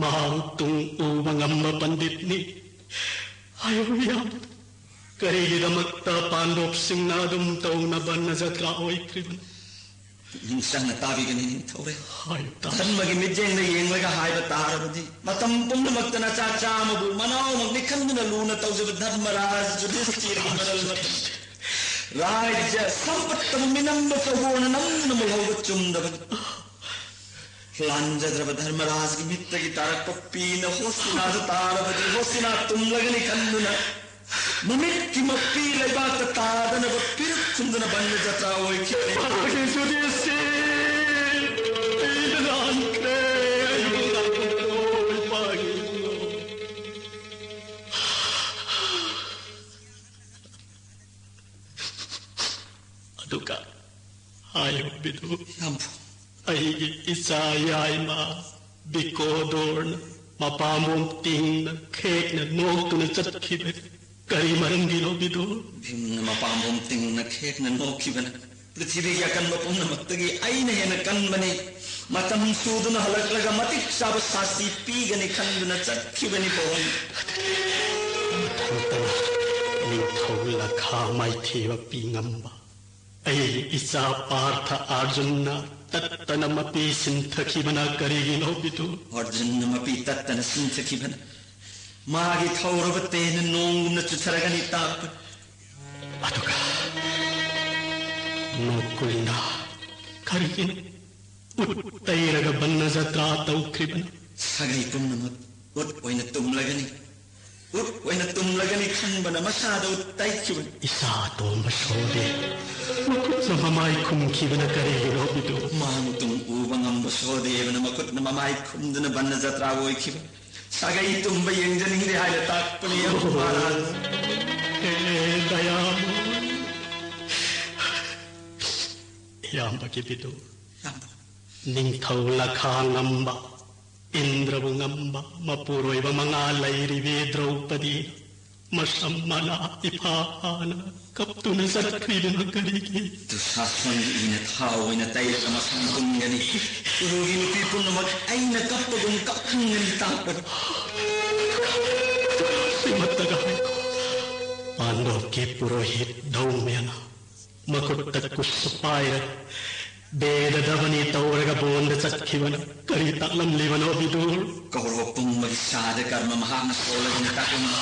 ꯃꯍꯥꯛ ꯇꯨꯡ ꯎꯕ ꯉꯝꯕ ꯄꯟꯗꯤꯠꯅꯤ꯫ ꯍꯥꯏꯌꯨ ꯏꯌꯥꯝꯕ, ꯀꯔꯤꯒꯤꯗꯃꯛꯇ ꯄꯥꯟꯗꯣꯞꯁꯤꯡꯅ ꯑꯗꯨꯝ ꯇꯧꯅꯕ ꯅꯖꯇ꯭ꯔꯥ ꯑꯣꯏꯈ꯭ꯔꯤꯕꯅꯣ? ꯅꯤꯡꯁꯤꯡꯅ ꯇꯥꯕꯤꯒꯅꯤ ꯅꯤꯡꯊꯧꯔꯦꯜ꯫ ꯍꯥꯏꯌꯨ ꯇꯥ- ꯙꯔꯃꯒꯤ ꯃꯤꯠꯌꯦꯡꯗ ꯌꯦꯡꯂꯒ ꯍꯥꯏꯕ ꯇꯥꯔꯕꯗꯤ ꯃꯇꯝ ꯄꯨꯝꯅꯃꯛꯇ ꯅꯆꯥ ꯆꯥꯃꯕꯨ ꯃꯅꯥꯎꯃꯛꯅꯤ ꯈꯟꯗꯨꯅ ꯂꯨꯅ ꯇꯧꯖꯕ ꯙꯔꯃꯔꯥꯖ ꯌꯨꯙꯤꯁꯇꯤꯔꯒꯤ ꯃꯔꯜ ꯃꯊꯨꯝ ꯔꯥꯖ꯭ꯌ ꯁꯝꯄꯠꯇꯕꯨ ꯃꯤꯅꯝꯕ ꯆꯧꯕꯣꯅ ꯅꯝꯗꯨꯅ ꯃꯨꯜꯍꯧꯕ ꯆꯨꯝꯗꯕꯅꯤ꯫ ꯂꯥꯟꯖꯗ꯭ꯔꯕ ꯙꯔꯃꯔꯥꯖꯒꯤ ꯃꯤꯠꯇꯒꯤ ꯇꯥꯔꯛꯄ ꯄꯤꯅ ꯍꯣꯁꯇꯤꯅꯥꯗ ꯇꯥꯔꯕꯗꯤ ꯍꯣꯁꯇꯤꯅꯥ ꯇꯨꯝꯂꯒꯅꯤ ꯈꯟꯗꯨꯅ ꯃꯃꯤꯠꯀꯤ ꯃꯄꯤ ꯂꯩꯕꯥꯛꯇ ꯇꯥꯗꯅꯕ ꯄꯤꯔꯨꯛ ꯈꯨꯝꯗꯨꯅ ꯕꯟꯅ ꯖꯇ꯭ꯔꯥ ꯑꯣꯏꯈꯤꯕꯅꯤ꯫ ꯏꯄꯥꯒꯤ ꯖꯨꯗꯤꯁꯤ ꯄꯤꯅ ꯂꯥꯟꯈ꯭ꯔꯦ꯫ ꯑꯩꯕꯨ ꯉꯥꯛꯄꯤꯌꯣ, ꯏꯄꯥꯒꯤ ꯏꯕꯨꯡꯉꯣ꯫ ꯑꯗꯨꯒ ꯍꯥꯏꯔꯤꯕꯗꯨ ꯌꯥꯝ ꯑꯩꯒꯤ ꯏꯆꯥ ꯌꯥꯏꯃ ꯕꯤꯀꯣꯗꯣꯔꯅ ꯃꯄꯥꯝꯕꯣꯝ ꯇꯤꯡꯅ ꯈꯦꯛꯅ ꯅꯣꯛꯇꯨꯅ ꯆꯠꯈꯤꯕꯅꯤ꯫ ꯀꯔꯤ ꯃꯔꯝꯒꯤꯅꯣ, ꯕꯤꯗꯨ? ꯚꯤꯝꯅ ꯃꯄꯥꯝꯕꯣꯝ ꯇꯤꯡꯅ ꯈꯦꯛꯅ ꯅꯣꯛꯈꯤꯕꯅ ꯄ꯭ꯔꯤꯊꯤꯕꯤꯒꯤ ꯑꯀꯟꯕ ꯄꯨꯝꯅꯃꯛꯇꯒꯤ ꯑꯩꯅ ꯍꯦꯟꯅ ꯀꯟꯕꯅꯤ, ꯃꯇꯝ ꯁꯨꯗꯨꯅ ꯍꯜꯂꯛꯂꯒ ꯃꯇꯤꯛ ꯆꯥꯕ ꯁꯥꯁꯤ ꯄꯤꯒꯅꯤ ꯈꯟꯗꯨꯅ ꯆꯠꯈꯤꯕꯅꯤ, ꯄꯣꯟ꯫ ꯃꯊꯟꯇꯅ ꯅꯤꯡꯊꯧ ꯂꯈꯥ ꯃꯥꯏꯊꯤꯕ ꯄꯤ ꯉꯝꯕ ꯑꯩꯒꯤ ꯏꯆꯥ ꯄꯥꯔꯊ ꯑꯥꯔꯖꯨꯟꯅ ꯇꯠꯇꯅ ꯃꯄꯤ ꯁꯤꯟꯊꯈꯤꯕꯅ ꯀꯔꯤꯒꯤꯅꯣ, ꯕꯤꯗꯨ? ꯑꯥꯔꯖꯨꯟꯅ ꯃꯄꯤ ꯇꯠꯇꯅ ꯁꯤꯟꯊꯈꯤꯕꯅ ꯃꯥꯒꯤ ꯊꯧꯔꯕ ꯇꯦꯟꯅ ꯅꯣꯡꯒꯨꯝꯅ ꯆꯨꯊꯔꯒꯅꯤ ꯇꯥꯛꯄꯅꯤ꯫ ꯑꯗꯨꯒ ꯅꯣꯀꯨꯜꯅ ꯀꯔꯤꯒꯤꯅꯣ ꯎꯠ ꯇꯩꯔꯒ ꯕꯟꯅ ꯖꯇ꯭ꯔꯥ ꯇꯧꯈ꯭ꯔꯤꯕꯅ? ꯁꯥꯒꯩ ꯄꯨꯝꯅꯃꯛ ꯎꯠ ꯑꯣꯏꯅ ꯇꯨꯝꯂꯒꯅꯤ, ꯎꯠ ꯑꯣꯏꯅ ꯇꯨꯝꯂꯒꯅꯤ ꯈꯟꯕꯅ ꯃꯁꯥꯗ ꯎꯠ ꯇꯩꯈꯤꯕꯅꯤ꯫ ꯏꯆꯥ ꯑꯇꯣꯝꯕ ꯁꯣꯗꯦ ꯃꯈꯨꯠꯅ ꯃꯃꯥꯏ ꯈꯨꯝꯈꯤꯕꯅ ꯀꯔꯤꯒꯤꯅꯣ, ꯕꯤꯗꯨ? ꯃꯥꯡ ꯇꯨꯡ ꯎꯕ ꯉꯝꯕ ꯁꯣꯗꯦꯕꯅ ꯃꯈꯨꯠꯅ ꯃꯃꯥꯏ ꯈꯨꯝꯗꯨꯅ ꯕꯟꯅ ꯖꯇ꯭ꯔꯥ ꯑꯣꯏꯈꯤꯕ ꯁꯥꯒꯩ ꯇꯨꯝꯕ ꯌꯦꯡꯖꯅꯤꯡꯗꯦ ꯍꯥꯏꯅ ꯇꯥꯛꯄꯅꯤ, ꯃꯍꯥꯔꯥꯖ꯫ ꯍꯦ ꯗꯌꯥꯃꯣ꯫ ꯏꯌꯥꯝꯕꯒꯤ ꯕꯤꯗꯨ꯫ ꯏꯌꯥꯝꯕ꯫ ꯅꯤꯡꯊꯧ ꯂꯈꯥ ꯉꯝꯕ, ꯏꯟꯗ꯭ꯔꯕꯨ ꯉꯝꯕ ꯃꯄꯨꯔꯣꯏꯕ ꯃꯉꯥ ꯂꯩꯔꯤꯕꯤ ꯗ꯭ꯔꯧꯄꯗꯤ ꯃꯁꯝ ꯃꯅꯥ ꯏꯐꯥ ꯐꯥꯅ ꯀꯞꯇꯨꯅ ꯆꯠꯈ꯭ꯔꯤꯗꯨꯅ ꯀꯔꯤꯒꯤ? ꯗꯨꯁꯥꯁꯟꯒꯤ ꯏꯅ ꯊꯥꯎ ꯑꯣꯏꯅ ꯇꯩꯔꯒ ꯃꯁꯝ ꯄꯨꯟꯒꯅꯤ꯫ ꯎꯔꯨꯒꯤ ꯅꯨꯄꯤ ꯄꯨꯝꯅꯃꯛ ꯑꯩꯅ ꯀꯞꯄꯒꯨꯝ ꯀꯞꯍꯟꯒꯅꯤ ꯇꯥꯛꯄꯅꯤ꯫ ꯁꯤꯃꯠꯇꯒ ꯍꯥꯏꯀꯣ꯫ ꯄꯥꯟꯗꯣꯞꯀꯤ ꯄꯨꯔꯣꯍꯤꯠ ꯙꯧꯃ꯭ꯌꯅ ꯃꯈꯨꯠꯇ ꯀꯨꯁ ꯄꯥꯏꯔ ꯕꯦꯗ ꯗꯕꯅꯤ ꯇꯧꯔꯒ ꯕꯣꯟꯗ ꯆꯠꯈꯤꯕꯅ ꯀꯔꯤ ꯇꯥꯛꯂꯝꯂꯤꯕꯅꯣ, ꯕꯤꯗꯨꯔ? ꯀꯧꯔꯕ ꯄꯨꯝꯕꯒꯤ ꯁꯥꯗ ꯀꯔꯃ ꯃꯍꯥꯛꯅ ꯁꯣꯜꯂꯗꯨꯅ ꯇꯥꯛꯂꯝꯕ꯫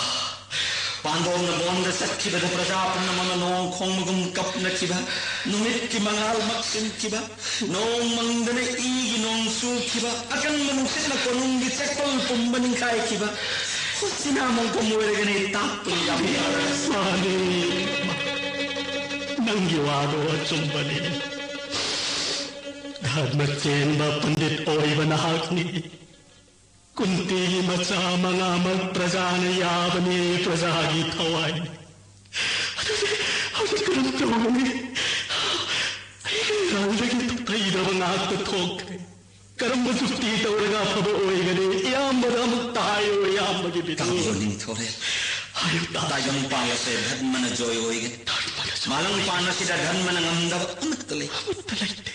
ꯄꯥꯟꯗꯣꯞꯅ ꯕꯣꯟꯗ ꯆꯠꯈꯤꯕꯗ ꯄ꯭ꯔꯖꯥ ꯄꯨꯝꯅꯃꯛꯅ ꯅꯣꯡ ꯈꯣꯡꯕꯒꯨꯝ ꯀꯞꯅꯈꯤꯕ, ꯅꯨꯃꯤꯠꯀꯤ ꯃꯉꯥꯜ ꯃꯛꯁꯤꯟꯈꯤꯕ, ꯅꯣꯡ ꯃꯪꯗꯅ ꯏꯒꯤ ꯅꯣꯡ ꯆꯨꯈꯤꯕ, ꯑꯀꯟꯕ ꯅꯨꯡꯁꯤꯠꯅ ꯀꯣꯅꯨꯡꯒꯤ ꯆꯦꯛꯄꯜ ꯄꯨꯝꯕ ꯅꯤꯡꯈꯥꯏꯈꯤꯕ, ꯍꯣꯁꯇꯤꯅꯥ ꯃꯣꯡꯐꯝ ꯑꯣꯏꯔꯒꯅꯤ ꯇꯥꯛꯄꯅꯤ ꯌꯥꯝ ꯃꯥꯅꯤ, ꯅꯪꯒꯤ ꯋꯥꯗꯣ ꯑꯆꯨꯝꯕꯅꯤ꯫ ꯙꯔꯃ ꯆꯦꯟꯕ ꯄꯟꯗꯤꯠ ꯑꯣꯏꯕ ꯅꯍꯥꯛꯅꯤ꯫ ꯀꯨꯟꯇꯤꯒꯤ ꯃꯆꯥ ꯃꯉꯥꯃꯛ ꯄ꯭ꯔꯖꯥꯅ ꯌꯥꯕꯅꯤ, ꯄ꯭ꯔꯖꯥꯒꯤ ꯊꯋꯥꯏꯅꯤ꯫ ꯑꯗꯨꯗꯤ ꯍꯧꯖꯤꯛ ꯀꯔꯝ ꯇꯧꯒꯅꯤ? ꯑꯩꯒꯤ ꯉꯥꯜꯗꯒꯤ ꯊꯩꯗꯕ ꯉꯥꯛꯇ ꯊꯣꯛꯈ꯭ꯔꯦ꯫ ꯀꯔꯝꯕ ꯆꯨꯛꯇꯤ ꯇꯧꯔꯒ ꯑꯐꯕ ꯑꯣꯏꯒꯅꯤ? ꯏꯌꯥꯝꯕꯗ ꯑꯃꯨꯛꯇ ꯍꯥꯏꯌꯨ, ꯏꯌꯥꯝꯕꯒꯤ ꯕꯤꯗꯨ꯫ ꯇꯥꯕꯤꯌꯣ ꯅꯤꯡꯊꯧꯔꯦꯜ꯫ ꯍꯥꯏꯌꯨ, ꯇꯥꯕꯤꯌꯨ꯫ ꯇꯥꯏꯕꯪ ꯄꯥꯟ ꯑꯁꯦ ꯙꯔꯃꯅ ꯖꯣꯏ ꯑꯣꯏꯒꯅꯤ꯫ ꯙꯔꯃꯅ ꯖꯣꯏ꯫ ꯃꯥꯂꯪ ꯄꯥꯟ ꯑꯁꯤꯗ ꯙꯔꯃꯅ ꯉꯝꯗꯕ ꯑꯃꯠꯇ ꯂꯩꯇꯦ꯫ ꯑꯃꯠꯇ ꯂꯩꯇꯦ꯫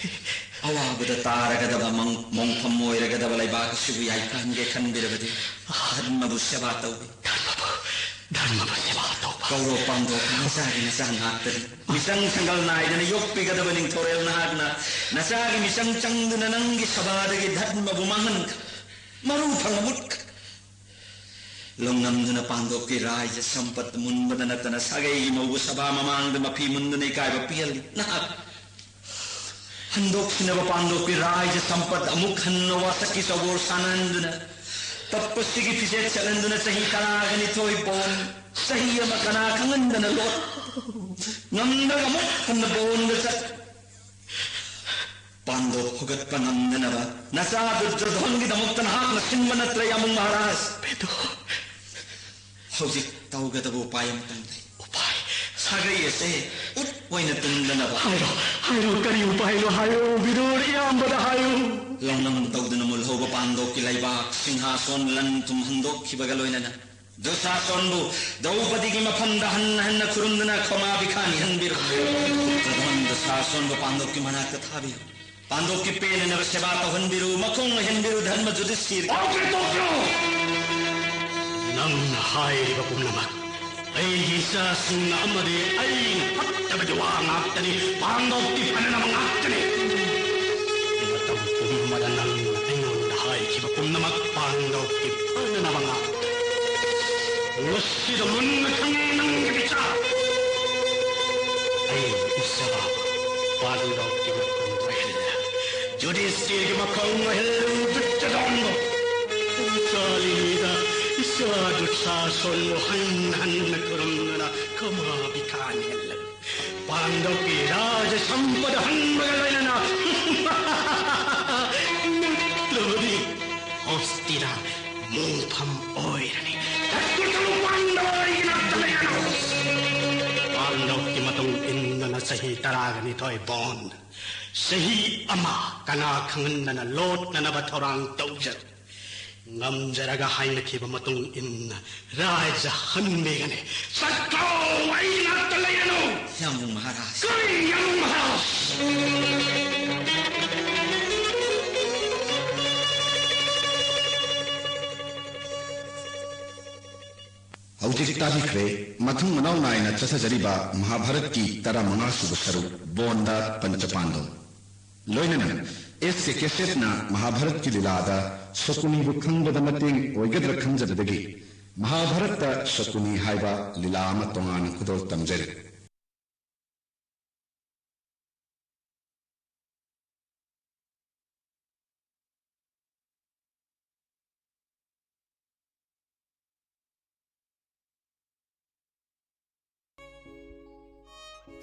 ꯑꯋꯥꯕꯗ ꯇꯥꯔꯒꯗꯕ ꯃꯪ-, ꯃꯣꯡꯐꯝ ꯑꯣꯏꯔꯒꯗꯕ ꯂꯩꯕꯥꯛ ꯑꯁꯤꯕꯨ ꯌꯥꯏꯐꯍꯟꯒꯦ ꯈꯟꯕꯤꯔꯕꯗꯤ ꯙꯔꯃꯕꯨ ꯁꯦꯕꯥ ꯇꯧꯕꯤ꯫ ꯙꯔꯃꯕꯨ, ꯙꯔꯃꯕꯨ ꯁꯦꯕꯥ ꯇꯧꯕ꯫ ꯀꯧꯔꯣ ꯄꯥꯟꯗꯣꯞ, ꯅꯆꯥꯒꯤ ꯅꯆꯥ ꯉꯥꯛꯇꯅꯤ꯫ ꯃꯤꯆꯪ ꯁꯪꯒꯜ ꯅꯥꯏꯗꯅ ꯌꯣꯛꯄꯤꯒꯗꯕ ꯅꯤꯡꯊꯧꯔꯦꯜ ꯅꯍꯥꯛꯅ ꯅꯆꯥꯒꯤ ꯃꯤꯆꯪ ꯆꯪꯗꯨꯅ ꯅꯪꯒꯤ ꯁꯚꯥꯗꯒꯤ ꯙꯔꯃꯕꯨ ꯃꯥꯡꯍꯟꯈ꯭ꯔꯦ꯫ ꯃꯔꯨ ꯐꯪꯅ ꯃꯨꯠꯈ꯭ꯔꯦ꯫ ꯂꯧꯅꯝꯗꯨꯅ ꯄꯥꯟꯗꯣꯞꯀꯤ ꯔꯥꯏꯖ ꯁꯝꯄꯠ ꯃꯨꯟꯕꯗ ꯅꯠꯇꯅ ꯁꯥꯒꯩꯒꯤ ꯃꯧꯕꯨ ꯁꯚꯥ ꯃꯃꯥꯡꯗ ꯃꯐꯤ ꯃꯨꯟꯗꯨꯅ ꯏꯀꯥꯏꯕ ꯄꯤꯍꯜꯂꯤ꯫ ꯅꯍꯥꯛ ꯍꯟꯗꯣꯛꯁꯤꯟꯅꯕ ꯄꯥꯟꯗꯣꯞꯀꯤ ꯔꯥꯏꯖ ꯁꯝꯄꯠ ꯑꯃꯨꯛ ꯍꯟꯅ ꯋꯥꯁꯛꯀꯤ ꯆꯧꯕꯣꯔ ꯁꯥꯟꯅꯍꯟꯗꯨꯅ, ꯇꯞꯄꯁꯤꯒꯤ ꯐꯤꯖꯦꯠ ꯁꯦꯠꯍꯟꯗꯨꯅ ꯆꯍꯤ ꯇꯔꯥꯒ ꯅꯤꯊꯣꯏ ꯕꯣꯟ, ꯆꯍꯤ ꯑꯃ ꯀꯅꯥ ꯈꯪꯍꯟꯗꯅ ꯂꯣꯠ, ꯉꯝꯗ꯭ꯔꯒ ꯑꯃꯨꯛ ꯍꯟꯅ ꯕꯣꯟꯗ ꯆꯠ, ꯄꯥꯟꯗꯣꯞ ꯐꯨꯒꯠꯄ ꯉꯝꯗꯅꯕ ꯅꯆꯥ ꯗꯨꯔꯖꯣꯙꯟꯒꯤꯗꯃꯛꯇ ꯅꯍꯥꯛꯅ ꯁꯤꯟꯕ ꯅꯠꯇ꯭ꯔ, ꯌꯥꯝꯕꯨꯡ ꯃꯍꯥꯔꯥꯖ? ꯕꯤꯗꯨ꯫ ꯍꯧꯖꯤꯛ ꯇꯧꯒꯗꯕ ꯎꯄꯥꯏ ꯑꯃꯇꯪ ꯂꯩ꯫ ꯎꯄꯥꯏ? ꯁꯥꯒꯩ ꯑꯁꯦ ꯎꯠ ꯑꯣꯏꯅ ꯇꯨꯝꯗꯅꯕ꯫ ꯍꯥꯏꯔꯣ, ꯍꯥꯏꯔꯣ, ꯀꯔꯤ ꯎꯄꯥꯏꯅꯣ ꯍꯥꯏꯔꯣ, ꯕꯤꯗꯨ, ꯏꯌꯥꯝꯕꯗ ꯍꯥꯏꯌꯨ꯫ ꯂꯧꯅꯝ ꯇꯧꯗꯨꯅ ꯃꯨꯜꯍꯧꯕ ꯄꯥꯟꯗꯣꯞꯀꯤ ꯂꯩꯕꯥꯛ ꯁꯤꯡꯍꯥꯁꯣꯟ ꯂꯟ ꯊꯨꯝ ꯍꯟꯗꯣꯛꯈꯤꯕꯒ ꯂꯣꯏꯅꯅ ꯗꯨꯁꯥꯁꯣꯟꯕꯨ ꯗ꯭ꯔꯧꯄꯗꯤꯒꯤ ꯃꯐꯝꯗ ꯍꯟꯅ ꯍꯟꯅ ꯈꯨꯔꯨꯝꯗꯨꯅ ꯈꯣꯃꯥ ꯕꯤꯈꯥ ꯅꯤꯍꯟꯕꯤꯔꯣ꯫ ꯗꯨꯁꯥꯁꯣꯟꯕꯨ ꯄꯥꯟꯗꯣꯞꯀꯤ ꯃꯅꯥꯛꯇ ꯊꯥꯕꯤꯌꯨ꯫ ꯄꯥꯟꯗꯣꯞꯀꯤ ꯄꯦꯟꯅꯅꯕ ꯁꯦꯕꯥ ꯇꯧꯍꯟꯕꯤꯔꯨ, ꯃꯈꯣꯡ ꯑꯣꯏꯍꯟꯕꯤꯔꯨ, ꯙꯔꯃ ꯖꯨꯗꯤꯁꯇꯤꯔ꯫ ꯅꯪꯅ ꯍꯥꯏꯔꯤꯕ ꯄꯨꯝꯅꯃꯛ ꯑꯩꯒꯤ ꯏꯆꯥꯁꯤꯡꯅ ꯑꯃꯗꯤ ꯑꯩꯅ ꯐꯠꯇꯕꯒꯤ ꯋꯥ ꯉꯥꯛꯇꯅꯤ, ꯄꯥꯟꯗꯣꯞꯀꯤ ꯐꯅꯅꯕ ꯉꯥꯛꯇꯅꯤ꯫ ꯃꯇꯝ ꯄꯨꯝꯕꯗ ꯅꯪꯅ ꯑꯩꯉꯣꯟꯗ ꯍꯥꯏꯈꯤꯕ ꯄꯨꯝꯅꯃꯛ ꯄꯥꯟꯗꯣꯞꯀꯤ ꯐꯅꯅꯕ ꯉꯥꯛꯇꯅꯤ꯫ ꯃꯁꯤꯗ ꯃꯨꯟꯅ ꯈꯪꯉꯦ ꯅꯪꯒꯤ ꯕꯤꯆꯥꯔ꯫ ꯑꯩ ꯏꯆꯥ ꯄꯥꯟꯗꯣꯞꯀꯤ ꯃꯈꯣꯡ ꯑꯣꯏꯍꯜꯂꯦ꯫ ꯖꯨꯗꯤꯁꯤꯌꯔꯒꯤ ꯃꯈꯣꯡ ꯑꯣꯏꯍꯜꯂꯨ ꯗꯨꯠꯇꯗꯣꯟꯕꯨ꯫ ꯆꯥꯂꯤꯉꯩꯗ ꯏꯆꯥ ꯗꯨꯠꯁꯥꯁꯣꯟꯕꯨ ꯍꯟꯅ ꯍꯟꯅ ꯈꯨꯔꯨꯝꯗꯨꯅ ꯈꯃꯥ ꯕꯤꯈꯥ ꯅꯤꯍꯜꯂꯨ꯫ ꯄꯥꯟꯗꯣꯞꯀꯤ ꯔꯥꯖ ꯁꯝꯄꯗ ꯍꯟꯕꯒ ꯂꯣꯏꯅꯅ ꯅꯠꯇ꯭ꯔꯕꯗꯤ ꯍꯣꯁꯇꯤꯗ ꯃꯣꯡꯐꯝ ꯑꯣꯏꯔꯅꯤ꯫ ꯇꯠꯇꯨ ꯆꯠꯂꯨ ꯄꯥꯟꯗꯣꯞ, ꯑꯩꯒꯤ ꯅꯥꯛꯇ ꯂꯩꯔꯅꯨ꯫ ꯄꯥꯟꯗꯣꯞꯀꯤ ꯃꯇꯨꯡ ꯏꯟꯗꯨꯅ ꯆꯍꯤ ꯇꯔꯥꯒ ꯅꯤꯊꯣꯏ ꯕꯣꯟ꯫ ꯆꯍꯤ ꯑꯃ ꯀꯅꯥ ꯈꯪꯍꯟꯗꯅ ꯂꯣꯠꯅꯅꯕ ꯊꯧꯔꯥꯡ ꯇꯧꯖꯔꯨ꯫ ꯉꯝꯖꯔꯒ ꯍꯥꯏꯅꯈꯤꯕ ꯃꯇꯨꯡ ꯏꯟꯅ ꯔꯥꯖ꯭ꯌ ꯍꯟꯕꯤꯒꯅꯤ꯫ ꯆꯠꯈ꯭ꯔꯣ, ꯑꯩ ꯅꯥꯛꯇ ꯂꯩꯔꯅꯨ꯫ ꯌꯥꯝꯕꯨꯡ ꯃꯍꯥꯔꯥꯖ꯫ ꯀꯔꯤ ꯌꯥꯝꯕꯨꯡ ꯃꯍꯥꯔꯥꯖ? ꯍꯧꯖꯤꯛ ꯇꯥꯕꯤꯈ꯭ꯔꯦ ꯃꯊꯪ ꯃꯅꯥꯎ ꯅꯥꯏꯅ ꯆꯠꯊꯖꯔꯤꯕ ꯃꯍꯥꯚꯥꯔꯠꯀꯤ ꯇꯔꯥꯃꯉꯥ ꯁꯨꯕ ꯁꯔꯨꯛ, ꯕꯣꯟꯗ ꯄꯟꯆꯄꯥꯟꯗꯧ꯫ ꯂꯣꯏꯅꯅ ꯑꯦꯁ ꯀꯦ ꯀꯦꯁꯦꯠꯅ ꯃꯍꯥꯚꯥꯔꯠꯀꯤ ꯂꯤꯂꯥꯗ ꯁꯀꯨꯅꯤꯕꯨ ꯈꯪꯕꯗ ꯃꯇꯦꯡ ꯑꯣꯏꯒꯗ꯭ꯔꯥ ꯈꯟꯖꯕꯗꯒꯤ ꯃꯍꯥꯚꯥꯔꯠꯇ ꯁꯀꯨꯅꯤ ꯍꯥꯏꯕ ꯂꯤꯂꯥ ꯑꯃ ꯇꯣꯉꯥꯟꯅ ꯈꯨꯗꯣꯜ ꯇꯝꯖꯔꯤ꯫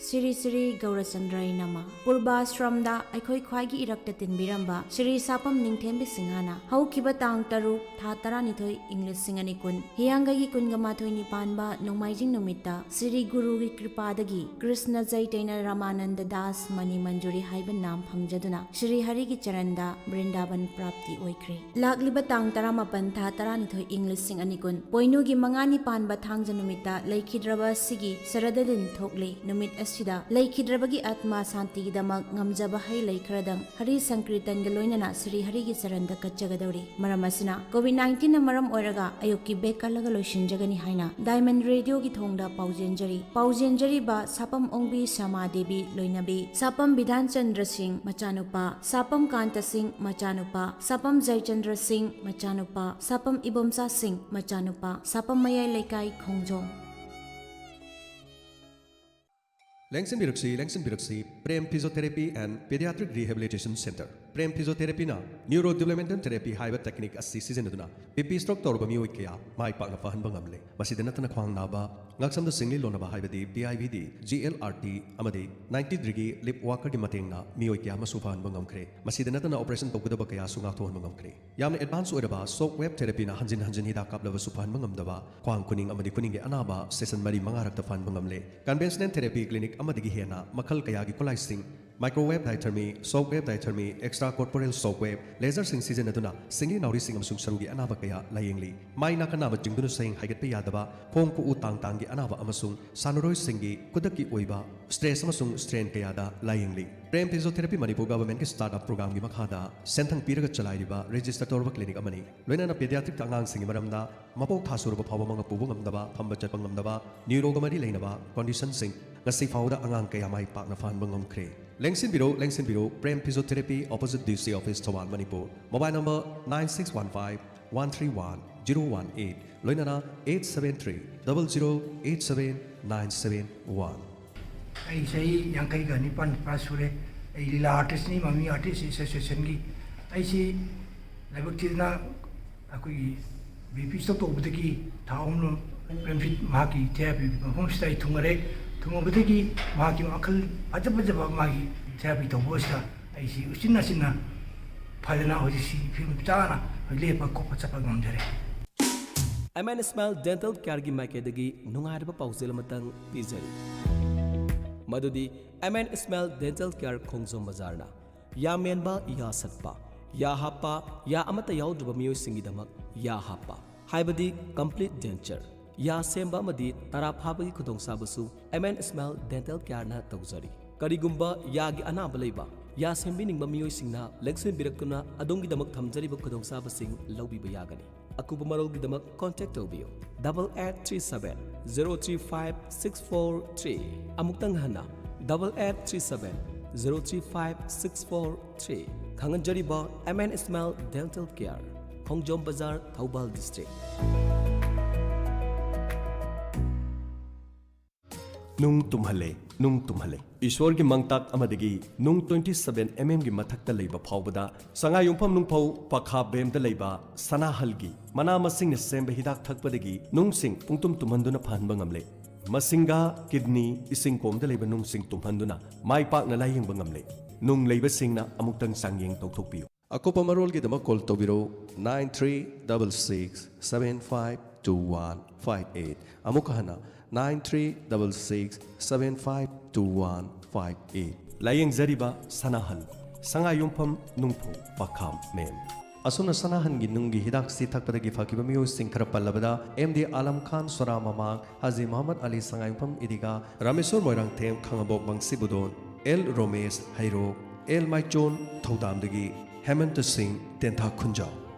ꯁꯤꯔꯤ ꯁꯤꯔꯤ ꯒꯧꯔꯆꯟꯗ꯭ꯔꯥꯏ ꯅꯃ꯫ ꯄꯨꯔꯕꯥꯁ꯭ꯔꯝꯗ ꯑꯩꯈꯣꯏ ꯈ꯭ꯋꯥꯏꯒꯤ ꯏꯔꯛꯇ ꯇꯤꯟꯕꯤꯔꯝꯕ ꯁꯤꯔꯤ ꯁꯥꯄꯝ ꯅꯤꯡꯊꯦꯝꯕꯤ ꯁꯤꯡꯍꯅ ꯍꯧꯈꯤꯕ ꯇꯥꯡ ꯇꯔꯨꯛ, ꯊꯥ ꯇꯔꯥꯅꯤꯊꯣꯏ, ꯏꯪ ꯂꯤꯁꯤꯡ ꯑꯅꯤ ꯀꯨꯟ, ꯍꯤꯌꯥꯡꯒꯩꯒꯤ ꯀꯨꯟꯒ ꯃꯥꯊꯣꯏꯅꯤ ꯄꯥꯟꯕ ꯅꯣꯡꯃꯥꯏꯖꯤꯡ ꯅꯨꯃꯤꯠꯇ ꯁꯤꯔꯤ ꯒꯨꯔꯨꯒꯤ ꯀ꯭ꯔꯤꯄꯥꯗꯒꯤ ꯀ꯭ꯔꯤꯁꯅ ꯆꯩꯇꯩꯅ ꯔꯥꯃꯥꯅꯟꯗ ꯗꯥꯁ ꯃꯅꯤ ꯃꯟꯖꯨꯔꯤ ꯍꯥꯏꯕ ꯅꯥꯝ ꯐꯪꯖꯗꯨꯅ ꯁꯤꯔꯤ ꯍꯔꯤꯒꯤ ꯆꯔꯟꯗ ꯕ꯭ꯔꯤꯟꯗꯥꯕꯟ ꯄ꯭ꯔꯥꯞꯇꯤ ꯑꯣꯏꯈ꯭ꯔꯦ꯫ ꯂꯥꯛꯂꯤꯕ ꯇꯥꯡ ꯇꯔꯥꯃꯥꯄꯟ, ꯊꯥ ꯇꯔꯥꯅꯤꯊꯣꯏ, ꯏꯪ ꯂꯤꯁꯤꯡ ꯑꯅꯤ ꯀꯨꯟ, ꯄꯣꯏꯅꯨꯒꯤ ꯃꯉꯥꯅꯤ ꯄꯥꯟꯕ ꯊꯥꯡꯖ ꯅꯨꯃꯤꯠꯇ ꯂꯩꯈꯤꯗ꯭ꯔꯕ ꯑꯁꯤꯒꯤ ꯁꯔꯗ ꯂꯤꯟ ꯊꯣꯛꯂꯦ꯫ ꯅꯨꯃꯤꯠ ꯑꯁꯤꯗ ꯂꯩꯈꯤꯗ꯭ꯔꯕꯒꯤ ꯑꯥꯠꯃꯥ ꯁꯥꯟꯇꯤꯒꯤꯗꯃꯛ ꯉꯝꯖꯕ ꯍꯩ ꯂꯩ ꯈꯔꯗꯪ ꯍꯔꯤ ꯁꯪꯀ꯭ꯔꯤꯇꯟꯒ ꯂꯣꯏꯅꯅ ꯁ꯭ꯔꯤ ꯍꯔꯤꯒꯤ ꯆꯔꯟꯗ ꯀꯠꯆꯒꯗꯧꯔꯤ꯫ ꯃꯔꯝ ꯑꯁꯤꯅ, ꯀꯣꯚꯤꯗ ꯅꯥꯏꯟꯇꯤꯟꯅ ꯃꯔꯝ ꯑꯣꯏꯔꯒ ꯑꯌꯨꯛꯀꯤ ꯕꯦꯛ ꯀꯜꯂꯒ ꯂꯣꯏꯁꯤꯟꯖꯒꯅꯤ ꯍꯥꯏꯅ ꯗꯥꯏꯃꯟ ꯔꯦꯗꯤꯑꯣꯒꯤ ꯊꯣꯡꯗ ꯄꯥꯎꯖꯦꯟꯖꯔꯤ꯫ ꯄꯥꯎꯖꯦꯟꯖꯔꯤꯕ ꯁꯥꯄꯝ ꯑꯣꯡꯕꯤ ꯁ꯭ꯌꯥꯃꯥ ꯗꯦꯕꯤ ꯂꯣꯏꯅꯕꯤ, ꯁꯥꯄꯝ ꯕꯤꯙꯥꯟ ꯆꯟꯗ꯭ꯔ ꯁꯤꯡ ꯃꯆꯥꯅꯨꯄꯥ, ꯁꯥꯄꯝ ꯀꯥꯟꯇ ꯁꯤꯡ ꯃꯆꯥꯅꯨꯄꯥ, ꯁꯥꯄꯝ ꯖꯌꯆꯟꯗ꯭ꯔ ꯁꯤꯡ ꯃꯆꯥꯅꯨꯄꯥ, ꯁꯥꯄꯝ ꯏꯕꯣꯝꯆꯥ ꯁꯤꯡ ꯃꯆꯥꯅꯨꯄꯥ, ꯁꯥꯄꯝ ꯃꯌꯥꯏ ꯂꯩꯀꯥꯏ ꯈꯣꯡꯖꯣꯝ꯫ ꯂꯦꯡꯁꯤꯟꯕꯤꯔꯛꯁꯤ, ꯂꯦꯡꯁꯤꯟꯕꯤꯔꯛꯁꯤ, Prem Physiotherapy and Pediatric Rehabilitation Center꯫ Prem ꯐꯤꯖꯤꯌꯣꯊꯦꯔꯥꯄꯤꯅ ꯅ꯭ꯌꯨꯔꯣ ꯗꯤꯕ꯭ꯂꯞꯃꯦꯟꯇꯦꯜ ꯊꯦꯔꯥꯄꯤ ꯍꯥꯏꯕ ꯇꯦꯛꯅꯤꯛ ꯑꯁꯤ ꯁꯤꯖꯤꯟꯅꯗꯨꯅ ꯕꯤꯄꯤ ꯁ꯭ꯇ꯭ꯔꯣꯛ ꯇꯧꯔꯕ ꯃꯤꯑꯣꯏ ꯀꯌꯥ ꯃꯥꯏ ꯄꯥꯛꯅ ꯐꯍꯟꯕ ꯉꯝꯂꯦ꯫ ꯃꯁꯤꯗ ꯅꯠꯇꯅ ꯈ꯭ꯋꯥꯡ ꯅꯥꯕ, ꯉꯛꯁꯝꯗ ꯁꯤꯡꯂꯤ ꯂꯣꯟꯅꯕ ꯍꯥꯏꯕꯗꯤ PIVD, GLRT ꯑꯃꯗꯤ ꯅꯥꯏꯟꯇꯤ ꯗꯤꯒ꯭ꯔꯤ ꯂꯤꯞ ꯋꯥꯀꯔꯒꯤ ꯃꯇꯦꯡꯅ ꯃꯤꯑꯣꯏ ꯀꯌꯥ ꯑꯃꯁꯨ ꯐꯍꯟꯕ ꯉꯝꯈ꯭ꯔꯦ꯫ ꯃꯁꯤꯗ ꯅꯠꯇꯅ ꯑꯣꯄꯔꯦꯁꯟ ꯇꯧꯒꯗꯕ ꯀꯌꯥꯁꯨ ꯉꯥꯛꯊꯣꯛꯍꯟꯕ ꯉꯝꯈ꯭ꯔꯦ꯫ ꯌꯥꯝꯅ ꯑꯦꯗꯚꯥꯟꯁ ꯑꯣꯏꯔꯕ ꯁꯣꯛ ꯋꯦꯕ ꯊꯦꯔꯥꯄꯤꯅ ꯍꯟꯖꯤꯟ ꯍꯟꯖꯤꯟ ꯍꯤꯗꯥꯛ ꯀꯥꯞꯂꯕꯁꯨ ꯐꯍꯟꯕ ꯉꯝꯗꯕ ꯈ꯭ꯋꯥꯡ, ꯈꯨꯅꯤꯡ ꯑꯃꯗꯤ ꯈꯨꯅꯤꯡꯒꯤ ꯑꯅꯥꯕ ꯁꯦꯁꯟ ꯃꯔꯤ ꯃꯉꯥꯔꯛꯇ ꯐꯍꯟꯕ ꯉꯝꯂꯦ꯫ ꯀꯟꯚꯦꯟꯁꯅꯦꯜ ꯊꯦꯔꯥꯄꯤ ꯀ꯭ꯂꯤꯅꯤꯛ ꯑꯃꯗꯒꯤ ꯍꯦꯟꯅ ꯃꯈꯜ ꯀꯌꯥꯒꯤ ꯈꯨꯠꯂꯥꯏꯁꯤꯡ, ꯃꯥꯏꯀ꯭ꯔꯣꯋꯦꯕ ꯗꯥꯏꯊꯔꯃꯤ, ꯁꯣꯛ ꯋꯦꯕ ꯗꯥꯏꯊꯔꯃꯤ, ꯑꯦꯛꯁꯇ꯭ꯔꯥ ꯀꯣꯔꯄꯣꯔꯦꯜ ꯁꯣꯛ ꯋꯦꯕ, ꯂꯦꯖꯔꯁꯤꯡ ꯁꯤꯖꯤꯟꯅꯗꯨꯅ ꯁꯤꯡꯂꯤ ꯅꯥꯎꯔꯤꯁꯤꯡ ꯑꯃꯁꯨꯡ ꯁꯔꯨꯒꯤ ꯑꯅꯥꯕ ꯀꯌꯥ ꯂꯥꯌꯦꯡꯂꯤ꯫ ꯃꯥꯏ ꯅꯥꯀꯟ ꯅꯥꯕ ꯆꯤꯡꯗꯨꯅ ꯁꯌꯦꯡ ꯍꯥꯏꯒꯠꯄ ꯌꯥꯗꯕ, ꯈꯣꯡ ꯈꯨꯎ ꯇꯥꯡ ꯇꯥꯡꯒꯤ ꯑꯅꯥꯕ ꯑꯃꯁꯨꯡ ꯁꯥꯟꯅꯔꯣꯏꯁꯤꯡꯒꯤ ꯈꯨꯗꯛꯀꯤ ꯑꯣꯏꯕ ꯁ꯭ꯇ꯭ꯔꯦꯁ ꯑꯃꯁꯨꯡ ꯁ꯭ꯇ꯭ꯔꯦꯟ ꯀꯌꯥꯗ ꯂꯥꯌꯦꯡꯂꯤ꯫ ꯄ꯭ꯔꯦꯝ ꯐꯤꯖꯤꯌꯣꯊꯦꯔꯥꯄꯤ ꯃꯅꯤꯄꯨꯔ ꯒꯚꯔꯟꯃꯦꯟꯠꯀꯤ ꯁ꯭ꯇꯥꯔꯠ ꯑꯞ ꯄ꯭ꯔꯣꯒ꯭ꯔꯥꯝꯒꯤ ꯃꯈꯥꯗ ꯁꯦꯟꯊꯪ ꯄꯤꯔꯒ ꯆꯂꯥꯏꯔꯤꯕ ꯔꯦꯖꯤꯁꯇꯔ ꯇꯧꯔꯕ ꯀ꯭ꯂꯤꯅꯤꯛ ꯑꯃꯅꯤ꯫ ꯂꯣꯏꯅꯅ ꯄꯦꯗꯤꯌꯥꯇ꯭ꯔꯤꯛꯇ ꯑꯉꯥꯡꯁꯤꯡꯒꯤ ꯃꯔꯝꯗ ꯃꯄꯣꯛ ꯊꯥ ꯁꯨꯔꯕ ꯐꯥꯎꯕ ꯃꯉꯛ ꯄꯨꯕ ꯉꯝꯗꯕ, ꯐꯝꯕ ꯆꯠꯄ ꯉꯝꯗꯕ, ꯅ꯭ꯌꯨꯔꯣꯒ ꯃꯔꯤ ꯂꯩꯅꯕ ꯀꯣꯟꯗꯤꯁꯟꯁꯤꯡ ꯉꯁꯤ ꯐꯥꯎꯕꯗ ꯑꯉꯥꯡ ꯀꯌꯥ ꯃꯥꯏ ꯄꯥꯛꯅ ꯐꯍꯟꯕ ꯉꯝꯈ꯭ꯔꯦ꯫ ꯂꯦꯡꯁꯤꯟꯕꯤꯔꯣ, ꯂꯦꯡꯁꯤꯟꯕꯤꯔꯣ, Prem physiotherapy, opposite DC office, Thoubal, Manipur. Mobile number nine six one five one three one zero one eight, ꯂꯣꯏꯅꯅ eight seven three double zero eight seven nine seven one꯫ ꯑꯩ ꯆꯍꯤ ꯌꯥꯡꯈꯩꯒ ꯅꯤꯄꯥꯟ ꯄ꯭ꯂꯁ ꯁꯨꯔꯦ꯫ ꯑꯩ ꯂꯤꯂꯥ ꯑꯥꯔꯇꯤꯁꯅꯤ, ꯃꯃꯤ ꯑꯥꯔꯇꯤꯁ ꯑꯦꯁꯣꯁꯤꯌꯦꯁꯟꯒꯤ꯫ ꯑꯩꯁꯤ ꯂꯥꯏꯕꯛ ꯊꯤꯗꯅ ꯑꯩꯈꯣꯏꯒꯤ ꯕꯤꯄꯤ ꯁ꯭ꯇ꯭ꯔꯣꯛ ꯇꯧꯕꯗꯒꯤ ꯊꯥ ꯑꯍꯨꯝ ꯄ꯭ꯔꯦꯝꯖꯤꯠ ꯃꯍꯥꯛꯀꯤ ꯊꯦꯔꯥꯄꯤ ꯃꯐꯝꯁꯤꯗ ꯑꯩ ꯊꯨꯡꯉꯔꯦ꯫ ꯊꯨꯡꯉꯕꯗꯒꯤ ꯃꯍꯥꯛꯀꯤ ꯃꯈꯜ ꯐꯖ ꯐꯖꯕ ꯃꯥꯒꯤ ꯊꯦꯔꯥꯄꯤ ꯇꯧꯕ ꯑꯁꯤꯗ ꯑꯩꯁꯤ ꯎꯆꯤꯟ ꯅꯥꯆꯤꯟꯅ ꯐꯗꯅ ꯍꯧꯖꯤꯛꯁꯤ ꯐꯤꯕꯝ ꯆꯥꯅ ꯂꯦꯞꯄ ꯈꯣꯠꯄ ꯆꯠꯄ ꯉꯝꯖꯔꯦ꯫ ꯑꯦꯝ ꯑꯦꯟ ꯏꯁꯃꯥꯏꯜ ꯗꯦꯟꯇꯦꯜ ꯀꯦꯌꯔꯒꯤ ꯃꯥꯏꯀꯩꯗꯒꯤ ꯅꯨꯡꯉꯥꯏꯔꯕ ꯄꯥꯎꯖꯦꯜ ꯑꯃꯇꯪ ꯄꯤꯖꯔꯤ꯫ ꯃꯗꯨꯗꯤ M N smile dental care, Khongjom ꯕꯖꯥꯔꯅ ꯌꯥ ꯃꯦꯟꯕ, ꯌꯥ ꯁꯠꯄ, ꯌꯥ ꯍꯥꯞꯄ, ꯌꯥ ꯑꯃꯠꯇ ꯌꯥꯎꯗ꯭ꯔꯕ ꯃꯤꯑꯣꯏꯁꯤꯡꯒꯤꯗꯃꯛ ꯌꯥ ꯍꯥꯞꯄ, ꯍꯥꯏꯕꯗꯤ ꯀꯝꯄ꯭ꯂꯤꯠ ꯗꯦꯟꯆꯔ, ꯌꯥ ꯁꯦꯝꯕ ꯑꯃꯗꯤ ꯇꯔꯥ ꯐꯥꯕꯒꯤ ꯈꯨꯗꯣꯡꯆꯥꯕꯁꯨ ꯑꯦꯝ ꯑꯦꯟ ꯏꯁꯃꯥꯏꯜ ꯗꯦꯟꯇꯦꯜ ꯀꯦꯌꯔꯅ ꯇꯧꯖꯔꯤ꯫ ꯀꯔꯤꯒꯨꯝꯕ ꯌꯥꯒꯤ ꯑꯅꯥꯕ ꯂꯩꯕ, ꯌꯥ ꯁꯦꯝꯕꯤꯅꯤꯡꯕ ꯃꯤꯑꯣꯏꯁꯤꯡꯅ ꯂꯦꯡꯁꯤꯟꯕꯤꯔꯛꯇꯨꯅ ꯑꯗꯣꯝꯒꯤꯗꯃꯛ ꯊꯝꯖꯔꯤꯕ ꯈꯨꯗꯣꯡꯆꯥꯕꯁꯤꯡ ꯂꯧꯕꯤꯕ ꯌꯥꯒꯅꯤ꯫ ꯑꯀꯨꯞꯄ ꯃꯔꯣꯜꯒꯤꯗꯃꯛ ꯀꯣꯟꯇꯦꯛ ꯇꯧꯕꯤꯌꯨ, double eight three seven zero three five six four three꯫ ꯑꯃꯨꯛꯇꯪ ꯍꯟꯅ, double eight three seven zero three five six four three꯫ ꯈꯪꯍꯟꯖꯔꯤꯕ M N smile dental care, Khongjom ꯕꯖꯥꯔ, ꯊꯧꯕꯥꯜ ꯗꯤꯁꯇ꯭ꯔꯤꯛ꯫ ꯅꯨꯡ ꯇꯨꯝꯍꯜꯂꯦ, ꯅꯨꯡ ꯇꯨꯝꯍꯜꯂꯦ꯫ ꯏꯁꯣꯔꯒꯤ ꯃꯪꯇꯥꯛ ꯑꯃꯗꯒꯤ ꯅꯨꯡ twenty seven mm ꯒꯤ ꯃꯊꯛꯇ ꯂꯩꯕ ꯐꯥꯎꯕꯗ ꯁꯉꯥꯏꯌꯨꯝꯐꯝ ꯅꯨꯡꯐꯧ ꯄꯈꯥ ꯕꯦꯝꯗ ꯂꯩꯕ ꯁꯅꯥꯍꯜꯒꯤ ꯃꯅꯥ ꯃꯁꯤꯡꯅ ꯁꯦꯝꯕ ꯍꯤꯗꯥꯛ ꯊꯛꯄꯗꯒꯤ ꯅꯨꯡꯁꯤꯡ ꯄꯨꯡꯇꯨꯝ ꯇꯨꯝꯍꯟꯗꯨꯅ ꯐꯍꯟꯕ ꯉꯝꯂꯦ꯫ ꯃꯁꯤꯡꯒꯥ, ꯀꯤꯗꯅꯤ, ꯏꯁꯤꯡ ꯀꯣꯝꯗ ꯂꯩꯕ ꯅꯨꯡꯁꯤꯡ ꯇꯨꯝꯍꯟꯗꯨꯅ ꯃꯥꯏ ꯄꯥꯛꯅ ꯂꯥꯌꯦꯡꯕ ꯉꯝꯂꯦ꯫ ꯅꯨꯡ ꯂꯩꯕꯁꯤꯡꯅ ꯑꯃꯨꯛꯇꯪ ꯆꯥꯡꯌꯦꯡ ꯇꯧꯊꯣꯛꯄꯤꯌꯨ꯫ ꯑꯀꯨꯞꯄ ꯃꯔꯣꯜꯒꯤꯗꯃꯛ call ꯇꯧꯕꯤꯔꯧ, nine three double six seven five two one five eight꯫ ꯑꯃꯨꯛ ꯍꯟꯅ, nine three double six seven five two one five eight꯫ ꯂꯥꯌꯦꯡꯖꯔꯤꯕ ꯁꯅꯥꯍꯜ, ꯁꯉꯥꯏꯌꯨꯝꯐꯝ ꯅꯨꯡꯐꯧ ꯄꯈꯥ ꯃꯦꯝ꯫ ꯑꯁꯨꯝꯅ ꯁꯅꯥꯍꯟꯒꯤ ꯅꯨꯡꯒꯤ ꯍꯤꯗꯥꯛꯁꯤ ꯊꯛꯄꯗꯒꯤ ꯐꯈꯤꯕ ꯃꯤꯑꯣꯏꯁꯤꯡ ꯈꯔ ꯄꯜꯂꯕꯗ, ꯑꯦꯝ ꯗꯤ ꯑꯥꯂꯝ ꯈꯥꯟ ꯁꯣꯔꯥ ꯃꯃꯥꯡ, ꯍꯥꯖꯤ ꯃꯨꯍꯝꯃꯗ ꯑꯂꯤ ꯁꯉꯥꯏꯌꯨꯝꯐꯝ ꯏꯗꯤꯒꯥ, ꯔꯥꯃꯦꯁꯣꯔ ꯃꯣꯏꯔꯥꯡꯊꯦꯝ ꯈꯥꯉꯕꯣꯛ ꯃꯪꯁꯤꯕꯨꯗꯣꯟ, ꯑꯦꯜ ꯔꯣꯃꯦꯁ ꯍꯩꯔꯣꯛ, ꯑꯦꯜ ꯃꯥꯏꯆꯣꯟ ꯊꯧꯗꯥꯝꯗꯒꯤ, ꯍꯦꯃꯟꯇ ꯁꯤꯡ ꯇꯦꯟꯊꯥ ꯈꯨꯟꯖꯥꯎ,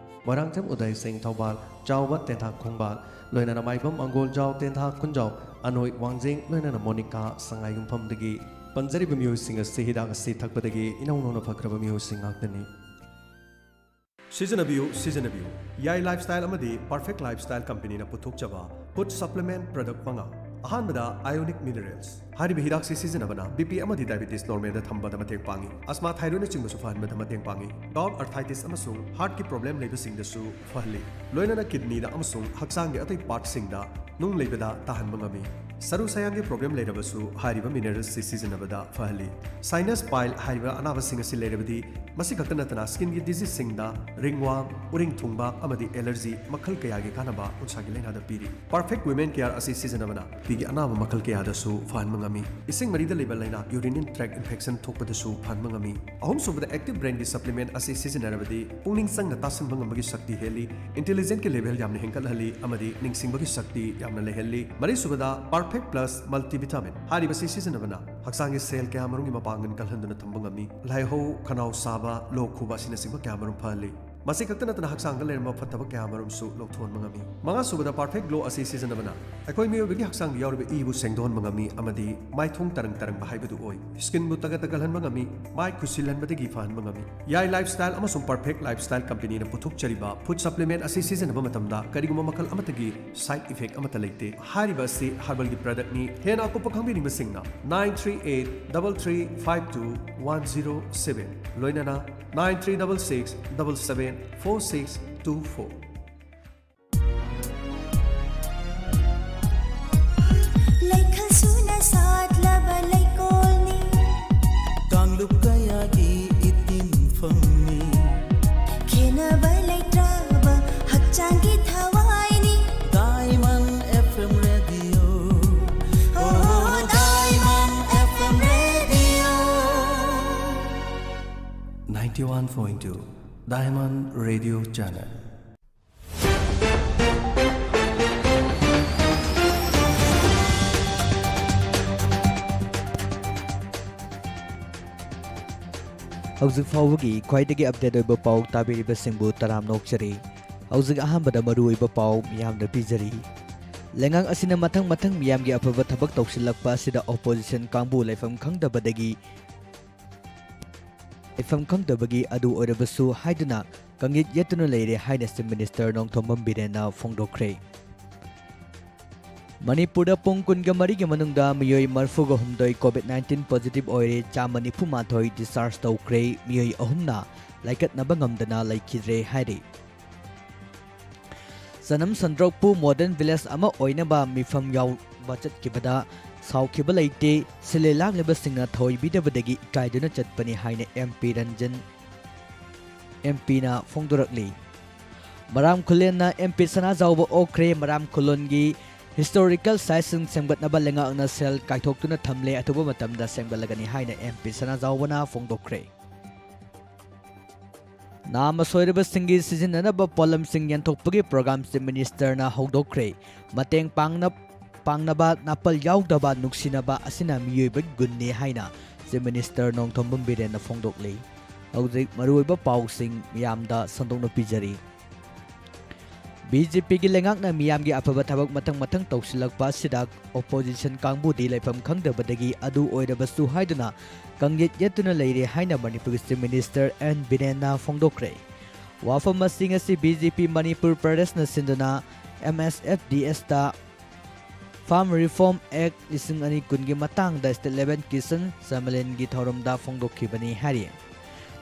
ꯃꯣꯏꯔꯥꯡꯊꯦꯝ ꯎꯗꯥꯏ ꯁꯤꯡ ꯊꯧꯕꯥꯜ, ꯆꯥꯎꯕ ꯇꯦꯟꯊꯥ ꯈꯣꯡꯕꯥꯜ, ꯂꯣꯏꯅꯅ ꯃꯥꯏꯕꯝ ꯑꯪꯒꯣꯜꯖꯥꯎ ꯇꯦꯟꯊꯥ ꯈꯨꯟꯖꯥꯎ, ꯑꯅꯣꯏ ꯋꯥꯡꯖꯤꯡ, ꯂꯣꯏꯅꯅ ꯃꯣꯅꯤꯀꯥ ꯁꯉꯥꯏꯌꯨꯝꯐꯝꯗꯒꯤ꯫ ꯄꯟꯖꯔꯤꯕ ꯃꯤꯑꯣꯏꯁꯤꯡ ꯑꯁꯤ ꯍꯤꯗꯥꯛ ꯑꯁꯤ ꯊꯛꯄꯗꯒꯤ ꯏꯅꯧ ꯅꯧꯅ ꯐꯈ꯭ꯔꯕ ꯃꯤꯑꯣꯏꯁꯤꯡ ꯉꯥꯛꯇꯅꯤ꯫ ꯁꯤꯖꯤꯟꯅꯕꯤꯌꯨ, ꯁꯤꯖꯤꯟꯅꯕꯤꯌꯨ꯫ ꯌꯥꯏ ꯂꯥꯏꯐꯁ꯭ꯇꯥꯏꯜ ꯑꯃꯗꯤ ꯄꯔꯐꯦꯛ ꯂꯥꯏꯐꯁ꯭ꯇꯥꯏꯜ ꯀꯝꯄꯦꯅꯤꯅ ꯄꯨꯊꯣꯛꯆꯕ ꯐꯨꯗ ꯁꯄ꯭ꯂꯤꯃꯦꯟꯠ ꯄ꯭ꯔꯗꯛ ꯃꯉꯥ꯫ ꯑꯍꯥꯟꯕꯗ, ꯑꯥꯏꯑꯣꯅꯤꯛ ꯃꯤꯅꯔꯦꯜꯁ꯫ ꯍꯥꯏꯔꯤꯕ ꯍꯤꯗꯥꯛꯁꯤ ꯁꯤꯖꯤꯟꯅꯕꯅ ꯕꯤ ꯄꯤ ꯑꯃꯗꯤ ꯗꯥꯏꯕꯦꯇꯤꯁ ꯅꯣꯔꯃꯦꯜꯗ ꯊꯝꯕꯗ ꯃꯇꯦꯡ ꯄꯥꯡꯏ꯫ ꯑꯁꯃꯥ, ꯊꯥꯏꯔꯣꯏꯗꯅꯆꯤꯡꯕꯁꯨ ꯐꯍꯟꯕꯗ ꯃꯇꯦꯡ ꯄꯥꯡꯏ꯫ ꯒꯥꯎꯠ, ꯑꯔꯊꯥꯏꯇꯤꯁ ꯑꯃꯁꯨꯡ ꯍꯥꯔꯠꯀꯤ ꯄ꯭ꯔꯣꯕ꯭ꯂꯦꯝ ꯂꯩꯕꯁꯤꯡꯗꯁꯨ ꯐꯍꯜꯂꯤ꯫ ꯂꯣꯏꯅꯅ ꯀꯤꯗꯅꯤꯗ ꯑꯃꯁꯨꯡ ꯍꯛꯆꯥꯡꯒꯤ ꯑꯇꯩ ꯄꯥꯔꯠꯁꯤꯡꯗ ꯅꯨꯡ ꯂꯩꯕꯗ ꯇꯥꯍꯟꯕ ꯉꯝꯃꯤ꯫ ꯁꯔꯨ ꯁꯌꯥꯡꯒꯤ ꯄ꯭ꯔꯣꯕ꯭ꯂꯦꯝ ꯂꯩꯔꯕꯁꯨ ꯍꯥꯏꯔꯤꯕ ꯃꯤꯅꯔꯦꯜꯁꯁꯤ ꯁꯤꯖꯤꯟꯅꯕꯗ ꯐꯍꯜꯂꯤ꯫ ꯁꯥꯏꯅꯁ, ꯄꯥꯏꯜ ꯍꯥꯏꯔꯤꯕ ꯑꯅꯥꯕꯁꯤꯡ ꯑꯁꯤ ꯂꯩꯔꯕꯗꯤ ꯃꯁꯤ ꯈꯛꯇ ꯅꯠꯇꯅ ꯁ꯭ꯀꯤꯟꯒꯤ ꯗꯤꯖꯤꯖꯁꯤꯡꯗ, ꯔꯤꯡꯋꯥꯡ, ꯎꯔꯤꯡ ꯊꯨꯡꯕ ꯑꯃꯗꯤ ꯑꯦꯂꯔꯖꯤ ꯃꯈꯜ ꯀꯌꯥꯒꯤ ꯀꯥꯟꯅꯕ ꯎꯟꯁꯥꯒꯤ ꯂꯥꯏꯅꯥꯗ ꯄꯤꯔꯤ꯫ ꯄꯔꯐꯦꯛ ꯋꯤꯃꯦꯟ ꯀꯦꯌꯔ ꯑꯁꯤ ꯁꯤꯖꯤꯟꯅꯕꯅ ꯅꯨꯄꯤꯒꯤ ꯑꯅꯥꯕ ꯃꯈꯜ ꯀꯌꯥꯗꯁꯨ ꯐꯍꯟꯕ ꯉꯝꯃꯤ꯫ ꯏꯁꯤꯡ ꯃꯔꯤꯗ ꯂꯩꯕ ꯂꯥꯏꯅꯥ, ꯌꯨꯔꯤꯅꯔꯤ ꯇ꯭ꯔꯦꯛ ꯏꯟꯐꯦꯛꯁꯟ ꯊꯣꯛꯄꯗꯁꯨ ꯐꯍꯟꯕ ꯉꯝꯃꯤ꯫ ꯑꯍꯨꯝꯁꯨꯕꯗ, ꯑꯦꯛꯇꯤꯚ ꯕ꯭ꯔꯦꯟꯒꯤ ꯁꯄ꯭ꯂꯤꯃꯦꯟꯠ ꯑꯁꯤ ꯁꯤꯖꯤꯟꯅꯔꯕꯗꯤ ꯄꯨꯛꯅꯤꯡ ꯆꯪꯅ ꯇꯥꯁꯤꯟꯕ ꯉꯝꯕꯒꯤ ꯁꯛꯇꯤ ꯍꯦꯜꯂꯤ, ꯏꯟꯇꯦꯂꯤꯖꯦꯟꯠꯀꯤ ꯂꯦꯚꯦꯜ ꯌꯥꯝꯅ ꯍꯦꯟꯒꯠꯍꯜꯂꯤ ꯑꯃꯗꯤ ꯅꯤꯡꯁꯤꯡꯕꯒꯤ ꯁꯛꯇꯤ ꯌꯥꯝꯅ ꯂꯩꯍꯜꯂꯤ꯫ ꯃꯔꯤꯁꯨꯕꯗ, ꯄꯔꯐꯦꯛ ꯄ꯭ꯂꯁ ꯃꯜꯇꯤꯚꯤꯇꯥꯃꯤꯟ ꯍꯥꯏꯔꯤꯕꯁꯤ ꯁꯤꯖꯤꯟꯅꯕꯅ ꯍꯛꯆꯥꯡꯒꯤ ꯁꯦꯜ ꯀꯌꯥ ꯃꯔꯨꯝꯒꯤ ꯃꯄꯥꯡꯒꯜ ꯀꯜꯍꯟꯗꯨꯅ ꯊꯝꯕ ꯉꯝꯃꯤ꯫ ꯂꯥꯏꯍꯧ, ꯈꯅꯥꯎ ꯁꯥꯕ, ꯂꯣꯛ ꯈꯨꯕ ꯑꯁꯤꯅꯆꯤꯡꯕ ꯀꯌꯥ ꯃꯔꯨꯝ ꯐꯍꯜꯂꯤ꯫ ꯃꯁꯤ ꯈꯛꯇ ꯅꯠꯇꯅ ꯍꯛꯆꯥꯡꯗ ꯂꯩꯔꯝꯕ ꯐꯠꯇꯕ ꯀꯌꯥ ꯃꯔꯨꯝꯁꯨ ꯂꯧꯊꯣꯛꯍꯟꯕ ꯉꯝꯃꯤ꯫ ꯃꯉꯥ ꯁꯨꯕꯗ, ꯄꯥꯔꯐꯦꯛ ꯒ꯭ꯂꯣ ꯑꯁꯤ ꯁꯤꯖꯤꯟꯅꯕꯅ ꯑꯩꯈꯣꯏ ꯃꯤꯑꯣꯏꯕꯒꯤ ꯍꯛꯆꯥꯡꯗ ꯌꯥꯎꯔꯤꯕ ꯏꯕꯨ ꯁꯦꯡꯗꯣꯛꯍꯟꯕ ꯉꯝꯃꯤ ꯑꯃꯗꯤ ꯃꯥꯏꯊꯣꯡ ꯇꯔꯪ ꯇꯔꯪꯕ ꯍꯥꯏꯕꯗꯨ ꯑꯣꯏ꯫ ꯁ꯭ꯀꯤꯟꯕꯨ ꯇꯒꯠ ꯇꯒꯠꯍꯟꯕ ꯉꯝꯃꯤ, ꯃꯥꯏ ꯈꯨꯁꯤꯜꯍꯟꯕꯗꯒꯤ ꯐꯍꯟꯕ ꯉꯝꯃꯤ꯫ ꯌꯥꯏ ꯂꯥꯏꯐꯁ꯭ꯇꯥꯏꯜ ꯑꯃꯁꯨꯡ ꯄꯥꯔꯐꯦꯛ ꯂꯥꯏꯐꯁ꯭ꯇꯥꯏꯜ ꯀꯝꯄꯦꯅꯤꯅ ꯄꯨꯊꯣꯛꯆꯔꯤꯕ ꯐꯨꯗ ꯁꯄ꯭ꯂꯤꯃꯦꯟꯠ ꯑꯁꯤ ꯁꯤꯖꯤꯟꯅꯕ ꯃꯇꯝꯗ ꯀꯔꯤꯒꯨꯝꯕ ꯃꯈꯜ ꯑꯃꯠꯇꯒꯤ ꯁꯥꯏꯗ ꯏꯐꯦꯛ ꯑꯃꯠꯇ ꯂꯩꯇꯦ꯫ ꯍꯥꯏꯔꯤꯕ ꯑꯁꯤ ꯍꯔꯕꯜꯒꯤ ꯄ꯭ꯔꯗꯛꯅꯤ꯫ ꯍꯦꯟꯅ ꯑꯀꯨꯞꯄ ꯈꯪꯕꯤꯅꯤꯡꯕꯁꯤꯡꯅ nine three eight double three five two one zero seven, ꯂꯣꯏꯅꯅ nine three double six double seven four six two four꯫ ꯂꯩꯈꯜ ꯁꯨꯅ ꯁꯥꯠꯂꯕ ꯂꯩꯀꯣꯜꯅꯤ꯫ ꯀꯥꯡꯂꯨꯞ ꯀꯌꯥꯒꯤ ꯏꯇꯤꯟꯐꯝꯅꯤ꯫ ꯈꯦꯅꯕ ꯂꯩꯇ꯭ꯔꯕ ꯍꯛꯆꯥꯡꯒꯤ ꯊꯋꯥꯏꯅꯤ꯫ Diamond F M Radio. Oh, Diamond F M Radio. Ninety-one point two Diamond Radio Channel. ꯍꯧꯖꯤꯛ ꯐꯥꯎꯕꯒꯤ ꯈ꯭ꯋꯥꯏꯗꯒꯤ ꯑꯞꯗꯦꯠ ꯑꯣꯏꯕ ꯄꯥꯎ ꯇꯥꯕꯤꯔꯤꯕꯁꯤꯡꯕꯨ ꯇꯔꯥꯝꯅ ꯑꯣꯛꯆꯔꯤ꯫ ꯍꯧꯖꯤꯛ ꯑꯍꯥꯟꯕꯗ ꯃꯔꯨꯑꯣꯏꯕ ꯄꯥꯎ ꯃꯤꯌꯥꯝꯗ ꯄꯤꯖꯔꯤ꯫ ꯂꯩꯉꯥꯛ ꯑꯁꯤꯅ ꯃꯊꯪ ꯃꯊꯪ ꯃꯤꯌꯥꯝꯒꯤ ꯑꯐꯕ ꯊꯕꯛ ꯇꯧꯁꯤꯜꯂꯛꯄ ꯑꯁꯤꯗ ꯑꯣꯄꯣꯖꯤꯁꯟ ꯀꯥꯡꯕꯨ ꯂꯩꯐꯝ ꯈꯪꯗꯕꯗꯒꯤ ꯂꯩꯐꯝ ꯈꯪꯗꯕꯒꯤ ꯑꯗꯨ ꯑꯣꯏꯔꯕꯁꯨ ꯍꯥꯏꯗꯨꯅ ꯀꯥꯡꯌꯦꯠ ꯌꯦꯠꯇꯨꯅ ꯂꯩꯔꯦ ꯍꯥꯏꯅ ꯆꯤꯐ ꯃꯤꯅꯤꯁꯇꯔ ꯅꯣꯡꯊꯣꯝꯕꯝ ꯕꯤꯔꯦꯟꯅ ꯐꯣꯡꯗꯣꯛꯈ꯭ꯔꯦ꯫ ꯃꯅꯤꯄꯨꯔꯗ ꯄꯨꯡ ꯀꯨꯟꯒ ꯃꯔꯤꯒꯤ ꯃꯅꯨꯡꯗ ꯃꯤꯑꯣꯏ ꯃꯔꯤꯐꯨꯒ ꯍꯨꯝꯗꯣꯏ ꯀꯣꯚꯤꯗ ꯅꯥꯏꯟꯇꯤꯟ ꯄꯣꯖꯤꯇꯤꯚ ꯑꯣꯏꯔꯦ, ꯆꯥꯝꯃ ꯅꯤꯐꯨ ꯃꯥꯊꯣꯏ ꯗꯤꯁꯆꯥꯔꯖ ꯇꯧꯈ꯭ꯔꯦ, ꯃꯤꯑꯣꯏ ꯑꯍꯨꯝꯅ ꯂꯥꯏꯀꯠꯅꯕ ꯉꯝꯗꯅ ꯂꯩꯈꯤꯗ꯭ꯔꯦ ꯍꯥꯏꯔꯤ꯫ ꯆꯅꯝ ꯁꯟꯗ꯭ꯔꯣꯛꯄꯨ ꯃꯣꯗꯔꯟ ꯚꯤꯂꯦꯖ ꯑꯃ ꯑꯣꯏꯅꯕ ꯃꯤꯐꯝ ꯌꯥꯎꯕ ꯆꯠꯈꯤꯕꯗ ꯁꯥꯎꯈꯤꯕ ꯂꯩꯇꯦ, ꯁꯤꯜꯂꯦ ꯂꯥꯡꯂꯤꯕꯁꯤꯡꯅ ꯊꯧꯑꯣꯏꯕꯤꯗꯕꯗꯒꯤ ꯏꯀꯥꯏꯗꯨꯅ ꯆꯠꯄꯅꯤ ꯍꯥꯏꯅ ꯑꯦꯝ ꯄꯤ ꯔꯟꯖꯟ ꯑꯦꯝ ꯄꯤꯅ ꯐꯣꯡꯗꯣꯔꯛꯂꯤ꯫ ꯃꯔꯥꯝ ꯈꯨꯂꯦꯟꯅ ꯑꯦꯝ ꯄꯤ ꯁꯅꯥꯖꯥꯎꯕ ꯑꯣꯛꯈ꯭ꯔꯦ꯫ ꯃꯔꯥꯝ ꯈꯨꯂꯣꯟꯒꯤ ꯍꯤꯁꯇꯣꯔꯤꯀꯦꯜ ꯁꯥꯏꯠꯁꯤꯡ ꯁꯦꯝꯒꯠꯅꯕ ꯂꯩꯉꯥꯛꯅ ꯁꯦꯜ ꯀꯥꯏꯊꯣꯛꯇꯨꯅ ꯊꯝꯂꯦ, ꯑꯊꯨꯕ ꯃꯇꯝꯗ ꯁꯦꯝꯒꯠꯂꯒꯅꯤ ꯍꯥꯏꯅ ꯑꯦꯝ ꯄꯤ ꯁꯅꯥꯖꯥꯎꯕꯅ ꯐꯣꯡꯗꯣꯛꯈ꯭ꯔꯦ꯫ ꯅꯥꯃ ꯁꯣꯏꯔꯕꯁꯤꯡꯒꯤ ꯁꯤꯖꯤꯟꯅꯅꯕ ꯄꯣꯠꯂꯝꯁꯤꯡ ꯌꯦꯟꯊꯣꯛꯄꯒꯤ ꯄ꯭ꯔꯣꯒ꯭ꯔꯥꯝ ꯆꯤꯐ ꯃꯤꯅꯤꯁꯇꯔꯅ ꯍꯧꯗꯣꯛꯈ꯭ꯔꯦ꯫ ꯃꯇꯦꯡ ꯄꯥꯡꯅ-, ꯄꯥꯡꯅꯕ, ꯅꯥꯄꯜ ꯌꯥꯎꯗꯕ ꯅꯨꯡꯁꯤꯅꯕ ꯑꯁꯤꯅ ꯃꯤꯑꯣꯏꯕꯒꯤ ꯒꯨꯟꯅꯤ ꯍꯥꯏꯅ ꯆꯤꯐ ꯃꯤꯅꯤꯁꯇꯔ ꯅꯣꯡꯊꯣꯝꯕꯝ ꯕꯤꯔꯦꯟꯅ ꯐꯣꯡꯗꯣꯛꯂꯤ꯫ ꯍꯧꯖꯤꯛ ꯃꯔꯨꯑꯣꯏꯕ ꯄꯥꯎꯁꯤꯡ ꯃꯤꯌꯥꯝꯗ ꯁꯟꯗꯣꯛꯅ ꯄꯤꯖꯔꯤ꯫ ꯕꯤ ꯖꯦ ꯄꯤꯒꯤ ꯂꯩꯉꯥꯛꯅ ꯃꯤꯌꯥꯝꯒꯤ ꯑꯐꯕ ꯊꯕꯛ ꯃꯊꯪ ꯃꯊꯪ ꯇꯧꯁꯤꯜꯂꯛꯄ ꯑꯁꯤꯗ opposition ꯀꯥꯡꯕꯨꯗꯤ ꯂꯩꯐꯝ ꯈꯪꯗꯕꯗꯒꯤ ꯑꯗꯨ ꯑꯣꯏꯔꯕꯁꯨ ꯍꯥꯏꯗꯨꯅ ꯀꯪꯌꯦꯠ ꯌꯦꯠꯇꯨꯅ ꯂꯩꯔꯦ ꯍꯥꯏꯅ ꯃꯅꯤꯄꯨꯔꯒꯤ Chief Minister ꯑꯦꯟ ꯕꯤꯔꯦꯟꯅ ꯐꯣꯡꯗꯣꯛꯈ꯭ꯔꯦ꯫ ꯋꯥꯐꯝ ꯑꯁꯤꯡ ꯑꯁꯤ ꯕꯤ ꯖꯦ ꯄꯤ ꯃꯅꯤꯄꯨꯔ ꯄ꯭ꯔꯗꯦꯁꯅ ꯁꯤꯟꯗꯨꯅ ꯑꯦꯝ ꯑꯦꯁ ꯑꯦꯐ ꯗꯤ ꯑꯦꯁꯇ Farm Reform Act ꯂꯤꯁꯤꯡ ꯑꯅꯤ ꯀꯨꯟꯒꯤ ꯃꯇꯥꯡꯗ state level ꯀꯤꯁꯥꯟ ꯁꯝꯃꯦꯂꯟꯒꯤ ꯊꯧꯔꯝꯗ ꯐꯣꯡꯗꯣꯛꯈꯤꯕꯅꯤ ꯍꯥꯏꯔꯤ꯫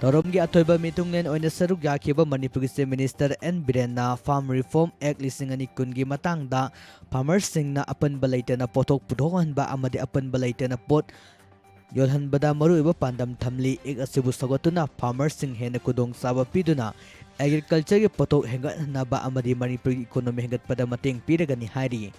ꯊꯧꯔꯝꯒꯤ ꯑꯊꯣꯏꯕ ꯃꯤꯊꯨꯡꯂꯦꯟ ꯑꯣꯏꯅ ꯁꯔꯨꯛ ꯌꯥꯈꯤꯕ ꯃꯅꯤꯄꯨꯔꯒꯤ Chief Minister ꯑꯦꯟ ꯕꯤꯔꯦꯟꯅ Farm Reform Act ꯂꯤꯁꯤꯡ ꯑꯅꯤ ꯀꯨꯟꯒꯤ ꯃꯇꯥꯡꯗ farmerꯁꯤꯡꯅ ꯑꯄꯟꯕ ꯂꯩꯇꯅ ꯄꯣꯠꯊꯣꯛ ꯄꯨꯊꯣꯛꯍꯟꯕ ꯑꯃꯗꯤ ꯑꯄꯟꯕ ꯂꯩꯇꯅ ꯄꯣꯠ ꯌꯣꯜꯍꯟꯕꯗ ꯃꯔꯨꯑꯣꯏꯕ ꯄꯥꯟꯗꯝ ꯊꯝꯂꯤ꯫ Act ꯑꯁꯤꯕꯨ ꯁꯧꯒꯠꯇꯨꯅ farmerꯁꯤꯡ ꯍꯦꯟꯅ ꯈꯨꯗꯣꯡꯆꯥꯕ ꯄꯤꯗꯨꯅ agricultureꯒꯤ ꯄꯣꯠꯊꯣꯛ ꯍꯦꯟꯒꯠꯍꯟꯅꯕ ꯑꯃꯗꯤ ꯃꯅꯤꯄꯨꯔꯒꯤ economy ꯍꯦꯟꯒꯠꯄꯗ ꯃꯇꯦꯡ ꯄꯤꯔꯒꯅꯤ ꯍꯥꯏꯔꯤ꯫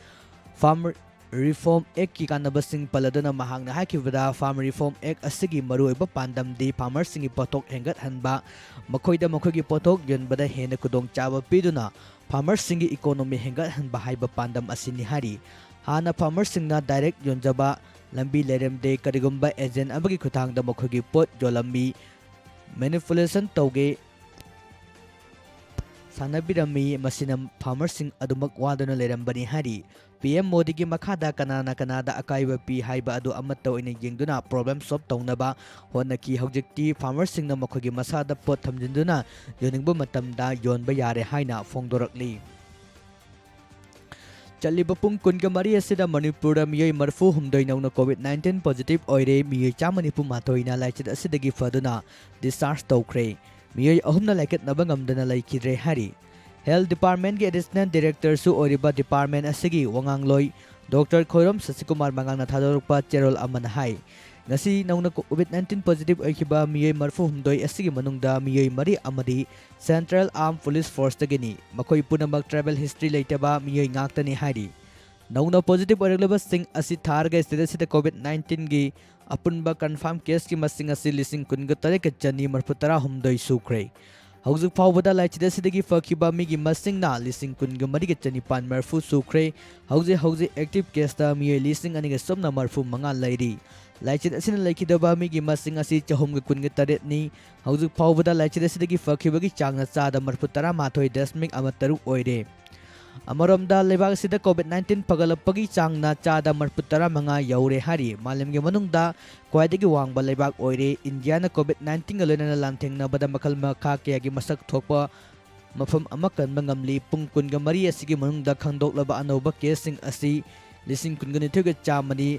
Farm Reform Actꯀꯤ ꯀꯥꯟꯅꯕꯁꯤꯡ ꯄꯜꯂꯗꯨꯅ ꯃꯍꯥꯛꯅ ꯍꯥꯏꯈꯤꯕꯗ, Farm Reform Act ꯑꯁꯤꯒꯤ ꯃꯔꯨꯑꯣꯏꯕ ꯄꯥꯟꯗꯝꯗꯤ farmerꯁꯤꯡꯒꯤ ꯄꯣꯠꯊꯣꯛ ꯍꯦꯟꯒꯠꯍꯟꯕ, ꯃꯈꯣꯏꯗ ꯃꯈꯣꯏꯒꯤ ꯄꯣꯠꯊꯣꯛ ꯌꯣꯟꯕꯗ ꯍꯦꯟꯅ ꯈꯨꯗꯣꯡꯆꯥꯕ ꯄꯤꯗꯨꯅ farmerꯁꯤꯡꯒꯤ economy ꯍꯦꯟꯒꯠꯍꯟꯕ ꯍꯥꯏꯕ ꯄꯥꯟꯗꯝ ꯑꯁꯤꯅꯤ ꯍꯥꯏꯔꯤ꯫ ꯍꯥꯟꯅ farmerꯁꯤꯡꯅ direct ꯌꯣꯟꯖꯕ ꯂꯝꯕꯤ ꯂꯩꯔꯝꯗꯦ, ꯀꯔꯤꯒꯨꯝꯕ agent ꯑꯃꯒꯤ ꯈꯨꯠꯊꯥꯡꯗ ꯃꯈꯣꯏꯒꯤ ꯄꯣꯠ ꯌꯣꯜꯂꯝꯃꯤ, manipulation ꯇꯧꯒꯦ ꯁꯥꯟꯅꯕꯤꯔꯝꯃꯤ꯫ ꯃꯁꯤꯅ farmerꯁꯤꯡ ꯑꯗꯨꯃꯛ ꯋꯥꯗꯨꯅ ꯂꯩꯔꯝꯕꯅꯤ ꯍꯥꯏꯔꯤ꯫ ꯄꯤ ꯑꯦꯝ ꯃꯣꯗꯤꯒꯤ ꯃꯈꯥꯗ ꯀꯅꯥꯅ ꯀꯅꯥꯗ ꯑꯀꯥꯏꯕ ꯄꯤ ꯍꯥꯏꯕ ꯑꯗꯨ ꯑꯃꯠꯇ ꯑꯣꯏꯅ ꯌꯦꯡꯗꯨꯅ problem solve ꯇꯧꯅꯕ ꯍꯣꯠꯅꯈꯤ꯫ ꯍꯧꯖꯤꯛꯇꯤ farmerꯁꯤꯡꯅ ꯃꯈꯣꯏꯒꯤ ꯃꯁꯥꯗ ꯄꯣꯠ ꯊꯝꯖꯤꯟꯗꯨꯅ ꯌꯣꯟꯅꯤꯡꯕ ꯃꯇꯝꯗ ꯌꯣꯟꯕ ꯌꯥꯔꯦ ꯍꯥꯏꯅ ꯐꯣꯡꯗꯣꯔꯛꯂꯤ꯫ ꯆꯠꯂꯤꯕ ꯄꯨꯡ ꯀꯨꯟꯒ ꯃꯔꯤ ꯑꯁꯤꯗ ꯃꯅꯤꯄꯨꯔꯗ ꯃꯤꯑꯣꯏ ꯃꯔꯤꯐꯨ ꯍꯨꯝꯗꯣꯏ ꯅꯧꯅ COVID nineteen positive ꯑꯣꯏꯔꯦ꯫ ꯃꯤꯑꯣꯏ ꯆꯥꯝꯃ ꯅꯤꯐꯨ ꯃꯥꯊꯣꯏꯅ ꯂꯥꯏꯆꯠ ꯑꯁꯤꯗꯒꯤ ꯐꯗꯨꯅ discharge ꯇꯧꯈ꯭ꯔꯦ꯫ ꯃꯤꯑꯣꯏ ꯑꯍꯨꯝꯅ ꯂꯥꯏꯀꯠꯅꯕ ꯉꯝꯗꯅ ꯂꯩꯈꯤꯗ꯭ꯔꯦ ꯍꯥꯏꯔꯤ꯫ Health Departmentꯀꯤ Additional Directorꯁꯨ ꯑꯣꯏꯔꯤꯕ department ꯑꯁꯤꯒꯤ ꯋꯥꯉꯥꯡꯂꯣꯏ Doctor ꯈꯣꯏꯔꯣꯝ ꯁꯁꯤꯀꯨꯃꯥꯔ ꯃꯉꯥꯡꯅ ꯊꯥꯗꯣꯔꯛꯄ ꯆꯦꯔꯣꯜ ꯑꯃꯅ ꯍꯥꯏ, ꯉꯁꯤ ꯅꯧꯅ COVID nineteen positive ꯑꯣꯏꯈꯤꯕ ꯃꯤꯑꯣꯏ ꯃꯔꯤꯐꯨ ꯍꯨꯝꯗꯣꯏ ꯑꯁꯤꯒꯤ ꯃꯅꯨꯡꯗ ꯃꯤꯑꯣꯏ ꯃꯔꯤ ꯑꯃꯗꯤ Central Armed Police Forceꯇꯒꯤꯅꯤ꯫ ꯃꯈꯣꯏ ꯄꯨꯝꯅꯃꯛ travel history ꯂꯩꯇꯕ ꯃꯤꯑꯣꯏ ꯉꯥꯛꯇꯅꯤ ꯍꯥꯏꯔꯤ꯫ ꯅꯧꯅ positive ꯑꯣꯏꯔꯛꯂꯕꯁꯤꯡ ꯑꯁꯤ ꯊꯥꯔꯒ state ꯑꯁꯤꯗ COVID nineteenꯒꯤ ꯑꯄꯨꯟꯕ confirm caseꯀꯤ ꯃꯁꯤꯡ ꯑꯁꯤ ꯂꯤꯁꯤꯡ ꯀꯨꯟꯒ ꯇꯔꯦꯠꯀ ꯆꯅꯤ ꯃꯔꯤꯐꯨ ꯇꯔꯥꯍꯨꯝꯗꯣꯏ ꯁꯨꯈ꯭ꯔꯦ꯫ ꯍꯧꯖꯤꯛ ꯐꯥꯎꯕꯗ ꯂꯥꯏꯆꯠ ꯑꯁꯤꯗꯒꯤ ꯐꯈꯤꯕ ꯃꯤꯒꯤ ꯃꯁꯤꯡꯅ ꯂꯤꯁꯤꯡ ꯀꯨꯟꯒ ꯃꯔꯤꯒ ꯆꯅꯤꯄꯥꯟ ꯃꯔꯤꯐꯨ ꯁꯨꯈ꯭ꯔꯦ꯫ ꯍꯧꯖꯤꯛ ꯍꯧꯖꯤꯛ active caseꯇ ꯃꯤꯑꯣꯏ ꯂꯤꯁꯤꯡ ꯑꯅꯤꯒ ꯁꯨꯞꯅ ꯃꯔꯤꯐꯨ ꯃꯉꯥ ꯂꯩꯔꯤ꯫ ꯂꯥꯏꯆꯠ ꯑꯁꯤꯅ ꯂꯩꯈꯤꯗꯕ ꯃꯤꯒꯤ ꯃꯁꯤꯡ ꯑꯁꯤ ꯆꯍꯨꯝꯒ ꯀꯨꯟꯒ ꯇꯔꯦꯠꯅꯤ꯫ ꯍꯧꯖꯤꯛ ꯐꯥꯎꯕꯗ ꯂꯥꯏꯆꯠ ꯑꯁꯤꯗꯒꯤ ꯐꯈꯤꯕꯒꯤ ꯆꯥꯡꯅ ꯆꯥꯗ ꯃꯔꯤꯐꯨ ꯇꯔꯥ ꯃꯥꯊꯣꯏ ꯗꯁꯃꯤꯛ ꯑꯃ ꯇꯔꯨꯛ ꯑꯣꯏꯔꯦ꯫ ꯑꯃꯔꯣꯝꯗ, ꯂꯩꯕꯥꯛ ꯑꯁꯤꯗ COVID nineteen ꯐꯒꯠꯂꯛꯄꯒꯤ ꯆꯥꯡꯅ ꯆꯥꯗ ꯃꯔꯤꯐꯨ ꯇꯔꯥ ꯃꯉꯥ ꯌꯧꯔꯦ ꯍꯥꯏꯔꯤ꯫ ꯃꯥꯂꯦꯝꯒꯤ ꯃꯅꯨꯡꯗ ꯈ꯭ꯋꯥꯏꯗꯒꯤ ꯋꯥꯡꯕ ꯂꯩꯕꯥꯛ ꯑꯣꯏꯔꯦ꯫ ꯏꯟꯗꯤꯌꯥꯅ COVID nineteenꯒ ꯂꯣꯏꯅꯅ ꯂꯥꯟꯊꯦꯡꯅꯕꯗ ꯃꯈꯜ ꯃꯈꯥ ꯀꯌꯥꯒꯤ ꯃꯁꯛ ꯊꯣꯛꯄ ꯃꯐꯝ ꯑꯃ ꯀꯟꯕ ꯉꯝꯂꯤ꯫ ꯄꯨꯡ ꯀꯨꯟꯒ ꯃꯔꯤ ꯑꯁꯤꯒꯤ ꯃꯅꯨꯡꯗ ꯈꯪꯗꯣꯛꯂꯕ ꯑꯅꯧꯕ caseꯁꯤꯡ ꯑꯁꯤ ꯂꯤꯁꯤꯡ ꯀꯨꯟꯒ ꯅꯤꯊꯣꯏꯒ ꯆꯥꯝꯃꯅꯤ꯫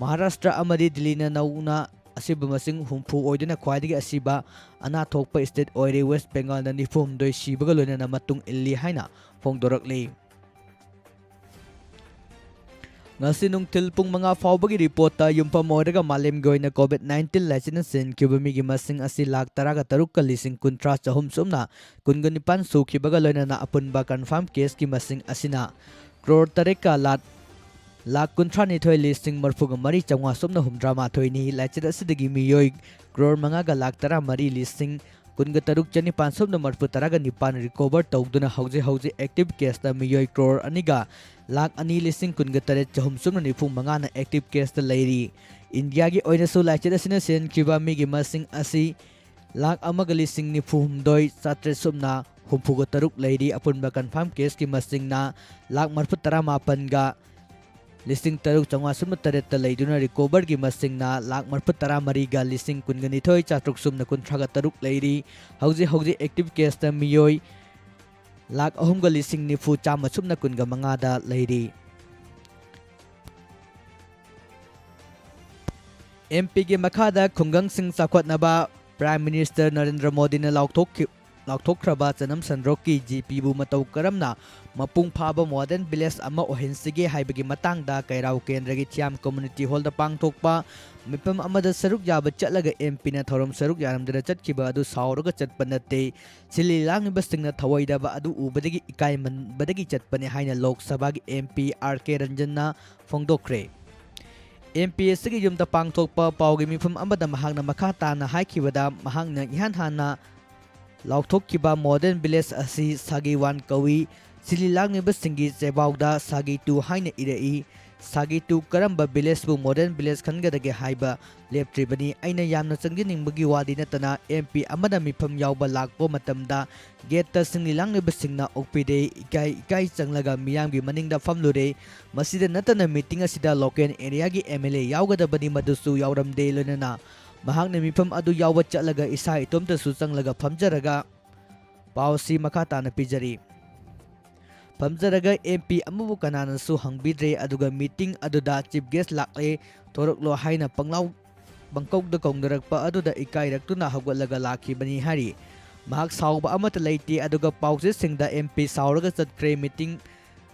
ꯃꯍꯥꯔꯥꯁꯇ꯭ꯔ ꯑꯃꯗꯤ ꯗꯤꯜꯂꯤꯅ ꯅꯧꯅ ꯑꯁꯤꯕ ꯃꯁꯤꯡ ꯍꯨꯝꯐꯨ ꯑꯣꯏꯗꯨꯅ ꯈ꯭ꯋꯥꯏꯗꯒꯤ ꯑꯁꯤꯕ ꯑꯅꯥ ꯊꯣꯛꯄ state ꯑꯣꯏꯔꯦ꯫ ꯋꯦꯁ ꯕꯦꯡꯒꯥꯜꯗ ꯅꯤꯐꯨ ꯍꯨꯝꯗꯣꯏ ꯁꯤꯕꯒ ꯂꯣꯏꯅꯅ ꯃꯇꯨꯡ ꯏꯜꯂꯤ ꯍꯥꯏꯅ ꯐꯣꯡꯗꯣꯔꯛꯂꯤ꯫ ꯉꯁꯤ ꯅꯨꯡꯊꯤꯜ ꯄꯨꯡ ꯃꯉꯥ ꯐꯥꯎꯕꯒꯤ reportꯇ ꯌꯨꯝꯐꯝ ꯑꯣꯏꯔꯒ ꯃꯥꯂꯦꯝꯒꯤ ꯑꯣꯏꯅ COVID nineteen ꯂꯥꯏꯆꯠꯅ ꯁꯤꯍꯟꯈꯤꯕ ꯃꯤꯒꯤ ꯃꯁꯤꯡ ꯑꯁꯤ ꯂꯥꯈ ꯇꯔꯥꯒ ꯇꯔꯨꯛꯀ ꯂꯤꯁꯤꯡ ꯀꯨꯟꯊ꯭ꯔꯥ ꯆꯍꯨꯝ ꯁꯨꯞꯅ ꯀꯨꯟꯒ ꯅꯤꯄꯥꯟ ꯁꯨꯈꯤꯕꯒ ꯂꯣꯏꯅꯅ ꯑꯄꯨꯟꯕ confirm caseꯀꯤ ꯃꯁꯤꯡ ꯑꯁꯤꯅ ꯀ꯭ꯔꯣꯔ ꯇꯔꯦꯠꯀ ꯂꯥꯈ, ꯂꯥꯈ ꯀꯨꯟꯊ꯭ꯔꯥ ꯅꯤꯊꯣꯏ ꯂꯤꯁꯤꯡ ꯃꯔꯤꯐꯨꯒ ꯃꯔꯤ ꯆꯥꯝꯃꯉꯥ ꯁꯨꯞꯅ ꯍꯨꯝꯗ꯭ꯔꯥ ꯃꯥꯊꯣꯏꯅꯤ꯫ ꯂꯥꯏꯆꯠ ꯑꯁꯤꯗꯒꯤ ꯃꯤꯑꯣꯏ ꯀ꯭ꯔꯣꯔ ꯃꯉꯥꯒ ꯂꯥꯈ ꯇꯔꯥ ꯃꯔꯤ ꯂꯤꯁꯤꯡ ꯀꯨꯟꯒ ꯇꯔꯨꯛ ꯆꯅꯤꯄꯥꯟ ꯁꯨꯞꯅ ꯃꯔꯤꯐꯨ ꯇꯔꯥꯒ ꯅꯤꯄꯥꯟ recover ꯇꯧꯗꯨꯅ ꯍꯧꯖꯤꯛ ꯍꯧꯖꯤꯛ active caseꯇ ꯃꯤꯑꯣꯏ ꯀ꯭ꯔꯣꯔ ꯑꯅꯤꯒ ꯂꯥꯈ ꯑꯅꯤ ꯂꯤꯁꯤꯡ ꯀꯨꯟꯒ ꯇꯔꯦꯠ ꯆꯍꯨꯝ ꯁꯨꯞꯅ ꯅꯤꯐꯨ ꯃꯉꯥꯅ active caseꯇ ꯂꯩꯔꯤ꯫ ꯏꯟꯗꯤꯌꯥꯒꯤ ꯑꯣꯏꯅꯁꯨ ꯂꯥꯏꯆꯠ ꯑꯁꯤꯅ ꯁꯤꯍꯟꯈꯤꯕ ꯃꯤꯒꯤ ꯃꯁꯤꯡ ꯑꯁꯤ ꯂꯥꯈ ꯑꯃꯒ ꯂꯤꯁꯤꯡ ꯅꯤꯐꯨ ꯍꯨꯝꯗꯣꯏ ꯆꯥꯇ꯭ꯔꯦꯠ ꯁꯨꯞꯅ ꯍꯨꯝꯐꯨꯒ ꯇꯔꯨꯛ ꯂꯩꯔꯤ꯫ ꯑꯄꯨꯟꯕ confirm caseꯀꯤ ꯃꯁꯤꯡꯅ ꯂꯥꯈ ꯃꯔꯤꯐꯨ ꯇꯔꯥ ꯃꯥꯄꯟꯒ ꯂꯤꯁꯤꯡ ꯇꯔꯨꯛ ꯆꯥꯝꯃꯉꯥ ꯁꯨꯞꯅ ꯇꯔꯦꯠꯇ ꯂꯩꯗꯨꯅ recoverꯒꯤ ꯃꯁꯤꯡꯅ ꯂꯥꯈ ꯃꯔꯤꯐꯨ ꯇꯔꯥ ꯃꯔꯤꯒ ꯂꯤꯁꯤꯡ ꯀꯨꯟꯒ ꯅꯤꯊꯣꯏ ꯆꯥꯇ꯭ꯔꯨꯛ ꯁꯨꯞꯅ ꯀꯨꯟꯊ꯭ꯔꯥꯒ ꯇꯔꯨꯛ ꯂꯩꯔꯤ꯫ ꯍꯧꯖꯤꯛ ꯍꯧꯖꯤꯛ active caseꯇ ꯃꯤꯑꯣꯏ ꯂꯥꯈ ꯑꯍꯨꯝꯒ ꯂꯤꯁꯤꯡ ꯅꯤꯐꯨ ꯆꯥꯝꯃ ꯁꯨꯞꯅ ꯀꯨꯟꯒ ꯃꯉꯥꯗ ꯂꯩꯔꯤ꯫ MPꯒꯤ ꯃꯈꯥꯗ ꯈꯨꯡꯒꯪꯁꯤꯡ ꯆꯥꯎꯈꯠꯅꯕ Prime Minister ꯅꯔꯦꯟꯗ꯭ꯔ ꯃꯣꯗꯤꯅ ꯂꯥꯎꯊꯣꯛꯈꯤ-, ꯂꯥꯎꯊꯣꯛꯈ꯭ꯔꯕ ꯆꯅꯝ ꯁꯟꯗ꯭ꯔꯣꯛꯀꯤ GPꯕꯨ ꯃꯇꯧ ꯀꯔꯝꯅ ꯃꯄꯨꯡ ꯐꯥꯕ modern village ꯑꯃ ꯑꯣꯏꯍꯟꯁꯤꯒꯦ ꯍꯥꯏꯕꯒꯤ ꯃꯇꯥꯡꯗ ꯀꯩꯔꯥꯎ ꯀꯦꯟꯗ꯭ꯔꯒꯤ ꯊꯤꯌꯥꯝ community hallꯗ ꯄꯥꯡꯊꯣꯛꯄ ꯃꯤꯐꯝ ꯑꯃꯗ ꯁꯔꯨꯛ ꯌꯥꯕ ꯆꯠꯂꯒ MPꯅ ꯊꯧꯔꯝ ꯁꯔꯨꯛ ꯌꯥꯔꯝꯗꯅ ꯆꯠꯈꯤꯕ ꯑꯗꯨ ꯁꯥꯎꯔꯒ ꯆꯠꯄ ꯅꯠꯇꯦ, ꯁꯤꯜꯂꯤ ꯂꯥꯡꯂꯤꯕꯁꯤꯡꯅ ꯊꯧꯑꯣꯏꯗꯕ ꯑꯗꯨ ꯎꯕꯗꯒꯤ ꯏꯀꯥꯏꯃꯟꯕꯗꯒꯤ ꯆꯠꯄꯅꯤ ꯍꯥꯏꯅ ꯂꯣꯛ ꯁꯚꯥꯒꯤ MP R K ꯔꯟꯖꯟꯅ ꯐꯣꯡꯗꯣꯛꯈ꯭ꯔꯦ꯫ MP ꯑꯁꯤꯒꯤ ꯌꯨꯝꯗ ꯄꯥꯡꯊꯣꯛꯄ ꯄꯥꯎꯒꯤ ꯃꯤꯐꯝ ꯑꯃꯗ ꯃꯍꯥꯛꯅ ꯃꯈꯥ ꯇꯥꯅ ꯍꯥꯏꯈꯤꯕꯗ, ꯃꯍꯥꯛꯅ ꯏꯍꯥꯟ ꯍꯥꯟꯅ ꯂꯥꯎꯊꯣꯛꯈꯤꯕ ꯃꯣꯗꯔꯟ ꯚꯤꯂꯦꯖ ꯑꯁꯤ ꯁꯥꯒꯩ ꯋꯥꯟ ꯀꯧꯏ꯫ ꯁꯤꯜꯂꯤ ꯂꯥꯡꯂꯤꯕꯁꯤꯡꯒꯤ ꯆꯦꯕꯥꯎꯗ ꯁꯥꯒꯩ ꯇꯨ ꯍꯥꯏꯅ ꯏꯔꯛꯏ꯫ ꯁꯥꯒꯩ ꯇꯨ ꯀꯔꯝꯕ ꯚꯤꯂꯦꯖꯄꯨ ꯃꯣꯗꯔꯟ ꯚꯤꯂꯦꯖ ꯈꯟꯒꯗꯒꯦ ꯍꯥꯏꯕ ꯂꯦꯞꯇ꯭ꯔꯤꯕꯅꯤ꯫ ꯑꯩꯅ ꯌꯥꯝꯅ ꯆꯪꯖꯅꯤꯡꯕꯒꯤ ꯋꯥꯗꯤ ꯅꯠꯇꯅ, ꯑꯦꯝ ꯄꯤ ꯑꯃꯅ ꯃꯤꯐꯝ ꯌꯥꯎꯕ ꯂꯥꯛꯄ ꯃꯇꯝꯗ ꯒꯦꯠꯇ ꯁꯤꯜꯂꯤ ꯂꯥꯡꯂꯤꯕꯁꯤꯡꯅ ꯑꯣꯛꯄꯤꯗꯦ꯫ ꯏꯀꯥꯏ ꯏꯀꯥꯏ ꯆꯪꯂꯒ ꯃꯤꯌꯥꯝꯒꯤ ꯃꯅꯤꯡꯗ ꯐꯝꯂꯨꯔꯦ꯫ ꯃꯁꯤꯗ ꯅꯠꯇꯅ ꯃꯤꯇꯤꯡ ꯑꯁꯤꯗ ꯂꯣꯀꯦꯜ ꯑꯦꯔꯤꯌꯥꯒꯤ ꯑꯦꯝ ꯑꯦꯜ ꯑꯦ ꯌꯥꯎꯒꯗꯕꯅꯤ, ꯃꯗꯨꯁꯨ ꯌꯥꯎꯔꯝꯗꯦ꯫ ꯂꯣꯏꯅꯅ ꯃꯍꯥꯛꯅ ꯃꯤꯐꯝ ꯑꯗꯨ ꯌꯥꯎꯕ ꯆꯠꯂꯒ ꯏꯁꯥ ꯏꯇꯣꯝꯇꯁꯨ ꯆꯪꯂꯒ ꯐꯝꯖꯔꯒ ꯄꯥꯎ ꯑꯁꯤ ꯃꯈꯥ ꯇꯥꯅ ꯄꯤꯖꯔꯤ꯫ ꯐꯝꯖꯔꯒ ꯑꯦꯝ ꯄꯤ ꯑꯃꯕꯨ ꯀꯅꯥꯅꯁꯨ ꯍꯪꯕꯤꯗ꯭ꯔꯦ, ꯑꯗꯨꯒ ꯃꯤꯇꯤꯡ ꯑꯗꯨꯗ ꯆꯤꯐ ꯒꯦꯁ ꯂꯥꯛꯂꯦ, ꯊꯣꯔꯛꯂꯣ ꯍꯥꯏꯅ ꯄꯪꯂꯥꯎ ꯄꯪꯀꯧꯗ ꯀꯧꯅꯔꯛꯄ ꯑꯗꯨꯗ ꯏꯀꯥꯏꯔꯛꯇꯨꯅ ꯍꯧꯒꯠꯂꯒ ꯂꯥꯛꯈꯤꯕꯅꯤ ꯍꯥꯏꯔꯤ꯫ ꯃꯍꯥꯛ ꯁꯥꯎꯕ ꯑꯃꯠꯇ ꯂꯩꯇꯦ, ꯑꯗꯨꯒ ꯄꯥꯎꯆꯦꯁꯤꯡꯗ ꯑꯦꯝ ꯄꯤ ꯁꯥꯎꯔꯒ ꯆꯠꯈ꯭ꯔꯦ, ꯃꯤꯇꯤꯡ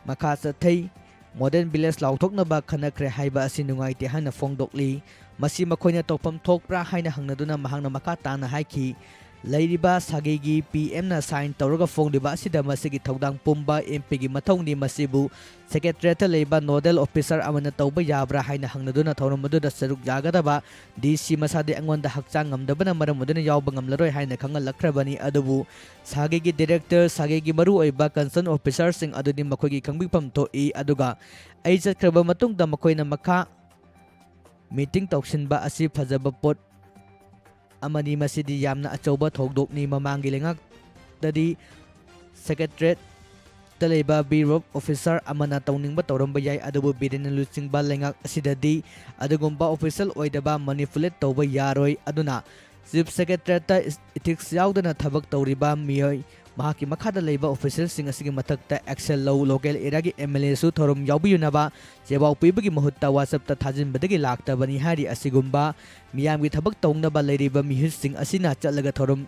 ꯃꯈꯥ ꯆꯠꯊꯩ꯫ ꯃꯣꯗꯔꯟ ꯚꯤꯂꯦꯖ ꯂꯥꯎꯊꯣꯛꯅꯕ ꯈꯟꯅꯈ꯭ꯔꯦ ꯍꯥꯏꯕ ꯑꯁꯤ ꯅꯨꯡꯉꯥꯏꯇꯦ ꯍꯥꯏꯅ ꯐꯣꯡꯗꯣꯛꯂꯤ꯫ ꯃꯁꯤ ꯃꯈꯣꯏꯅ ꯇꯧꯐꯝ ꯊꯣꯛꯄ꯭ꯔꯥ ꯍꯥꯏꯅ ꯍꯪꯅꯗꯨꯅ ꯃꯍꯥꯛꯅ ꯃꯈꯥ ꯇꯥꯅ ꯍꯥꯏꯈꯤ, ꯂꯩꯔꯤꯕ ꯁꯥꯒꯩꯒꯤ ꯄꯤ ꯑꯦꯝꯅ ꯁꯥꯏꯟ ꯇꯧꯔꯒ ꯐꯣꯡꯂꯤꯕ ꯑꯁꯤꯗ ꯃꯁꯤꯒꯤ ꯊꯧꯗꯥꯡ ꯄꯨꯝꯕ ꯑꯦꯝ ꯄꯤꯒꯤ ꯃꯊꯧꯅꯤ꯫ ꯃꯁꯤꯕꯨ ꯁꯦꯀ꯭ꯔꯦꯇꯔꯤꯌꯦꯠꯇ ꯂꯩꯕ ꯅꯣꯗꯦꯜ ꯑꯣꯐꯤꯁꯥꯔ ꯑꯃꯅ ꯇꯧꯕ ꯌꯥꯕ꯭ꯔꯥ ꯍꯥꯏꯅ ꯍꯪꯅꯗꯨꯅ ꯊꯧꯔꯝ ꯑꯗꯨꯗ ꯁꯔꯨꯛ ꯌꯥꯒꯗꯕ ꯗꯤ ꯁꯤ ꯃꯁꯥꯗꯤ ꯑꯩꯉꯣꯟꯗ ꯍꯛꯆꯥꯡ ꯉꯝꯗꯕꯅ ꯃꯔꯝ ꯑꯣꯏꯗꯨꯅ ꯌꯥꯎꯕ ꯉꯝꯂꯔꯣꯏ ꯍꯥꯏꯅ ꯈꯪꯍꯜꯂꯛꯈ꯭ꯔꯕꯅꯤ꯫ ꯑꯗꯨꯕꯨ ꯁꯥꯒꯩꯒꯤ ꯗꯤꯔꯦꯛꯇꯔ, ꯁꯥꯒꯩꯒꯤ ꯃꯔꯨꯑꯣꯏꯕ ꯀꯟꯁꯔꯟ ꯑꯣꯐꯤꯁꯥꯔꯁꯤꯡ ꯑꯗꯨꯗꯤ ꯃꯈꯣꯏꯒꯤ ꯈꯪꯕꯤꯐꯝ ꯊꯣꯛꯏ꯫ ꯑꯗꯨꯒ ꯑꯩ ꯆꯠꯈ꯭ꯔꯕ ꯃꯇꯨꯡꯗ ꯃꯈꯣꯏꯅ ꯃꯈꯥ ꯃꯤꯇꯤꯡ ꯇꯧꯁꯤꯟꯕ ꯑꯁꯤ ꯐꯖꯕ ꯄꯣꯠ ꯑꯃꯅꯤ꯫ ꯃꯁꯤꯗꯤ ꯌꯥꯝꯅ ꯑꯆꯧꯕ ꯊꯧꯗꯣꯛꯅꯤ꯫ ꯃꯃꯥꯡꯒꯤ ꯂꯩꯉꯥꯛꯇꯗꯤ ꯁꯦꯀ꯭ꯔꯦꯇꯔꯤꯌꯦꯠꯇ ꯂꯩꯕ ꯕꯤꯔꯣꯞ ꯑꯣꯐꯤꯁꯥꯔ ꯑꯃꯅ ꯇꯧꯅꯤꯡꯕ ꯇꯧꯔꯝꯕ ꯌꯥꯏ, ꯑꯗꯨꯕꯨ ꯕꯤꯔꯦꯟꯅ ꯂꯨꯆꯤꯡꯕ ꯂꯩꯉꯥꯛ ꯑꯁꯤꯗꯗꯤ ꯑꯗꯨꯒꯨꯝꯕ ꯑꯣꯐꯤꯁꯤꯌꯦꯜ ꯑꯣꯏꯗꯕ ꯃꯦꯅꯤꯄꯨꯂꯦꯠ ꯇꯧꯕ ꯌꯥꯔꯣꯏ꯫ ꯑꯗꯨꯅ ꯆꯤꯐ ꯁꯦꯀ꯭ꯔꯦꯇꯔꯤꯌꯦꯠꯇ ꯏꯊꯤꯛꯁ ꯌꯥꯎꯗꯅ ꯊꯕꯛ ꯇꯧꯔꯤꯕ ꯃꯤꯑꯣꯏ, ꯃꯍꯥꯛꯀꯤ ꯃꯈꯥꯗ ꯂꯩꯕ ꯑꯣꯐꯤꯁꯤꯌꯦꯜꯁꯤꯡ ꯑꯁꯤꯒꯤ ꯃꯊꯛꯇ ꯑꯦꯛꯁꯟ ꯂꯧ꯫ ꯂꯣꯀꯦꯜ ꯑꯦꯔꯤꯌꯥꯒꯤ ꯑꯦꯝ ꯑꯦꯜ ꯑꯦꯁꯨ ꯊꯧꯔꯝ ꯌꯥꯎꯕꯤꯌꯨꯅꯕ ꯆꯦꯕꯥꯎ ꯄꯤꯕꯒꯤ ꯃꯍꯨꯠꯇ ꯋꯥꯆꯞꯇ ꯊꯥꯖꯤꯟꯕꯗꯒꯤ ꯂꯥꯛꯇꯕꯅꯤ ꯍꯥꯏꯔꯤ꯫ ꯑꯁꯤꯒꯨꯝꯕ ꯃꯤꯌꯥꯝꯒꯤ ꯊꯕꯛ ꯇꯧꯅꯕ ꯂꯩꯔꯤꯕ ꯃꯤꯍꯨꯠꯁꯤꯡ ꯑꯁꯤꯅ ꯆꯠꯂꯒ ꯊꯧꯔꯝ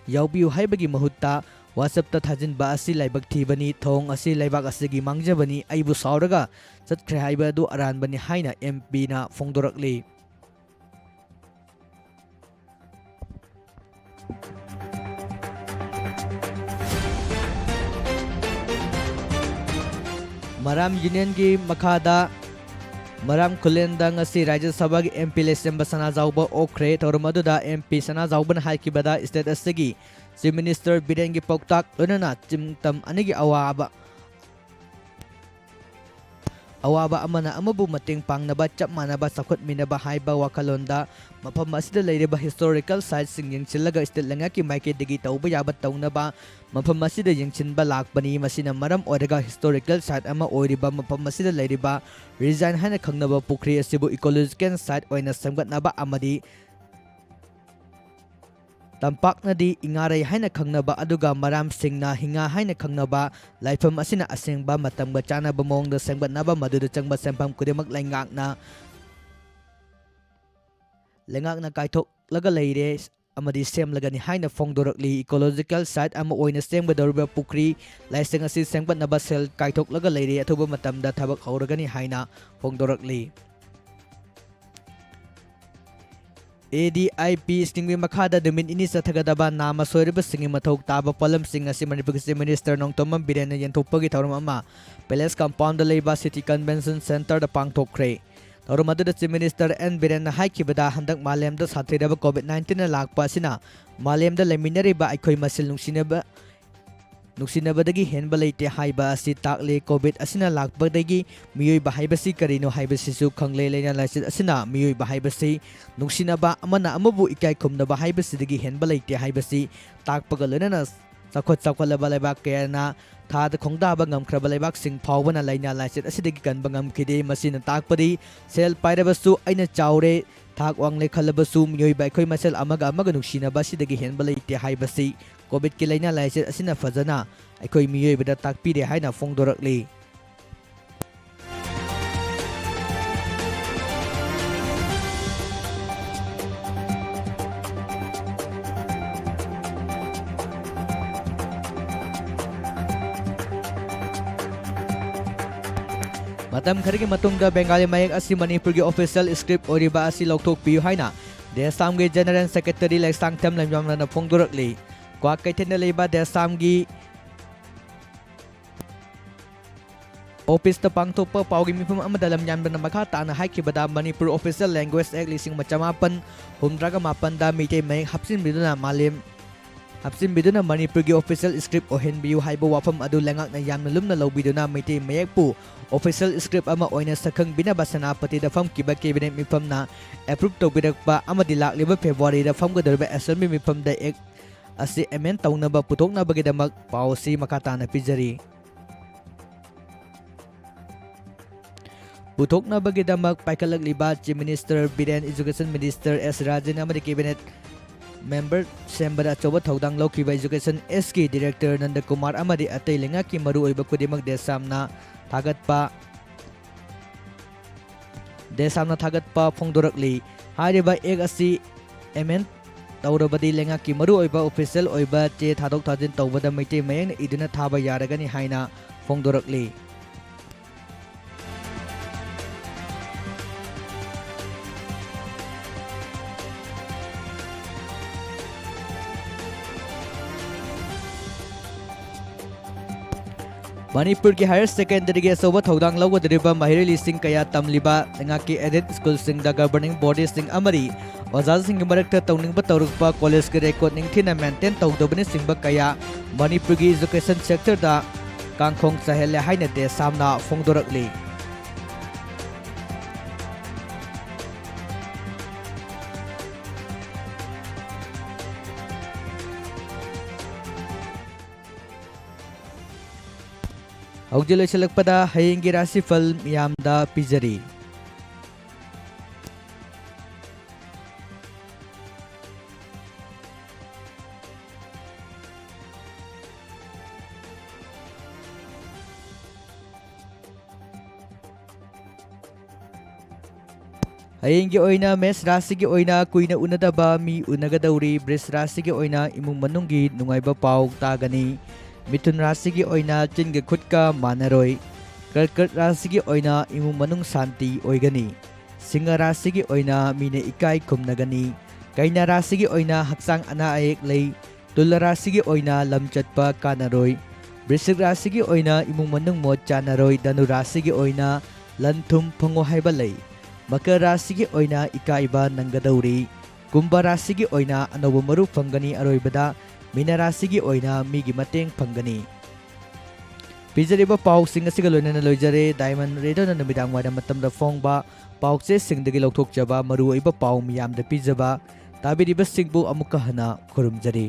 ꯌꯥꯎꯕꯤꯌꯨ ꯍꯥꯏꯕꯒꯤ ꯃꯍꯨꯠꯇ ꯋꯥꯆꯞꯇ ꯊꯥꯖꯤꯟꯕ ꯑꯁꯤ ꯂꯥꯏꯕꯛ ꯊꯤꯕꯅꯤ꯫ ꯊꯧꯑꯣꯡ ꯑꯁꯤ ꯂꯩꯕꯥꯛ ꯑꯁꯤꯒꯤ ꯃꯥꯡꯖꯕꯅꯤ꯫ ꯑꯩꯕꯨ ꯁꯥꯎꯔꯒ ꯆꯠꯈ꯭ꯔꯦ ꯍꯥꯏꯕ ꯑꯗꯨ ꯑꯔꯥꯟꯕꯅꯤ ꯍꯥꯏꯅ ꯑꯦꯝ ꯄꯤꯅ ꯐꯣꯡꯗꯣꯔꯛꯂꯤ꯫ ꯃꯔꯥꯝ ꯌꯨꯅꯤꯌꯟꯒꯤ ꯃꯈꯥꯗ ꯃꯔꯥꯝ ꯈꯨꯂꯦꯟꯗ ꯉꯁꯤ ꯔꯥꯖ꯭ꯌ ꯁꯚꯥꯒꯤ M P ꯂꯩꯁꯦꯝꯕ ꯁꯅꯥꯖꯥꯎꯕ ꯑꯣꯛꯈ꯭ꯔꯦ꯫ ꯊꯧꯔꯝ ꯑꯗꯨꯗ M P ꯁꯅꯥꯖꯥꯎꯕꯅ ꯍꯥꯏꯈꯤꯕꯗ state ꯑꯁꯤꯒꯤ Chief Minister ꯕꯤꯔꯦꯟꯒꯤ ꯄꯥꯎꯇꯥꯛ ꯂꯣꯏꯅꯅ ꯆꯤꯡꯇꯝ ꯑꯅꯤꯒꯤ ꯑꯋꯥꯕ, ꯑꯋꯥꯕ ꯑꯃꯅ ꯑꯃꯕꯨ ꯃꯇꯦꯡ ꯄꯥꯡꯅꯕ, ꯆꯞ ꯃꯥꯟꯅꯕ ꯆꯥꯎꯈꯠꯃꯤꯟꯅꯕ ꯍꯥꯏꯕ ꯋꯥꯈꯜꯂꯣꯟꯗ ꯃꯐꯝ ꯑꯁꯤꯗ ꯂꯩꯔꯤꯕ historical siteꯁꯤꯡ ꯌꯦꯡꯁꯤꯜꯂꯒ state ꯂꯩꯉꯥꯛꯀꯤ ꯃꯥꯏꯀꯩꯗꯒꯤ ꯇꯧꯕ ꯌꯥꯕ ꯇꯧꯅꯕ ꯃꯐꯝ ꯑꯁꯤꯗ ꯌꯦꯡꯁꯤꯟꯕ ꯂꯥꯛꯄꯅꯤ꯫ ꯃꯁꯤꯅ ꯃꯔꯝ ꯑꯣꯏꯔꯒ historical site ꯑꯃ ꯑꯣꯏꯔꯤꯕ ꯃꯐꯝ ꯑꯁꯤꯗ ꯂꯩꯔꯤꯕ ꯔꯤꯖꯥꯏꯟ ꯍꯥꯏꯅ ꯈꯪꯅꯕ ꯄꯨꯈ꯭ꯔꯤ ꯑꯁꯤꯕꯨ ecological site ꯑꯣꯏꯅ ꯁꯦꯝꯒꯠꯅꯕ ꯑꯃꯗꯤ ꯇꯝꯄꯥꯛꯅꯗꯤ ꯏꯉꯥꯔꯩ ꯍꯥꯏꯅ ꯈꯪꯅꯕ, ꯑꯗꯨꯒ ꯃꯔꯥꯝꯁꯤꯡꯅ ꯍꯤꯉꯥ ꯍꯥꯏꯅ ꯈꯪꯅꯕ ꯂꯥꯏꯐꯝ ꯑꯁꯤꯅ ꯑꯁꯦꯡꯕ ꯃꯇꯝꯒ ꯆꯥꯟꯅꯕ ꯃꯑꯣꯡꯗ ꯁꯦꯝꯒꯠꯅꯕ, ꯃꯗꯨꯗ ꯆꯪꯕ ꯁꯦꯟꯐꯝ ꯈꯨꯗꯤꯡꯃꯛ ꯂꯩꯉꯥꯛꯅ, ꯂꯩꯉꯥꯛꯅ ꯀꯥꯏꯊꯣꯛꯂꯒ ꯂꯩꯔꯦ ꯑꯃꯗꯤ ꯁꯦꯝꯂꯒꯅꯤ ꯍꯥꯏꯅ ꯐꯣꯡꯗꯣꯔꯛꯂꯤ꯫ Ecological site ꯑꯃ ꯑꯣꯏꯅ ꯁꯦꯝꯒꯗꯧꯔꯤꯕ ꯄꯨꯈ꯭ꯔꯤ ꯂꯥꯏꯁꯪ ꯑꯁꯤ ꯁꯦꯝꯒꯠꯅꯕ ꯁꯦꯜ ꯀꯥꯏꯊꯣꯛꯂꯒ ꯂꯩꯔꯦ꯫ ꯑꯊꯨꯕ ꯃꯇꯝꯗ ꯊꯕꯛ ꯍꯧꯔꯒꯅꯤ ꯍꯥꯏꯅ ꯐꯣꯡꯗꯣꯔꯛꯂꯤ꯫ A D I P schemeꯒꯤ ꯃꯈꯥꯗ ꯅꯨꯃꯤꯠ ꯅꯤꯅꯤ ꯆꯠꯊꯒꯗꯕ ꯅꯥꯃ ꯁꯣꯏꯔꯕꯁꯤꯡꯒꯤ ꯃꯊꯧ ꯇꯥꯕ ꯄꯣꯠꯂꯝꯁꯤꯡ ꯑꯁꯤ ꯃꯅꯤꯄꯨꯔꯒꯤ Chief Minister ꯅꯣꯡꯊꯣꯝꯕꯝ ꯕꯤꯔꯦꯟꯅ ꯌꯦꯟꯊꯣꯛꯄꯒꯤ ꯊꯧꯔꯝ ꯑꯃ Palace Compoundꯗ ꯂꯩꯕ City Convention Centreꯗ ꯄꯥꯡꯊꯣꯛꯈ꯭ꯔꯦ꯫ ꯊꯧꯔꯝ ꯑꯗꯨꯗ Chief Minister N ꯕꯤꯔꯦꯟꯅ ꯍꯥꯏꯈꯤꯕꯗ, ꯍꯟꯗꯛ ꯃꯥꯂꯦꯝꯗ ꯁꯥꯊꯤꯔꯕ COVID nineteenꯅ ꯂꯥꯛꯄ ꯑꯁꯤꯅ ꯃꯥꯂꯦꯝꯗ ꯂꯩꯃꯤꯟꯅꯔꯤꯕ ꯑꯩꯈꯣꯏ ꯃꯁꯦꯜ ꯅꯨꯡꯁꯤꯅꯕ, ꯅꯨꯡꯁꯤꯅꯕꯗꯒꯤ ꯍꯦꯟꯕ ꯂꯩꯇꯦ ꯍꯥꯏꯕ ꯑꯁꯤ ꯇꯥꯛꯂꯤ꯫ COVID ꯑꯁꯤꯅ ꯂꯥꯛꯄꯗꯒꯤ ꯃꯤꯑꯣꯏꯕ ꯍꯥꯏꯕꯁꯤ ꯀꯔꯤꯅꯣ ꯍꯥꯏꯕꯁꯤꯁꯨ ꯈꯪꯂꯦ꯫ ꯂꯥꯏꯅꯥ ꯂꯥꯏꯆꯠ ꯑꯁꯤꯅ ꯃꯤꯑꯣꯏꯕ ꯍꯥꯏꯕꯁꯤ ꯅꯨꯡꯁꯤꯅꯕ, ꯑꯃꯅ ꯑꯃꯕꯨ ꯏꯀꯥꯏ ꯈꯨꯝꯅꯕ ꯍꯥꯏꯕꯁꯤꯗꯒꯤ ꯍꯦꯟꯕ ꯂꯩꯇꯦ ꯍꯥꯏꯕꯁꯤ ꯇꯥꯛꯄꯒ ꯂꯣꯏꯅꯅ ꯆꯥꯎꯈꯠ ꯆꯥꯎꯈꯠꯂꯕ ꯂꯩꯕꯥꯛ ꯀꯌꯥꯅ ꯊꯥꯗ ꯈꯣꯡꯗꯥꯕ ꯉꯝꯈ꯭ꯔꯕ ꯂꯩꯕꯥꯛꯁꯤꯡ ꯐꯥꯎꯕꯅ ꯂꯥꯏꯅꯥ ꯂꯥꯏꯆꯠ ꯑꯁꯤꯗꯒꯤ ꯀꯟꯕ ꯉꯝꯈꯤꯗꯦ꯫ ꯃꯁꯤꯅ ꯇꯥꯛꯄꯗꯤ ꯁꯦꯜ ꯄꯥꯏꯔꯕꯁꯨ, ꯑꯩꯅ ꯆꯥꯎꯔꯦ, ꯊꯥꯛ ꯋꯥꯡꯂꯦ ꯈꯜꯂꯕꯁꯨ, ꯃꯤꯑꯣꯏꯕ ꯑꯩꯈꯣꯏ ꯃꯁꯦꯜ ꯑꯃꯒ ꯑꯃꯒ ꯅꯨꯡꯁꯤꯅꯕ ꯑꯁꯤꯗꯒꯤ ꯍꯦꯟꯕ ꯂꯩꯇꯦ ꯍꯥꯏꯕꯁꯤ COVIDꯀꯤ ꯂꯥꯏꯅꯥ ꯂꯥꯏꯆꯠ ꯑꯁꯤꯅ ꯐꯖꯅ ꯑꯩꯈꯣꯏ ꯃꯤꯑꯣꯏꯕꯗ ꯇꯥꯛꯄꯤꯔꯦ ꯍꯥꯏꯅ ꯐꯣꯡꯗꯣꯔꯛꯂꯤ꯫ ꯃꯇꯝ ꯈꯔꯒꯤ ꯃꯇꯨꯡꯗ ꯕꯦꯡꯒꯥꯂꯤ ꯃꯌꯦꯛ ꯑꯁꯤ ꯃꯅꯤꯄꯨꯔꯒꯤ official script ꯑꯣꯏꯔꯤꯕ ꯑꯁꯤ ꯂꯧꯊꯣꯛꯄꯤꯌꯨ ꯍꯥꯏꯅ ꯗꯦꯁꯥꯝꯒꯤ General Secretary ꯂꯩꯁꯥꯡꯊꯦꯝ ꯂꯩꯃꯥꯕꯝꯅ ꯐꯣꯡꯗꯣꯔꯛꯂꯤ꯫ ꯀ꯭ꯋꯥꯀꯩꯊꯦꯜꯗ ꯂꯩꯕ ꯗꯦꯁꯥꯝꯒꯤ ꯑꯣꯐꯤꯁꯇ ꯄꯥꯡꯊꯣꯛꯄ ꯄꯥꯎꯒꯤ ꯃꯤꯐꯝ ꯑꯃꯗ ꯂꯝꯌꯥꯟꯕꯅ ꯃꯈꯥ ꯇꯥꯅ ꯍꯥꯏꯈꯤꯕꯗ, ꯃꯅꯤꯄꯨꯔ Official Language Act ꯂꯤꯁꯤꯡ ꯑꯃ ꯆꯃꯥꯄꯟ ꯍꯨꯝꯗ꯭ꯔꯥꯒ ꯃꯥꯄꯟꯗ ꯃꯩꯇꯩ ꯃꯌꯦꯛ ꯍꯥꯞꯆꯤꯟꯕꯤꯗꯨꯅ ꯃꯥꯂꯦꯝ, ꯍꯥꯞꯆꯤꯟꯕꯤꯗꯨꯅ ꯃꯅꯤꯄꯨꯔꯒꯤ official script ꯑꯣꯏꯍꯟꯕꯤꯌꯨ ꯍꯥꯏꯕ ꯋꯥꯐꯝ ꯑꯗꯨ ꯂꯩꯉꯥꯛꯅ ꯌꯥꯝꯅ ꯂꯨꯝꯅ ꯂꯧꯕꯤꯗꯨꯅ ꯃꯩꯇꯩ ꯃꯌꯦꯛꯄꯨ official script ꯑꯃ ꯑꯣꯏꯅ ꯁꯛꯈꯪꯕꯤꯅꯕ ꯁꯦꯅꯥꯄꯇꯤꯗ ꯐꯝꯈꯤꯕ cabinet ꯃꯤꯐꯝꯅ approve ꯇꯧꯕꯤꯔꯛꯄ ꯑꯃꯗꯤ ꯂꯥꯛꯂꯤꯕ Februaryꯗ ꯐꯝꯒꯗꯧꯔꯤꯕ assembly ꯃꯤꯐꯝꯗ act ꯑꯁꯤ amend ꯇꯧꯅꯕ ꯄꯨꯊꯣꯛꯅꯕꯒꯤꯗꯃꯛ ꯄꯥꯎ ꯑꯁꯤ ꯃꯈꯥ ꯇꯥꯅ ꯄꯤꯖꯔꯤ꯫ ꯄꯨꯊꯣꯛꯅꯕꯒꯤꯗꯃꯛ ꯄꯥꯏꯈꯠꯂꯛꯂꯤꯕ Chief Minister Biren, Education Minister ꯑꯦꯁ ꯔꯥꯖꯦꯟ ꯑꯃꯗꯤ cabinet member ꯁꯦꯝꯕꯗ ꯑꯆꯧꯕ ꯊꯧꯗꯥꯡ ꯂꯧꯈꯤꯕ Education Sꯀꯤ director ꯅꯟꯗꯀꯨꯃꯥꯔ ꯑꯃꯗꯤ ꯑꯇꯩ ꯂꯩꯉꯥꯛꯀꯤ ꯃꯔꯨꯑꯣꯏꯕ ꯈꯨꯗꯤꯡꯃꯛ ꯗꯦꯁꯥꯝꯅ ꯊꯥꯒꯠꯄ, ꯗꯦꯁꯥꯝꯅ ꯊꯥꯒꯠꯄ ꯐꯣꯡꯗꯣꯔꯛꯂꯤ꯫ ꯍꯥꯏꯔꯤꯕ act ꯑꯁꯤ amend ꯇꯧꯔꯕꯗꯤ ꯂꯩꯉꯥꯛꯀꯤ ꯃꯔꯨꯑꯣꯏꯕ official ꯑꯣꯏꯕ ꯆꯦ ꯊꯥꯗꯣꯛ ꯊꯥꯖꯤꯟ ꯇꯧꯕꯗ ꯃꯩꯇꯩ ꯃꯌꯦꯛꯅ ꯏꯗꯨꯅ ꯊꯥꯕ ꯌꯥꯔꯒꯅꯤ ꯍꯥꯏꯅ ꯐꯣꯡꯗꯣꯔꯛꯂꯤ꯫ ꯃꯅꯤꯄꯨꯔꯒꯤ higher secondaryꯒꯤ ꯑꯆꯧꯕ ꯊꯧꯗꯥꯡ ꯂꯧꯒꯗꯧꯔꯤꯕ ꯃꯍꯩꯔꯣꯏ ꯂꯤꯁꯤꯡ ꯀꯌꯥ ꯇꯝꯂꯤꯕ ꯂꯩꯉꯥꯛꯀꯤ aided schoolꯁꯤꯡꯗ governing bodyꯁꯤꯡ ꯑꯃꯗꯤ ꯑꯣꯖꯥꯁꯤꯡꯒꯤ ꯃꯔꯛꯇ ꯇꯧꯅꯤꯡꯕ ꯇꯧꯔꯛꯄ, collegeꯀꯤ record ꯅꯤꯡꯊꯤꯅ maintain ꯇꯧꯗꯕꯅꯆꯤꯡꯕ ꯀꯌꯥ ꯃꯅꯤꯄꯨꯔꯒꯤ education sectorꯗ ꯀꯥꯡꯈꯣꯡ ꯆꯥꯏꯍꯜꯂꯦ ꯍꯥꯏꯅ ꯗꯦꯁꯥꯝꯅ ꯐꯣꯡꯗꯣꯔꯛꯂꯤ꯫ ꯍꯧꯖꯤꯛ ꯂꯣꯏꯁꯤꯜꯂꯛꯄꯗ ꯍꯌꯦꯡꯒꯤ ꯔꯥꯁꯤꯐꯜ ꯃꯤꯌꯥꯝꯗ ꯄꯤꯖꯔꯤ꯫ ꯍꯌꯦꯡꯒꯤ ꯑꯣꯏꯅ ꯃꯦꯁ ꯔꯥꯁꯤꯒꯤ ꯑꯣꯏꯅ ꯀꯨꯏꯅ ꯎꯅꯗꯕ ꯃꯤ ꯎꯅꯒꯗꯧꯔꯤ꯫ ꯕ꯭ꯔꯤꯖ ꯔꯥꯁꯤꯒꯤ ꯑꯣꯏꯅ ꯏꯃꯨꯡ ꯃꯅꯨꯡꯒꯤ ꯅꯨꯡꯉꯥꯏꯕ ꯄꯥꯎ ꯇꯥꯒꯅꯤ꯫ ꯃꯤꯊꯨꯟ ꯔꯥꯁꯤꯒꯤ ꯑꯣꯏꯅ ꯆꯤꯟꯒ ꯈꯨꯠꯀ ꯃꯥꯟꯅꯔꯣꯏ꯫ ꯀꯔꯀꯠ ꯔꯥꯁꯤꯒꯤ ꯑꯣꯏꯅ ꯏꯃꯨꯡ ꯃꯅꯨꯡ ꯁꯥꯟꯇꯤ ꯑꯣꯏꯒꯅꯤ꯫ ꯁꯤꯡꯍ ꯔꯥꯁꯤꯒꯤ ꯑꯣꯏꯅ ꯃꯤꯅ ꯏꯀꯥꯏ ꯈꯨꯝꯅꯒꯅꯤ꯫ ꯀꯩꯅꯥ ꯔꯥꯁꯤꯒꯤ ꯑꯣꯏꯅ ꯍꯛꯆꯥꯡ ꯑꯅꯥ ꯑꯌꯦꯛ ꯂꯩ꯫ ꯇꯨꯂꯥ ꯔꯥꯁꯤꯒꯤ ꯑꯣꯏꯅ ꯂꯝ ꯆꯠꯄ ꯀꯥꯟꯅꯔꯣꯏ꯫ ꯕ꯭ꯔꯤꯁꯤꯛ ꯔꯥꯁꯤꯒꯤ ꯑꯣꯏꯅ ꯏꯃꯨꯡ ꯃꯅꯨꯡ ꯃꯣꯠ ꯆꯥꯟꯅꯔꯣꯏ꯫ ꯙꯅꯨ ꯔꯥꯁꯤꯒꯤ ꯑꯣꯏꯅ ꯂꯟ ꯊꯨꯝ ꯐꯪꯉꯣ ꯍꯥꯏꯕ ꯂꯩ꯫ ꯃꯀꯔ ꯔꯥꯁꯤꯒꯤ ꯑꯣꯏꯅ ꯏꯀꯥꯏꯕ ꯅꯪꯒꯗꯧꯔꯤ꯫ ꯀꯨꯝꯚ ꯔꯥꯁꯤꯒꯤ ꯑꯣꯏꯅ ꯑꯅꯧꯕ ꯃꯔꯨꯞ ꯐꯪꯒꯅꯤ꯫ ꯑꯔꯣꯏꯕꯗ ꯃꯤꯅ ꯔꯥꯁꯤꯒꯤ ꯑꯣꯏꯅ ꯃꯤꯒꯤ ꯃꯇꯦꯡ ꯐꯪꯒꯅꯤ꯫ ꯄꯤꯖꯔꯤꯕ ꯄꯥꯎꯁꯤꯡ ꯑꯁꯤꯒ ꯂꯣꯏꯅꯅ ꯂꯣꯏꯖꯔꯦ꯫ ꯗꯥꯏꯃꯟ ꯔꯦꯗꯤꯑꯣꯅ ꯅꯨꯃꯤꯗꯥꯡ ꯋꯥꯏꯔꯝ ꯃꯇꯝꯗ ꯐꯣꯡꯕ ꯄꯥꯎꯆꯦꯁꯤꯡꯗꯒꯤ ꯂꯧꯊꯣꯛꯆꯕ ꯃꯔꯨꯑꯣꯏꯕ ꯄꯥꯎ ꯃꯤꯌꯥꯝꯗ ꯄꯤꯖꯕ ꯇꯥꯕꯤꯔꯤꯕꯁꯤꯡꯕꯨ ꯑꯃꯨꯛꯀ ꯍꯟꯅ ꯈꯨꯔꯨꯝꯖꯔꯤ꯫